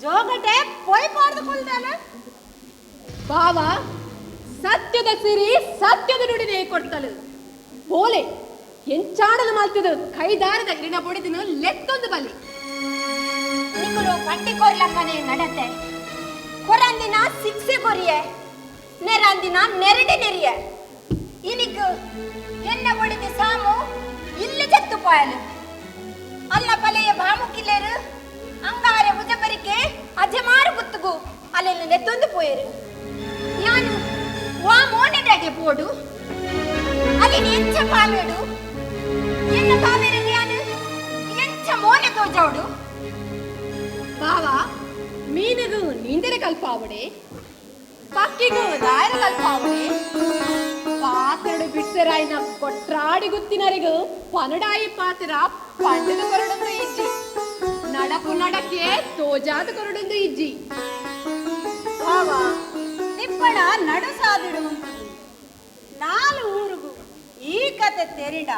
ಜೋಗಟೆ ಪೊಯ್ ಪಾಡ್ದು ಕುಲ್ದಾನ ಬಾವ ಸತ್ಯದ ಸಿರಿ ಸತ್ಯದ ನುಡಿನೇ ಕೊಡ್ತಲು ಬೋಲೆ ಎಂಚಾಡಲು ಮಾಲ್ತಿದು ಕೈದಾರದ ಇರಿನ ಬೊಡಿದಿನ ಲೆತ್ತೊಂದು ಬಲಿ ನಿಕುಲು ಬಂಡಿ ಕೊರ್ಲಕ್ಕನೆ ನಡತೆ ಕೊರಂದಿನ ಸಿಕ್ಸೆ ಕೊರಿಯೆ ನೆರಂದಿನ ನೆರಡೆ ನೆರಿಯೆ ಇನಿಕ್ ಎನ್ನ ಬೊಡಿದಿ ಸಾಮು ಇಲ್ಲ ಜತ್ತು ಪಾಯಲು ಅಲ್ಲ ಬಲೆಯ ಭಾಮುಕಿಲ್ಲೇರು ಅಂಗಾರೆ ಭುಜಬರಿಕೆ ಅಜಮಾರು ಗುತ್ತುಗು ಅಲ್ಲೆಲ್ಲ ನೆತ್ತೊಂದು ಪೋಯರು ಯಾನು ವಾ ಮೋನೆದಾಗೆ ಪೋಡು ಅಲ್ಲಿ ಎಂಚ ಪಾಮೇಡು ಎನ್ನ ಕಾವೇರಿಗೆ ಯಾನು ಎಂಚ ಮೋನೆ ತೋಜಾవుಡು ಬಾವ ಮೀನಿಗೂ ನೀಂದರೆ ಕಲ್ಪಾವಡೆ ಪಕ್ಕಿಗೂ ದಾಯರ ಕಲ್ಪಾವಡೆ ಪಾತ್ರಡು ಬಿಡ್ಸೆರಾಯಿನ ಕೊಟ್ರಾಡಿ ಗುತ್ತಿನರಿಗೂ ಪನಡಾಯಿ ಪಾತ್ರ ಪಂಡದ ಕೊರಡೊಂದು ಇಜ್ಜಿ ನಡಪು ನಡಕ್ಕೆ ತೋಜಾದ ಕೊರಡೊಂದು ಇಜ್ಜಿ ಬಾವ ತಿಪ್ಪಣ ನಡು ಸಾದಿಡು ನಾಲು ಊರುಗು ಈ ಕತೆ ತೆರಿಡ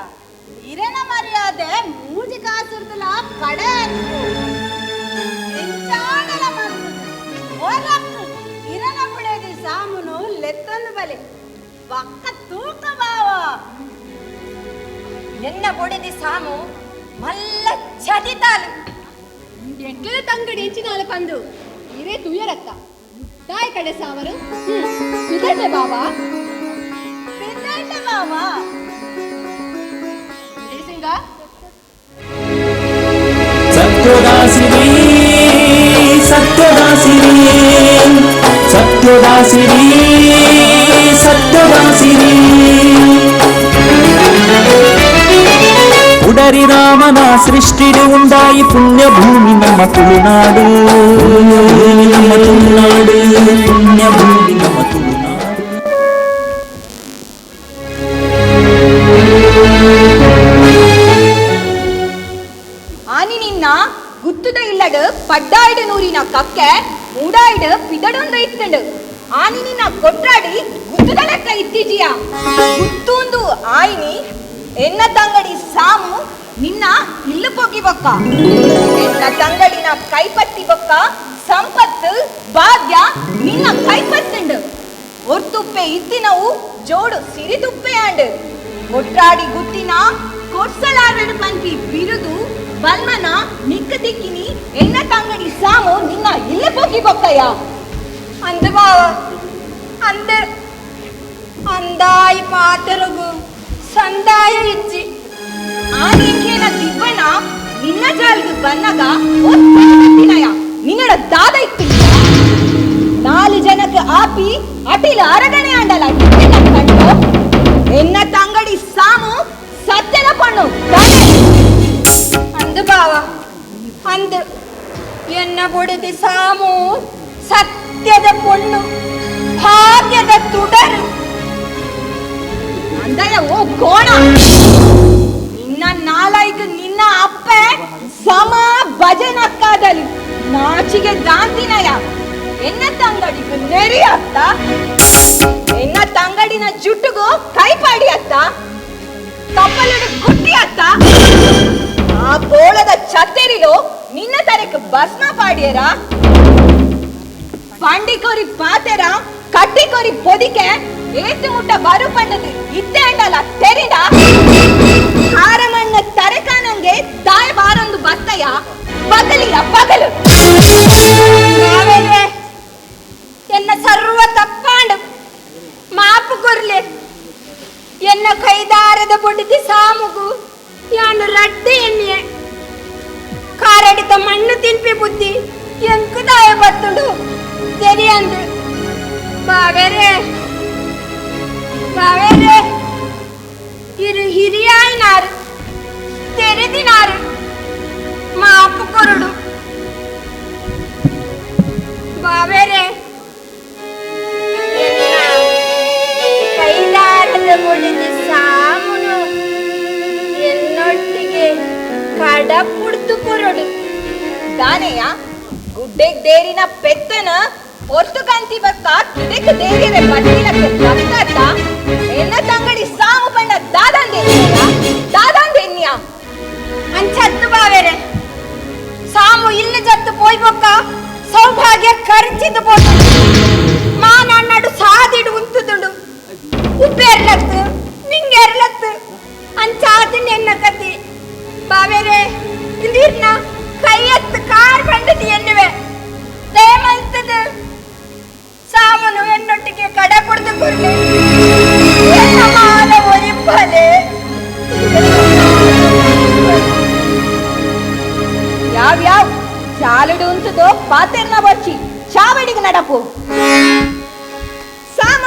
ಇರನ ಮರ್ಯಾದೆ ಮೂಜಿ ಕಾಸುರ್ದಲ ಕಡೆ ಎಂಚಾಡಲ ಮಂತು ಒರಕ್ಕು ಇರನ ಬುಳೆದಿ ಸಾಮುನು ಲೆತ್ತೊಂದು ಬಲೆ ಬಕ್ಕ ತೂಕ ಬಾವ ಎನ್ನ ಬೊಡೆದಿ ಸಾಮು ಮಲ್ಲ ಚದಿತಾಲು ಎಂಕ್ಲದ ತಂಗಡಿ ಎಂಚಿನಾಲ ಪಂದು ಇರೇ ತುಯ್ಯರತ್ತ ತಾಯಿ ಕಡೆ ಸಾವರು ಬಿದಡ್ಡೆ ಬಾವಾ ಬಿದಡ್ಡೆ ಬಾವಾ ಜಯಸಿಂಗ ಸತ್ಯದಾಸಿರಿ ಸತ್ಯದಾಸಿರಿ ಸತ್ಯದಾಸಿರಿ ಸತ್ಯದಾಸಿರಿ ಉಡರಿ ರಾಮನ ಸೃಷ್ಟಿಡು ಉಂಡಾಯಿ ಪುಣ್ಯಭೂಮಿ ನಮ್ಮ ತುಳುನಾಡು ನಮ್ಮ ತುಳುನಾಡು ಪುಣ್ಯಭೂಮಿ ನಮ್ಮ ತುಳುನಾಡು. ಆನಿ ನಿನ್ನ ಗುತ್ತದ ಇಲ್ಲಡು ಪಡ್ಡಾಯ್ಡು ನೂರಿನ ಕಕ್ಕೆ ಮೂಡಾಯ್ಡು ಪಿದಡೊಂದು ಇತ್ತಂಡು ಆನಿ ನಿನ್ನ ಕೊಟ್ರಾಡಿ ಗುತ್ತದ ಲೆಕ್ಕ ಇತ್ತೀಜಿಯ ಗುತ್ತೊಂದು ಆಯಿನಿ ಎನ್ನ ತಂಗಡಿ ಸಾಮು ನಿನ್ನ ಇಲ್ಲು ಪೊಗ್ಗಿ ಬೊಕ್ಕ ಎನ್ನ ತಂಗಡಿನ ಕೈಪತ್ತಿ ಬೊಕ್ಕ ಸಂಪತ್ತು ಭಾಗ್ಯ ನಿನ್ನ ಕೈಪತ್ತಂಡು ಒರ್ತುಪ್ಪೆ ಇತ್ತಿನವು ಜೋಡು ಸಿರಿದುಪ್ಪೆ ಆಂಡು ಒಟ್ರಾಡಿ ಗುತ್ತಿನ ಕೊಡ್ಸಲಾರಡು ಪಂಕಿ ಬಿರುದು ಬಲ್ಮನ ನಿಕ್ಕ ದಿಕ್ಕಿನಿ ಎನ್ನ ತಂಗಡಿ ಸಾಮು ನಿನ್ನ ಇಲ್ಲ ಪೊಗ್ಗಿ ಬೊಕ್ಕಯ್ಯ ಅಂದ ಬಾವ ಅಂದ. ಅಂದಾಯಿ ಪಾತೆರಗು ಸಂದಾಯ ಇಜ್ಜಿ. ಆನೇಕೇನ ದಿಬ್ಬನ ನಿನ್ನ ಜಾಲ್ಗ್ ಬನ್ನಗ ಒತ್ತಿನಯ ನಿನ್ನಡ ದಾದ ಇತ್ತು. ನಾಲು ಜನಕ್ಕೆ ಆಪಿ ಅಟಿಲ ಅರಗಣೆ ಆಂಡಲ ಕಂಡು ಎನ್ನ ತಂಗಡಿ ಸಾಮು ಸತ್ಯದ ಪಣ್ಣು ಅಂದು ಬಾವ ಅಂದು ಎನ್ನ ಬುಡದಿ ಸಾಮು ಸತ್ಯದ ಪೊಣ್ಣು ಭಾಗ್ಯದ ತುಡರು. ಅಂದಯ ಓ ಕೋಣ, ನಿನ್ನ ನಾಲಾಯ್ಕ ನಿನ್ನ ಅಪ್ಪೆ ಸಮ ಭಜನಕ್ಕಾದಲ್ಲಿ ನಾಚಿಗೆ ದಾಂತಿನಯ. ಎನ್ನ ತಂಗಡಿಗು ನೆರಿ ಅತ್ತ, ಎನ್ನ ತಂಗಡಿನ ಜುಟ್ಟುಗು ಕೈಪಾಡಿ ಅತ್ತ, ತಪ್ಪಲುಡು ಗುಟ್ಟಿ ಅತ್ತ. ಆ ಬೋಳದ ಛತ್ತೆರಿಲು ನಿನ್ನ ತರಕ್ ಭಸ್ಮ ಪಾಡಿಯರ, ಪಾಂಡಿಕೋರಿ ಪಾತೆರ, ಕಟ್ಟಿಕೋರಿ ಪೊದಿಕೆ ಏತು ಮುಟ್ಟ ಬರು ಪಣ್ಣದು ಇತ್ತೆ ಅಂಡಲ ತೆರಿದ ಹಾರಮಣ್ಣ ತರಕಾನಂಗೆ ತಾಯ ಬಾರೊಂದು ಬತ್ತಯ್ಯ ಪಗಲಿಯ ಪಗಲು. ಎನ್ನ ಸರ್ವ ತಪ್ಪಾಂಡು ಮಾಪು ಕೊರ್ಲೆ. ಎನ್ನ ಕೈದಾರದ ಬೊಡಿದಿ ಸಾಮುಗು ಯಾನು ರಡ್ಡೆ ಎಣ್ಣೆ ಕಾರಡಿತ ಮಣ್ಣು ತಿನ್ಪಿ ಬುದ್ಧಿ ಎಂಕುದಾಯ ಬತ್ತುಂಡು ತೆರಿಯಂದು. ಬಾವೇರೆ ಬಾವೇರೆ ಇರು ಹಿರಿಯಾಯಿನಾರು ತೆರೆದಿನಾರು ಮಾಪು ಕೊರಡು. ಬಾವೇರೆ ಕೈದಾರದ ಮುಡಿದ ಸಾಮುನು ಎನ್ನೊಟ್ಟಿಗೆ ಕಡಪುಡ್ತು ಕೊರಡು. ದಾನೆಯ ಗುಡ್ಡೆಗ್ ದೇರಿನ ಪೆತ್ತನ ಪೊರ್ತು ಕಾಂತಿ ಬಕ್ಕ ತುದೆಕ್ ದೇರಿಯರೆ ಬಟ್ಟಿಲಕ್ಕೆ ಬಕ್ಕತ್ತ ಎನ್ನ ತಂಗಡಿ ಸಾಮು ಬಣ್ಣ ದಾದಾಂದೆನ್ನಿಯ ದಾದಾಂದೆನ್ನಿಯ ಅಂಚತ್ತು ಬಾವೇರೆ ಸಾಮು ಇಲ್ಲಿ ಜತ್ತು ಪೋಯ್ ಬೊಕ್ಕ ಸೌಭಾಗ್ಯ ಖರ್ಚಿದ್ದು ಪೋತು ಮಾ ನನ್ನಡು ಸಾದಿಡು ಉಂತುದುಂಡು. ಉಪ್ಪೇರ್ಲತ್ತು ನಿಂಗೆರ್ಲತ್ತು ಅಂಚಾತು ನೆನ್ನ ಕತಿ. ಬಾವೇರೆ ಇಂದಿರ್ನ ಕೈಯತ್ತು ಕಾರ್ ಬಂದದಿ ಎನ್ನುವೆ ದಯಮಲ್ತದು ಸಾಮನು ಎನ್ನೊಟ್ಟಿಗೆ ಕಡ ಪುಡ್ದು ಕೊರ್ಲೆ ಎನ್ನ ಮಾನ ಒರಿಪ್ಪಲೆ. ಯಾವ್ಯಾವ್ ಚಾಲುಡು ಉಂತುದು ಪಾತೆರ್ನ ಬಚ್ಚಿ ಚಾವಡಿಗೆ ನಡಪು. ಸಾಮ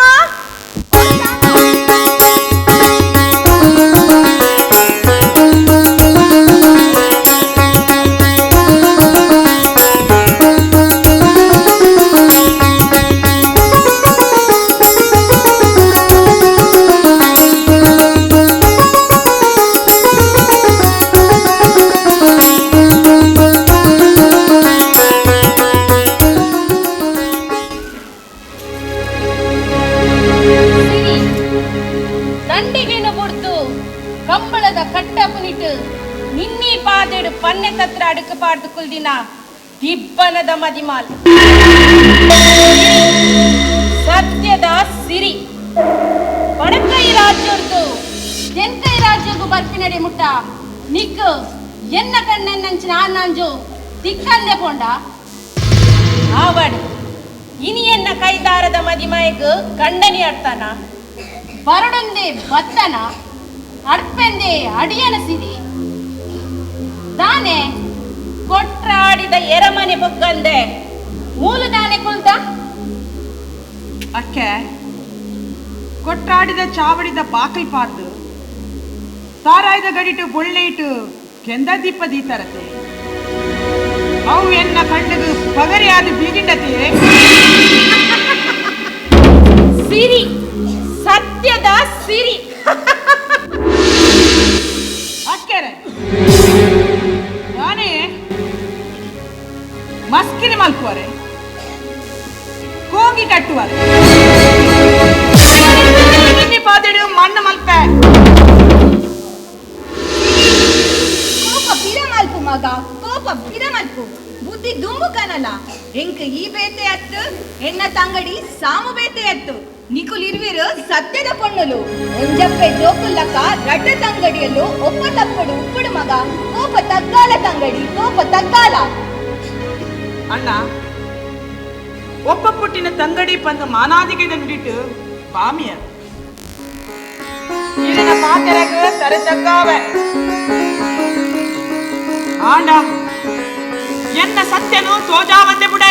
ದಿಬ್ಬನದ ಮದಿಮಾಲ್ ಸತ್ಯದ ಸಿರಿ ಬಡಕೈ ರಾಜ್ಯದ್ದು ತೆನ್ಕೈ ರಾಜ್ಯಗೂ ಬರ್ಪಿನಡೆ ಮುಟ್ಟ ನಿಕ್ಕು ಎನ್ನ ಕಣ್ಣೆನ್ನಂಚಿನ ಆನಾಂಜು ತಿಕ್ಕಂದೆ ಪೋಂಡ ಆವಡ್ ಇನಿ ಎನ್ನ ಕೈದಾರದ ಮದಿಮಾಯಗ್ ಗಂಡನಿ ಅಡ್ತಾನ ಬರಡೊಂದೆ ಬತ್ತನ ಅಡ್ಪೆಂದೆ ಅಡಿಯನ ಸಿರಿ ದಾನೆ ಕೊಟ್ರಾಡಿದ ಎರಮನೆ ಬೊಕ್ಕಂದೆ ಮೂಲು ದಾನೆ ಕುಲ್ದ ಅಕ್ಕೆ ಕೊಟ್ರಾಡಿದ ಚಾವಡಿದ ಬಾಕಲ್ ಪಾರ್ದು ಸಾರಾಯ್ದ ಗಡಿಟು ಬೊಳ್ಳೆಯಿಟು ಕೆಂದ ದೀಪ ದೀತರತೆ ಅವು ಎನ್ನ ಕಣ್ಣುಗು ಪಗರಿಯಾದ ಬೀಜಿಂಡತೆ. ಸಿರಿ ಸತ್ಯದ ಸಿರಿ ಅಕ್ಕೆರೆ ನಾನೇ ಮಸ್ಕಿನಿ ಮಲ್ಪುವರೆ ಕೋಂಗಿ ಕಟ್ಟುವರೆ ಪಾದೆಡು ಮಣ್ಣು ಮಲ್ಪೆ ಕೋಪ ಬಿರ ಮಲ್ಪು ಮಗ, ಕೋಪ ಬಿರ ಮಲ್ಪು ಬುದ್ಧಿ ದುಂಬು ಕನಲ ಎಂಕ್ ಈ ಬೇತೆ ಅತ್ತು ಎನ್ನ ತಂಗಡಿ ಸಾಮು ಬೇತೆ ಅತ್ತು ನಿಕುಲ್ ಇರ್ವಿರು ಸತ್ಯದ ಪೊಣ್ಣುಲು ಒಂಜಪ್ಪೆ ಜೋಕುಲ್ಲಕ ರಡ್ಡ ತಂಗಡಿಯಲ್ಲೂ ಒಪ್ಪ ತಪ್ಪಡು ಉಪ್ಪುಡು ಮಗ ಕೋಪ ತಗ್ಗಾಲ ತಂಗಡಿ ಕೋಪ ತಗ್ಗಾಲ. ಅಣ್ಣ ಒಪ್ಪ ಪುಟ್ಟಿನ ತಂಗಡಿ ಪಂದು ಮಾನಾದಿಗೆ ನುಡಿಟ್ಟು ಬಾಮಿಯ ತರೆ ತಗ್ಗಾವೆ. ಆಂಡ ಎನ್ನ ಸತ್ಯನು ತೋಜಾವಂದೆ ಬುಡೆ.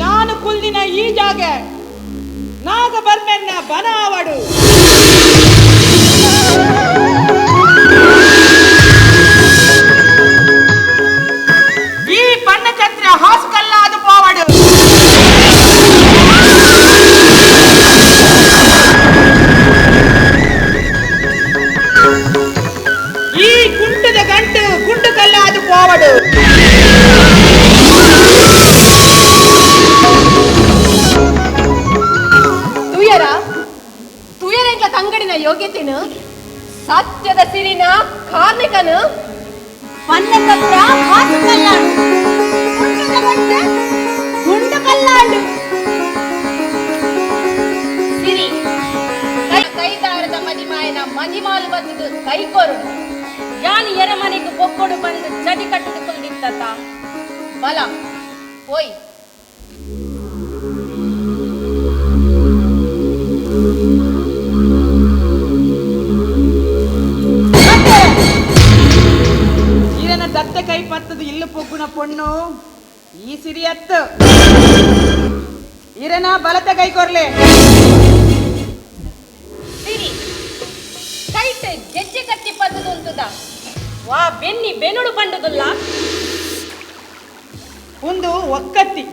ನಾನು ಕುಲ್ದಿನ ಈ ಜಾಗೆ ನಾಗ ಬರ್ಮೆನ್ನ ಬನ ಆವಡು. ಈ ಬಣ್ಣ ಛತ್ರ ಹಾಸುಕಲ್ಲಾದು ಪೋವಡು. ಈ ಕುಂಟದ ಗಂಟು ಗುಂಡು ಕಲ್ಲಾದು ಪೋವಡು. ತುಯರ ತುಯರ ಎಂಕ್ಲ ತಂಗಡಿನ ಯೋಗ್ಯತೆನು ಸತ್ಯದ ಸಿರಿನ ಕಾರ್ಣಿಕನು ಪನ್ನಕತ್ರ ಹಾಸು ಕಲ್ಲಾಡು, ಕುಂಟದ ಗಂಟು ಗುಂಡು ಕಲ್ಲಾಡು. ಸಿರಿ ಕೈದಾರದ ಮದಿಮಾಯನ ಮದಿಮಾಲು ಬತ್ತದು ಕೈಕೋರುಡು. ಯಾನು ಎರಮನೆಗೆ ಬೊಕ್ಕೊಡು ಬಂದು ಚದಿ ಕಟ್ಟದು ಕುಲ್ದಿತ್ತ ಬಲ ಓಯ್. ಈರನ ದತ್ತ ಕೈ ಪತ್ತದು ಇಲ್ಲು ಪೊಗ್ಗುನ ಪೊಣ್ಣು ಈ ಸಿರಿಯತ್ತು. ಈರನ ಬಲತ ಕೈ ಕೊರ್ಲೆ. ಸಿರಿ ಕೈಟ್ ಗೆಜ್ಜೆ ಕಟ್ಟಿ ಪತ್ತದು ಉಂಟುದ ವಾ ಬೆನ್ನಿ ಬೆನುಡು ಬಂಡುದುಲ್ಲ. ಒಂದು ಒಕ್ಕತ್ತಿ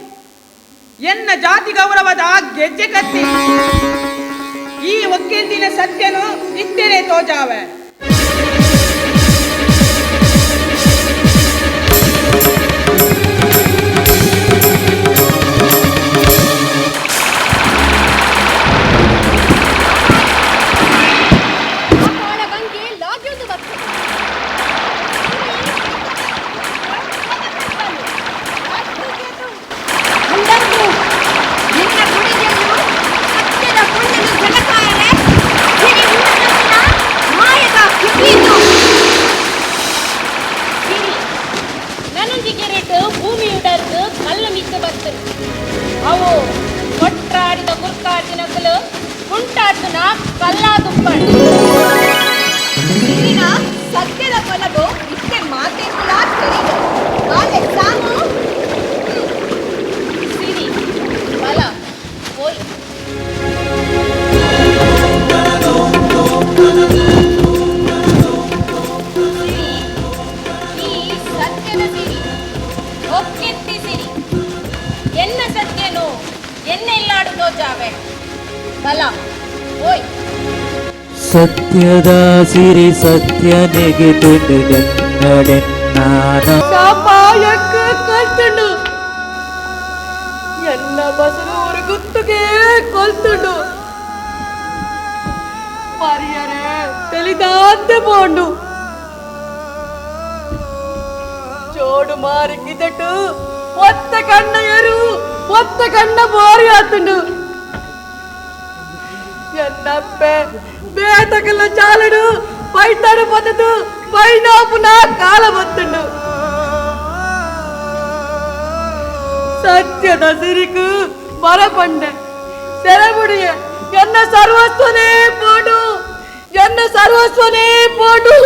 ಎನ್ನ ಜಾತಿ ಗೌರವದ ಗೆಜ್ಜೆ ಕತ್ತಿ. ಈ ಒಕ್ಕೆಂದಿನ ಸತ್ಯನು ಇತ್ತೇನೆ ತೋಜಾವೆ. ಅವು ಕೊಟ್ರಾಡಿದ ಗುರ್ಕಾಟಿನಕಲು ಕುಂಟಾಟುನ ಕಲ್ಲಾದುಪ್ಪಣ್. ಸಿರಿನ ಸತ್ಯದ ಕೊಲಗು ಇತ್ತೆ ಮಾತೆಂಕುಲ ತೆರಿದು ಬಾಲೆ ಸಾಮು. ಸಿರಿ ಬಲ ಓಯ್. ಸಿರಿ ಈ ಸತ್ಯದ ಸಿರಿ ಒಕ್ಕೆತ್ತಿ ಸಿರಿ ಎನ್ನ ಸತ್ಯನು ಎನ್ನ ಇಲ್ಲಾಡು ತೋಜಾವೆ ಬಲ ಓಯ್. ಸತ್ಯದ ಸಿರಿ ಸತ್ಯನೆಗೆ ತುಡುಗನ್ನಡೆನ್ನಾನ ಶಾಪಾಯಕ್ಕ ಕೊಲ್ತುಂಡು ಎನ್ನ ಬಸರೂರು ಗುತ್ತುಗೆ ಕೊಲ್ತುಂಡು ಮರಿಯರೆ ತೆಲಿದಾಂತೆ ಪೋಂಡು ಚೋಡು ಮಾರಿ ಕಿದಟು ಒತ್ತ ಕಣ್ಣ ಎರು ಒತ್ತ ಕಣ್ಣ ಬೋರಿ ಆತುಂಡು ಎನ್ನಪ್ಪೆ ಬೇತಕಲ್ಲ ಚಾಲಡು ಪೈತಾಡು ಪದದು ಪೈನಾಪುನ ಕಾಲ ಬತ್ತುಂಡು ಸತ್ಯದ ಸಿರಿಕು ಮರಪಂಡೆ ಸೆರೆಬುಡಿಯ ಎನ್ನ ಸರ್ವಸ್ವನೇ ಪೋಡು ಎನ್ನ ಸರ್ವಸ್ವನೇ ಪೋಡು.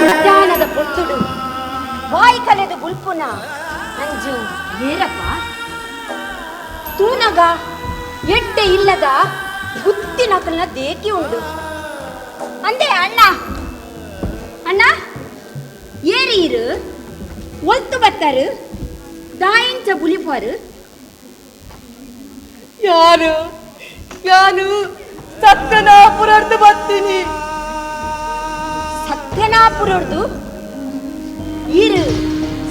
ಮಧ್ಯಾಹ್ನದ ಪೊರ್ತುಡು ಬಾಯಿ ಕಲೆದು ಬುಲ್ಪುನ ನಂಜು ಏರಪ್ಪ ತೂನಗ ಎಡ್ಡೆ ಇಲ್ಲದ ಗುತ್ತಿನಕಲ್ನ ದೇಕಿ ಉಂಡು ಅಂದೆ ಅಣ್ಣ ಅಣ್ಣ ಏರಿ ಇರು ಒಲ್ತು ಬತ್ತಾರು ದಾಯಿಂಚ ಬುಲಿಪಾರು. ಯಾರು ಯಾನು ಸತ್ಯನಾಪುರರ್ದು ಬರ್ತೀನಿ. ಸತ್ಯನಾಪುರರ್ದು ಇರು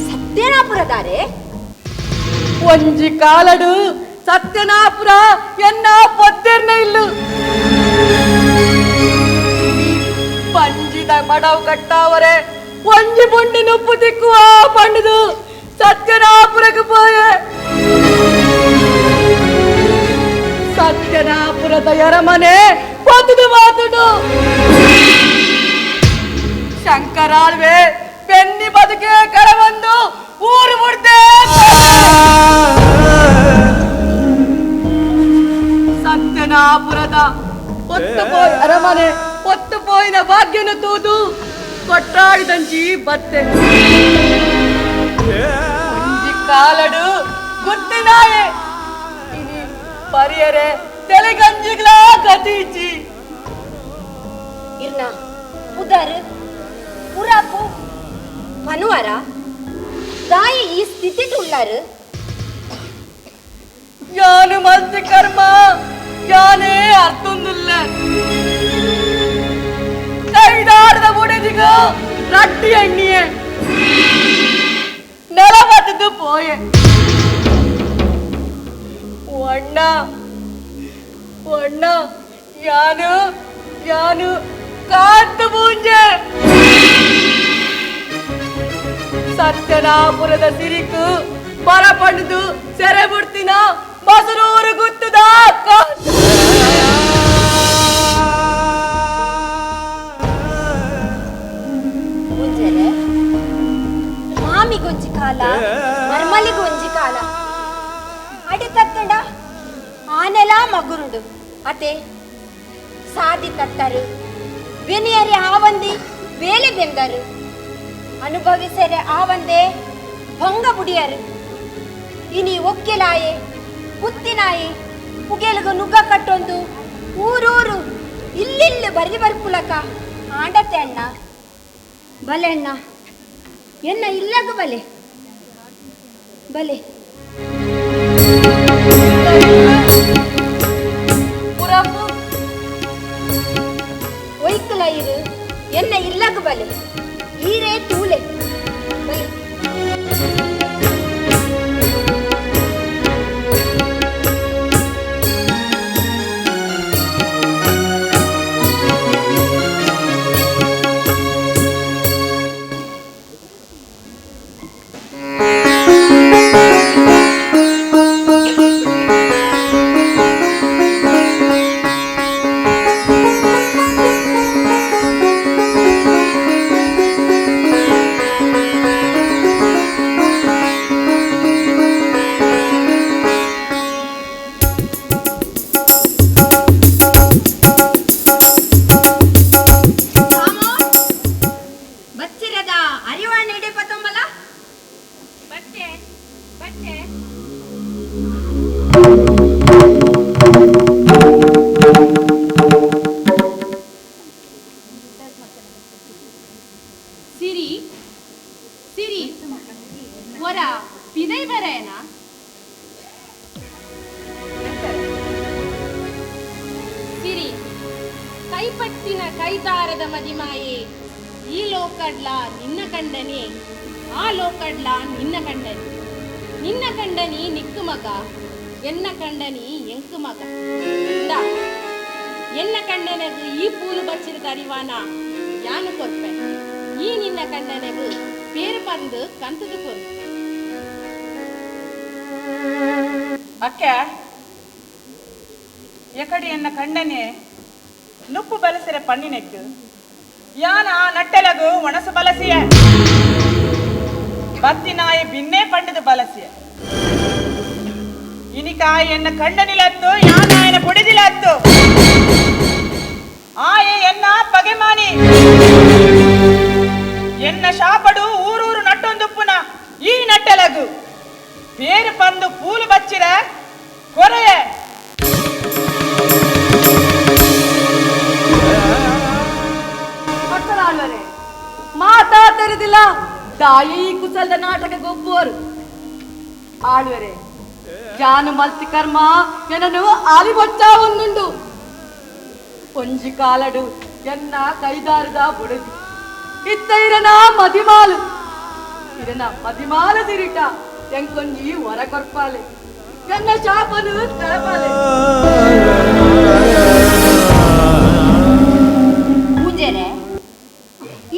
ಸತ್ಯನಾಪುರದಾರೆ ಒಂಜಿ ಕಾಲಡು ಸತ್ಯನಾಪುರ ಎನ್ನ ಪೊದ್ದೆರ್ನ ಇಲ್ಲು ಪಂಜಿದ ಮಡವು ಕಟ್ಟಾವರೆ ಒಂಜಿ ಬೊಂಡಿ ನುಪ್ಪು ತಿಕ್ಕುವ ಪಂಡಿದು ಸತ್ಯನಾಪುರಕ್ಕೆ ಪೋಯೆ. ಸತ್ಯನಾಪುರದ ಎರಮನೆ ಪೊತ್ತದು ಮಾತುಡು ಶಂಕರಾಳ್ವೆ ಬೆನ್ನಿ ಬದುಕೆ ಕರವಂದು ಊರು ಮುಡ್ದೆ. ಸತ್ಯನಾಪುರದ ಒತ್ತು ಪೋಯ್ ಅರಮನೆ ಒತ್ತು ಪೋಯಿನ ಭಾಗ್ಯನ ತೂದು ಕೊಟ್ಟಾಡಿದಂಜಿ ಬತ್ತೆ ಒಂಜಿ ಕಾಲಡು ಗುತ್ತಿನಾಯೆ ಇನಿ ಪರಿಯರೆ ತೆಲೆಗಂಜಿಗ್ಲಾ ಗತೀಚಿ ಇರ್ನ ಪುದರ್ ಪುರಾಪು ಪನುವರ ದಾಯಿ ಈ ಸ್ಥಿತಿ ಉಳ್ಳಾರು ಯಾನು ಮಲ್ತಿ ಕರ್ಮ ಯಾನೇ ಅರ್ಥೊಂದಿಲ್ಲ ಕೈದಾರದ ಬುಡದಿಗ ರಟ್ಟಿ ಎಣ್ಣಿಯೆ ನೆಲ ಬತ್ತದು ಪೋಯೆ ಒಣ್ಣ ಒಣ್ಣ ಯಾನು ಯಾನು ಕಾಂತ ಪೂಂಜೆ ಸತ್ಯನಾಪುರದ ಸಿರಿಕು ಬರ ಪಂಡದು ಸೆರೆ ಬಿಡ್ತೀನ ಬಸರೂರು ಗುತ್ತದ ಮುಂಜಾನೆ ಮಾಮಿಗೊಂಜಿ ಕಾಲ ಮರ್ಮಲಿಗೊಂಜಿ ಕಾಲ ಅಡಿ ತತ್ತಂಡ ಆನೆಲ ಮಗುರುಂಡು ಅತೆ ಸಾದಿ ತತ್ತರು ಬೆನಿಯರೆ ಆವಂದಿ ಬೇಲೆ ಬೆಂದರು ಅನುಭವಿಸರೆ ಆವಂದೆ ಭಂಗ ಬುಡಿಯರು ಇನಿ ಒಕ್ಕೆಲಾಯೆ ಪುತ್ತಿನಾಯಿ ಪುಗೆಲುಗು ನುಗ್ಗ ಕಟ್ಟೊಂದು ಊರೂರು ಇಲ್ಲಿಲ್ಲು ಬರಿ ಬರ್ಪುಲಕ ಆಂಡತೆ ಅಣ್ಣ ಬಲೆ ಅಣ್ಣ ಎನ್ನ ಇಲ್ಲಗ ಬಲೆ ಬಲೆ ಒಯ್ಕಲ ಇರು ಎನ್ನ ಇಲ್ಲಗ ಬಲೆ ಈರೇ ತೂಲೆ ಬಲೆ ಬಚ್ಚಿರದ ಅರಿವಾಣ ಇಡೆ ಪತಂಬಲ ಬಚ್ಚೆ ಬಚ್ಚೆ ಸಿರಿ ಸಿರಿ ವರ ಪಿದೈ ಬರೇನಾ ಸಿರಿ ಕೈಪಟ್ಟಿನ ಕೈದಾರದ ಮದಿಮಾಯೆ ಈ ಲೋಕಡ್ಲ ನಿನ್ನ ಕಂಡನೆ ಆ ಲೋಕಡ್ಲ ನಿನ್ನ ಕಂಡನಿ ನಿನ್ನ ಕಂಡನಿ ನಿಕ್ಕು ಮಗ ಎನ್ನ ಕಂಡನಿ ಎಂಕು ಮಗ ಇಂದ ಎನ್ನ ಕಂಡನೆಗು ಈ ಪೂಲು ಬಚ್ಚಿರದ ಅರಿವಾನ ಯಾನು ಕೊರ್ಪೆ ಈ ನಿನ್ನ ಕಂಡನೆಗು ಪೇರು ಪಂದು ಕಂತದು ಕೊರು ಅಕ್ಕ ಎಕಡಿ ಎನ್ನ ಕಂಡನೆ ನುಪ್ಪು ಬಲಸಿರ ಪಣ್ಣಿನೆಕ್ಕು ಯಾನ ಆ ನಟ್ಟೆಲಗು ಒಣಸು ಬಲಸಿಯ ಬತ್ತಿನಾಯಿ ಬಿನ್ನೆ ಪಂಡದು ಬಲಸಿಯ ಇನಿಕಾಯಿ ಎನ್ನ ಕಂಡನಿಲತ್ತು ಯಾನಾಯನ ಬುಡಿದಿಲತ್ತು ಆಯೆ ಎನ್ನ ಪಗೆಮಾನಿ ಎನ್ನ ಶಾಪಡು ಊರೂರು ನಟ್ಟೊಂದುಪ್ಪುನ ಈ ನಟ್ಟೆಲಗು ಬೇರು ಪಂದು ಪೂಲು ಬಚ್ಚಿರ ಕೊರೆಯ ಅಕ್ಕಲಾಳ್ವರೆ ಮಾತಾ ತೆರೆದಿಲ್ಲ ತಾಯಿ ಕುಸಲ್ದ ನಾಟಕ ಗೊಬ್ಬುವರು ಆಳ್ವರೆ ಜಾನು ಮಲ್ತಿ ಕರ್ಮ ಎನನು ಆಲಿ ಬೊಚ್ಚ ಒಂದುಂಡು ಒಂಜಿ ಕಾಲಡು ಎನ್ನ ಕೈದಾರದ ಬುಡದಿ ಇತ್ತ ಇರನ ಮದಿಮಾಲು ಇರನ ಮದಿಮಾಲು ದಿರಿಟ ಎಂಕೊಂಜಿ ಹೊರ ಕೊರ್ಪಾಲೆ ಎನ್ನ ಶಾಪನು ತಳಪಾಲೆ ಮುಂಜಾನೆ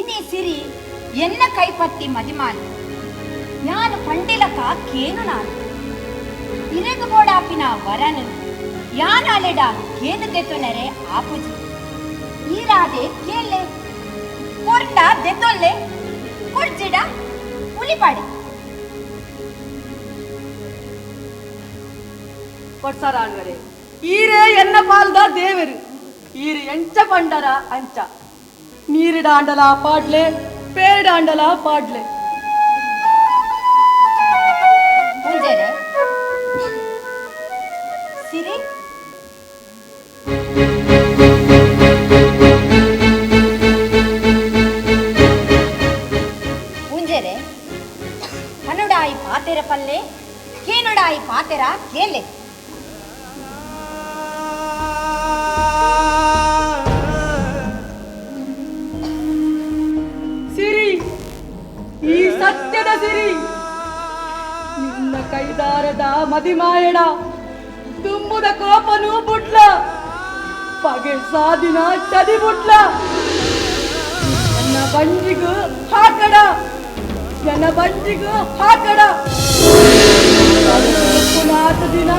ಇನಿ ಸಿರಿ ಎನ್ನ ಕೈಪತ್ತಿ ಮದಿಮಾನು ಯಾನು ಪಂಡಿಲಕ ಕೇನು ನಾನು ಇರೆಗು ಬೋಡಾಪಿನ ವರನು ಯಾನಾಲೆಡ ಕೇನು ದೆತೊನರೆ ಆಪುಜಿ ಈರಾದೆ ಕೇಳೆ ಕೊರ್ಡ ದೆತೊಲ್ಲೆ ಕೊಡ್ಜಿಡ ಉಲಿಪಾಡಿ ಕೊಡ್ಸಾರ ಆಳ್ವರೆ ಈರೇ ಎನ್ನ ಪಾಲ್ದ ದೇವರು ಈರು ಎಂಚ ಪಂಡರ ಅಂಚ ನೀರಿಡಾಂಡಲ ಪಾಡ್ಲೆ ಪೇರಿಡಾಂಡಲ ಪಾಡ್ಲೆ ಪೂಜಾರೆ ಸಿರಿ ಪೂಂಜೆರೆ ಕನ್ನಡಾಯಿ ಪಾತೆರ ಪಲ್ಲೆ ಕೇನಡಾಯಿ ಪಾತೆರ ಕೇಲೆ ಸಿರಿ ಈ ಸತ್ಯದ ಸಿರಿ ನಿನ್ನ ಕೈದಾರದ ಮದಿಮಾಯಣ ತುಂಬುದ ಕೋಪನು ಬುಡ್ಲ ಪಗೆ ಸಾದಿನ ಚದಿ ಬುಡ್ಲ ನನ್ನ ಬಂಜಿಗೂ ಹಾಕಡ ನನ್ನ ಬಂಜಿಗೂ ಹಾಕಡ ನಾಲ್ಕು ದಿನ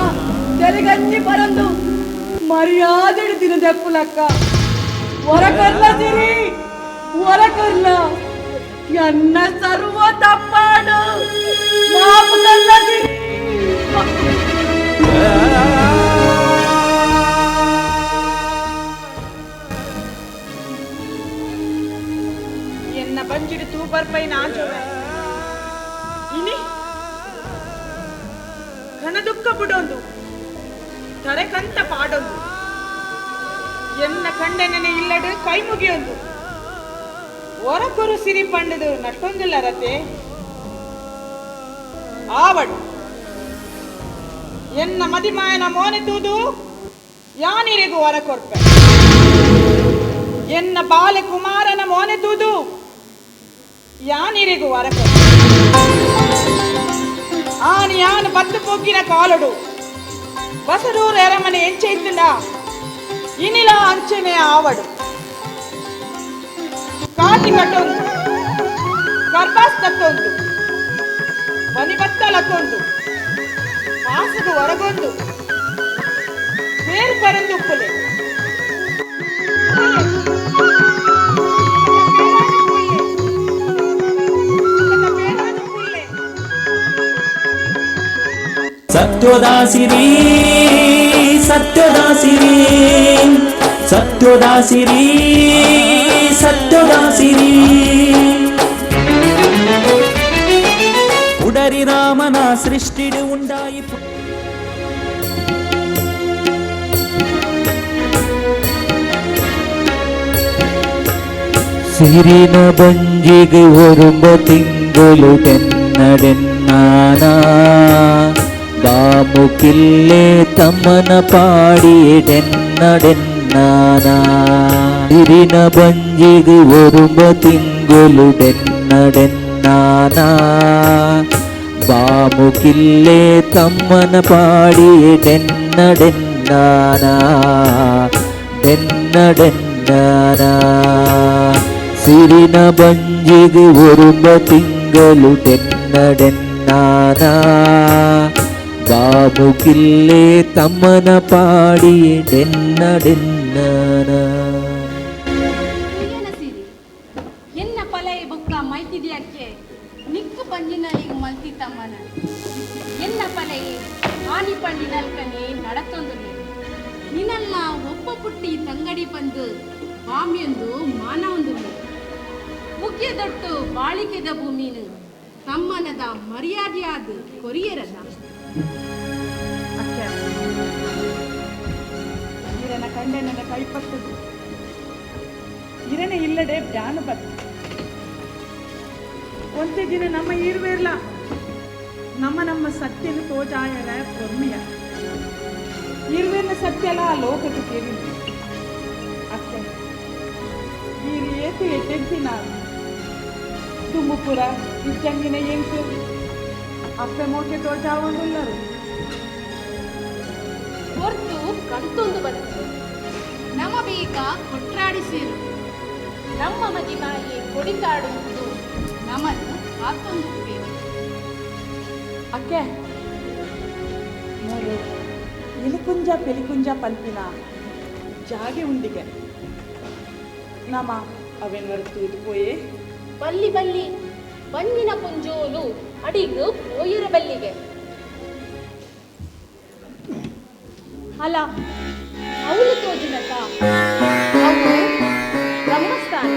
ತೆಲಿಗಂಜಿ ಪರಂದು ಮರ್ಯಾದೆ ದಿನ ದೆಪ್ಪುಲಕ್ಕ ಹೊರಕರ್ಲ ಸಿರಿ ಹೊರಕರ್ಲ ಎನ್ನ ಸರ್ವ ತಪ್ಪಾಡು ಮಾಪು ಕಲ್ಲ ಸಿರಿ. ಎನ್ನ ಬಂಜಿಡು ತೂಪರ್ಪೈ ನಾಚುವೆ ಇನಿ ಕಣದುಕ್ಕ ಬುಡೊಂದು ತರೆಕಂತ ಪಾಡೊಂದು ಎನ್ನ ಕಂಡನೆನೆ ಇಲ್ಲಡು ಕೈ ಮುಗಿಯೊಂದು ಒರಕೊರು ಸಿರಿ ಪಂಡದು ನಟ್ಟೊಂದಿಲ್ಲ ರತೆ ಆವಡು ಎನ್ನ ಮದಿಮಾಯನ ಮೋನೆ ತೂದು ಯಾನಿರಿಗೂ ಹೊರಕೊರ್ಪೆ ಎನ್ನ ಬಾಲೆ ಕುಮಾರನ ಮೋನೆ ತೂದು ಯಾನಿರಿಗೂ ಹೊರಕೊರ್ಪೆ ಆನು ಯಾನು ಬತ್ತು ಪೊಗ್ಗಿನ ಕಾಲಡು ಬಸರೂರು ಎರಮನೆ ಎಂಚೈತುಂಡ ಇನಿಲ ಅಂಚನೆ ಆವಡು ಕಾಟಿ ಕಟ್ಟೊಂದು ಕರ್ಬಾಸ್ ತತ್ತೊಂದು ಬನಿಬತ್ತಲತ್ತೊಂದು ವಾಸಗು ಹೊರಗೊಂದು ಬೇರು ಪರಂದು ಉಪ್ಪುಲೆ ಸತ್ಯದ ಸಿರಿ ಸತ್ಯದ ಸಿರಿ ಸತ್ಯದ ಸಿರಿ ಸತ್ಯದ ಸಿರಿ ಉಡರಿ ರಾಮನ ಸೃಷ್ಟಿಡು ಉಂಡಾಯಿ ಸಿರಿನ ಬಂಜಿಗೆ ಒರುಂಬ ತಿಂಗಳು ಟೆನ್ನಡೆನ್ನಾನ ಬಾಮುಕಿಲ್ಲೆ ತಮ್ಮನ ಪಾಡಿ ಡೆನ್ನಡೆನ್ನಾನ ಸಿರಿನ ಬಂಜಿಗೆ ಒರುಂಬ ತಿಂಗಳು ಡೆನ್ನಡೆನ್ನಾನ ಬಾಮುಕಿಲ್ಲೆ ತಮ್ಮನ ಪಾಡಿ ಡೆನ್ನಡೆನ್ನಾನ ಡೆನ್ನಡೆನ್ನಾನ ಸಿರಿನ ಬಂಜಿಗೆ ಒರುಂಬ ತಿಂಗಳು ಡೆನ್ನಡೆನ್ನಾನ ಬಾಮುಕಿಲ್ಲೆ ತಮ್ಮನ ಪಾಡಿ ಡೆನ್ನಡೆನ್ನಾನ ಉಯ್ಯನ ಸಿರಿ ಎನ್ನ ಪಲೈ ಬೊಕ್ಕ ಮೈತಿದ್ಯಾಕೆ ನಿಕ್ಕು ಪಂಜಿನಲಿಗೆ ಮಲ್ತಿ ತಮ್ಮನ ಎನ್ನ ಪಲೈ ಆನಿ ಪಂಡಿನಲ್ಕನೆ ನಡತೊಂದು ನಿನ್ನಲ್ಲ ಒಪ್ಪ ಪುಟ್ಟಿ ತಂಗಡಿ ಬಂದು ಬಾಮ್ಯೊಂದು ಮಾನವೊಂದು ಮುಖ್ಯ ದೊಟ್ಟು ಬಾಳಿಕೆದ ಭೂಮಿನು ತಮ್ಮನದ ಮರ್ಯಾದೆಯಾದ ಕೊರಿಯರದ ಅಕ್ಕ ಈರನ ಕಂಡೆನನ ಕೈಪಟ್ಟದು ಇರನೆ ಇಲ್ಲಡೆ ಬ್ಯಾನು ಬತ್ತ ಒಂತೆ ದಿನ ನಮ್ಮ ಈರ್ವೇರ್ಲ ನಮ್ಮ ನಮ್ಮ ಸತ್ಯನ ತೋಜಾಯರ ಪೊರ್ಮಿಯ ಇರ್ವೇರ್ನ ಸತ್ಯಲ ಲೋಕಕ್ಕೆ ಕೇಳಿ ಅಕ್ಕ ಈರು ಏತು ಎಟ್ಟೆಂತಿನ ತುಮಕೂರ ಇಜ್ಜಂಗಿನ ಎಂಕು ಅಪ್ಪೆ ಮೋಕೆ ತೋಜಾವೊಂದುಲ್ಲರು ಹೊರ್ತು ಕಣ್ತೊಂದು ಬಂತು ನಮ ಬೇಗ ಕೊಟ್ರಾಡಿಸಿರು ನಮ್ಮ ಮದಿಮಾಯಿ ಕೊಡಿತಾಡುವುದು ನಮನ್ನು ಕಾತೊಂದು ಬೇಕು. ಅಕ್ಕೆ ಮೂಲು ಇಲಿಕುಂಜ ಪೆಲಿಕುಂಜ ಪಲ್ಪಿನ ಜಾಗೆ ಉಂಡಿಗೆ ನಮ ಅವೇನ್ ಹೊರತು ಪೋಯೆ ಬಲ್ಲಿ ಬಲ್ಲಿ ಬನ್ನಿನ ಪುಂಜೋಲು ಅಡಿಗು ಪೋಯಿರ ಬಲ್ಲಿಗೆ. ಅಲ್ಲ ಅವಳು ತೋಜಿನಕ ಅವು ಬ್ರಹ್ಮಸ್ಥಾನ.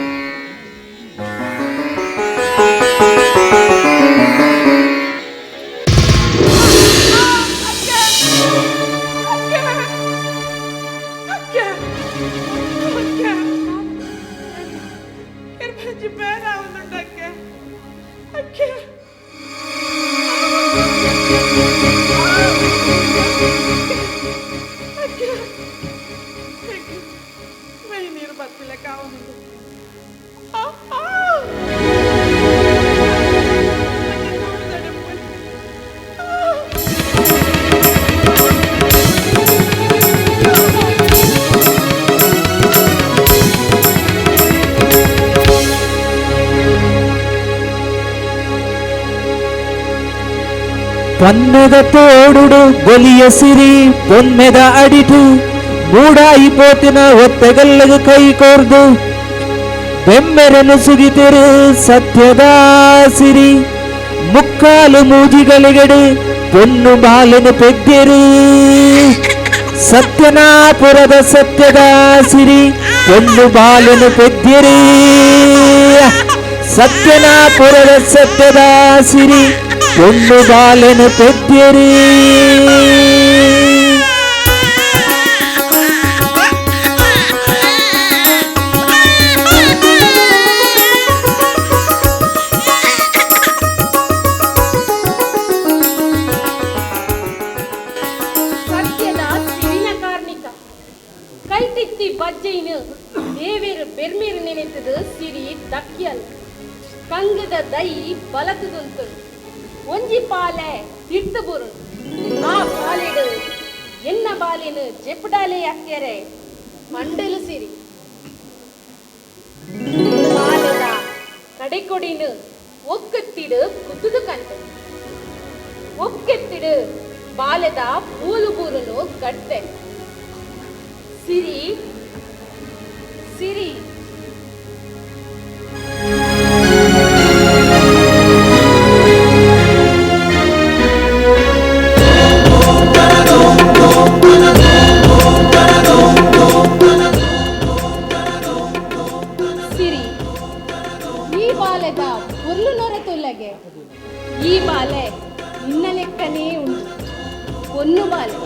ಪನ್ನೆದ ತೋಡುಡು ಬೊಲಿಯ ಸಿರಿ ಪೊನ್ನೆದ ಅಡಿಟು ಮೂಡಾಯಿ ಪೋತಿನ ಒತ್ತೆಗಲ್ಲಗ ಕೈ ಕೋರ್ದು ಬೆಮ್ಮೆರನು ಸುಗಿತಿರು ಸತ್ಯದ ಸಿರಿ ಮುಕ್ಕಾಲು ಮೂಜಿಗಳಿಗಡು ಪೊನ್ನು ಬಾಲನು ಪೆದ್ದೆರು ಸತ್ಯನಾಪುರದ ಸತ್ಯದ ಸಿರಿ ಪೊನ್ನು ಬಾಲನು ಪೆದ್ದೆರು ಸತ್ಯನಾಪುರದ ಸತ್ಯದ ಸಿರಿ ಪೊನ್ನು ಬಾಲನು ಪೆದ್ದೆರು. ಸತ್ಯದ ಸಿರಿನ ಕಾರ್ಣಿಕ ಕೈತಿತ್ತಿ ಬಜ್ಜೈನು ದೇವೇರು ಬೆರ್ಮೀರು ನೆನೆತದು ಸಿರಿ ದಕ್ಕಿಯಲ್ ಕಂಗದ ದೈ ಬಲತುದುಂತು ಒಂಜಿ ಪಾಲೆ ತಿರ್ತು ಬುರು ಆ ಪಾಲೆಡು ಎನ್ನ ಬಾಲೆನು ಜೆಪ್ಪಡಾಲೆ ಅಕ್ಕೆರೆ ಮಂಡಲು ಸಿರಿ ಪಾಲೆದ ಕಡೆಕೊಡಿನು ಒಕ್ಕತ್ತಿಡು ಕುತ್ತುದು ಕಂತೆ ಒಕ್ಕೆತ್ತಿಡು ಬಾಲೆದ ಪೂಲು ಬೂರುನು ಕಟ್ಟೆ ಸಿರಿ ಸಿರಿ ಸಿರಿ ಈ ಬಾಲೆದ ಪುರ್ಲು ನೊರೆತುಲ್ಲಗೆ ಈ ಬಾಲೆ ನಿನ್ನ ಲೆಕ್ಕನೇ ಉಂಟು ಪೊನ್ನು ಬಾಲೆ.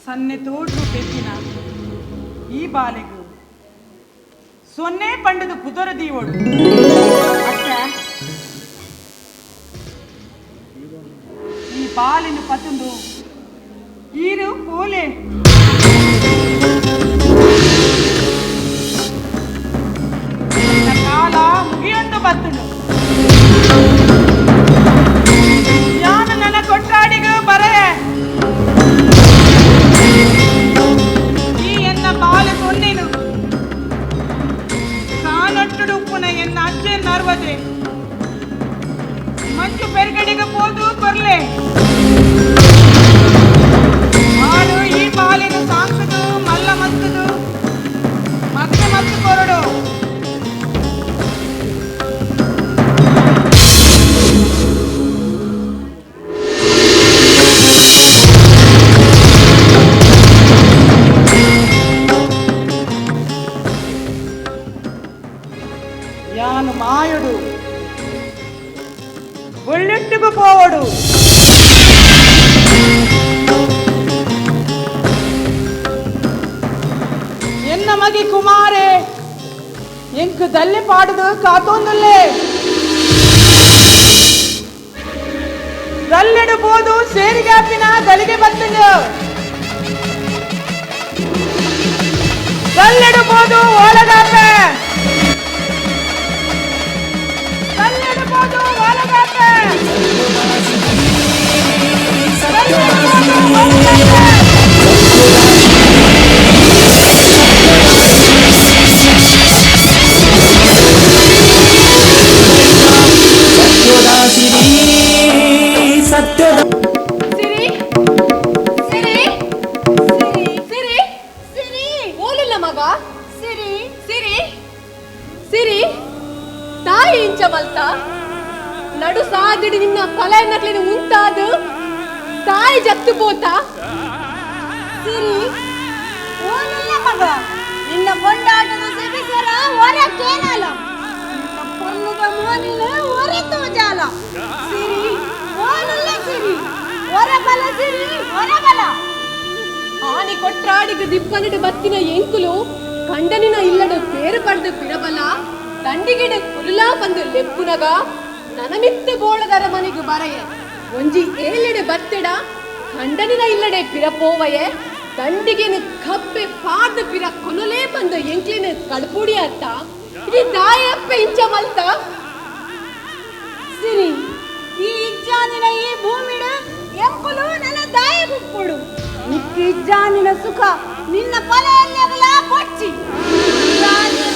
ಸನ್ನೆ ತೋಡ್ರು ಪೆದ್ದಿನ ಈ ಬಾಲೆಗು ಸೊನ್ನೆ ಪಂಡದು ಕುದುರ ದೀವೋಡು ಅಕ್ಕ ಈ ಬಾಲಿನ ಪತಂದು ಈರು ಪೋಲೆ ಕಾಲ ಮುಗಿಯೊಂದು ಬತ್ತುಂಡು ಯಾನು ನನ್ನ ಕೊಟ್ಟಾಡಿಗ ಬರೆ ಈ ಎನ್ನ ಬಾಲೆ ಸೊನ್ನೆನು ಕಾನೊಟ್ಟುಡು ಉಪ್ಪುನ ಎನ್ನ ಅಜ್ಜೆ ನರ್ವದೆ ಮಂಜು ಪೆರ್ಗಡಿಗೆ ಪೋದು ಕೊರ್ಲೆ ಆಡು ಈ ಬಾಲಿನ ಸಾಂಕದು ಮಲ್ಲ ಮತ್ತದು ಮತ್ತೆ ಮತ್ತು ಕೊರಡು. ಯಾನು ಮಾಯುಡು ಒಳ್ಳೆಟ್ಟಿಗೂ ಪೋವಡು. ಎನ್ನ ಮಗಿ ಕುಮಾರೆ ಎಂಕು ದಲ್ಲೆ ಪಾಡುದು ಕಾತೊಂದುಲ್ಲೆ ದಲ್ಲೆಡು ಬೋದು ಸೇರಿಗಾಪಿನ ಗಲಿಗೆ ಬತ್ತುಂಡು ದಲ್ಲೆಡು ಬೋದು ಓಲಗಾಪೆ ದಲ್ಲೆಡು ಬೋದು ಓಲಗಾಪೆ ದಲ್ಲೆಡು ಬೋದು ಓಲಗಾಪೆ. ಸಿರಿ ಸಿರಿ ಸಿರಿ ಸಿರಿ ಸಿರಿ ಓಲಿಲ್ಲ ಮಗ ಸಿರಿ ಸಿರಿ ಇಂಚ ಮಲ್ತ ನಡು ಸಾದಿಡಿ ನಿನ್ನ ಪಲಯನಕ್ಲಿನ ಉಂತಾದು ತಾಯಿ ಜತ್ತು ಪೋತ ಸಿರಿ ಓನುಲ್ಲ ಮಗ ನಿನ್ನ ಕೊಂಡಾಟದ ಸೆಬಿಸರ ಹೊರ ಕೇನಲ ನಿನ್ನ ಪೊನ್ನುದ ಮೋನಿನ ಹೊರ ತೋಜಾಲ ಸಿರಿ ಓನುಲ್ಲ ಸಿರಿ ಹೊರ ಬಲ ಸಿರಿ ಹೊರ ಬಲ ಆನಿ ಕೊಟ್ರಾಡಿಗೆ ದಿಪ್ಪನಿಡು ಬತ್ತಿನ ಎಂಕುಲು ಕಂಡನಿನ ಇಲ್ಲಡು ಪೇರು ಪಡೆದು ಪಿರಬಲ ದಂಡಿಗಿಡ ಕುಲುಲಾ ಬಂದು ಲೆಪ್ಪುನಗ ನನಮಿತ್ತ ಬೋಳದರ ಮನೆಗೆ ಬರೆಯೆ ಒಂಜಿ ಏಳೆಡೆ ಬತ್ತಿಡ ಕಂಡನಿನ ಇಲ್ಲಡೆ ಪಿರಪೋವಯೆ ದಂಡಿಗೆನು ಕಪ್ಪೆ ಪಾದ ಪಿರ ಕೊನುಲೇ ಬಂದು ಎಂಕ್ಲಿನ ಕಡ್ಪುಡಿ ಅತ್ತ ಇದು ದಾಯಪ್ಪೆ ಇಂಚ ಮಲ್ತ ಸಿರಿ ಈ ಇಜ್ಜಾನಿನ ಈ ಭೂಮಿಡು ಎಂಕುಲು ನನ್ನ ದಾಯ ಗುಪ್ಪುಡು ಇಜ್ಜಾನಿನ ಸುಖ ನಿನ್ನ ಫಲ ಬೊಚ್ಚಿ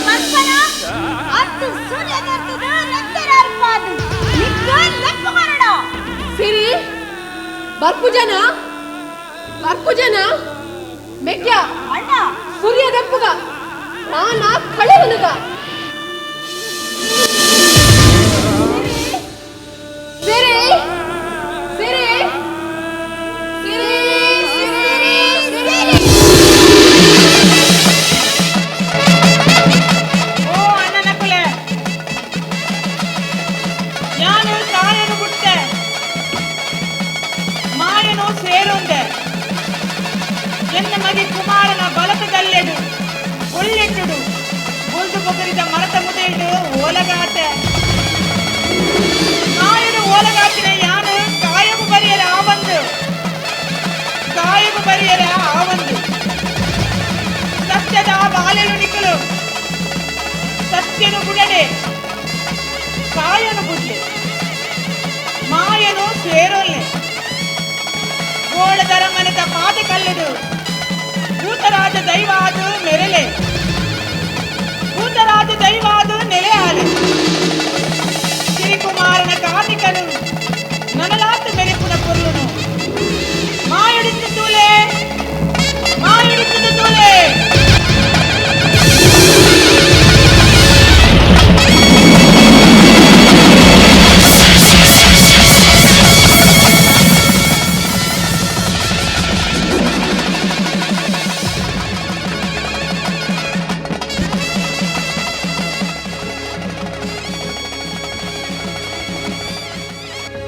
ಮನ್ಪನ ಅತ್ತು ಸೂರ್ಯ ದರ್ತದ ರಕ್ತರಾರ್ಪಾದು ನಿಕ್ಕ ಲೆಪ್ಪು ಮರಡ ಸಿರಿ ಬರ್ಪು ಜನ ಬರ್ಪು ಜನ ಮೆಗ್ಯ ಅಣ್ಣ ಸೂರ್ಯ ದಪ್ಪುಗ ನಾನಾ ಕಳೆವನುಗ ಸಿರಿ ಸಿರಿ ಸಿರಿ ಸಿರಿ ಸಿರಿ. ಓ ಅಣ್ಣನಕುಲೆ, ನಾನು ತಾಯನು ಬಿಟ್ಟೆ, ಮಾಯನು ಸೇರುಂದೆ. ಎನ್ನ ಮಗೆ ಕುಮಾರನ ಬಲತದಲ್ಲೆಡು ಒಳ್ಳೆಟ್ಟುಡು ಬುಲ್ದು ಬೊಗರಿದ ಮರತ ಮುದೆಯಿಡು ಓಲಗಾತೆ. ಕಾಯಡು ಓಲಗಾತಿನ ಯಾನು ಕಾಯವು ಬರಿಯರ ಆವಂದು, ಕಾಯವು ಬರಿಯರ ಆವಂದು. ಸತ್ಯದ ಬಾಲೆಲು ನಿಕ್ಕಲು ಸತ್ಯನು ಬುಡಡೆ, ಕಾಯನು ಬುಡ್ಲೆ, ಮಾಯನು ಸೇರೋಲ್ಲೆ. ಗೋಳದರ ಮನೆತ ಪಾದ ಕಲ್ಲುಡು ಭೂತರಾಜ ದೈವಾದು ಮೆರೆಲೆ, ಭೂತರಾಜ ದೈವಾದು ನೆಲೆಯಾಲೆ. ಸಿರಿಕುಮಾರನ ಕಾರ್ಣಿಕನು ನನಲಾತು ಮೆರೆಪುನ ಪೊರ್ಲುನು ಮಾಯಡಿತ್ತು ತೂಲೆ, ಮಾಯಡಿತ್ತು ತೂಲೆ.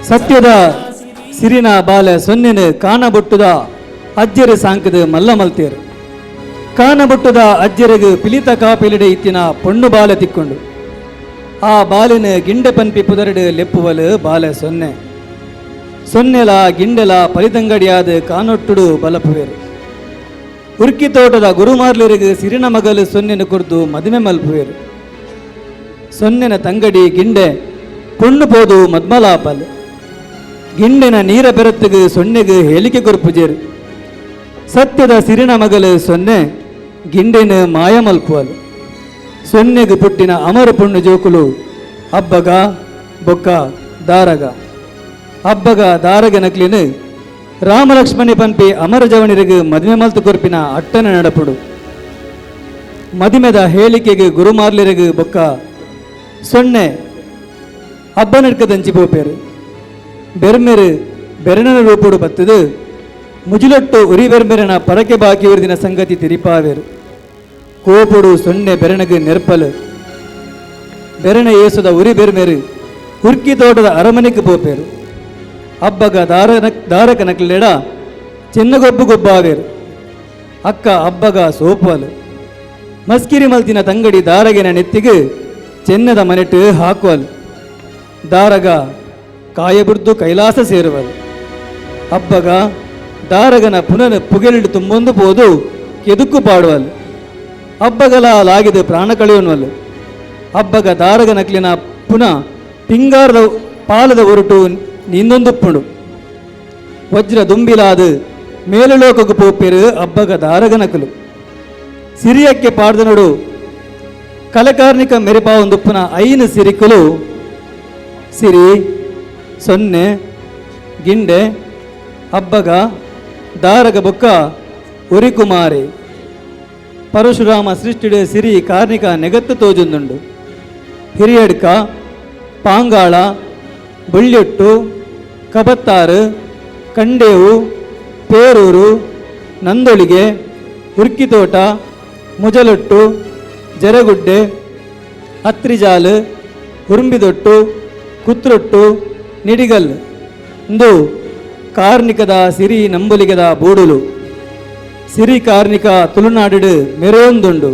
ಸತ್ಯದ ಸಿರಿನ ಬಾಲೆ ಸೊನ್ನೆನು ಕಾಣಬೊಟ್ಟುದ ಅಜ್ಜರು ಸಾಂಕದ ಮಲ್ಲ ಮಲ್ತೇರು. ಕಾಣಬೊಟ್ಟುದ ಅಜ್ಜರಿಗೆ ಪಿಲಿತ ಕಾಪಿಲಿಡೆ ಇತ್ತಿನ ಪೊಣ್ಣು ಬಾಲೆ ತಿಕ್ಕೊಂಡು ಆ ಬಾಲಿನ ಗಿಂಡೆ ಪನ್ಪಿ ಪುದರಡು ಲೆಪ್ಪುವಲು ಬಾಲೆ ಸೊನ್ನೆ. ಸೊನ್ನೆಲ ಗಿಂಡೆಲ ಪಲಿತಂಗಡಿಯಾದ ಕಾನೊಟ್ಟುಡು ಬಲಪುವೇರು. ಉರ್ಕಿ ತೋಟದ ಗುರುಮಾರ್ಲರಿಗೆ ಸಿರಿನ ಮಗಲು ಸೊನ್ನೆನು ಕುರ್ದು ಮದುವೆ ಮಲ್ಪುವೇರು. ಸೊನ್ನೆನ ತಂಗಡಿ ಗಿಂಡೆ ಪೊಣ್ಣು ಪೋದು ಮದ್ಮಲಾಪಲ್. ಗಿಂಡಿನ ನೀರ ಬೆರತ್ತಿಗೆ ಸೊನ್ನೆಗೆ ಹೇಳಿಕೆ ಕೊರ್ಪುಜೇರು. ಸತ್ಯದ ಸಿರಿನ ಮಗಲು ಸೊನ್ನೆ ಗಿಂಡಿನ ಮಾಯ ಮಲ್ಪುವಲು. ಸೊನ್ನೆಗೆ ಪುಟ್ಟಿನ ಅಮರ ಪುಣ್ಣು ಜೋಕುಲು ಅಬ್ಬಗ ಬೊಕ್ಕ ದಾರಗ. ಅಬ್ಬಗ ದಾರಗ ನಕ್ಲಿನ ರಾಮಲಕ್ಷ್ಮಣಿ ಪಂಪಿ ಅಮರ ಜವಣಿರಿಗೆ ಮದುವೆ ಮಲ್ತು ಕೊರ್ಪಿನ ಅಟ್ಟನ ನಡಪುಡು. ಮದುಮೆದ ಹೇಳಿಕೆಗೆ ಗುರುಮಾರ್ಲಿರಿಗೆ ಬೊಕ್ಕ ಸೊನ್ನೆ ಅಬ್ಬನಡ್ಕದಂಚಿ ಪೋಪೇರು. ಬೆರ್ಮೆರು ಬೆರಣನ ರೂಪುಡು ಬತ್ತದು ಮುಜುಲೊಟ್ಟು ಉರಿ ಬೆರ್ಮೆರನ ಪರಕೆ ಬಾಕಿ ಉರಿದಿನ ಸಂಗತಿ ತಿರಿಪಾವೇರು. ಕೋಪುಡು ಸೊನ್ನೆ ಬೆರಣಗು ನೆರ್ಪಲು. ಬೆರಣ ಏಸುದ ಉರಿ ಬೆರ್ಮೆರು ಹುರ್ಕಿ ತೋಟದ ಅರಮನೆಗೆ ಪೋಪೇರು. ಅಬ್ಬಗ ದಾರಕ ನಕ್ಲೆಡ ಚೆನ್ನಗೊಬ್ಬು ಗೊಬ್ಬಾವೇರು. ಅಕ್ಕ ಅಬ್ಬಗ ಸೋಪುವಲು. ಮಸ್ಕಿರಿ ಮಲ್ತಿನ ತಂಗಡಿ ದಾರಗಿನ ನೆತ್ತಿಗೆ ಚೆನ್ನದ ಮನೆಟ್ಟು ಹಾಕುವಲು. ದಾರಗ ಕಾಯಬುರ್ದು ಕೈಲಾಸ ಸೇರುವಲು. ಅಬ್ಬಗ ದಾರಗನ ಪುನಃ ಪುಗೆಲಿಡು ತುಂಬೊಂದು ಪೋದು ಕೆದುಕು ಪಾಡುವಲು. ಅಬ್ಬಗಲ ಲಾಗಿದು ಪ್ರಾಣ ಕಳೆಯುವನು. ಅಬ್ಬಗ ದಾರಗನಕ್ಲಿನ ಪುನಃ ಪಿಂಗಾರದ ಪಾಲದ ಒರಟು ನಿಂದೊಂದುಪ್ಪುಂಡು. ವಜ್ರ ದುಂಬಿಲಾದು ಮೇಲುಲೋಕకు ಪೋಪೇರು ಅಬ್ಬಗ ದಾರಗನಕಲು. ಸಿರಿಯಕ್ಕೆ ಪಾಡ್ದನಡು ಕಲಕಾರ್ನಿಕ ಮೆರಿಪಾವೊಂದುಪ್ಪುನ ಐನು ಸಿರಿಕುಲು ಸಿರಿ, ಸೊನ್ನೆ, ಗಿಂಡೆ, ಅಬ್ಬಗ, ದಾರಗ ಬೊಕ್ಕ ಉರಿಕುಮಾರಿ. ಪರಶುರಾಮ ಸೃಷ್ಟಿಡೆ ಸಿರಿ ಕಾರ್ಣಿಕ ನೆಗತ್ತು ತೋಜುಂದುಂಡು. ಹಿರಿಯಡ್ಕ, ಪಾಂಗಾಳ, ಬೊಳ್ಳೆಟ್ಟು, ಕಬತ್ತಾರು, ಕಂಡೇವು, ಪೇರೂರು, ನಂದೊಳಿಗೆ, ಉರ್ಕಿತೋಟ, ಮುಜಲೊಟ್ಟು, ಜರಗುಡ್ಡೆ, ಅತ್ರಿಜಾಲು, ಉರುಂಬಿದೊಟ್ಟು, ಕುತ್ರೊಟ್ಟು, ನಿಡಿಗಲ್ ಇಂದು ಕಾರ್ನಿಕದ ಸಿರಿ ನಂಬುಲಿಗದ ಬೂಡುಲು. ಸಿರಿ ಕಾರ್ನಿಕ ತುಳುನಾಡು ಮೆರೆಯೊಂದುಂಡು.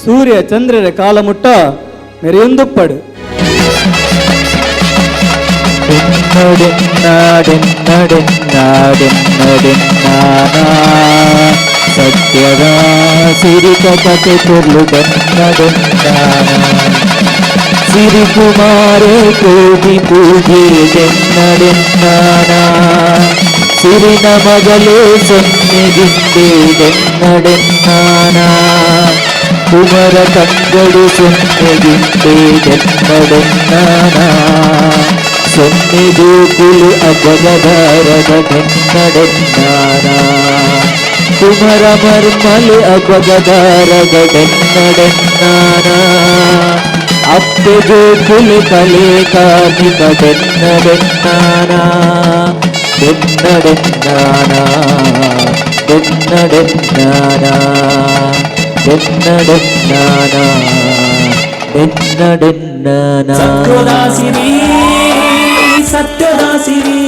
ಸೂರ್ಯ ಚಂದ್ರರ ಕಾಲಮುಟ್ಟ ಮೆರೆಯೊಂದುಪ್ಪಡು. ಸತ್ಯದ ಸಿರಿತ ಕತೆ ಪೊರ್ಲು ಬೆನ್ನಡೆನ್ನಾನ ಸಿರಿಕುಮಾರೆ ಕೋಟಿ ಪೂಜೆ ಬೆನ್ನಡೆನ್ನಾನ ಸಿರಿನ ಮಗಲೇ ಸೊನ್ನೆಗಿಂದೆ ಬೆನ್ನಡೆನ್ನಾನ ಕುಮರ ತಂಗಡು ಸೊನ್ನೆಗಿಂದೆ ಬೆನ್ನಡೆನ್ನಾನ ಸೊನ್ನೆ ಗೋಕುಲು ಅಜಗದಾರದ ಬೆನ್ನಡೆನ್ನಾನ ಕುಮರ ಮರ್ಮಲೆ ಅಬಗದಾರದ ಬೆನ್ನಡೆನ್ನಾನ ಅಪ್ಪೆ ಗೋಕುಲು ಕಲೆ ಕಾರ್ಮಿಕ ಬೆನ್ನಡೆನ್ನಾನ ಬೆನ್ನಡೆನ್ನಾನ ಬೆನ್ನಡೆನ್ನಾನ ಬೆನ್ನಡೆನ್ನಾನ ಬೆನ್ನಡೆನ್ನಾನ. ಸತ್ಯದ ಸಿರಿ, ಸತ್ಯದ ಸಿರಿ.